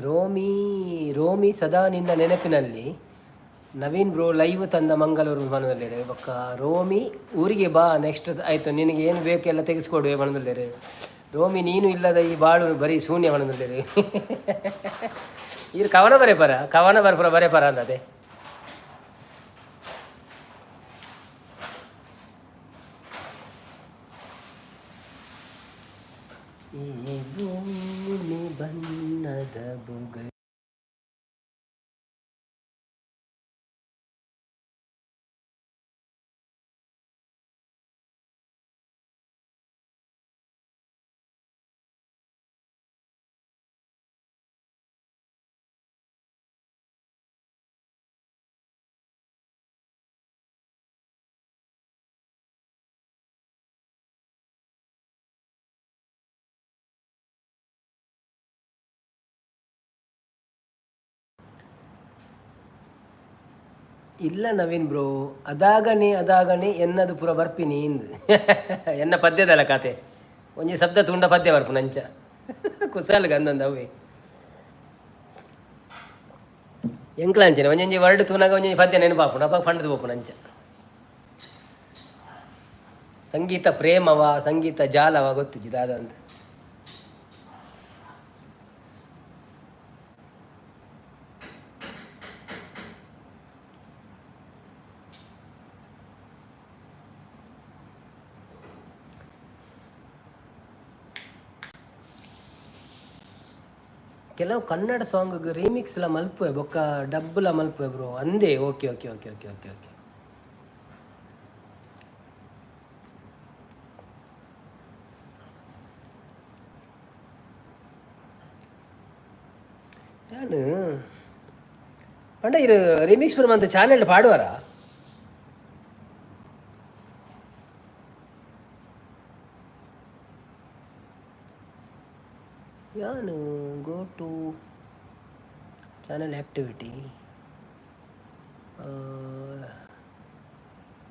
Romi Romi ಸದಾ ನಿನ್ನ ನೆನಪಿನಲ್ಲಿ. ನವೀನ್ ಬ್ರೋ ಲೈವ್ ತಂದ ಮಂಗಳೂರು ಮನದಲ್ಲಿರೆ. ಬೊಕ್ಕ ರೋಮಿ ಊರಿಗೆ ಬಾ ನೆಕ್ಸ್ಟ್ ಆಯಿತು, ನಿನಗೆ ಏನು ಬೇಕೆಲ್ಲ ತೆಗೆಸ್ಕೊಡುವೆ ಮನದಲ್ಲಿರೆ. ರೋಮಿ ನೀನು ಇಲ್ಲದ ಈ ಬಾಳು ಬರೀ ಶೂನ್ಯ ಮನದಲ್ಲಿರೆ. ಇರು ಕವನ ಬರೆಪರ, ಕವನ ಬರ್ಪರ ಬರೆಪರ ಅಂದದೆ. ಈ ಭೂಮಿ ಬಣ್ಣದ ಬುಗ. ಇಲ್ಲ ನವೀನ್ ಬ್ರೋ, ಅದಾಗನೆ ಅದಾಗನೆ ಎನ್ನದು ಪೂರ ಬರ್ಪಿನಿ ಇಂದು ಎನ್ನ ಪದ್ಯದಲ್ಲ ಕಾತೆ ಒಂಜಿ ಶಬ್ದ ತುಂಡ ಪದ್ಯ ಬರ್ಪು ನಂಚ ಕುಸಾಲ್ ಗಂದಂದ ಅವೇ ಎಂಕ್ಲಾಂಚನೆ ಒಂಜೊಂಜಿ ವರ್ಡ್ ತೂನಾಗ ಒಂಜೊಂಜಿ ಪದ್ಯ ನೆನಪಾಪುಂಡು, ಅಪ್ಪ ಪಂಡದು ಪೋಪುಂಡು ಅಂಚ. ಸಂಗೀತ ಪ್ರೇಮವ ಸಂಗೀತ ಜಾಲವ ಗೊತ್ತಿಜ್ಜಿ ದಾದ ಅಂತ. ಕೆಲವು ಕನ್ನಡ ಸಾಂಗ್ ರೀಮಿಕ್ಸ್ಲ ಮಲ್ಪುವೆ ಬೊಕ್ಕ ಡಬ್ಲ ಮಲ್ಪುವೆ ಬ್ರೋ ಅಂದೇ. Okay okay okay okay okay okay. ನಾನು ಪಂಡ ಇರು ರಿಮಿಕ್ಸ್ ಅಂತ ಚಾನೆಲ್ ಪಾಡುವಾರಾ? ಯಾನು go to channel activity,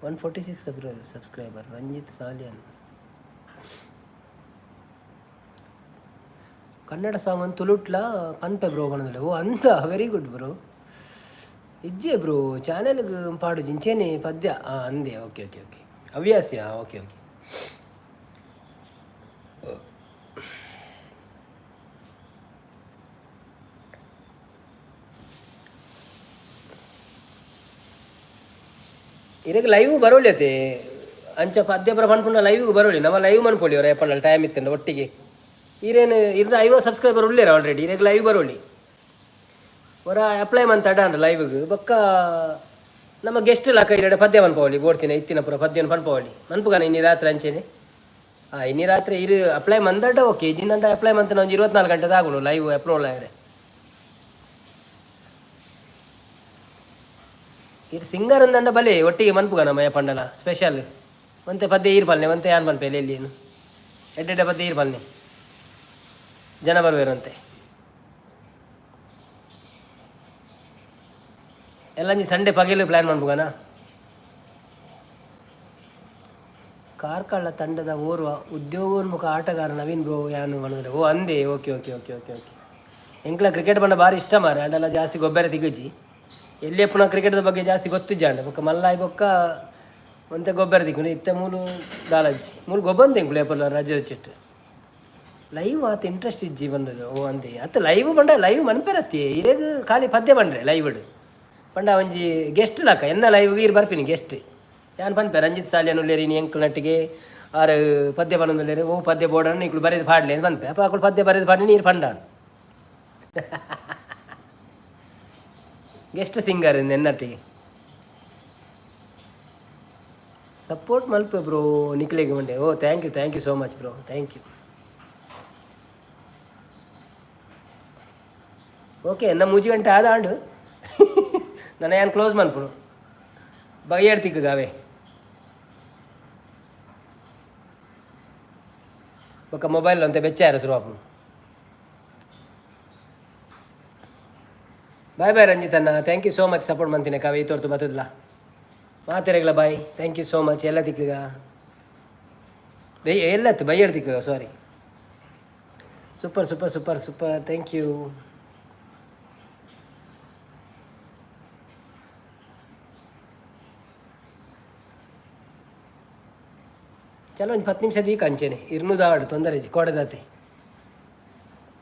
146 subscriber Ranjith Salian. Kannada song ಒಂದು ತುಳುಟ್ಲ ಪನ್ಪೆ ಬ್ರೋ ಪಣದಲ್ಲ. ಓ ಅಂತ ವೆರಿ ಗುಡ್ ಬ್ರೋ. ಇಜ್ಜೆ ಬ್ರೋ ಚಾನೆಲ್ಗೆ ಪಾಡು ಜಿಂಚೇನೆ ಪದ್ಯ ಅಂದೆ. ಓಕೆ ಓಕೆ ಓಕೆ ಹವ್ಯಾಸಿಯಾ? Okay okay. ಇರಕ್ಕೆ ಲೈವ್ ಬರೋಲಿ ಅಂಚ ಪದ್ಯ ಪರ ಪನ್ಪುಂಡ ಲೈವ್ ಬರೋಲಿ. ನಮ್ಮ ಲೈವ್ ಮನ್ಪೊಲಿ ಅವರ ಎಪ್ಪಂಡಲ್ ಟೈಮ್ ಇತ್ತಂಡ ಒಟ್ಟಿಗೆ. ಈರೇನು ಇರ್ನ 50 ಸಬ್ಸ್ಕ್ರೈಬರ್ ಉಳ್ಳೇರ ಆಲ್ರೆಡಿ. ಇರಕ್ಕೆ ಲೈವ್ ಬರೋಲಿ ಹೊರ ಅಪ್ಲೈ ಮಂತ ಅಡ್ಡ ಲೈವ್ಗೆ. ಬೊಕ್ಕ ನಮ್ಮ ಗೆಸ್ಟ್ ಲಾಕ ಇರಡೆ ಪದ್ಯ ಮನ್ಪವಳಿ ಬೋಡ್ತಿನ ಇತ್ತಿನ ಪುರ ಪದ್ಯನ ಪನ್ಪವಳಿ ಮನ್ಪುಗಾನ ಇನ್ನಿ ರಾತ್ರಿ ಅಂಚೆನೆ. ಇನ್ನಿ ರಾತ್ರಿ ಇರು ಅಪ್ಲೈ ಮಂದಡ್ಡ ಓಕೆ ಇಜಿಂದಂಡ ಅಪ್ಲೈ ಮಂತ ಒಂಜಿ 24 ಗಂಟೆ ಆಗುನು ಲೈವ್ ಅಪ್ಲೋಡ್ ಆಯ್ರೆ. ಇರು ಸಿಂಗರ್ ಅಂದಂಡ ಬಲೆ ಒಟ್ಟಿಗೆ ಮನ್ಪುಗ ನಮ್ಮ ಪಂಡಲ ಸ್ಪೆಷಲ್ ಒಂತೆ ಪದ್ಯ ಈರ್ ಪಲ್ನೆ ಒಂತೆ ಯಾನ್ ಪನ್ಪೆ ಎಲ್ಲಿ ಎಡ್ಡೆಡ್ಡೆ ಪದ್ಯ ಈರ್ ಪಲ್ನೆ. ಜನ ಬರುವೇರಂತೆ. ಎಲ್ಲಂಜಿ ಸಂಡೆ ಪಗೆಲು ಪ್ಲ್ಯಾನ್ ಮಾಡ್ಬೋಗನ. ಕಾರ್ಕಳ ತಂಡದ ಓರ್ವ ಉದ್ಯೋಗೋನ್ಮುಖ ಆಟಗಾರ ನವೀನ್ ಬ್ರೋ ಯಾನು ಮಾಡಿದ್ರೆ. ಓ ಅಂದೆ, okay okay okay okay okay. ಎಂಕ್ಲ ಕ್ರಿಕೆಟ್ ಬಂಡ ಭಾರಿ ಇಷ್ಟ ಮಾರೆ, ಅಂಡಲ ಜಾಸ್ತಿ ಗೊಬ್ಬರ ತಿಗುಜಿ. ಎಲ್ಲಿ ಪುನಃ ಕ್ರಿಕೆಟ್ದ ಬಗ್ಗೆ ಜಾಸ್ತಿ ಗೊತ್ತಿಜ್ಜಾಂಡ. ಬೊಕ್ಕ ಮಲ್ಲಾಯಿ ಬೊಕ್ಕ ಒಂತೆ ಗೊಬ್ಬರ ತಿಕ್ಕು ಇತ್ತೆ ಮೂಲು ದಾಲಜ್ಜಿ ಮೂಲು ಗೊಬ್ಬಂದೆ ಎಂಕುಲು ಏಪಲ್ಲ ರಜೆ ವಚ್ಚಿಟ್ಟು. ಲೈವ್ ಆತ ಇಂಟ್ರೆಸ್ಟ್ ಇಜ್ಜಿ ಬಂದದ್ದು. ಓ ಅಂದೆ ಅತ್ತ, ಲೈವ್ ಬಂಡ ಲೈವ್ ಮನ್ಪೆರತ್ತಿ ಇರೇಗ್ ಖಾಲಿ ಪದ್ಯ ಬಂಡ್ರೆ ಲೈವ್ ಪಂಡ ಒಂಜಿ ಗೆಸ್ಟ್ ಲಾಕ ಎನ್ನ ಲೈವ್ಗೆ ಇರು ಬರ್ಪಿನಿ ಗೆಸ್ಟ್ ಯಾನ್ ಪನ್ಪೆ. ರಂಜಿತ್ ಸಾಲಿಯನ್ ಉಲ್ಲೇರಿ ನೀ ಎಂಕುಲ್ ನಟ್ಟಿಗೆ ಆರು ಪದ್ಯ ಪನೊಂದುಲ್ಲೇರು. ಓ ಪದ್ಯ ಬೋರ್ಡನ್ನು ಇಕ್ಲು ಬರೆದು ಪಾಡ್ಲೆ ಅಂತ ಪನ್ಪೆ. ಅಪ್ಪ ಅಕುಲು ಪದ್ಯ ಬರೆದು ಪಾಡ್ಲಿ, ನೀರು ಪಂಡಾನ್. ಗೆಸ್ಟ್ ಸಿಂಗರ್ ಎನ್ನಟ್ಟಿಗೆ ಸಪೋರ್ಟ್ ಮಲ್ಪೆ ಬ್ರೋ ನಿಕ್ಲೆಗ್ ಮಂಡೆ. ಓ thank you, thank you so much bro, thank you. Okay, ಎನ್ನ ಮೂಜಿ ಗಂಟೆ ಆದ ಆಂಡು. ನನ್ನ ಏನು ಕ್ಲೋಸ್ ಮನ್ಪುಡು ಬಗೆಯಡ್ ತಿಕ್ಕಗಾವೆ. ಬೊಕ್ಕ ಮೊಬೈಲ್ ಅಂತೆ ಬೆಚ್ಚಾರ ಶುರು. ಬಾಯ್ ಬಾಯ್ ರಂಜಿತ್ ಅಣ್ಣ, thank you so much support ಮಂತಿನ ಕಾವೆ. ಈ ತೋರ್ತು ಬತ್ತದಲ್ಲ ಮಾತೆರೆಗ್ಲ bye, thank you so much. ಎಲ್ಲ ತಿಕ್ಕಗ ಬೈ ಎಲ್ಲತ್ತು ಬೈಯಡ್ ತಿಕ್ಕಗ. Sorry. Super super super super, thank you. ಚಲೋ, ಒಂದು 10 ನಿಮಿಷ ದೀಕ ಅಂಚೆನೆ ಇರ್ನುದಾಡು ತೊಂದರೆ ಕೊಡದಾತೆ.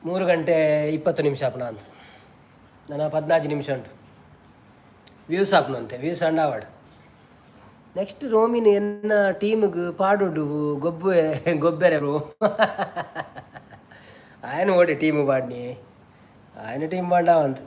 3 ಗಂಟೆ 20 ನಿಮಿಷ ಆಪುನ ಅಂತ ನನ್ನ 14 ನಿಮಿಷ ಉಂಟು. ವ್ಯೂಸ್ ಆಪುನಂತೆ, ವ್ಯೂಸ್ ಅಂಡ್ ಆವಾಡ್. ನೆಕ್ಸ್ಟ್ ರೋಮಿನ್ ಎನ್ನ ಟೀಮ್ಗೆ ಪಾಡೋಡು ಗೊಬ್ಬು ಗೊಬ್ಬೆರೆ ಬ್ರೋ. ఆయన ಓಡಿ ಟೀಮ್ ಪಾಡ್ನಿ, ఆయన ಟೀಮ್ ಪಾಂಡವಂತ.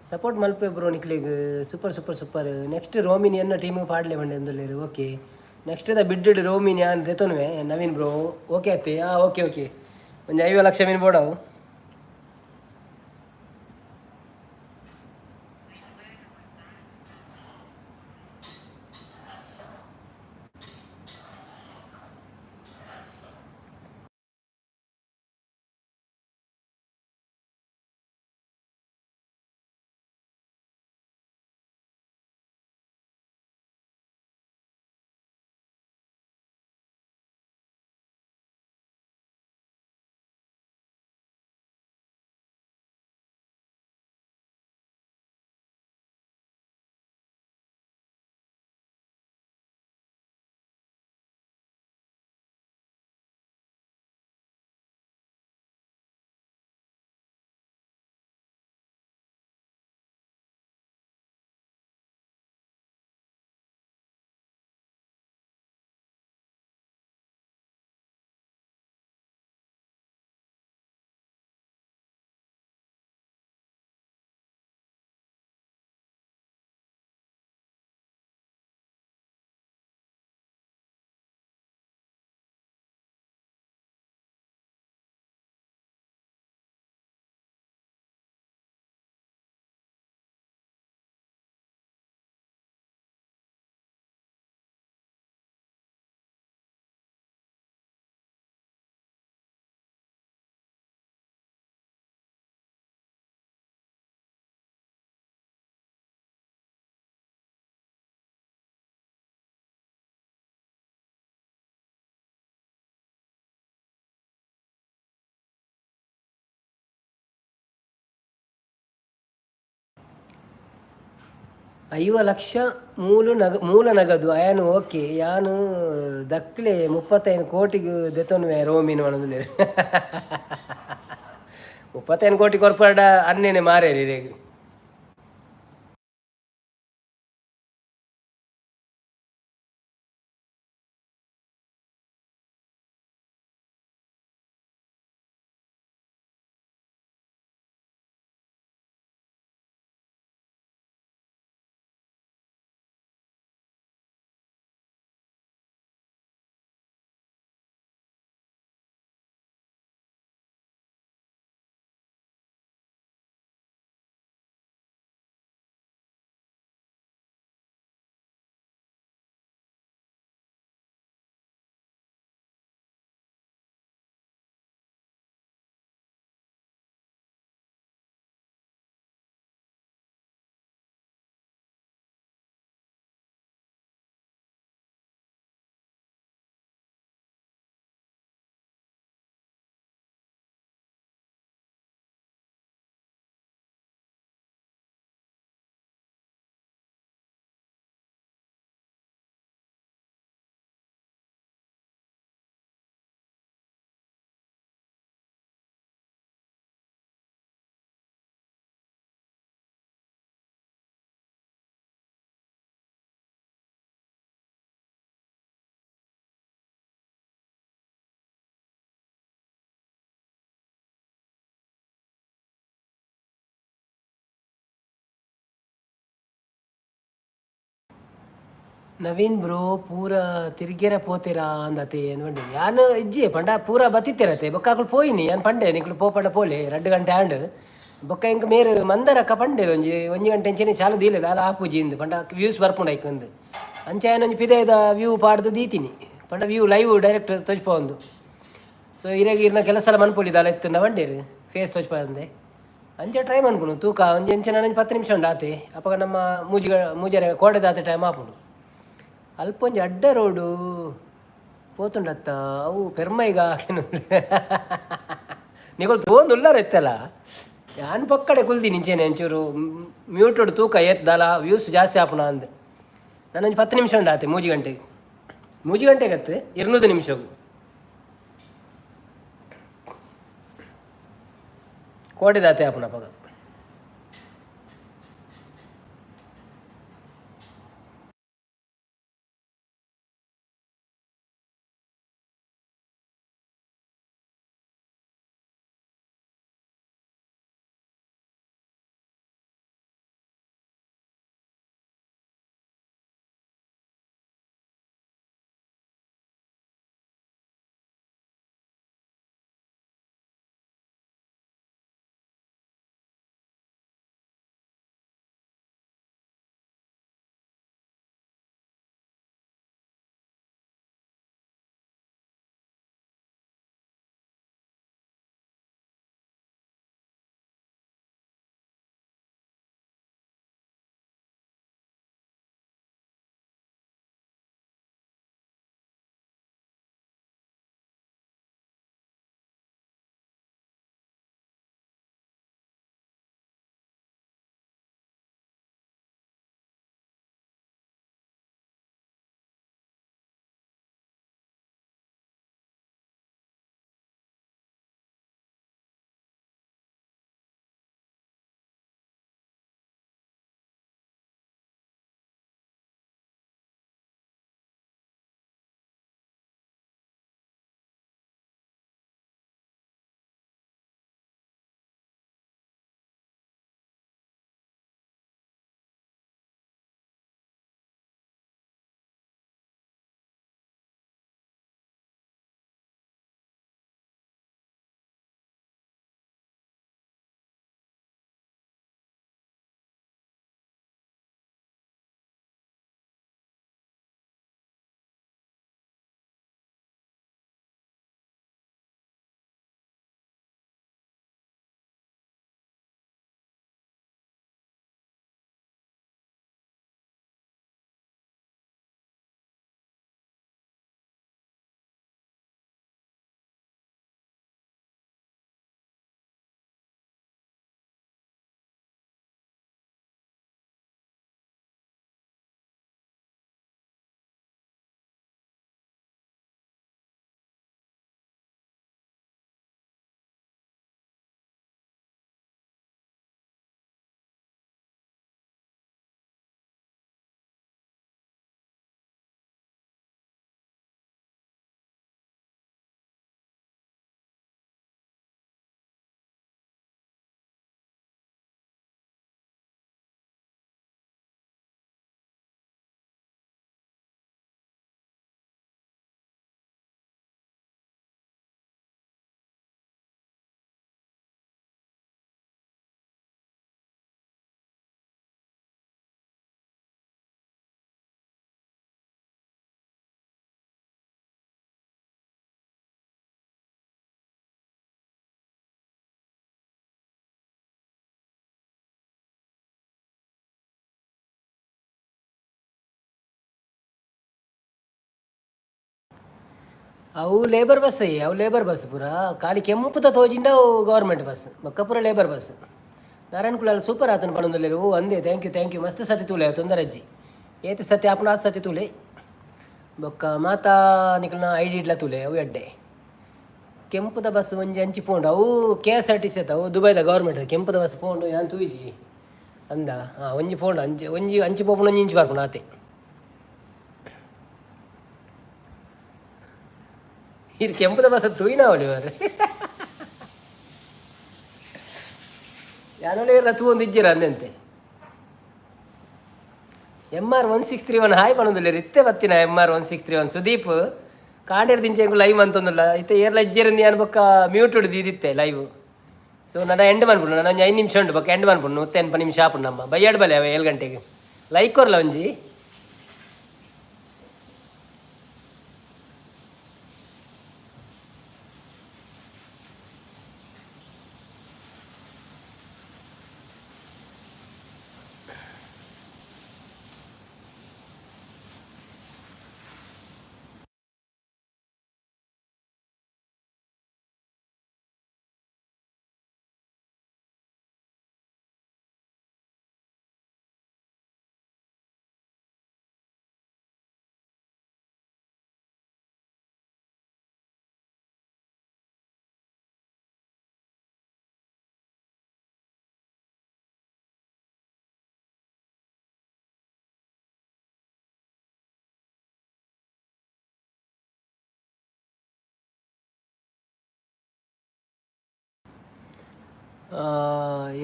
ಸಪೋರ್ಟ್ ಮಲ್ಪೆ ಬ್ರೋ ನಿಕ್ಲೆಗ್. Super super super. Next ರೋಮಿನಿ ಎನ್ನ ಟೀಮಿಗೆ ಪಾಡ್ಲೆ ಬಂಡೆ ಅಂದುಲ್ಲೇರು. ಓಕೆ, ನೆಕ್ಸ್ಟ್ the ಬಿಡ್ಡ್ ರೋಮಿನಿ ಯಾನ್ ದೆತೊನುವೆ. ನವೀನ್ ಬ್ರೋ, ಓಕೆ ಅತ್ತೆ. ಹಾಂ, ಓಕೆ ಓಕೆ. ಒಂಜಿ 50 ಲಕ್ಷ ಮೀನು ಬೋಡವು. 50 ಲಕ್ಷ ಮೂಲು ನಗ ಮೂಲ ನಗದು ಅಯನ್ ಓಕೆ ಯಾನು ದಕ್ಲೆ 35 ಕೋಟಿಗೆ ದೆತೊನುವೆ ರೋಮಿನ್ ಪನೊಂದುಲ್ಲೆರ್. 35 ಕೋಟಿ ಕೊರ್ಪಡ ಅನ್ನೇನೆ ಮಾರೇರಿ ಇರೆಗ್. ನವೀನ್ ಬ್ರೋ, ಪೂರ ತಿರ್ಗೆರ ಪೋತೆರಾ ಅಂದತೆ ಅಂದ್. ಯಾನ್ ಇಜ್ಜಿ ಪಂಡ ಪೂರ ಬತ್ತಿತ್ತೆರತೆ, ಬೊಕ್ಕ ಅಕುಲು ಪೋಯಿನಿ. ಯಾನ್ ಪಂಡೆ, ನಿಕುಲು ಪೋಪಂಡ ಪೋಲೆ, 2 ಗಂಟೆ ಆಂಡ್. ಬೊಕ್ಕ ಎಂಕ್ ಮೇರ್ ಮಂದರಕ್ಕ ಪಂಡೆರ್, ಒಂಜಿ ಒಂಜಿ ಗಂಟೆ ಅಂಚೆನೆ ಚಾಲು ದೀಲೆ, ದಾಲ ಆಪುಜಿ ಇಂದ್ ಪಂಡ ವ್ಯೂಸ್ ಬರ್ಪುಂಡು ಐಕ್ ಅಂದ್. ಅಂಚ ಯಾನ್ ಒಂಜಿ ಪಿದಯ್ದ ವ್ಯೂ ಪಾಡ್ದು ದೀತಿನಿ, ಪಂಡ ವ್ಯೂ ಲೈವ್ ಡೈರೆಕ್ಟ್ ತೋಜ್ಪಾವೊಂದು. ಸೊ ಇರೆಗ್ ಇರ್ನ ಕೆಲಸ ಎಲ್ಲ ಮನ್ಪೊಲಿ, ದಾಲ ಇತ್ತುಂಡ ಪಂಡೇರು, ಫೇಸ್ ತೋಜ್ಪಾವಂದೆ. ಅಂಚ ಟ್ರೈ ಮನ್ಪುನು ತೂಕ. ಒಂಜಿ ಅಂಚೆ ನನೊಂಜಿ 10 ನಿಮಿಷ ಉಂಡು ಆತೆ. ಅಪಗ ನಮ್ಮ ಮೂಜಿ ಮೂಜರೆ ಕೋಡೆದಾತೆ ಟೈಮ್ ಆಪುಂಡು. ಅಲ್ಪ ಒಂಜಿ ಅಡ್ಡ ರೋಡು ಪೋತುಂಡತ್ತ, ಅವು ಪೆರ್ಮೈಗ. ನಿಕುಲು ತೂವೊಂದುಲ್ಲರ ಇತ್ತಲ್ಲ, ಯಾನ್ ಪಕ್ಕಡೆ ಕುಲ್ದಿನಿ ಇಂಚೆನೆ ಒಂಚೂರು ಮ್ಯೂಟೆಡ್. ತೂಕ ಏತ್ ದಾಲ ವ್ಯೂಸ್ ಜಾಸ್ತಿ ಆಪುನ ಅಂದ್. ನನೊಂಜಿ 10 ನಿಮಿಷ ಉಂಡು ಆತೆ 3 ಗಂಟೆಗೆ. 3 ಗಂಟೆಗೆ ಅತ್ತು, 200 ನಿಮಿಷಗು ಕೋಡೆದಾತೆ ಆಪುನ ಅಪಗ. ಅವು ಲೇಬರ್ ಬಸ್, ಅವು ಲೇಬರ್ ಬಸ್ ಪೂರ. ಖಾಲಿ ಕೆಂಪುದ ತೋಜಿಂಡ ಅವು ಗೌರ್ಮೆಂಟ್ ಬಸ್, ಬೊಕ್ಕ ಪೂರ labour bus. Narayana Kulal super ಆತನ ಪನೊಂದುಲ್ಲೆರ್. ಓ ಅಂದೆ, thank you, thank you. ಮಸ್ತ್ ಸತಿ ತೂಲೆ, ತೊಂದರೆ ಅಜ್ಜಿ. ಏತ್ ಸತಿ ಆಪುಂಡು ಆತ್ ಸತಿ ತೂಲೆ. ಬೊಕ್ಕ ಮಾತಾ ನಿಕಲ್ನ ಐಡಿ ಇಡ್ಲ ತೂಲೆ, ಅವು ಎಡ್ಡೆ. ಕೆಂಪುದ ಬಸ್ ಒಂಜಿ ಅಂಚಿ ಪೋಂಡು, ಅವು ಕೆಎಸ್ಆರ್ಟಿಸಿ ಅತ್ತ, ಅವು ದುಬೈದ ಗೌರ್ಮೆಂಟ್. ಕೆಂಪುದ ಬಸ್ ಪೋಂಡು, ಯಾನ್ ತೂಯಿಜಿ ಅಂದ. ಹಾಂ, ಒಂಜಿ ಪೋಂಡು ಅಂಚಿ, ಒಂಜಿ ಅಂಚಿ ಪೋಪುಂಡು, ಒಂಜಿ ಇಂಚಿ ಬರ್ಪುಂಡು ಆತೆ. ಇರ್ ಕೆಂಪುದ ಬಸ್ ತೂಯಿನ ಅವಳಿ ಮಾರ್ರೆ. ಯಾನೊಲ ಇರ್ಲ ತೂವೊಂದು ಇಜ್ಜಿರ ಅಂದಂತೆ. MR 1631 hi ಪನೊಂದುಲ್ಲೆರ್. ಇತ್ತೆ ಬತ್ತಿನ MR 1631 Sudeep ಕಾಂಡೆರ್ ದಿಂಚ ಎಂಕು ಲೈವ್ ಅಂತೊಂದುಲ್ಲ. ಇತ್ತೆ ಏರ್ಲ ಇಜ್ಜೆರಂದು ಯಾನ್ ಬೊಕ್ಕ ಮ್ಯೂಟ್ ದೀದಿತ್ತೆ ಲೈವ್. ಸೊ ನನ್ನ ಎಂಡ್ ಮನ್ಪುಂಡು, ನನ್ನ ಒಂಜಿ 5 ನಿಮಿಷ ಉಂಟು, ಬೊಕ್ಕ ಎಂಡ್ ಮನ್ಪುಂಡು. 180 ನಿಮಿಷ ಆಪುಂಡು. ನಮ್ಮ ಬಯ್ಯಾಡ್ ಬಲೆ ಅವ 7 ಗಂಟೆಗೆ. ಲೈಕ್ ಕೊರ್ಲ ಒಂಜಿ.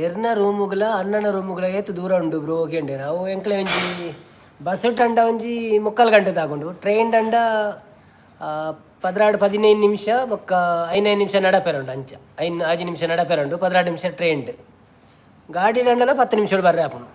ಎರ್ನ ರೂಮುಗ್ಲ ಅಣ್ಣನ ರೂಮುಗ್ಲ ಏತ್ ದೂರ ಉಂಡು ಬ್ರೋ ಕೇಂಡೇರು. ಅವು ಎಂಕ್ಲೆ ಒಂಜಿ ಬಸ್ ಟಂಡ ಒಂಜಿ ಮುಕ್ಕಾಲು ಗಂಟೆ ತಾಕೊಂಡು, ಟ್ರೈನ್ ಟಂಡ 12 15 ನಿಮಿಷ. ಬೊಕ್ಕ ಐನೈದು 5 ನಿಮಿಷ ನಡಪೆರ ಉಂಡು ಅಂಚ. ಐನ್ 6 ನಿಮಿಷ ನಡಪೆರ ಉಂಡು, 12 ನಿಮಿಷ ಟ್ರೈನ್ಡ್. ಗಾಡಿ ಟಂಡಲ 10 ನಿಮಿಷ ಬರ್ರೆ ಆಪುಂಡು.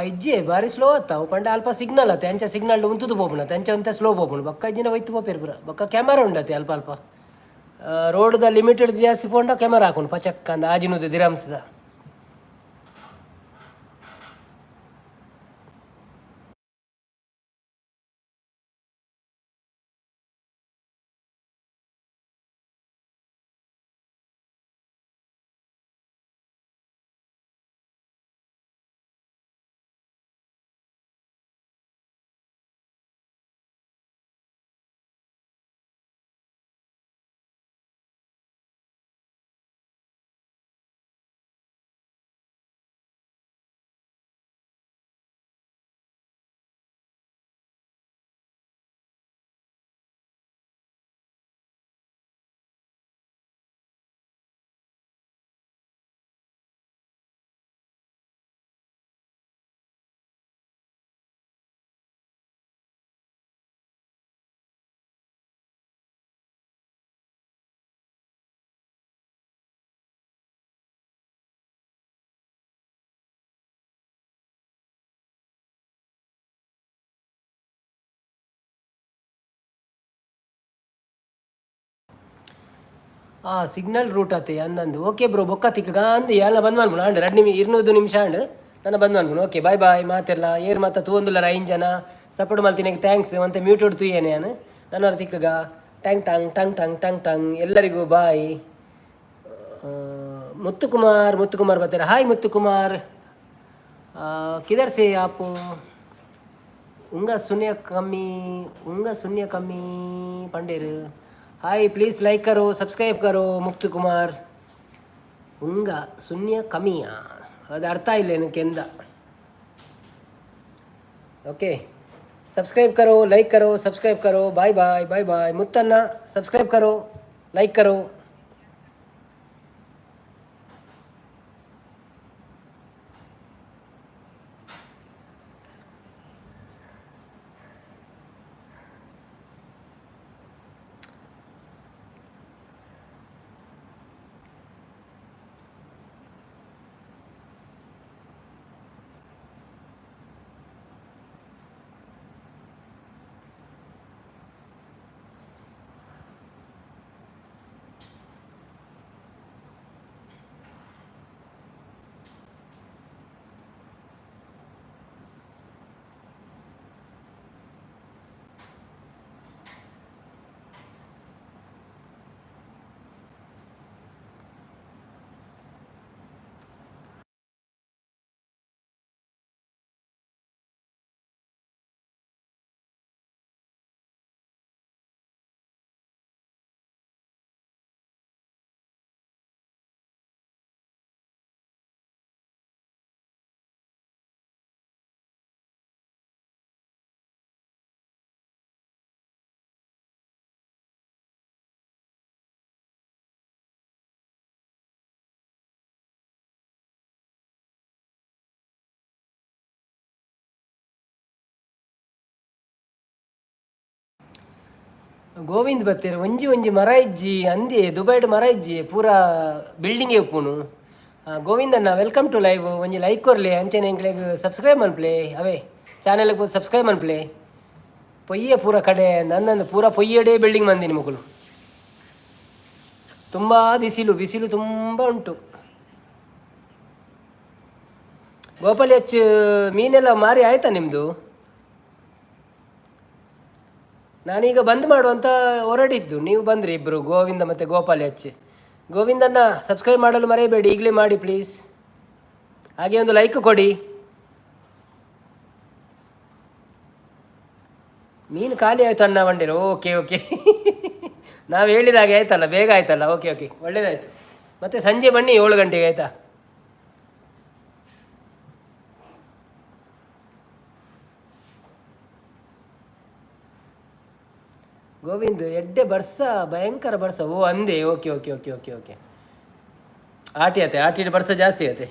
ಇಜ್ಜೆ, ಬಾರಿ ಸ್ಲೋ ಆತ ಅವು. ಪಂಡ ಅಲ್ಪ ಸಿಗ್ನಲ್ ಆತ, ಅಂಚ ಸಿಗ್ನಲ್ ಉಂತುದು ಪೋಪುಂಡು ಅಂಚ ಒಂತೆ ಸ್ಲೋ ಪೋಪುಂಡು. ಬೊಕ್ಕ ಇಜ್ಜಿನ ಒಯ್ತು ಪೋಪೇರು ಪೂರ. ಬೊಕ್ಕ ಕ್ಯಾಮರಾ ಉಂಡತೆ ಅಲ್ಪ ಅಲ್ಪ. ರೋಡ್ದ ಲಿಮಿಟೆಡ್ ಜಾಸ್ತಿ ಪೋಂಡ ಕ್ಯಾಮರಾ ಹಾಕೊಂಡು ಪಚಕ್ ಅಂದ 600 ದಿರಾಮ್ಸ್ದ. ಆ ಸಿಗ್ನಲ್ ರೂಟ್ ಆತೆ ಅಂದಂದು. ಓಕೆ ಬ್ರೋ, ಬೊಕ್ಕ ತಿಕ್ಕ ಅಂದು ಎಲ್ಲ ಬಂದ್ ಅನ್ಪುಣ ಅಂಡ್ 2 ನಿಮಿಷ 200 ನಿಮಿಷ ಅಂಡ್ ನನ್ನ ಬಂದ್ ಅನ್ಪುಣ. Okay, bye bye. ಮಾತೆಲ್ಲ ಏರ್ ಮಾತ ತೂವೊಂದುಲ್ಲ. ಐನ್ ಜನ ಸಪೋರ್ಟ್ ಮಲ್ತಿನಕ್ಕೆ thanks ಅಂತ. ಮ್ಯೂಟ್ ತುಯ್ಯೇನೆ ನಾನು. ನನ್ನ ತಿಕ್ಕಗ. Tongue tongue tongue tongue tongue tongue. ಎಲ್ಲರಿಗೂ ಬಾಯ್. ಮುತ್ತುಕುಮಾರ್, ಮುತ್ತುಕುಮಾರ್ ಬರ್ತಾರೆ. ಹಾಯ್ ಮುತ್ತುಕುಮಾರ್, किधर से आप? ಉಂಗ ಶೂನ್ಯ ಕಮ್ಮಿ, ಉಂಗ ಶೂನ್ಯ ಕಮ್ಮಿ ಪಂಡೇರು. Hi, please like करो, ಸಬ್ಸ್ಕ್ರೈಬ್ करो. ಮುಕ್ತುಕುಮಾರ್, ಉಂಗ ಶೂನ್ಯ ಕಮ್ಮಿಯಾ? ಅದು ಅರ್ಥ ಇಲ್ಲ எனக்கு ಎಂದ. ಓಕೆ, ಸಬ್ಸ್ಕ್ರೈಬ್ करो, ಲೈಕ್ करो, ಸಬ್ಸ್ಕ್ರೈಬ್ करो. Bye bye bye bye. Muthanna, subscribe करो, ಲೈಕ್ करो. ಗೋವಿಂದ್ ಬತ್ತೇರು, ಒಂಜಿ ಒಂಜಿ ಮರ ಇಜ್ಜಿ ಅಂದೆ. ದುಬೈಡ್ ಮರ ಇಜ್ಜಿ, ಪೂರ building ಉಪ್ಪುನು. Govindanna, welcome to live. ಒಂಜಿ ಲೈಕ್ ಕೊರ್ಲೆ, ಅಂಚನೆ ಎಂಕ್ಲೆಗ್ ಸಬ್ಸ್ಕ್ರೈಬ್ ಮನ್ಪ್ಲೆ. ಅವೇ ಚಾನೆಲ್ಗೆ ಸಬ್ಸ್ಕ್ರೈಬ್ ಮನ್ಪ್ಲೆ. ಪೊಯ್ಯೆ ಪೂರ ಕಡೆ ನನ್ನನ್ನು ಪೂರ ಪೊಯ್ಯಡೆ ಬಿಲ್ಡಿಂಗ್ ಮಂದಿನಿ ಮುಕುಲು. ತುಂಬ ಬಿಸಿಲು, ಬಿಸಿಲು ತುಂಬ ಉಂಟು. ಗೋಪಾಲ್ ಹೆಚ್ಚು, ಮೀನೆಲ್ಲ ಮಾರಿ ಆಯ್ತಾ ನಿಮ್ಮದು? ನಾನೀಗ ಬಂದ್ ಮಾಡುವಂತ ಹೊರಟಿದ್ದು, ನೀವು ಬಂದ್ರಿ ಇಬ್ಬರು, ಗೋವಿಂದ ಮತ್ತು ಗೋಪಾಲ್ ಎಚ್. ಗೋವಿಂದನ್ನ, ಸಬ್ಸ್ಕ್ರೈಬ್ ಮಾಡಲು ಮರೆಯಬೇಡಿ. ಈಗಲೇ ಮಾಡಿ ಪ್ಲೀಸ್. ಹಾಗೆ ಒಂದು ಲೈಕ್ ಕೊಡಿ. ಮೀನು ಖಾಲಿ ಆಯಿತು ಅನ್ನ ಬಂಡಿರು. ಓಕೆ ಓಕೆ, ನಾವು ಹೇಳಿದ ಹಾಗೆ ಆಯ್ತಲ್ಲ, ಬೇಗ ಆಯ್ತಲ್ಲ. ಓಕೆ ಓಕೆ, ಒಳ್ಳೇದಾಯ್ತು. ಮತ್ತೆ ಸಂಜೆ ಬನ್ನಿ 7 ಗಂಟೆಗೆ, ಆಯಿತಾ? ಗೋವಿಂದ್, ಎಡ್ಡೆ ಬರ್ಸ, ಭಯಂಕರ ಬರ್ಸ. ಓ ಅಂದೆ. Okay okay okay okay okay. ಆಟಿ ಆತೆ, ಆಟಿ ಬರ್ಸ ಜಾಸ್ತಿ ಆತೆ.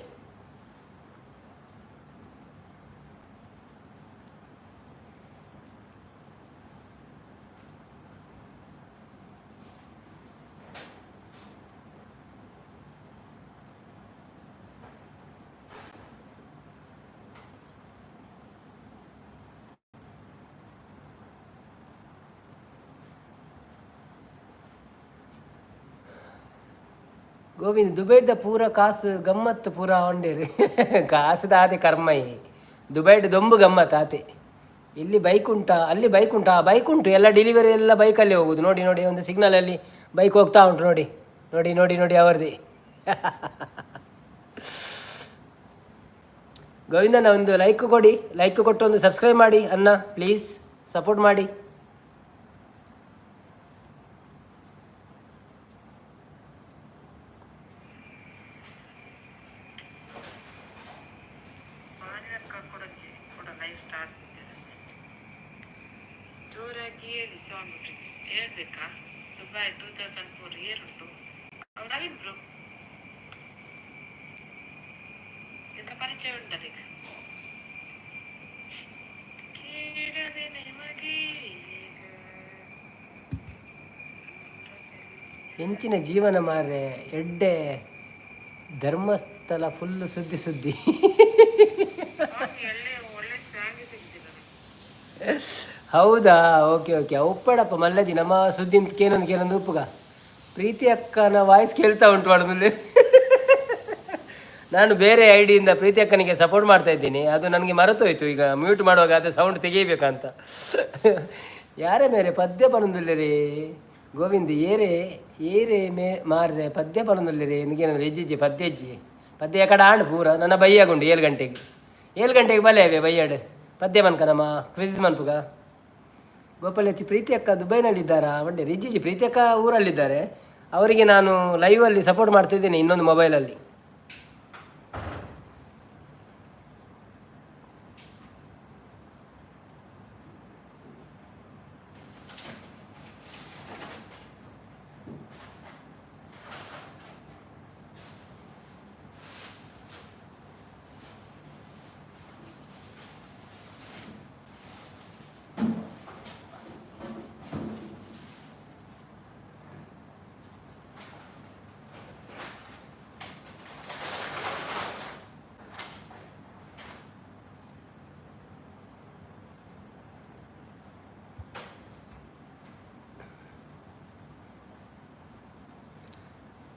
ಗೋವಿಂದ್, ದುಬೈದ ಪೂರ ಕಾಸು ಗಮ್ಮತ್ತು ಪೂರ ಹೊಂಡೇರು. ಕಾಸುದ ಆತೆ ಕರ್ಮಯಿ. ದುಬೈಡ್ ದೊಂಬು ಗಮ್ಮತ್ತು ಆತೆ. ಇಲ್ಲಿ ಬೈಕ್ ಉಂಟಾ? ಅಲ್ಲಿ ಬೈಕ್ ಉಂಟಾ? ಬೈಕ್ ಉಂಟು. ಎಲ್ಲ ಡೆಲಿವರಿ ಎಲ್ಲ ಬೈಕಲ್ಲಿ ಹೋಗುದು. ನೋಡಿ ನೋಡಿ, ಒಂದು ಸಿಗ್ನಲಲ್ಲಿ ಬೈಕ್ ಹೋಗ್ತಾ ಉಂಟು. ನೋಡಿ ನೋಡಿ ನೋಡಿ ನೋಡಿ ಅವರದೇ. ಗೋವಿಂದಣ್ಣ, ಒಂದು ಲೈಕ್ ಕೊಡಿ. ಲೈಕ್ ಕೊಟ್ಟು ಒಂದು ಸಬ್ಸ್ಕ್ರೈಬ್ ಮಾಡಿ ಅಣ್ಣ, ಪ್ಲೀಸ್ ಸಪೋರ್ಟ್ ಮಾಡಿ. ಮಾನಿನಕ್ಕ ಕೂಡ ಕೂಡ ಲೈವ್ ಸ್ಟಾರ್ಟ್ ಇದ್ದೇನೆ. ಜೋರಾಗಿ ಹೇಳಿ ಸೌಂಡ್ ಹೇಳ್ಬೇಕಾ? ದುಬೈ 2004 ಇಯರ್ ಉಂಟು. ಅವ್ರು ನವೀನ್ ಬ್ರೋ ಎಂತ ಪರಿಚಯ ಉಂಟಲ್ಲ ಈಗ. ಕೇಳದೆ ನಿಮಗೆ ಈಗ. ಹೆಂಚಿನ ಜೀವನ ಮಾರ್ರೆ. ಎಡ್ಡೆ ಧರ್ಮಸ್ಥಳ ಫುಲ್ ಸುದ್ದಿ ಸುದ್ದಿ. ಸಾಂಗ್ ಒಳ್ಳೆ ಒಳ್ಳೆ ಸಾಂಗ್ ಸಿಗ್ತಿಲ್ಲ ನನಗೆ. ಹೌದಾ? ಓಕೆ ಓಕೆ, ಉಪ್ಪಡಪ್ಪ ಮಲ್ಲಜಿ. ನಮ್ಮ ಸುದ್ದಿ ಕೇನೊಂದು ಕೇನೊಂದು ಉಪ್ಪುಗ. ಪ್ರೀತಿ ಅಕ್ಕನ ವಾಯ್ಸ್ ಕೇಳ್ತಾ ಉಂಟು ಮಾಡೋದಿಲ್ಲ. ನಾನು ಬೇರೆ ಐಡಿಯಿಂದ ಪ್ರೀತಿ ಅಕ್ಕನಿಗೆ ಸಪೋರ್ಟ್ ಮಾಡ್ತಾ ಇದ್ದೀನಿ. ಅದು ನನಗೆ ಮರೆತೋಯ್ತು. ಈಗ ಮ್ಯೂಟ್ ಮಾಡುವಾಗ ಅದೇ ಸೌಂಡ್ ತೆಗೀಬೇಕಂತ. ಯಾರೇ ಮೇರೆ ಪದ್ಯ ಪನೊಂದುಲ್ಲೆರೆ ಗೋವಿಂದ ಏರೆ ಏರೆ ಮೇ ಮಾರ್ರೆ ಪದ್ಯ ಪನೊಂದುಲ್ಲೆರೆ ನಿಗೇನಂದ್ರೆ ಎಜ್ಜಿಜ್ಜಿ ಪದ್ಯ ಎಜ್ಜಿ ಪದ್ಯ ಕಡೆ ಆಂಡ್ ಪೂರ ನನ್ನ ಬೈಯಾಗುಂಡು. 7 ಗಂಟೆಗೆ, 7 ಗಂಟೆಗೆ ಬಲೆ ಅವೇ ಬೈಯಾಡು ಪದ್ಯ ಮನ್ಕ ನಮ್ಮ ಕ್ವಿಜ್ ಮನ್ಪುಗ. ಗೋಪಾಲ್ ಹೆಚ್ಚು ಪ್ರೀತಿ ಅಕ್ಕ ದುಬೈನಲ್ಲಿದ್ದಾರಾ? ಒಂಡೆ ರಿಜಿಜಿ, ಪ್ರೀತಿ ಅಕ್ಕ ಊರಲ್ಲಿದ್ದಾರೆ. ಅವರಿಗೆ ನಾನು ಲೈವಲ್ಲಿ ಸಪೋರ್ಟ್ ಮಾಡ್ತಿದ್ದೇನೆ ಇನ್ನೊಂದು ಮೊಬೈಲಲ್ಲಿ.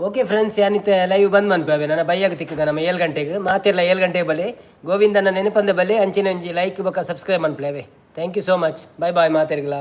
ಓಕೆ ಫ್ರೆಂಡ್ಸ್, ಯಾನಿತ್ತೆ ಲೈವ್ ಬಂದ್ ಮನ್ಪೆ. ನನ್ನ ಬೈಯಾಗ ತಿಕ್ಕಗ ನಮ್ಮ 7 ಗಂಟೆಗೆ ಮಾತಿರಲ್ಲ. 7 ಗಂಟೆಗೆ ಬಲೆ. ಗೋವಿಂದನ ನೆನಪಂದೆ ಬಲೆ. ಅಂಚಿನ ಒಂಜಿ ಲೈಕ್ ಬೊಕ್ಕ ಸಬ್ಸ್ಕ್ರೈಬ್ ಮನ್ಪಲೆ. Thank you so much. Bye bye ಮಾತಿರ್ಗಲ.